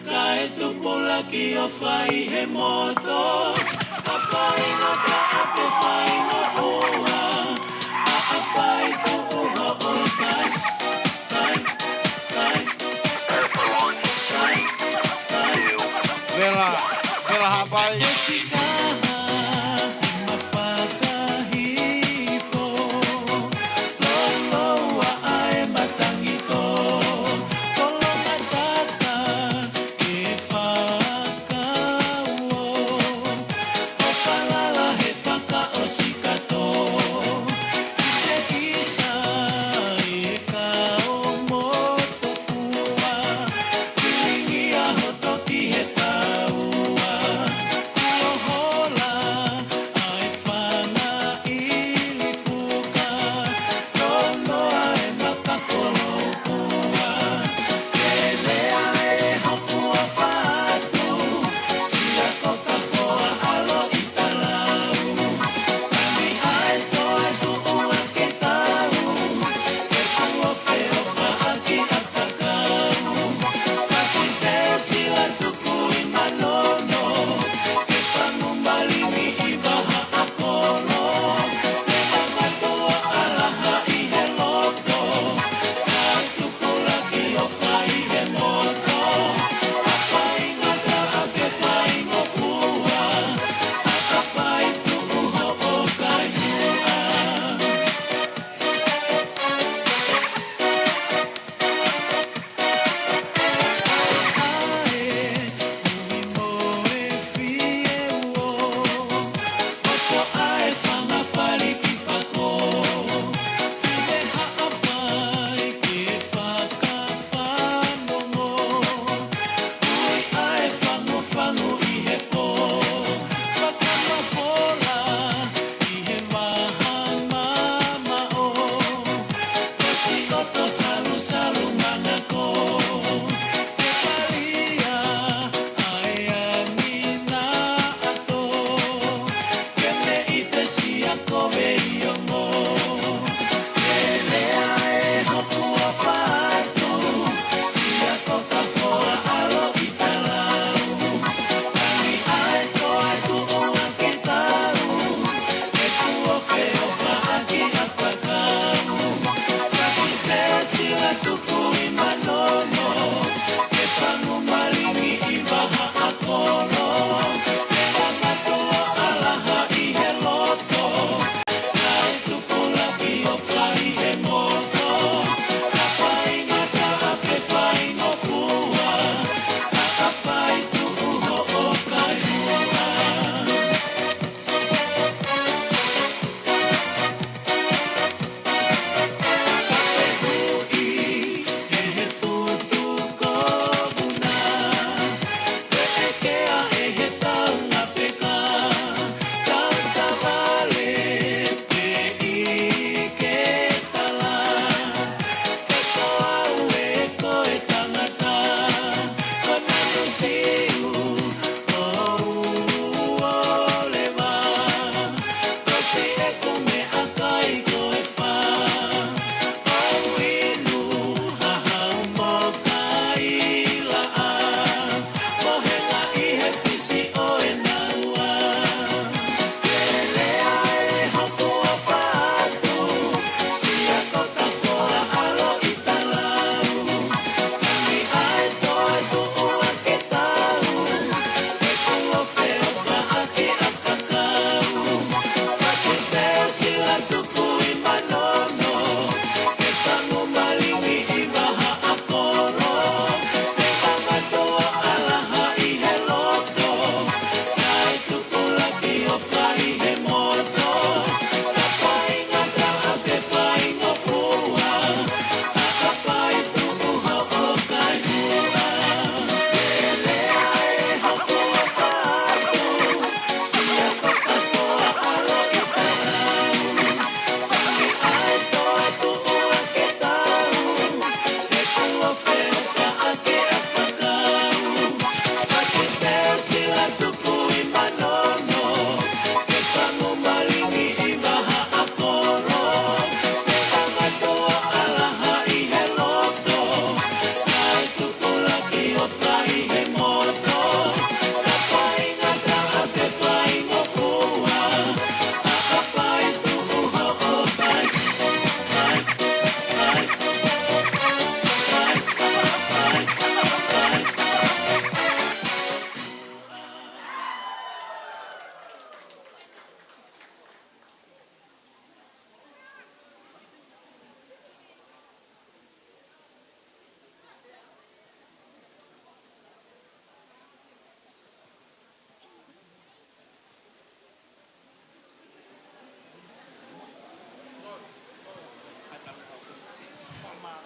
kae tupulaki ʻo fai he moto. Ka fai no ka ape fai no fua, a apai kuʻu hoʻo tai. Vela, Vela Haʻapai.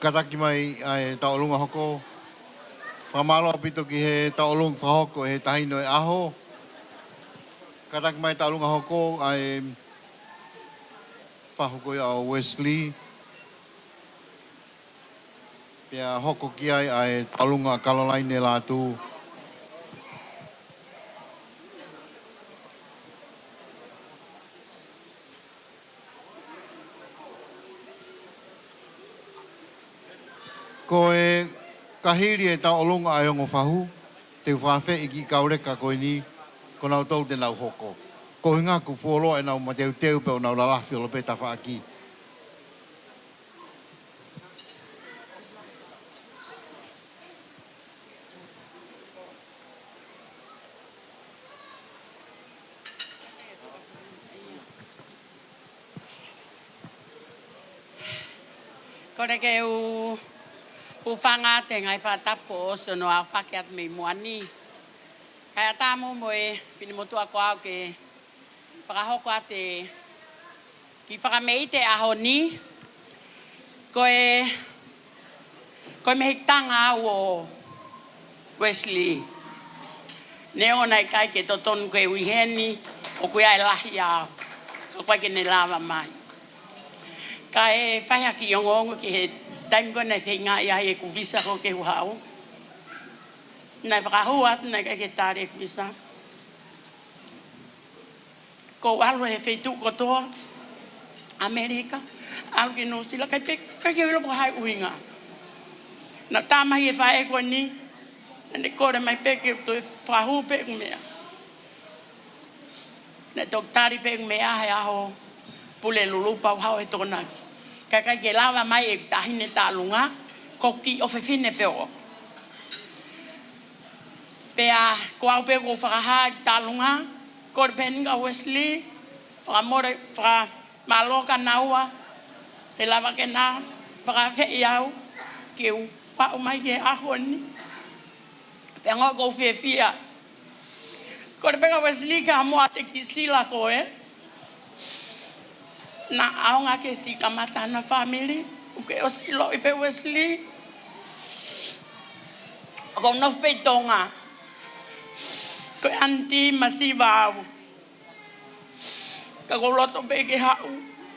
Kātaki mai ʻa e tauʻolunga hoko. Fakamālō ʻaupito ki he tauʻolunga fakahoko ʻe he Taʻahine ʻo e ʻAho. Kātaki mai tauʻolunga hoko ʻa e fahu ko ia ʻo Wesley. Pea hoko ki ai ʻa e tauʻolunga ʻa Kalolaine Lātū. Ko e ka hili e tauʻolunga ʻa e ongo fahu, te u fakaafeʻi e kiʻi kau leka ko eni, ko nautolu te nau hoko. Ko e ʻuhinga ʻoku fuoloa ʻenau mateuteu pea ʻoku nau lalafi holo pē tafaʻaki. Kole ke u hūfanga atu he ngaahi fakatapu kuo ʻosi hono aofaki atu mei muʻa ni. Kae ʻatā mo e finemotuʻa ko au ke fakahoko atu e kiʻi fakameʻite ʻaho ni, ko e, ko e mehikitanga au ʻo Wesley. Neongo naʻe ʻikai ke totonu ke u ʻi heni, ʻoku ʻi ai e lahi au. Ka ʻoku ʻikai ke ne lava mai. Kae fai ha kiʻi ongoongo ki he taimi ko ē naʻe feingaʻi ai ʻeku visa ko ē ke u haʻu. Naʻe fakahū atu naʻe ʻikai ke tali ʻeku visa. Ko u ʻalu he feituʻu kotoa ʻAmelika, ʻalu ki Nuʻusila, ʻikai pē, ʻikai ke u ʻilo pe ko e hā e ʻuhinga. Naʻe tā mai e faʻē ko eni, naʻa ne kole mai pē ke toe fakahū pē ʻeku meʻa. Naʻe toki tali pē ʻeku meʻa he ʻaho Pulelulu pea u haʻu he Tokonaki. Kae ʻikai ke lava mai e Taʻahine Taʻalunga, ko e kiʻi ʻofefine pē ʻoʻoku. Pea ko au pē kuo fakahā e Taʻalunga, kole pē eni kia Wesley, fakamole, fakamālō kia naua, he lava ke na fakaafeʻi au ke u aʻu mai ki he ʻaho ni. Pea ongoʻi ʻoku ou fiefia. Kole pē kia Wesley ke haʻu mo au ʻo ʻoatu e kiʻi sila ko ē. Naʻa ʻaonga ke siʻi kamata ʻena fāmili, ʻoku ke ʻosi ʻiloʻi pē Wesley. ʻOku ou nofo pē ʻi Tonga. Ko e ʻaniti masiva au. Ka ʻoku ou loto pē ke haʻu,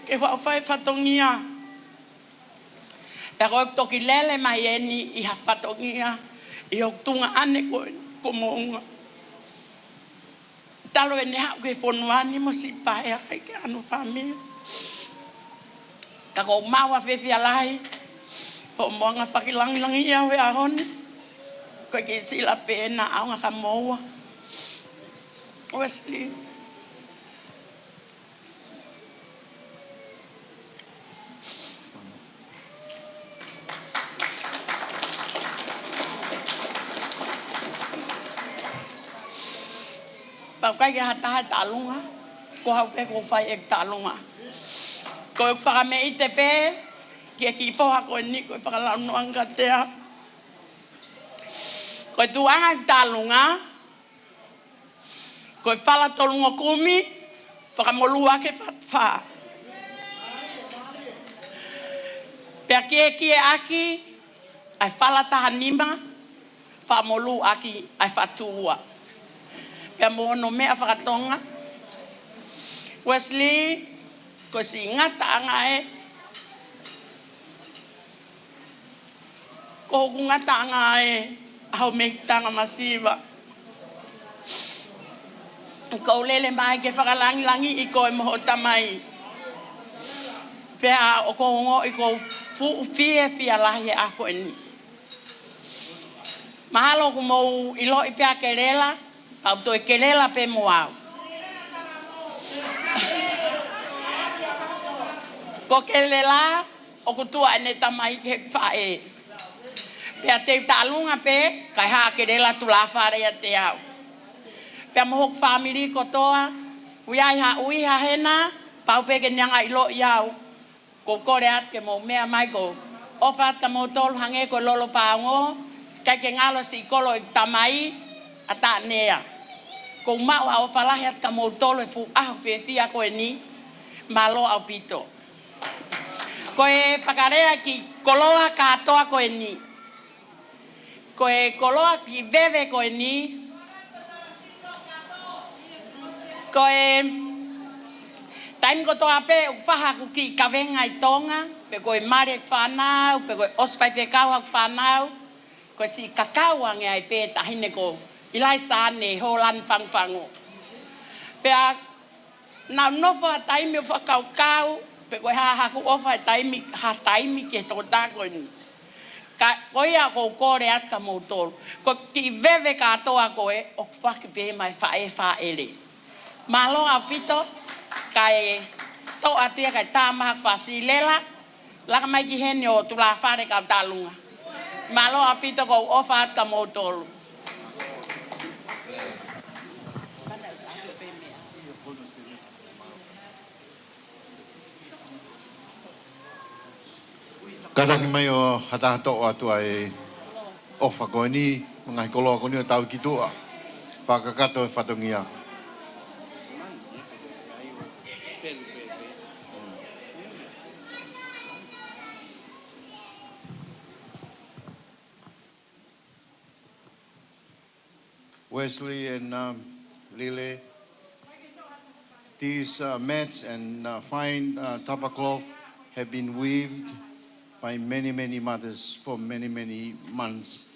ke faʻa fai fatongia. Pea ko e toki lele mai eni ʻi ha fatongia, ʻi hoku tuongaʻane ko ē, ko Moʻunga. Talu ʻene haʻu ki he fonua ni mo siʻi paea ʻikai ke ʻi ai hano fāmili. Ka ʻoku ou maʻu ʻa e fiefia lahi, hoʻomo anga fakalāngilangiʻi au he ʻaho ni. Ko e kiʻi sila pē ena ʻaonga kia moua. Wesley. Pea ʻoku ʻikai ke ʻi ai ha taha he Taʻalunga, ko au pē ʻoku ou fai e Taʻalunga. Ko e fakameʻite pē ki he kiʻi foha ko eni ko e fakalaunoanga kiate au. Ko e tuʻunga e Taʻalunga, ko e fala tolungo kumi, fakamolū ʻaki e fatu fā. Pea kiekie ʻaki ʻa e fala taha nima, fakamolū ʻaki ʻa e fatu ua. Pea mo hono meʻa faka-Tonga, Wesley, ko e siʻi ngataʻanga ē, ko hoku ngataʻanga ē, ʻa hoʻo mehikitanga masiva. Ko u lele mai ke fakalāngilangiʻi koe mo hoʻo tamai. Pea ʻoku ou ongoʻi ʻoku ou fuʻu fiefia lahi he ʻaho ko eni. Mahalo ʻoku mou ʻiloʻi pē ʻa Kelela, pea u toe kelela pē mo au. Ko Kelela, ʻoku tuʻu ʻene tamai ki he faʻē. Pea te u Taʻalunga pē, kae haʻu ʻa Kelela tulafale ʻiate au. Pea mo hoku fāmili kotoa, ʻoku ʻi ai ha ʻuhi hena, pau pē ke ne hanga ʻo ʻiloʻi au. Ko u kole atu ke mou meʻa mai ko u ʻofa atu kia moutolu hangē ko e lolo pāongo, ʻikai ke ngalo siʻi kolo ʻeku tamai, ʻa Taʻanea. Ko u maʻu ʻa e ʻofa lahi atu kia moutolu he fuʻu ʻaho fiefia ko eni, mālō ʻaupito. Ko e fakalea ki Koloa kātoa ko eni. Ko e koloa kiʻi veve ko eni. Ko e taimi kotoa pē ʻoku fai haku kiʻi kavenga ʻi Tonga, pe ko e mali ʻeku fānau, pe ko e ʻosi faifekau haku fānau, ko e siʻi kakau ange ai pē taʻahine ko ʻIlaisa ʻAne Hōlani Fangufangu. Pea naʻa ku nofo ha taimi ʻo fakakaukau, pe ko e hā haku ʻofa he taimi, ha taimi ki he tokotaha ko eni. Ka ko ia ʻoku ou kole atu kia moutolu. Ko e kiʻi veve kātoa ko ē, ʻoku faki pē mai faʻē fāʻele. Mālō ʻaupito, kae toʻo atu ia kae tā mai haku fāsilela, laka mai ki heni ʻo tulafale kau tālunga. Mālō ʻaupito, ʻoku ou ʻofa atu kia moutolu. Kātaki mai ʻo ha taha toʻo atu ʻa e ʻofa ko eni, mo e ngaahi koloa ko eni ʻo tau ki tuʻa. Fakakakato e fatongia. Wesley and, um, Lile. These, uh, mats and, uh, fine, uh, tapa cloth have been weaved by many, many mothers for many, many months.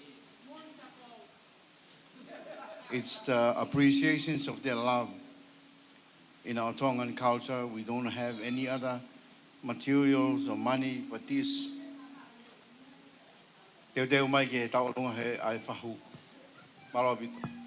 It's the appreciations of their love. In our Tongan culture, we don't have any other materials or money but this. Teuteu mai ki he tauʻolunga he ʻai fahu. Mālō ʻaupito.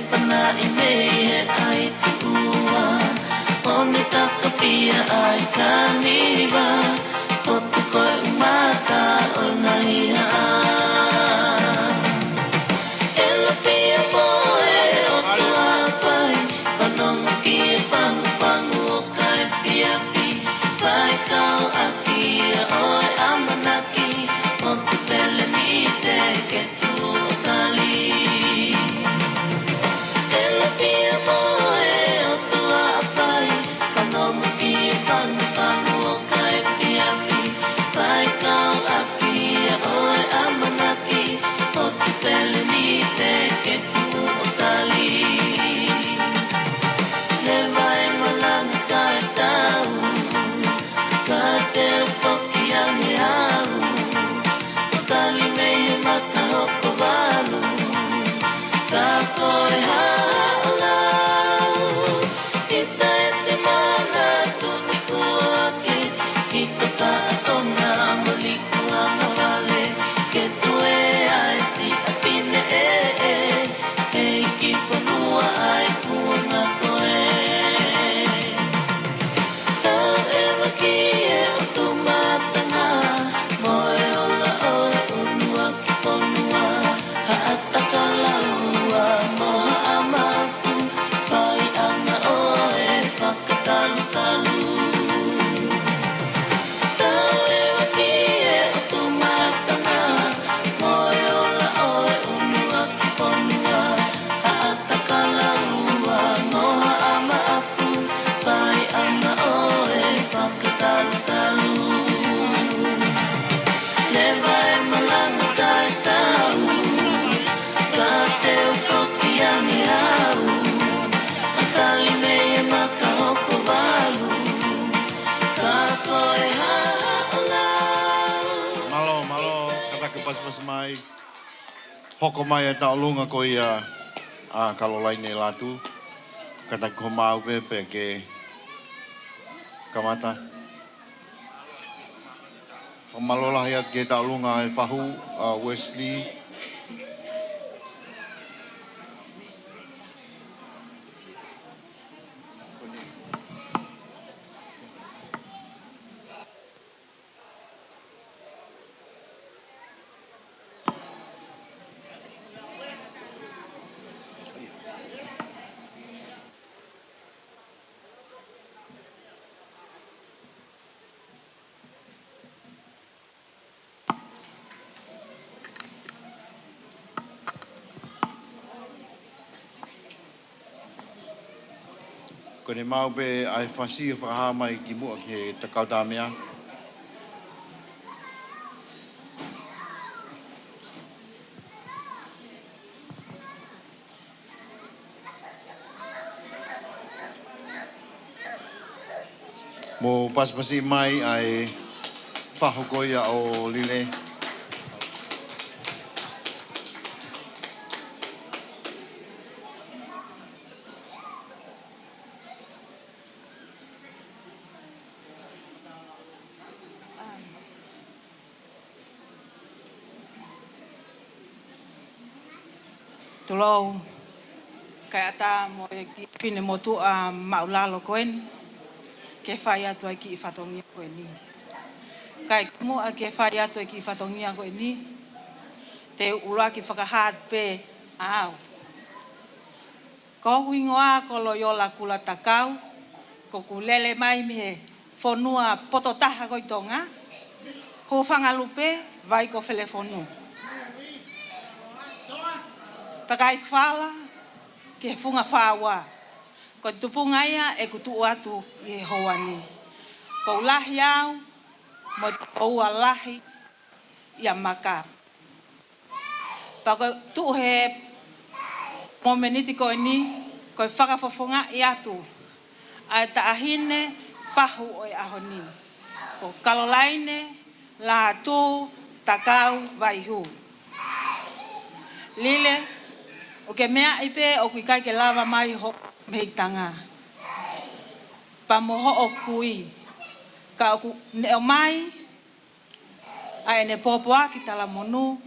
Fanaʻi mei he ʻai tuʻua, ʻo ne takapia ai ka niva, potu ko e ʻumata ʻo e ngaahi haʻa. ʻEla pia mo e ʻOtua pai, fanongo ki he fangufangu ʻo ka efiafi, fai kau ʻaki ʻa ʻoe ʻamanaki, potu pele ni te ke Ka te u foki ange au, ʻo tali mei he maka hoko valu, ka ko e hā haʻo lau. ʻIsa e te mana tuni kuo ake, ki ko taʻatonga maliku anga vale, ke tue ai siʻa pine ʻē, ʻEiki fonua ʻa e kuonga ko ē. Tau ʻeva ki he ʻotu mātanga, mo e ola ʻo e ʻunuaki fonua, Haʻatakalaua mo Haʻamafu, fai ʻanga ʻo e fakatalutalu. Tau ʻeva ki he ʻotu mātanga, mo e ola ʻo e ʻunuaki fonua, Haʻatakalaua mo Haʻamaʻafu, fai ʻanga ʻo e fakatalutalu. Leva e malanga kae tau, ka te u foki ange au, ʻo tali mei he maka hoko valu, ka ko e hā haʻo lau. Mālō, mālō, kātaki pasipasi mai. Hoko mai e tauʻolunga ko ia ʻa Kalolaine Latu. Kātaki ko maʻu pē pea ke kamata. Fakamālō lahi atu ki he tauʻolunga e fahu, ʻa Wesley. Ko ʻene maʻu pē ʻa e fasi ʻo fakahā mai ki muʻa ki he takau tā meʻa. Mou pasipasi mai ʻa e fahu ko ia ʻo Lile. Tulou, kae ʻatā mo e kiʻi finemotuʻa māʻulalo ko eni, ke fai atu ai e kiʻi fatongia ko eni. Kae kimuʻa ke fai atu e kiʻi fatongia ko eni, te u ʻuluaki fakahā pē ʻa au. Ko hoku hingoa ko Loiola Kulatakau, ko ʻeku lele mai mei he fonua poto taha ko ē ʻi Tonga, Hūfangalupe, Vaikofele Fonu. Takai fala ki he Funga Fā Ua. Ko e tupunga ia ʻeku tuʻu atu ʻi he houa ni. Ko u lahi au, mo e tokoua lahi ʻia Maka. Pea ko e tuʻu he momeniti ko eni, ko e fakafofongaʻi atu ʻa e taʻahine fahu ʻo e ʻaho ni, ko Kalolaine Lātū Takau Vaihū. Lile, ʻoku ke meaʻi pē ʻoku ʻikai ke lava mai hoʻo mehikitanga pea mo hoʻo kui, ka ʻoku ne ʻomai ʻa ʻene pōpoaki talamonū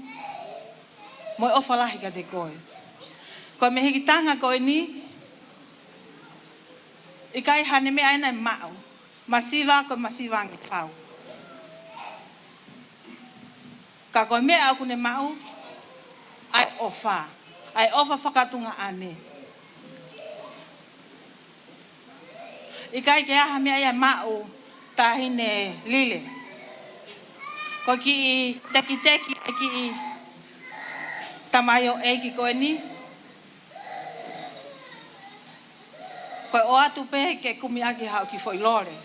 mo e ʻofa lahi kiate koe. Ko e mehikitanga ko eni, ʻikai haʻane meʻa ʻena ʻe maʻu, masiva ko e masiva ange pau. Ka ko e meʻa ʻoku ne maʻu, ʻa e ʻofa, ʻa e ʻofa fakaʻatungaʻane. ʻIkai ke ʻi ai ha meʻa ia ʻe maʻu, Taʻahine Lile. Ko e kiʻi tekiteki ʻa e kiʻi tamaioʻeiki ko eni, ko e ʻoatu pē ke kumi ʻaki haʻo kiʻi foʻi lole.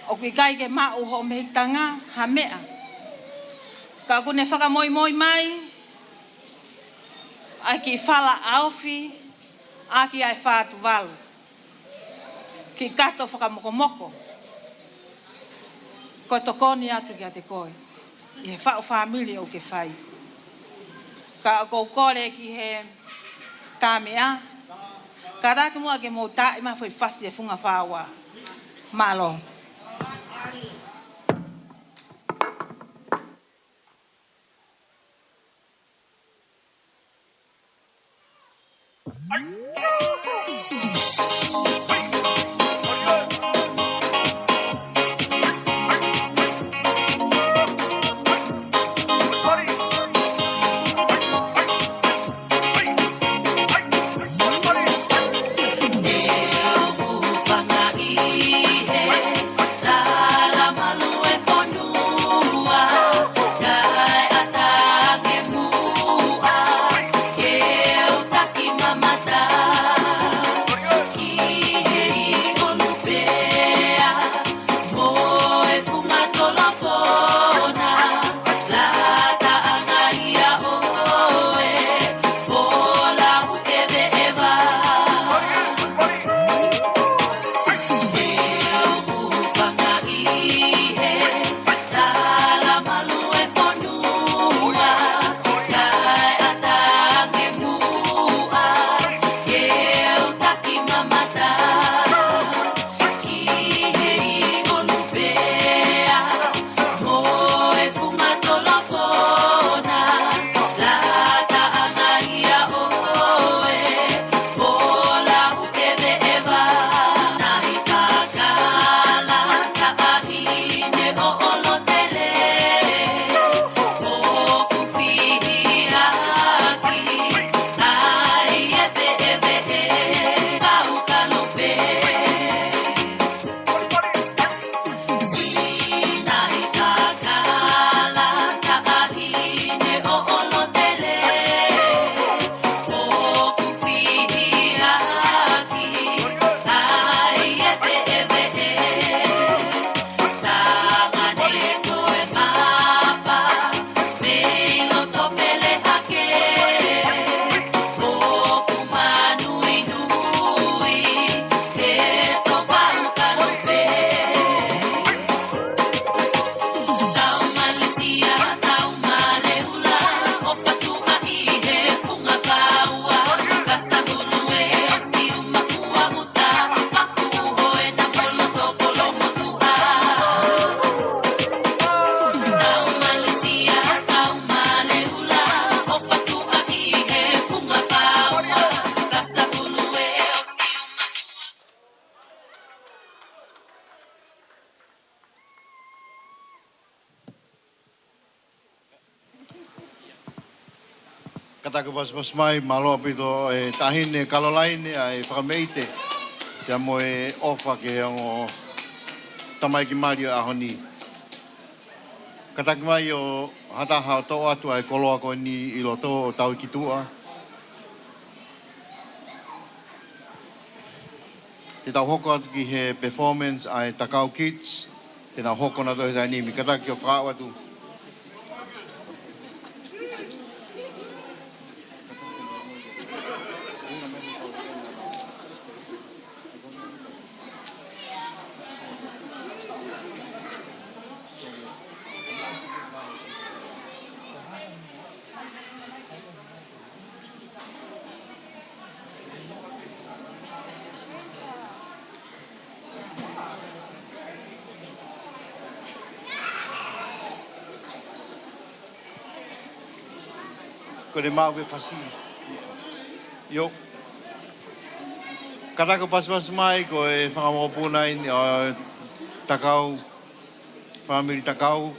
ʻOku ʻikai ke maʻu hoʻo mehikitanga ha meʻa, ka ʻoku ne fakamoimoi mai ʻa e kiʻi fala ʻaofi ʻaki ʻa e Fā Tuvalu, kiʻi kato fakamokomoko. Ko e tokoni atu kiate koe ʻi he faʻu fāmili ʻoku ke fai. Ka ʻoku ou kole ki he tā meʻa, kātaki muʻa ke mou taaʻi mai e foʻi fasi ʻa e Funga Fā Ua. Mālō. Kātaki pasipasi mai, mālō ʻaupito e Taʻahine Kalolaine ʻa e fakameʻite, pea mo e ʻofa ki he ongo tamaiki mali ʻo e ʻaho ni. Kātaki mai ʻo ha taha ʻo toʻo atu ʻa e koloa ko eni ʻi loto ʻo tau ki tuʻa. Te tau hoko atu ki he performance ʻa e Takau Kids, te nau hoko nautolu he taimi ni, kātaki ʻo fakaaʻu atu. Ko e maʻu pē fasi. ʻIo. Kātaki ʻo pasipasi mai, ko e fanga mokopuna eni ʻo Takau, fāmili Takau.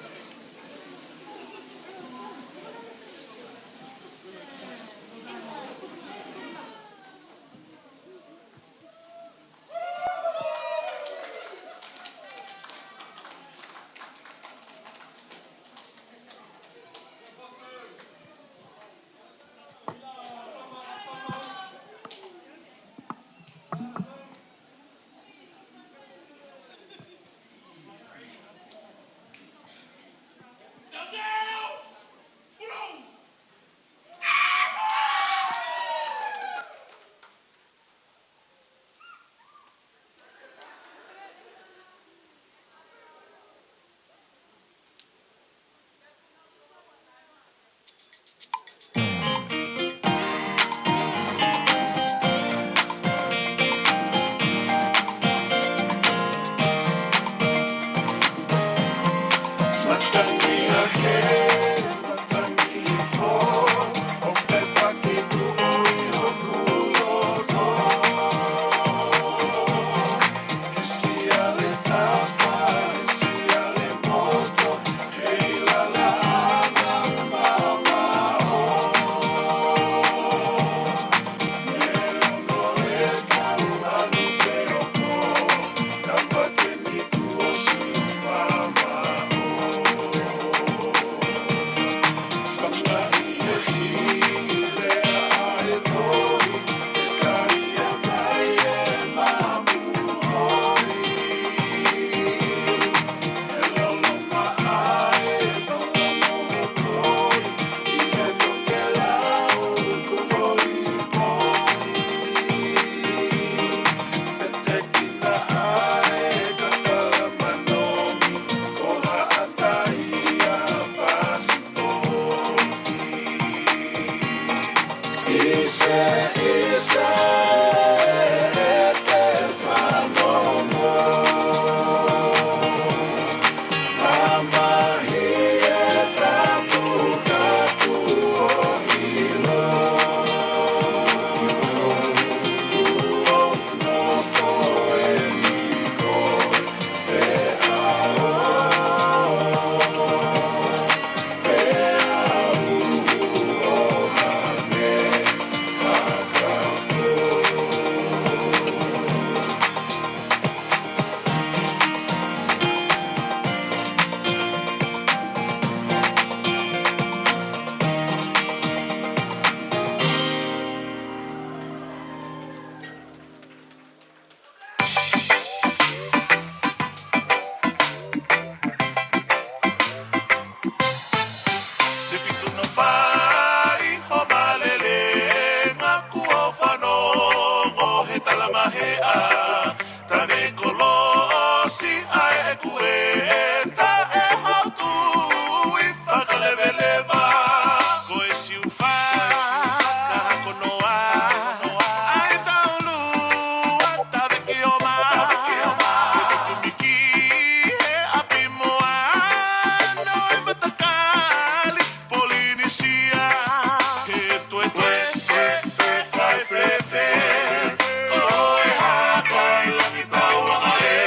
Te pitu no fai ho malele, ngaku o fanongo he talamaheʻa, tane kolosi ʻa e kueta e hautu i fakaleveleva. Ko e siufa, ka hakonoa, ʻa e taulu, ʻa taveki o ma, e kumiki, he ʻapi moa, no e matakali, Polinisia, he toe toe, toe, toe, kai fefe, ko e haka ʻi langi tauanga ē.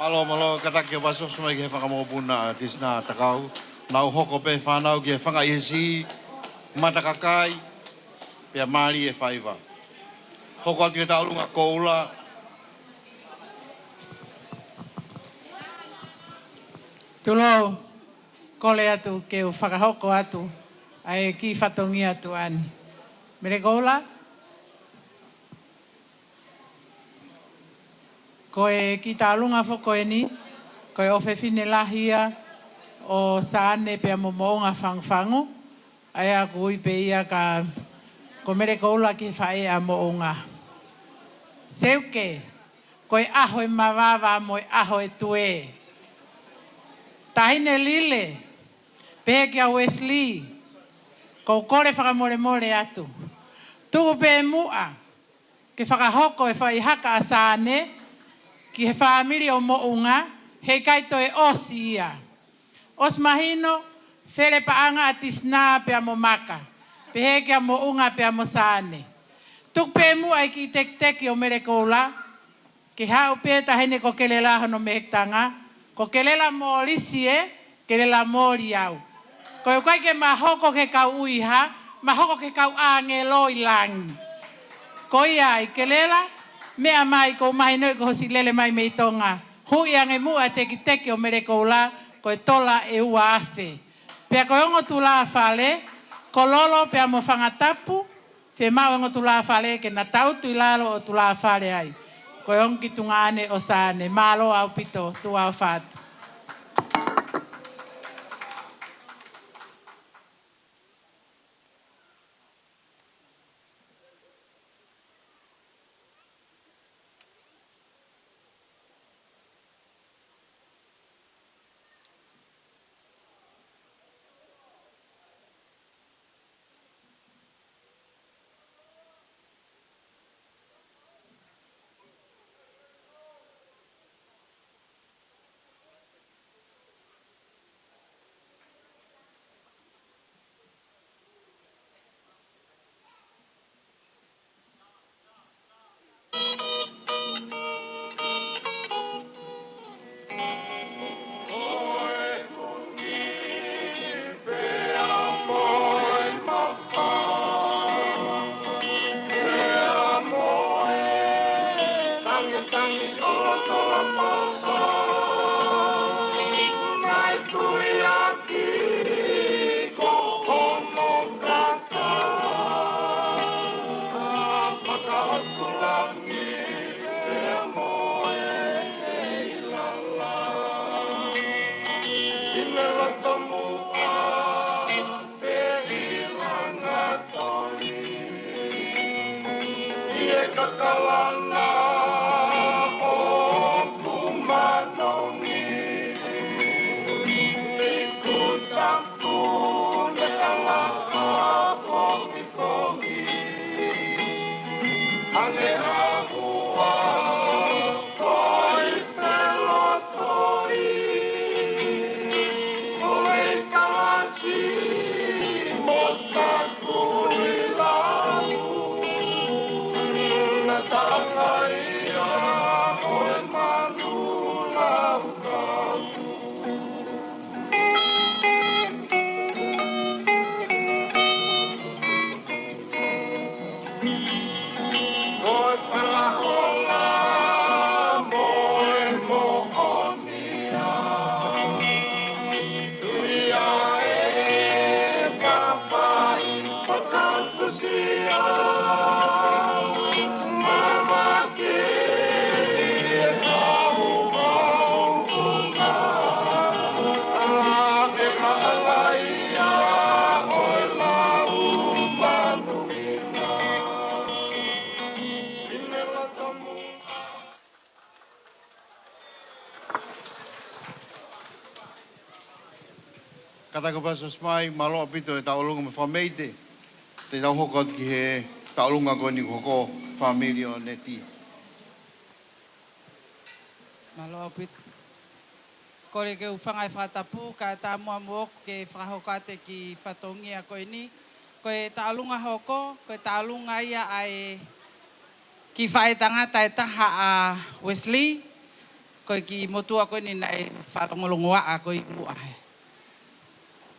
Mālō, mālō, kātaki ʻo pasoso mai ki he fanga mokopuna ʻa Tisina Takau. Nau hoko pē fānau ki he fanga ʻi he siʻi matakakai, pea mālie e faiva. Hoko atu ki he tauʻolunga Koula. Tulou, kole atu ke u fakahoko atu ʻa e kiʻi fatongia tuʻa ni. Mele Koula. Ko e kiʻi tauʻolunga foki ko eni, ko e ʻofefine lahi ia ʻo Sane pea mo Moʻunga Fangufangu, ʻa ia ʻoku ui pē ia ka ko Mele Koula ki he faʻē ʻa Moʻunga. Seuke, ko e ʻaho e mavava mo e ʻaho e tuē. Taʻahine Lile, pehē kia Wesley, ʻoku ou kole fakamolemole atu. Tuku pē muʻa, ke fakahoko e faʻahika ʻa Sane ki he fāmili ʻo Moʻunga, heʻikai toe ʻosi ia. ʻOsi mahino, fele paʻanga ʻa Tisina pea mo Maka, pehē kia Moʻunga pea mo Sane. Tuku pē muʻa e kiʻi tekiteki ʻo Mele Koula, ke haʻu pē taʻahine ko Kelela hono mehekitanga, ko Kelela Molisi ē, Kelela Moliau. Ko e ʻikai ke ma hoko ki he kau ʻuiha, ma hoko ki he kau ʻāngelo ʻi langi. Ko ia ai Kelela, meʻa mai, ʻoku ou mahinoʻi ko hoʻo siʻi lele mai mei Tonga. Huʻi ange muʻa e tekiteki ʻo Mele Koula, ko e tola ʻe ua afe. Pea ko e ongo tulāfale, ko Lolo pea mo Fangatapu, fiemaʻu e ongo tulāfale ke na tautu ʻi lalo ʻo tulāfale ai. Ko e ongo kiʻi tuongaʻane ʻo Sane. Mālō ʻaupito, tuʻa ʻofa atu. Kātaki ʻo pasoso mai, mālō ʻaupito e tauʻolunga mo e fakameʻite. Te tau hoko atu ki he tauʻolunga ko eni kuo hoko, fāmili ʻo Neti. Mālō ʻaupito. Kole ke u hūfanga he fakatapu, kae ʻatā muʻa moʻoku ke fakahoko atu e kiʻi fatongia ko eni. Ko e tauʻolunga hoko, ko e tauʻolunga ia ʻa e kiʻi faʻētangata ʻe taha ʻa Wesley. Ko e kiʻi motuʻa ko eni naʻe fakalongolongoaʻa ko ē ʻi muʻa he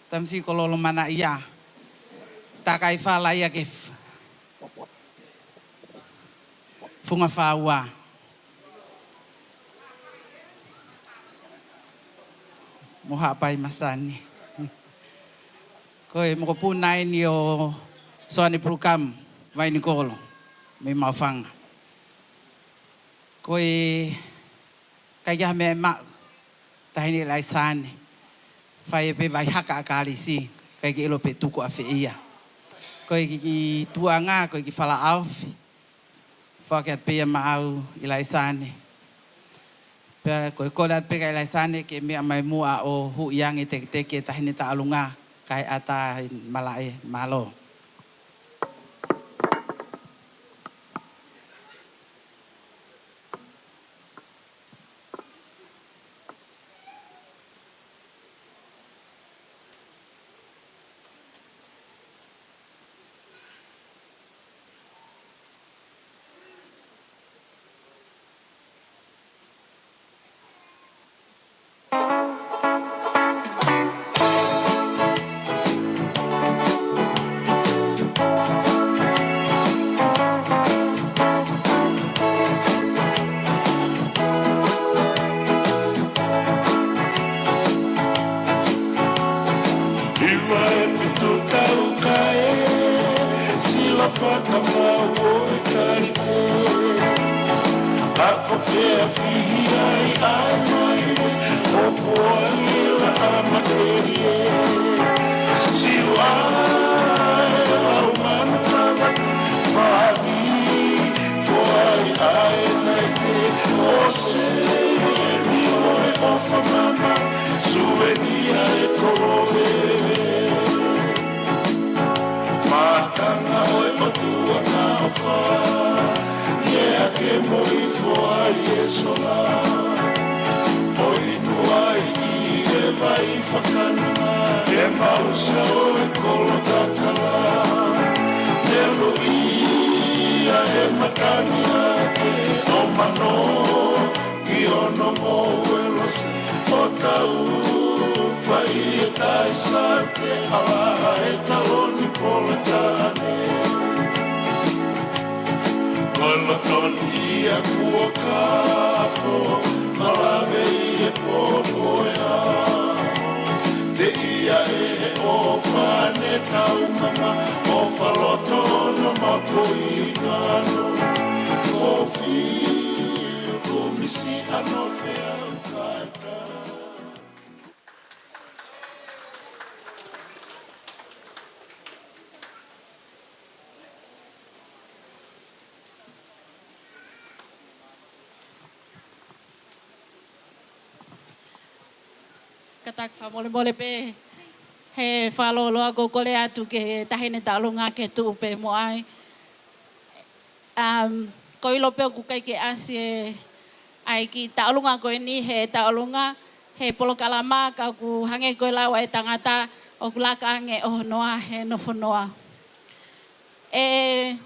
tamasiʻi ko Lolomanaʻia. Takai fala ia ke f-, Funga Faua mo Haʻapai Masani. Ko e mokopuna eni ʻo Soane Pulukamu Vainikolo mei Maʻufanga. Ko e ʻikai ke ʻi ai ha meʻa ʻe maʻu, Taʻahine ʻIlaisaane. Fai pē vai haka ʻa Kalisi, ʻikai ke ʻilo pe tuku ʻafē ia. Ko e kiʻi tuʻuʻanga, ko e kiʻi fala ʻaofi. Foaki atu pē ia maʻau ʻIlaisaane. Pea ko e kole atu pē kia ʻIlaisaane ke meʻa mai muʻa ʻo huʻi ange teketeke e Taʻahine Taʻolunga, kae ʻatā e malaʻe. Mālō. Hiva e putu tau kae, sila fakamau ʻo e kalite. Ako pea fihi ai ʻa e maile, ʻoku ʻi ai ʻa e matelie. Siu ai ʻa e ʻau manu tava, fahi, foai ʻa e naite, ʻo se ni ʻo e ʻofa mama, suvenia e koloe. Mātanga ʻo e ʻOtua na ʻofa, ke ake mo ifo ai e sola. ʻO inu ai ʻi he vai fakanima, ke mausa ʻo e kolo kakala. Ke luʻia e matangi ake ʻo mano, ki ono mo e losi, ʻo tau fai e tai sa ke ala e taloni pola tane. Ko e loto ni ia kuo kafo, malave ʻi he popo ea. Te ia ʻe he ʻofa ne tau mama, ʻofa loto no mapoʻi ngano. Kofi, kumisi ano fea ukata. Kātaki fakamolemole pē he fakalōloa, ʻoku ou kole atu ki he Taʻahine Taʻolunga ke tuʻu pē mo au. Um, ʻoku ou ʻilo pē ʻoku ʻikai ke ʻasi e ʻai kiʻi taʻolunga ko eni he taʻolunga, he polokalama, ka ʻoku hangē ko e lau ʻa e tangata, ʻoku laka ange ʻo hono ʻā he nofo noa. ʻE,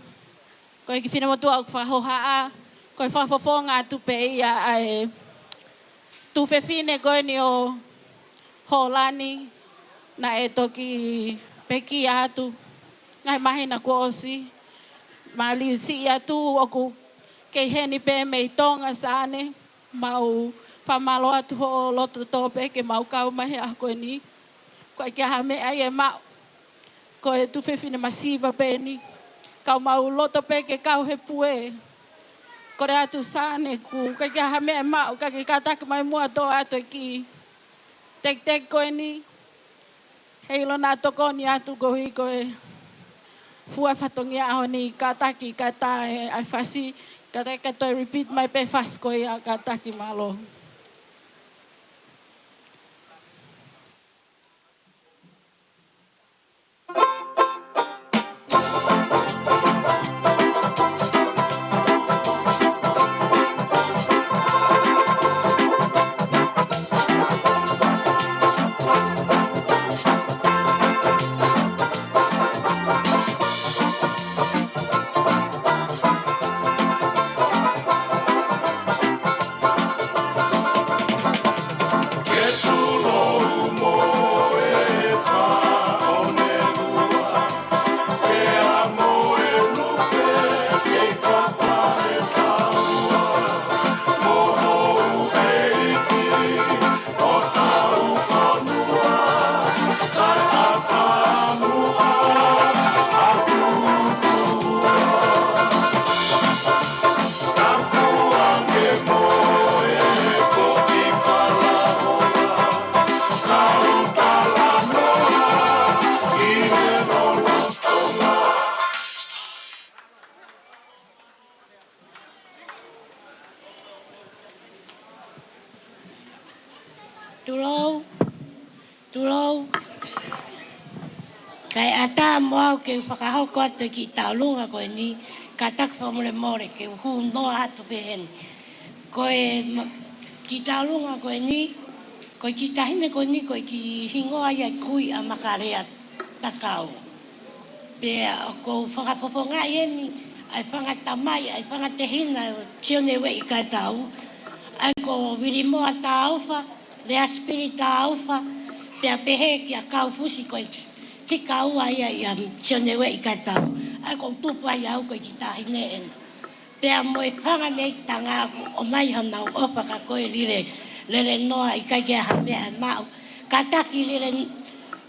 ko e kiʻi finemotuʻa ʻoku fakahohaʻa, ko e fakafofonga atu pē ia ʻa e tuofefine ko eni ʻo Hōlani, naʻe toki pekia atu ngaahi māhina kuo ʻosi. Mālō siʻi atu ʻoku kei heni pē mei Tonga, Sane. Mau fakamālō atu hoʻo loto tō pē ke mau kau mai he ʻaho ko eni. ʻOku ʻikai ke ʻi ai ha meʻa ia ʻe maʻu. Ko e tuofefine masiva pē eni. Ka mau loto pē ke kau he pue. Kole atu Sane, ʻoku ʻikai ke ʻi ai ha meʻa ʻe maʻu, ka ke kātaki mai muʻa ʻo toʻo atu e kiʻi teketeke ko eni. Heiʻilo naʻa tokoni atu koeʻuhi ko e fua fatongia ʻaho ni, kātaki kae tā e ʻai fasi, kātaki kae toe repeat mai pē fasi ko ia, kātaki, mālō. Tulou, tulou. Kae ʻatā mo au ke fakahoko atu e kiʻi tauʻolunga ko eni, kātaki fakamolemole ke u hū noa atu pē heni. Ko e ma-, kiʻi tauʻolunga ko eni, ko e kiʻi taʻahine ko eni, ko e kiʻi hingoa ia ʻa e kui ʻa Makalea Takau. Pea ʻoku ou fakafofongaʻi eni ʻa e fanga tamai, ʻa e fanga tehina ʻo Sione Ueʻi Kaetau, ʻa ia ko Vilimoa Taufa, Leasipili Taufa, pea pehē kia Kaufusi ko e fika ua ia ʻia Sione Ueʻi Kaetau. ʻA ia ʻoku ou tupu ai au ko e kiʻi taʻahine eni. Pea mo e fanga mei Tonga ʻoku ʻomai honau ʻofa ka ko e lele, lele noa ʻikai ke ʻi ai ha meʻa ʻe maʻu. Kātaki lele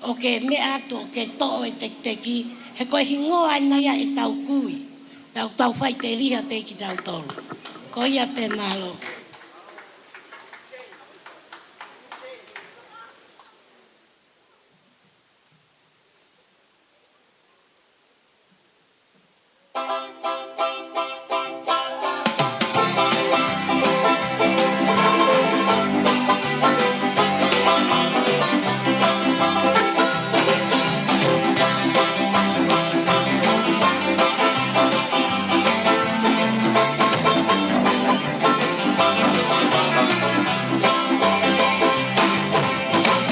ʻo ke meʻa atu ʻo ke toʻo e tekiteki, he ko e hingoa ena ia ʻetau kui. Tau, tau faʻiteliha pē kitautolu. Ko ia pē, mālō.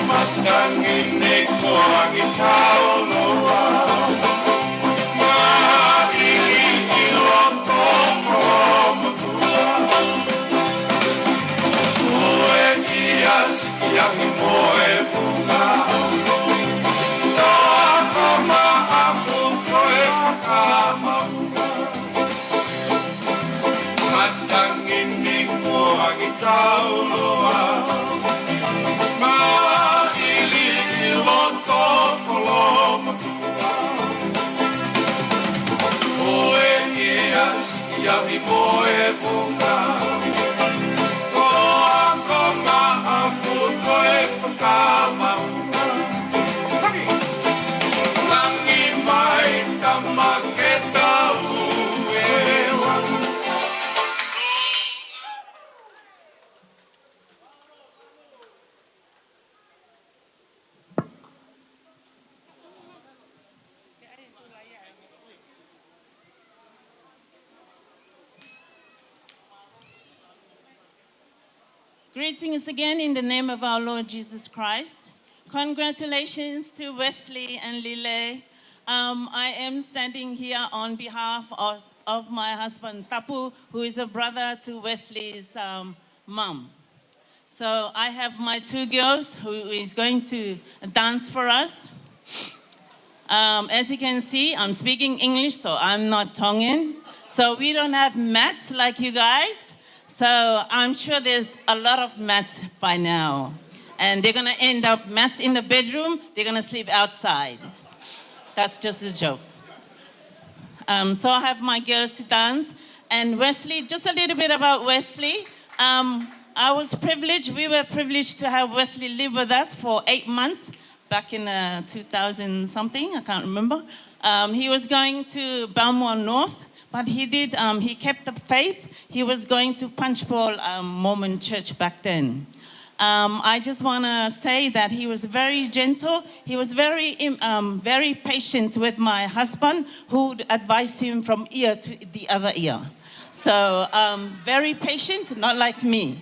Matangi ni ko Angi Tauloa, maʻili ʻi loto Kolomotuʻa. Ue ʻi ʻasi ʻi Angi mo e Vunga, toa ko Maʻafu ko e Fakamaunga. Matangi ni ko Angi Tauloa, maʻili ʻi loto Kolomotuʻa. Ue ʻi ʻasi ʻi Angi mo e Vunga, toa ko Maʻafu ko e Fakamaunga. Langi mai tama ke tau e langi. Greetings again in the name of our Lord Jesus Christ. Congratulations to Wesley and Lile. Um, I am standing here on behalf of, of my husband Tapu, who is a brother to Wesley's, um, mum. So I have my two girls who is going to dance for us. Um, as you can see, I'm speaking English, so I'm not Tongan. So we don't have mats like you guys. So I'm sure there's a lot of mats by now. And they're gonna end up mats in the bedroom. They're gonna sleep outside. That's just a joke. Um, so I have my girls to dance. And Wesley, just a little bit about Wesley. Um, I was privileged, we were privileged to have Wesley live with us for eight months back in, uh, two thousand something, I can't remember. Um, he was going to Balmoral North, but he did, um, he kept the faith. He was going to Punchbowl, um, Mormon Church back then. Um, I just wanna say that he was very gentle. He was very, um, very patient with my husband, who advised him from ear to the other ear. So, um, very patient, not like me.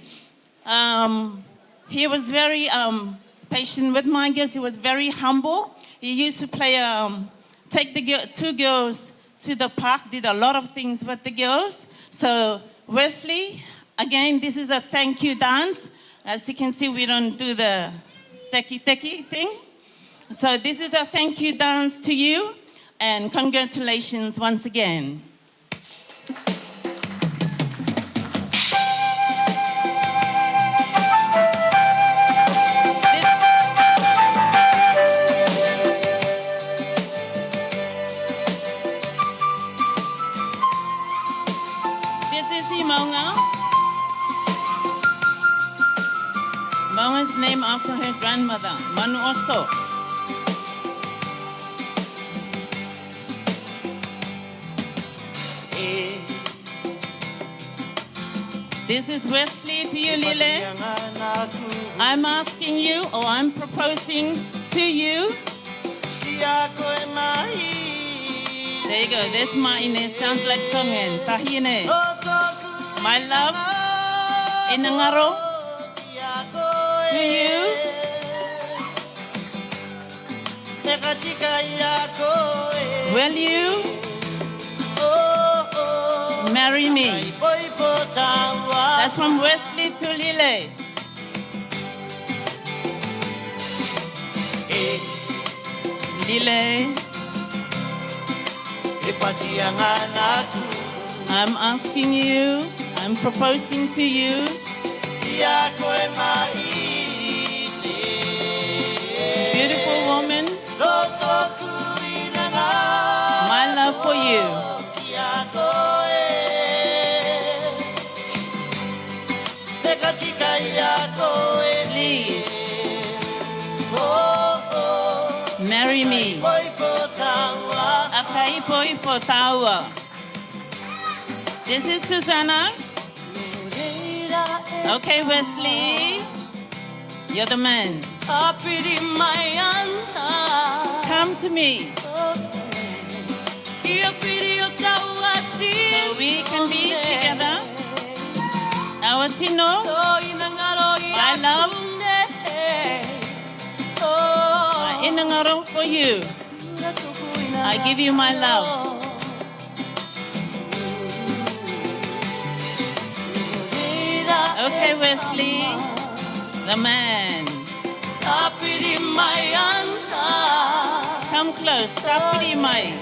Um, he was very, um, patient with my girls. He was very humble. He used to play, um, take the gir-, two girls to the park, did a lot of things with the girls. So, Wesley, again, this is a thank you dance. As you can see, we don't do the teki teki thing. So this is a thank you dance to you, and congratulations once again. This is Himaunga. Maunga is named after her grandmother, Manuʻoso. This is Wesley to you, Lile. I'm asking you, or I'm proposing to you. There you go. There's Maʻine. Sounds like Tongan. Taʻahine. My love, ʻEne ngalo to you. Will you marry me? That's from Wesley to Lile. Lile. I'm asking you, I'm proposing to you. Beautiful woman, my love for you. Please marry me. ʻAkaipoipo tāua. This is Susanna. Okay, Wesley. You're the man. Come to me. So we can be together. Our tino, my love, my ʻEne ngalo for you. I give you my love. Okay, Wesley, the man. Come close, tāpiri mai.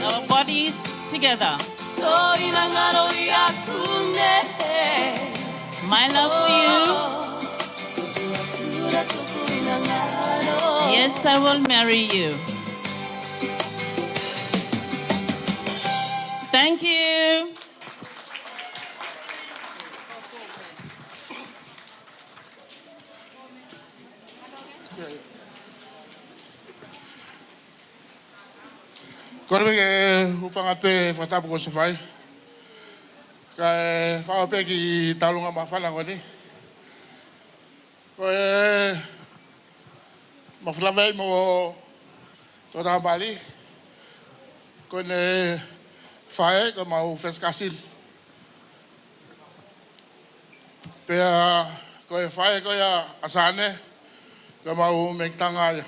Our bodies together. My love for you. Yes, I will marry you. Thank you. Kole ke u hūfanga pē he fakatapu kuo ʻosi fai. Kae fakaʻosi pē ki he taulunga māfana ko eni. Ko e māfana pē mo e tō tāmali. Ko ʻene faʻē, ko ʻemau first cousin. Pea ko e faʻē ko ia ʻa Sane, ko ʻemau mekitanga ia.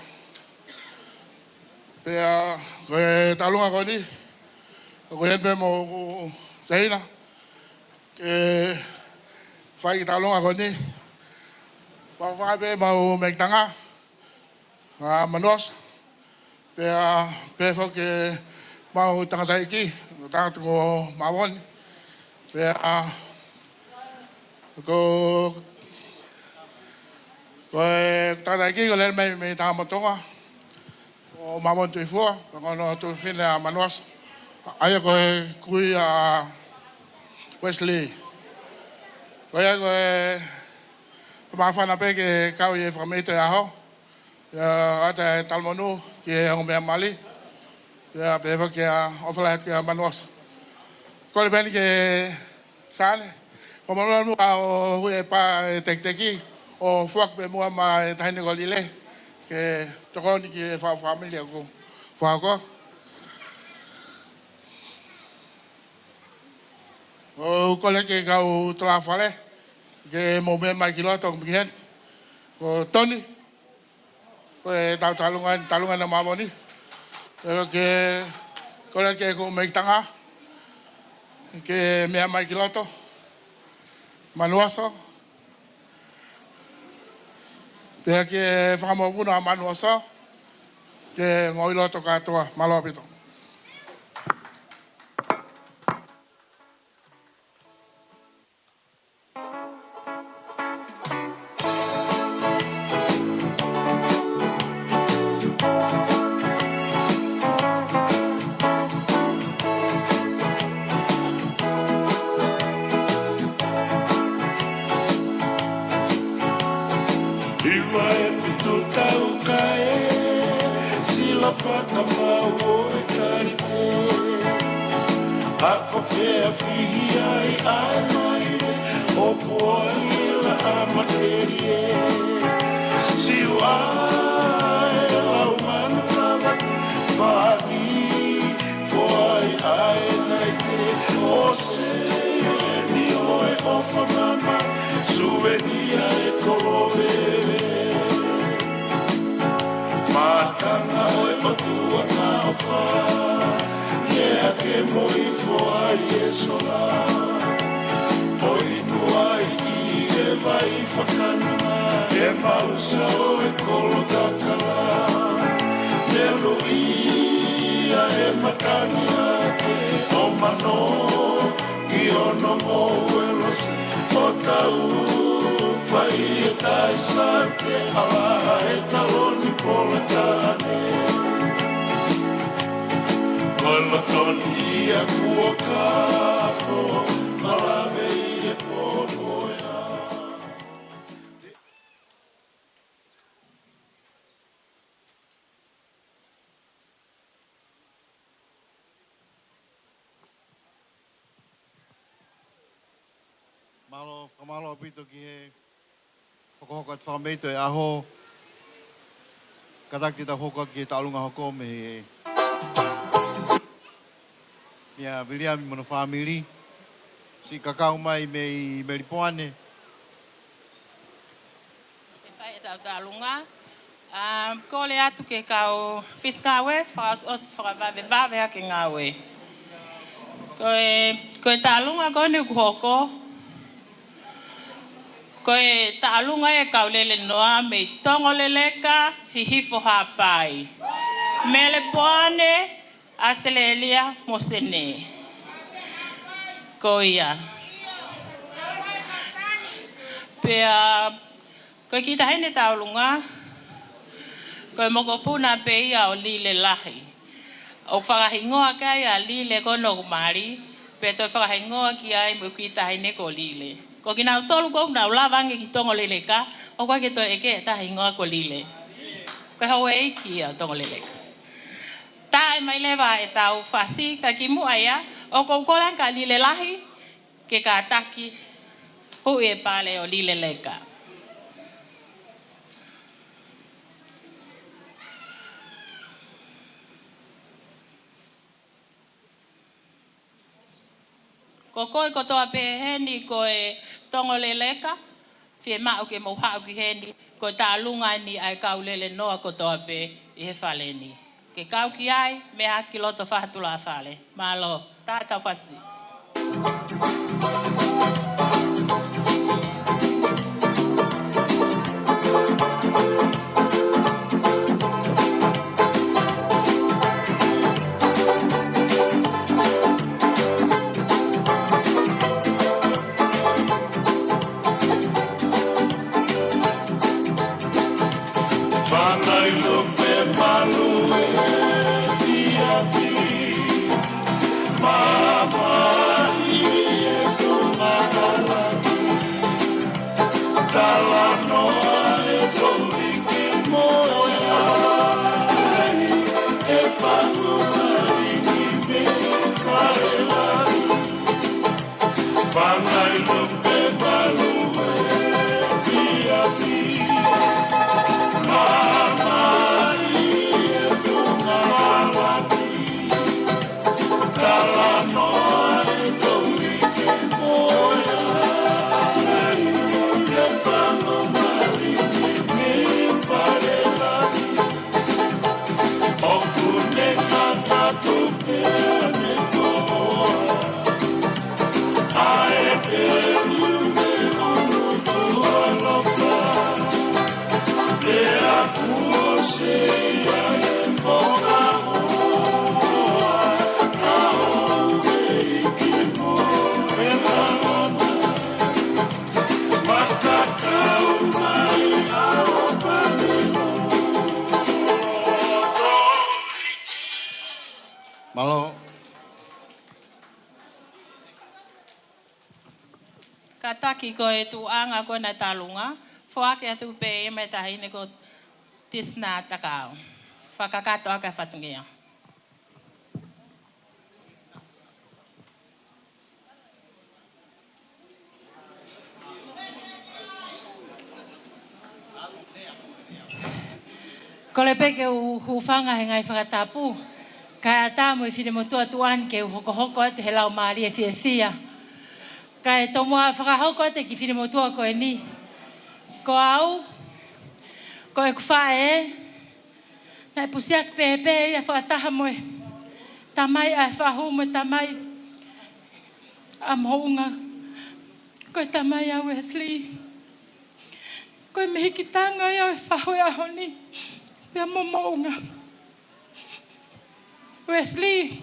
Pea ko e taulunga ko eni, ko eni pē mo Seina, ke fai ki he taulunga ko eni, fafai pē ʻemau mekitanga, ʻa Manuoso. Pea, pea foki ki heʻemau tangataʻeiki, tangata ko Mavoni. Pea, ko, ko e tangataʻeiki, ko e lele mai mei Tangamotonga, ko Mavoni Tuʻifua, ko hono tuofefine ʻa Manuoso. ʻA ia ko e kui ʻa Wesley. Ko ia ko e māfana pē ke kau ʻi he fakamaʻu ʻi he ʻaho. Pea ʻoatu e talamonū ki he ongo meʻa mali. Pea pehē foki ʻa e ʻofa lahi atu kia Manuoso. Kole pē eni kia Sane, ko e malumalu ʻo hui e pā e tekiteki, ʻo foaki pē muʻa maʻa e taʻahine ko Lile, ke tokoni ki he fai fakafāmili ʻoku fakahoko. ʻOku kole ki he kau tolafale, ke mou meʻa mai ki loto ki heni. Ko Toni, ko e tau taulunga, taulunga ʻa Mavoni. Pea ke kole ki he kau mekitanga ke meʻa mai ki loto. Manuoso. Pea ke fakamāʻopoʻopo ʻa Manuoso, ke ngāue ʻi loto kātoa. Mālō ʻaupito. Hiva ʻe fitu tau kae sila fakamau ʻo e Kalite. Te afihi ai ʻa e maile, ʻoku ʻi ai ʻa e laʻā matelie. Siu ʻa e lau manu lava, fāni foʻi ʻa e naite. ʻOsi ni ʻo e ʻofa mama, suvenia e kolo veve. Mātanga ʻo e ʻOtua na ʻofa, ke ake mo ifo ai e sola. ʻO inu ai ʻi he vai fakanuma, e mausa ʻo e kolo kakala. Te luʻia e matangi ake, ʻo mano ki ono mo uelosi, ʻo tau fai e tai sake, ʻa e taloni pola tane. Ko e loto ni ia kuo kafo, malave ʻi he popo ea. Mālō, fakamālō ʻaupito ki he hokohoko atu fakameʻa ʻo e ʻaho. Kātaki te tau hoko atu ki he tauʻolunga hoko mei he, meia Viliami mo hono fāmili. Siʻi kakau mai mei Melipoane. ʻE fai ʻetau tauʻolunga. ʻA, kole atu ki he kau fisikaue, fakaʻosiʻosi fakavavevave ʻa e ngāue. Ko e, ko e tauʻolunga ko eni ʻoku hoko, ko e tauʻolunga ʻa e kau lele noa mei Tongoleleka, Hihifo, Haʻapai, Melipoane, ʻAositelēlia mo Senē. Ko ia. Pea ko e kiʻi taʻahine tauʻolunga, ko e mokopuna pē ia ʻo Lile Lahi. ʻOku fakahingoa ki ai ʻa Lile ko ē ʻoku mali, pea toe fakahingoa ki ai mo e kiʻi taʻahine ko Lile. Ko kinautolu ʻoku nau lava ange ki Tongoleleka, ʻoku ʻikai ke toe ʻeke ʻe ha taha e hingoa ko Lile. Ko e houʻeiki ia ʻo Tongoleleka. Taʻe mai leva ʻetau fasi, ka kimuʻa ia, ʻoku ou kole ange kia Lile Lahi ke kātaki huʻi e pale ʻo Lileleka. Ko koe kotoa pē heni ko e Tongoleleka, fiemaʻu ke mou haʻu ki heni, ko e tauʻolunga ni ʻa e kau lele noa kotoa pē ʻi he fale ni. Ke kau ki ai, meʻa ki loto fahatula fale. Mālō, tā ʻetau fasi. Fānau ʻi loto pē malu e fiafi, māmani e funga kalati. Talanoa e touliki mo e ʻaʻahi, e fanga malingi mei Fale Lahi. Fānau ʻi loto pē malu e fiafi, māmani e funga kalati. Talanoa e touliki mo e ʻaʻahi, e fanga malingi mei Fale Lahi. ʻOku ne kakato pē ʻene toa, ʻa e pelu mei hono toa ʻaloʻofa. Pea kuo ʻosi ia e moka hoa, ʻa houʻeiki mo e lalana. Makakau mai ʻa ʻOpanilo. Mālō. Kātaki ko e tuʻunga ko ena tauʻolunga, foaki atu pē ia mei he taʻahine ko Tisna Takao. Fakakakato ʻaki e fatongia. Kole pē ke u hūfanga he ngaahi fakatapu, kae ʻatā mo e finemotuʻa tuʻa ni ke u hokohoko atu he laumālie fiefia. Kae tomuʻa fakahoko atu e kiʻi finemotuʻa ko eni. Ko au, ko ʻeku faʻē, naʻe pusiaki pēpē ia fakataha mo e tamai ʻa e fahu mo e tamai ʻa Moʻunga. Ko e tamai ʻa Wesley. Ko e mehikitanga ia ʻo e fahu he ʻaho ni pea mo Moʻunga. Wesley,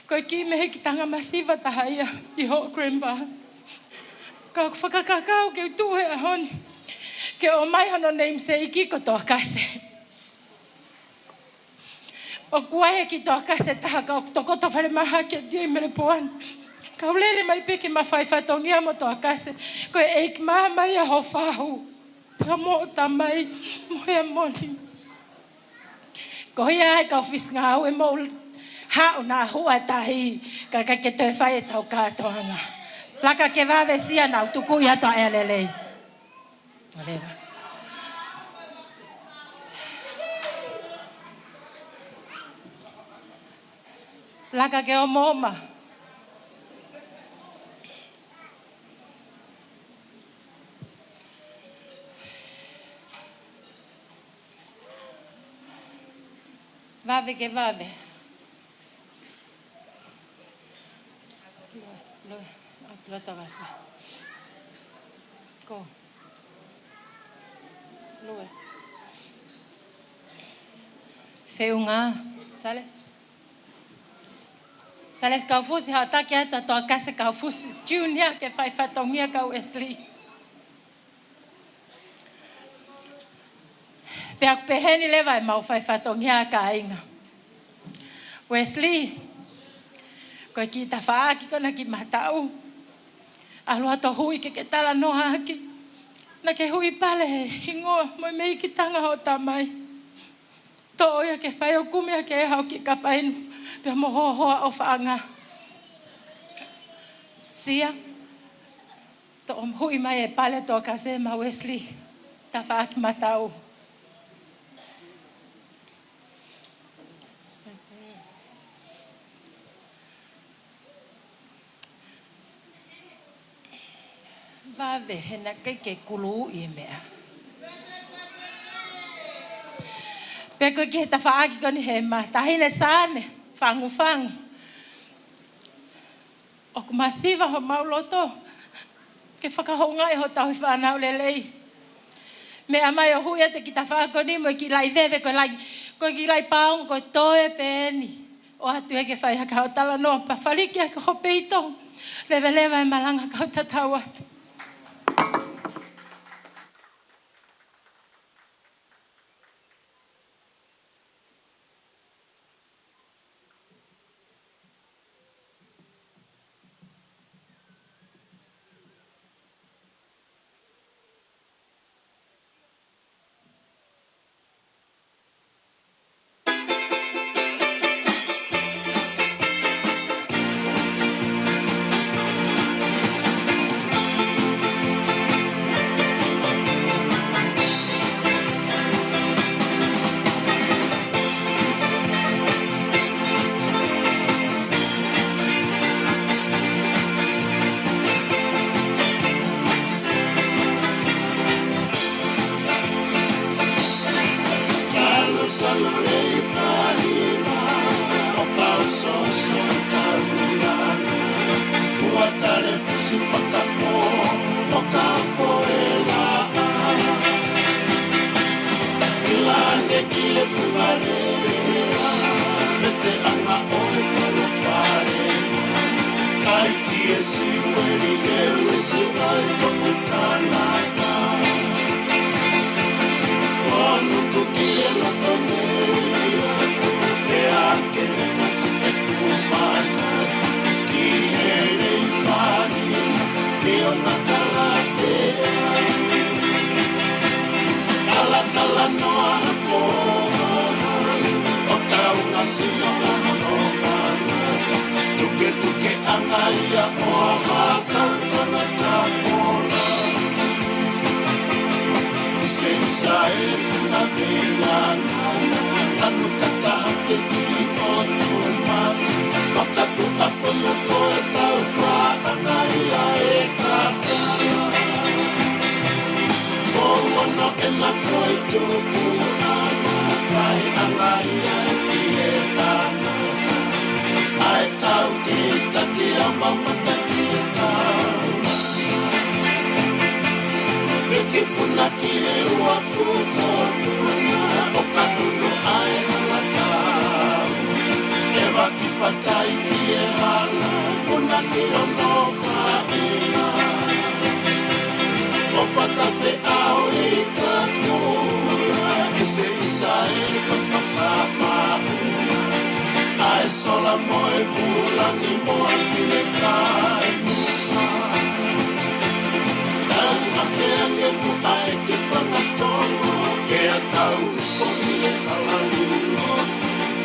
ko e kiʻi mehikitanga masiva taha ia ʻi hoʻo grandpa. Ka ʻoku fakakaukau ke u tuʻu he ʻaho ni ke ʻomai hono namesake ko Toakase. ʻOku ʻi ai e kiʻi Toakase taha ka ʻoku tokoto falemahaki ʻi Meleponi. Ka u lele mai pē ke ma fai fatongia mo Toakase. Ko e ʻeikimāmā ia ho fahu pea mo hoʻo tamai mo Heamoni. Ko ia ai kau fisi ngāue mo u haʻu naʻa huʻa tahi ka ʻikai ke toe fai ʻetau kātoanga. Laka ke vave Sia, naʻa ku tuku ia toa ʻea lelei. Leva. Laka ke omooma. Vave ke vave. Lue, lue, ʻa, lue Toakase. Ko. Lue. Feʻunga, Sales. Sales Kaufusi, haʻu taki atu ʻa Toakase Kaufusi Junior ke fai fatongia kia Wesley. Pea ʻoku peheni leva ʻemau fai fatongia, kāinga. Wesley, ko e kiʻi tafaʻaki ko ena ki Mataʻu. ʻAlu atu ʻo hui ke ke talanoa ʻaki. Naʻa ke hui pale he hingoa mo e mehikitanga hoʻo tamai. Toʻo ia ke fai ʻo kumi ʻaki ʻe haʻo kiʻi kapa inu pea mo hoʻo hoa ʻofaʻanga. Sia, toʻo hui mai e pale ʻo Toakase mo Wesley, tafaʻaki Mataʻu. Vave he naʻe ʻikai ke kuluʻi e meʻa. Pea ko e kiʻi tafaʻaki ko eni he ma tahine sane, fangufangu. ʻOku masiva homau loto ke fakahoungaʻi hotau fānau lelei. Meʻa mai ʻo hui atu e kiʻi tafaʻaki ko eni mo e kiʻi laʻi veve, ko e laʻi, ko e kiʻi laʻi paongo, ko e toe pē eni. ʻOatu ia ke fai hake haʻo talanoa pea faliki hake ho peito. Leveleva e malanga kau tatau atu. Salu, salu lei fahina, ʻo kau soso i kaulana. Ua tale fusi fakapō, ʻo kapō e laʻā. ʻI lange ki he funga lea, mete anga ʻo e palopalema. Kai ki e siueli e uisi ai toku tangata. Ua nuku ki e loto nei a fu. ʻi hono faʻunga ʻo fakafeʻao ʻi ka kula, ʻi se ʻisa ʻe ka fakamaʻunga ʻa e sola mo e vūlangi mo e fineʻeiki. Tau hake ake kuo ʻai ke fakatonga, pea tau foʻi e hala lilo,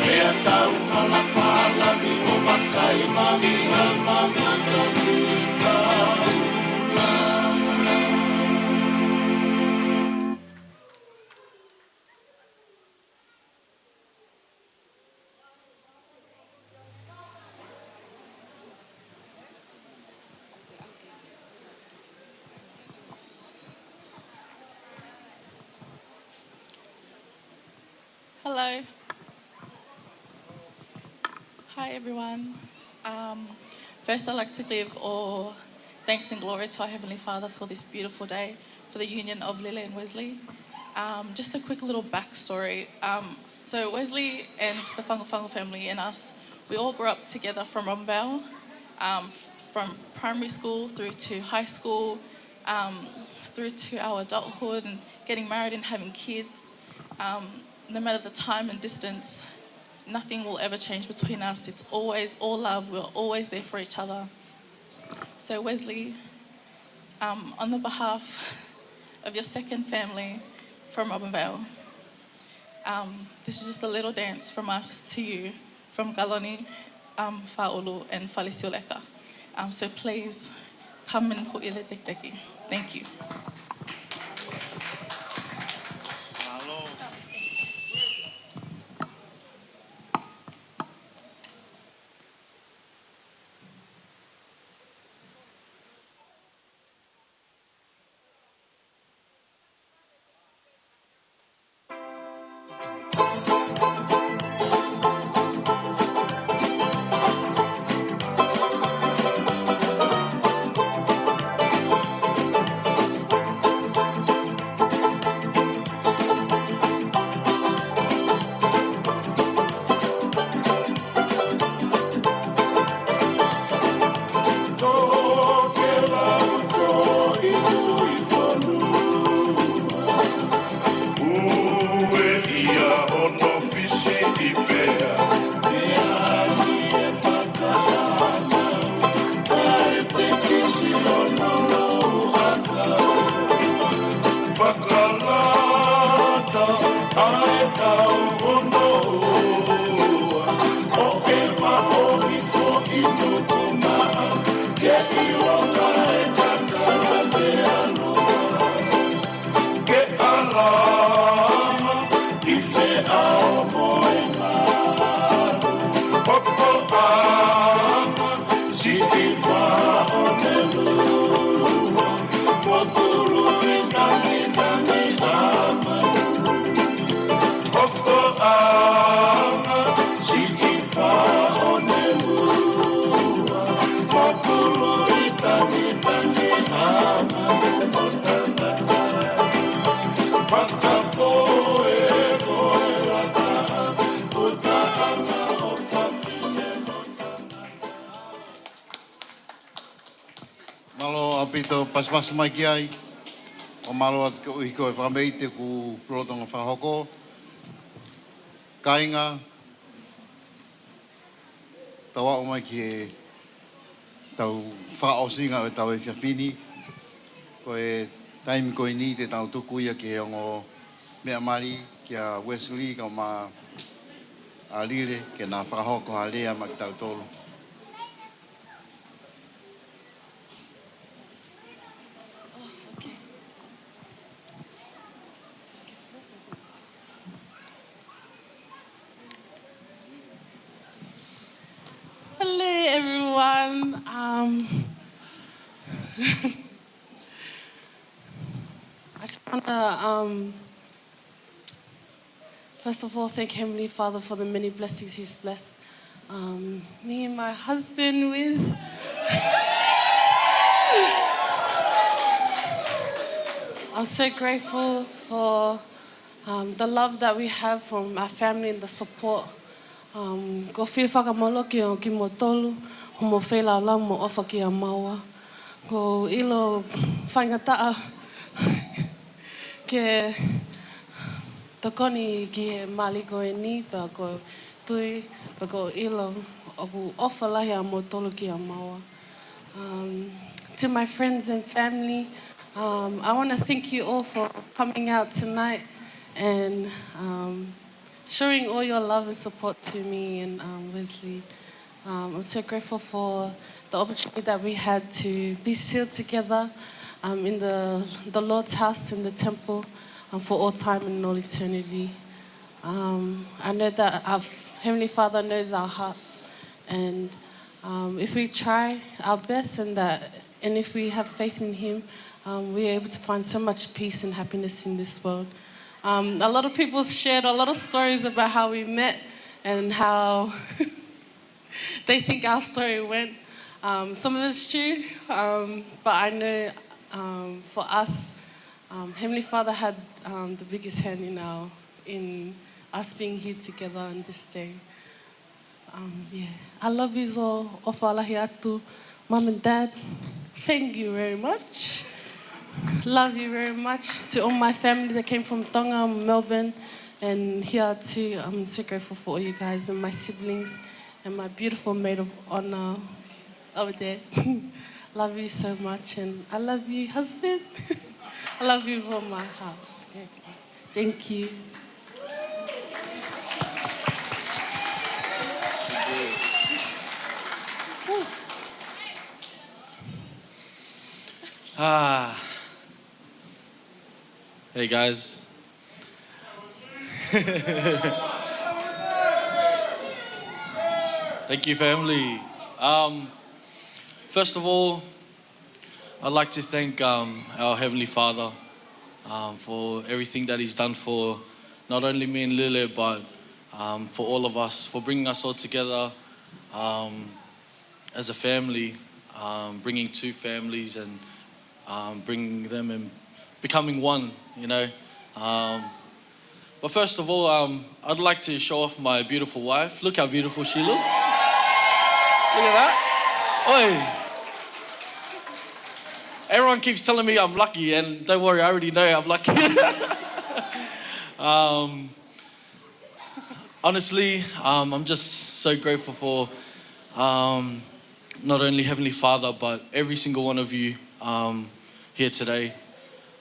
pea tau hala pālangi ʻo vakai mai ha mamata ki taula. Hello. Hi, everyone. Um, first, I'd like to give all thanks and glory to our Heavenly Father for this beautiful day, for the union of Lily and Wesley. Um, just a quick little backstory. Um, so Wesley and the Fangufangu family and us, we all grew up together from Robinvale, um, from primary school through to high school, um, through to our adulthood and getting married and having kids. Um, no matter the time and distance, nothing will ever change between us. It's always all love. We're always there for each other. So Wesley, um, on the behalf of your second family from Robinvale, um, this is just a little dance from us to you, from Kaloni, um, Faʻulu, and Fale Sioleka. Um, so please come and hūʻi e tekiteki. Thank you. Tō ke lau tō i tui fonua. Ue ia hono fisi i pea. Pea ni e fakaʻana, kae tekisi hono louʻaka. Fakalata ʻa e kau fonua, ʻo e maʻoni foʻi nuku maʻa, ke ʻilonga e kakala meʻa noa. Ke ʻalā ʻi feʻao mo e ngalu, ʻoku ʻa Siʻi faʻo ne lua, mo tulu i tangitangi ʻa manu. ʻOku ʻa Siʻi faʻo ne lua, mo tulu i tangitangi ʻa manu. Mo tangata fakapoʻuli ko e laka, ko taʻanga ʻo fafine mo tangata. Mālō ʻaupito, pasipasi mai ki ai. ʻO mālō atu koeʻuhi ko e fakameʻite kuo lolotonga fakahoko. Kāinga, tau aʻu mai ki heʻetau fakaʻosinga ʻo ʻetau efiafi ni. Ko e taimi ko eni te tau tuku ia ki he ongo meʻa mali kia Wesley kae ʻumaʻā ʻa Lile ke na fakahoko ha lea maʻa kitautolu. Hello, everyone. Um, I just wanna, um, first of all, thank Heavenly Father for the many blessings He's blessed, um, me and my husband with. I'm so grateful for, um, the love that we have from our family and the support, Um, ʻoku ou fie fakamālō ki, kimoutolu, hoʻomou feilaulau mo ʻofa kia maua. ʻOku ou ʻilo faingataʻa ke tokoni ki he mali ko eni, pea ʻoku ou tui, pea ʻoku ou ʻilo ʻoku ʻofa lahi ʻamoutolu kia maua. Um, to my friends and family, um, I want to thank you all for coming out tonight and, um, showing all your love and support to me and, um, Wesley. Um, I'm so grateful for the opportunity that we had to be sealed together, um, in the, the Lord's house, in the temple, um, for all time and all eternity. Um, I know that our Heavenly Father knows our hearts, and, um, if we try our best and that, and if we have faith in Him, um, we are able to find so much peace and happiness in this world. Um, a lot of people shared a lot of stories about how we met and how they think our story went. Um, some of it's true, um, but I know, um, for us, um, Heavenly Father had, um, the biggest hand in our, in us being here together on this day. Um, yeah. I love you all. ʻOfa lahi atu. Mum and Dad, thank you very much. Love you very much. To all my family that came from Tonga, Melbourne, and here too. I'm so grateful for all you guys and my siblings and my beautiful maid of honor over there. Love you so much, and I love you, husband. I love you with all my heart. Thank you. Ah. Hey, guys. Thank you, family. Um, first of all, I'd like to thank, um, our Heavenly Father, um, for everything that He's done for not only me and Lile, but, um, for all of us, for bringing us all together, um, as a family, um, bringing two families and, um, bringing them and becoming one, you know. Um, but first of all, um, I'd like to show off my beautiful wife. Look how beautiful she looks. Look at that. Oi. Everyone keeps telling me I'm lucky, and don't worry, I already know I'm lucky. Um, honestly, um, I'm just so grateful for, um, not only Heavenly Father, but every single one of you, um, here today.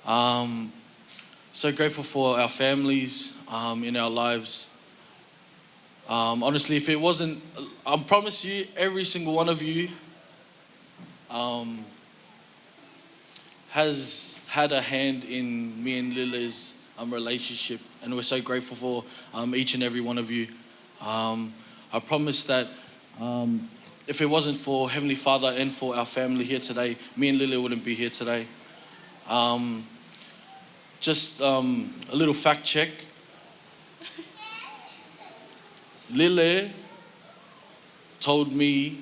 Um, so grateful for our families, um, in our lives. Um, honestly, if it wasn't, I promise you, every single one of you, um, has had a hand in me and Lile's, um, relationship, and we're so grateful for, um, each and every one of you. Um, I promise that, um, if it wasn't for Heavenly Father and for our family here today, me and Lile wouldn't be here today. Um, just, um, a little fact check. Lile told me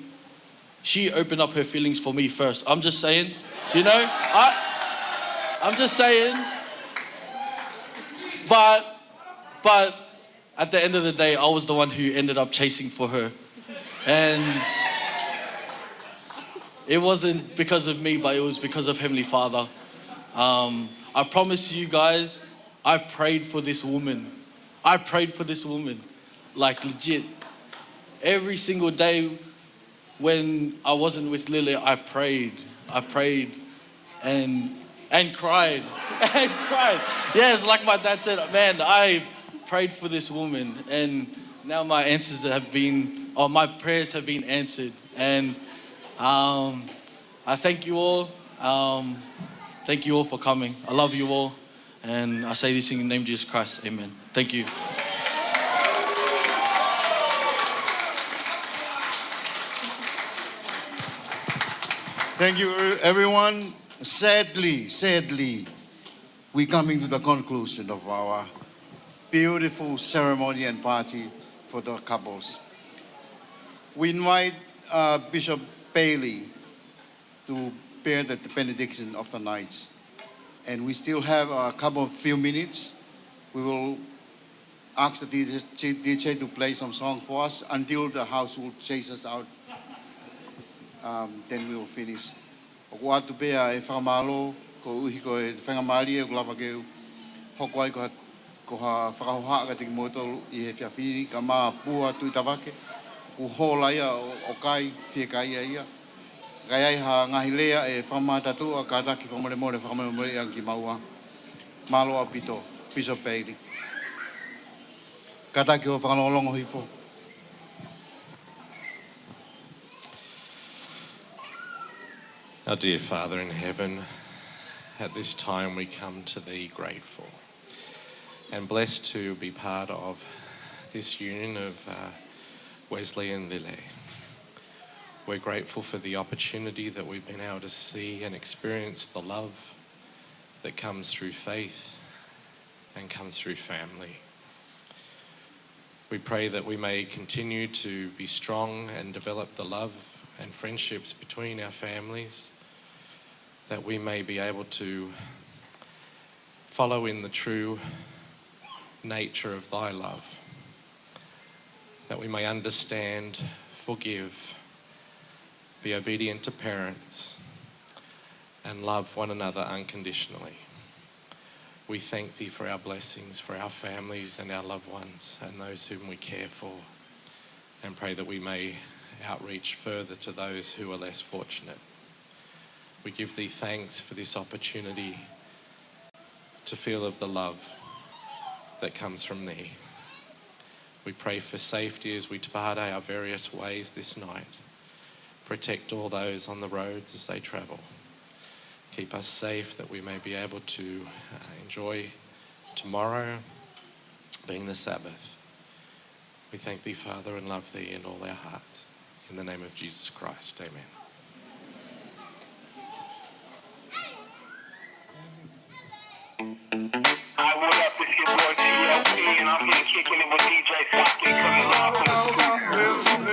she opened up her feelings for me first. I'm just saying, you know, I, I'm just saying. But, but at the end of the day, I was the one who ended up chasing for her. And it wasn't because of me, but it was because of Heavenly Father. Um, I promise you guys, I prayed for this woman. I prayed for this woman. Like, legit. Every single day when I wasn't with Lily, I prayed. I prayed and, and cried. And cried. Yes, like my dad said, man, I prayed for this woman. And now my answers have been, or my prayers have been answered. And, um, I thank you all. Um, thank you all for coming. I love you all. And I say this in the name of Jesus Christ. Amen. Thank you. Thank you, everyone. Sadly, sadly, we're coming to the conclusion of our beautiful ceremony and party for the couples. We invite, uh, Bishop Bailey to bear the benediction of the night. And we still have a couple of few minutes. We will ask the D J, D J to play some song for us until the house will chase us out. Um, then we will finish. ʻOku ʻoatu pē ʻa e fakamālō, koeʻuhi ko e faingamālie ʻoku lava ke u hoko ai ko ha, ko ha fakahohaʻa kiate kimoutolu ʻi he efiafi ni, kae ʻumaʻā Pua Tuʻitavake, ʻoku hola ia ʻo, ʻo kai, fiekaia ia. Ka ʻi ai ha ngaahi lea ʻe fakamātatuʻa, kātaki fakamolemole, fakamolemole ange kimaua. Mālō ʻaupito, Bishop Bailey. Kātaki ʻo fakalongolongo hifo. Our dear Father in heaven, at this time we come to thee grateful and blessed to be part of this union of, uh, Wesley and Lily. We're grateful for the opportunity that we've been able to see and experience the love that comes through faith and comes through family. We pray that we may continue to be strong and develop the love and friendships between our families, that we may be able to follow in the true nature of thy love, that we may understand, forgive, be obedient to parents, and love one another unconditionally. We thank thee for our blessings, for our families and our loved ones and those whom we care for, and pray that we may outreach further to those who are less fortunate. We give thee thanks for this opportunity to feel of the love that comes from thee. We pray for safety as we depart our various ways this night. Protect all those on the roads as they travel. Keep us safe that we may be able to, uh, enjoy tomorrow being the Sabbath. We thank thee, Father, and love thee in all our hearts. In the name of Jesus Christ, amen. Hi, what up? It's your boy T L P, and I'm here kicking it with D J Flocky, coming live from the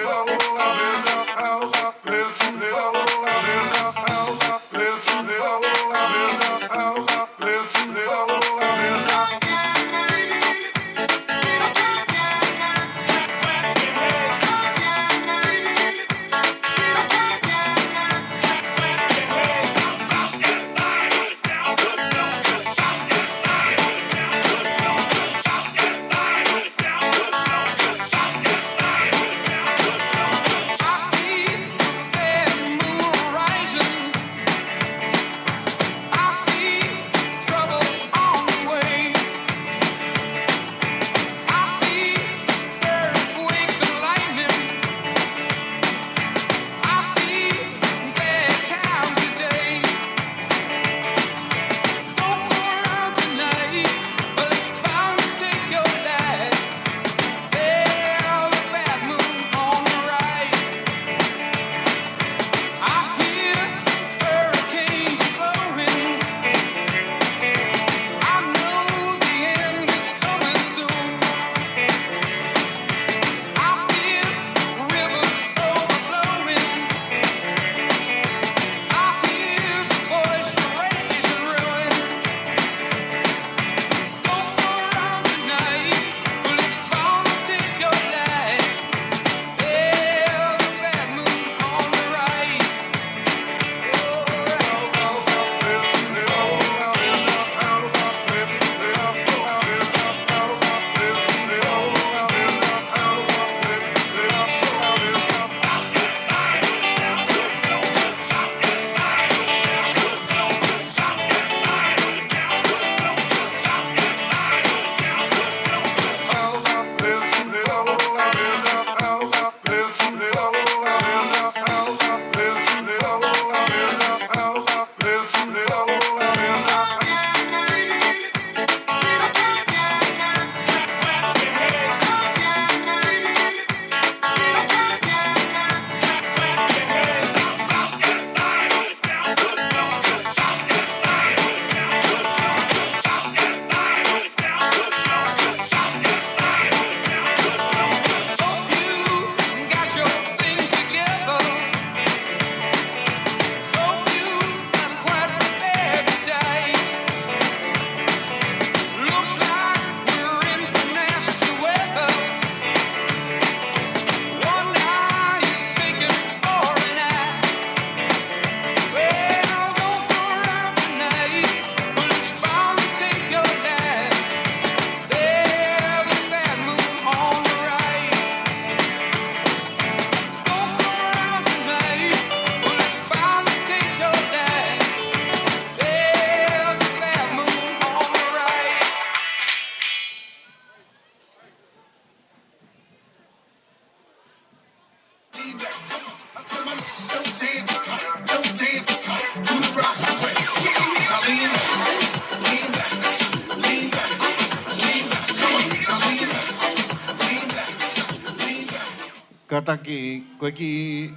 Kātaki, ko e kiʻi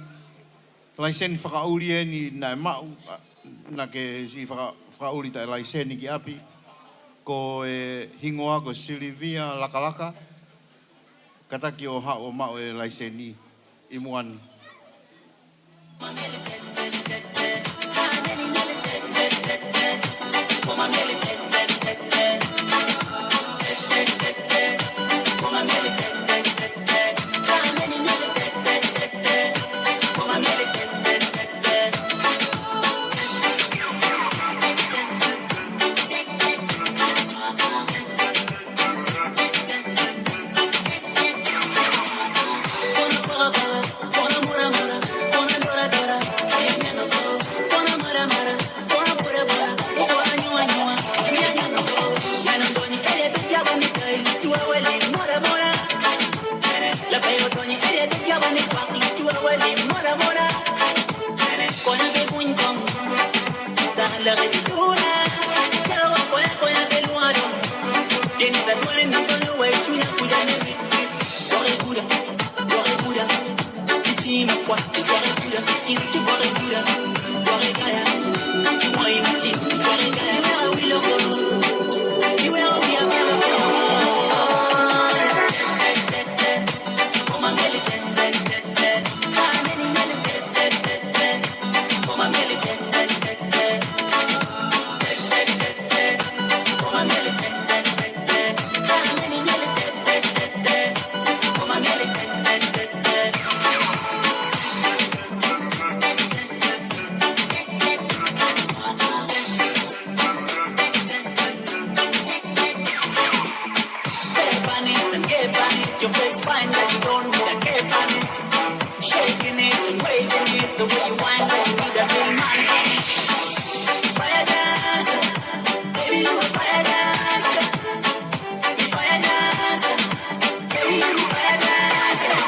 laiseni fakaʻuli eni naʻe maʻu, ʻa, naʻa ke siʻi faka-, fakaʻuli taʻe laiseni ki ʻapi. Ko e hingoa ko Silivia Lakalaka. Kātaki ʻo haʻu ʻo maʻu e laiseni ʻi muʻa ni. Step on it and get on it. Your face fine, but you don't need a cap on it. Shaking it and waving it the way you want, but you need a ring on it. Fire dancer, baby, you a fire dancer. You fire dancer, baby, you a fire dancer.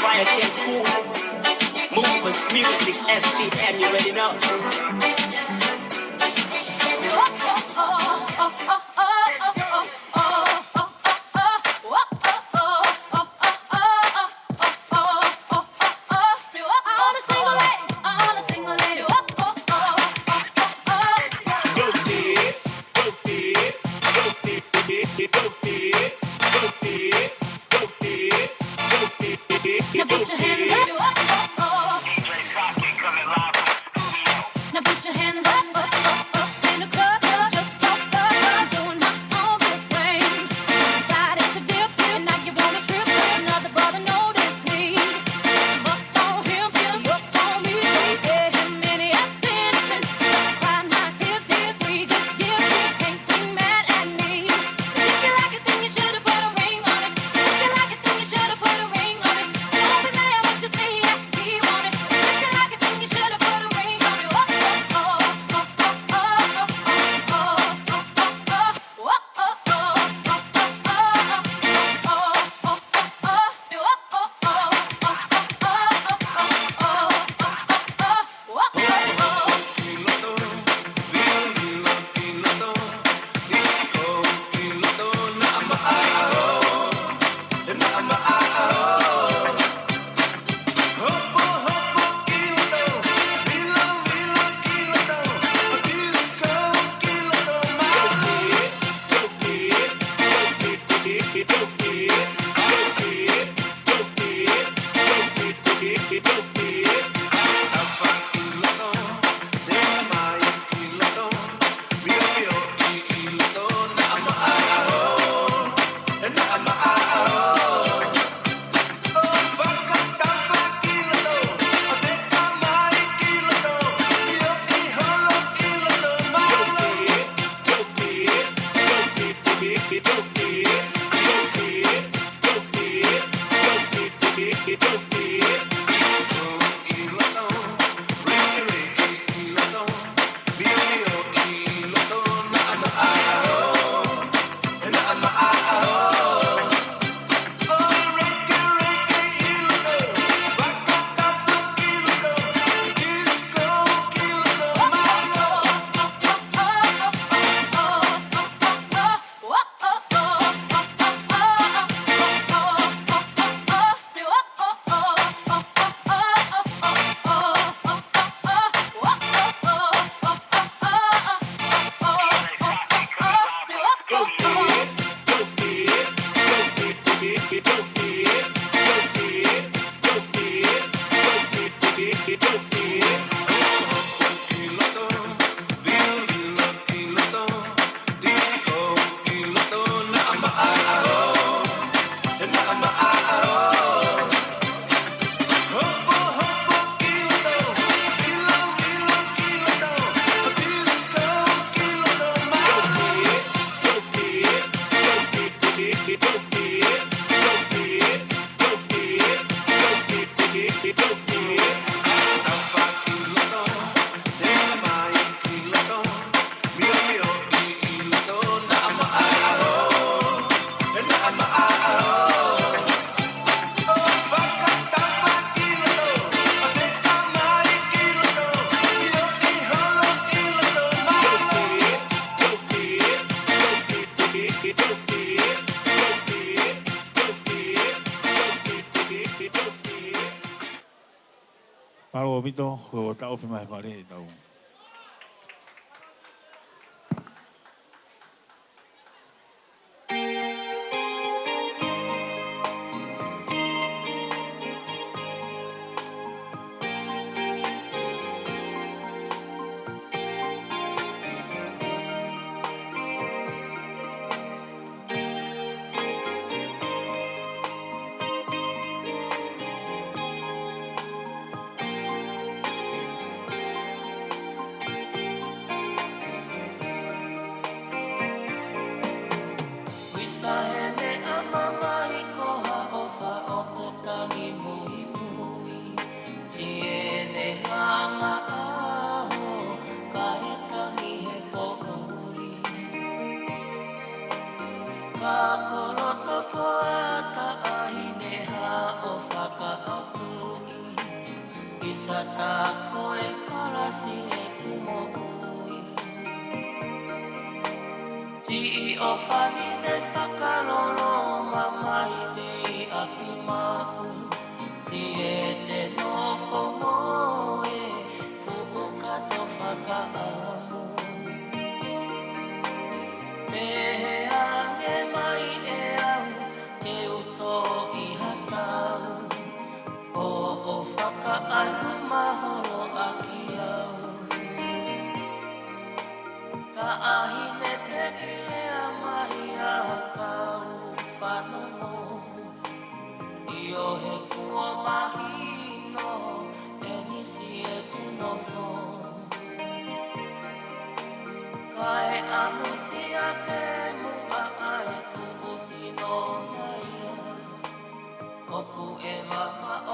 Fire King Cool. Movers Music, S T M, you already know. Now put your hands up. Now put your hands up, up, up, up in the club. Now just walk up. I'm doing my own little thing. Decided to dip, dip. Now you wanna trip, trip. Another brother noticed me. Up on him, him, up on me. Didn't pay him any attention. Cried my tears, tears free. Give, give, give. Can't be mad at me. If you like a thing, you should have put a ring on it. If you like a thing, you should have put a ring on it. Don't be mad what you see, I keep on it. If you like a thing, you should have put a ring on it. Oh, oh, oh. Mālō ʻaupito, ko e taʻofi mai fale e tau. Uisa he meʻa mamahi ko ha ʻofa ʻoku tangi muimui. Tiene nganga aho, kae tangi he poʻuli. Ka koloto ko ata ʻahine ha ʻofa ka ʻapuʻi. Uisa tā ko e palasi ʻeku moʻui. Tiʻi ʻofa ni ne fakalolo mamahi nei ʻaki maʻu. Tiete nofo mo e fuʻu kato fakaʻamu. Pehē ange mai ʻe au ke u toʻi ha tau. ʻO, ʻo fakaʻanu maholo ʻaki au. Ka ʻahine pē ʻi lea mai ʻa kau fanongo. ʻIo he kuo mahino ʻe nisi ʻeku nofo. Kae ʻamusia pē muʻa ʻa e fuʻu sino nai. ʻOku ʻeva maʻo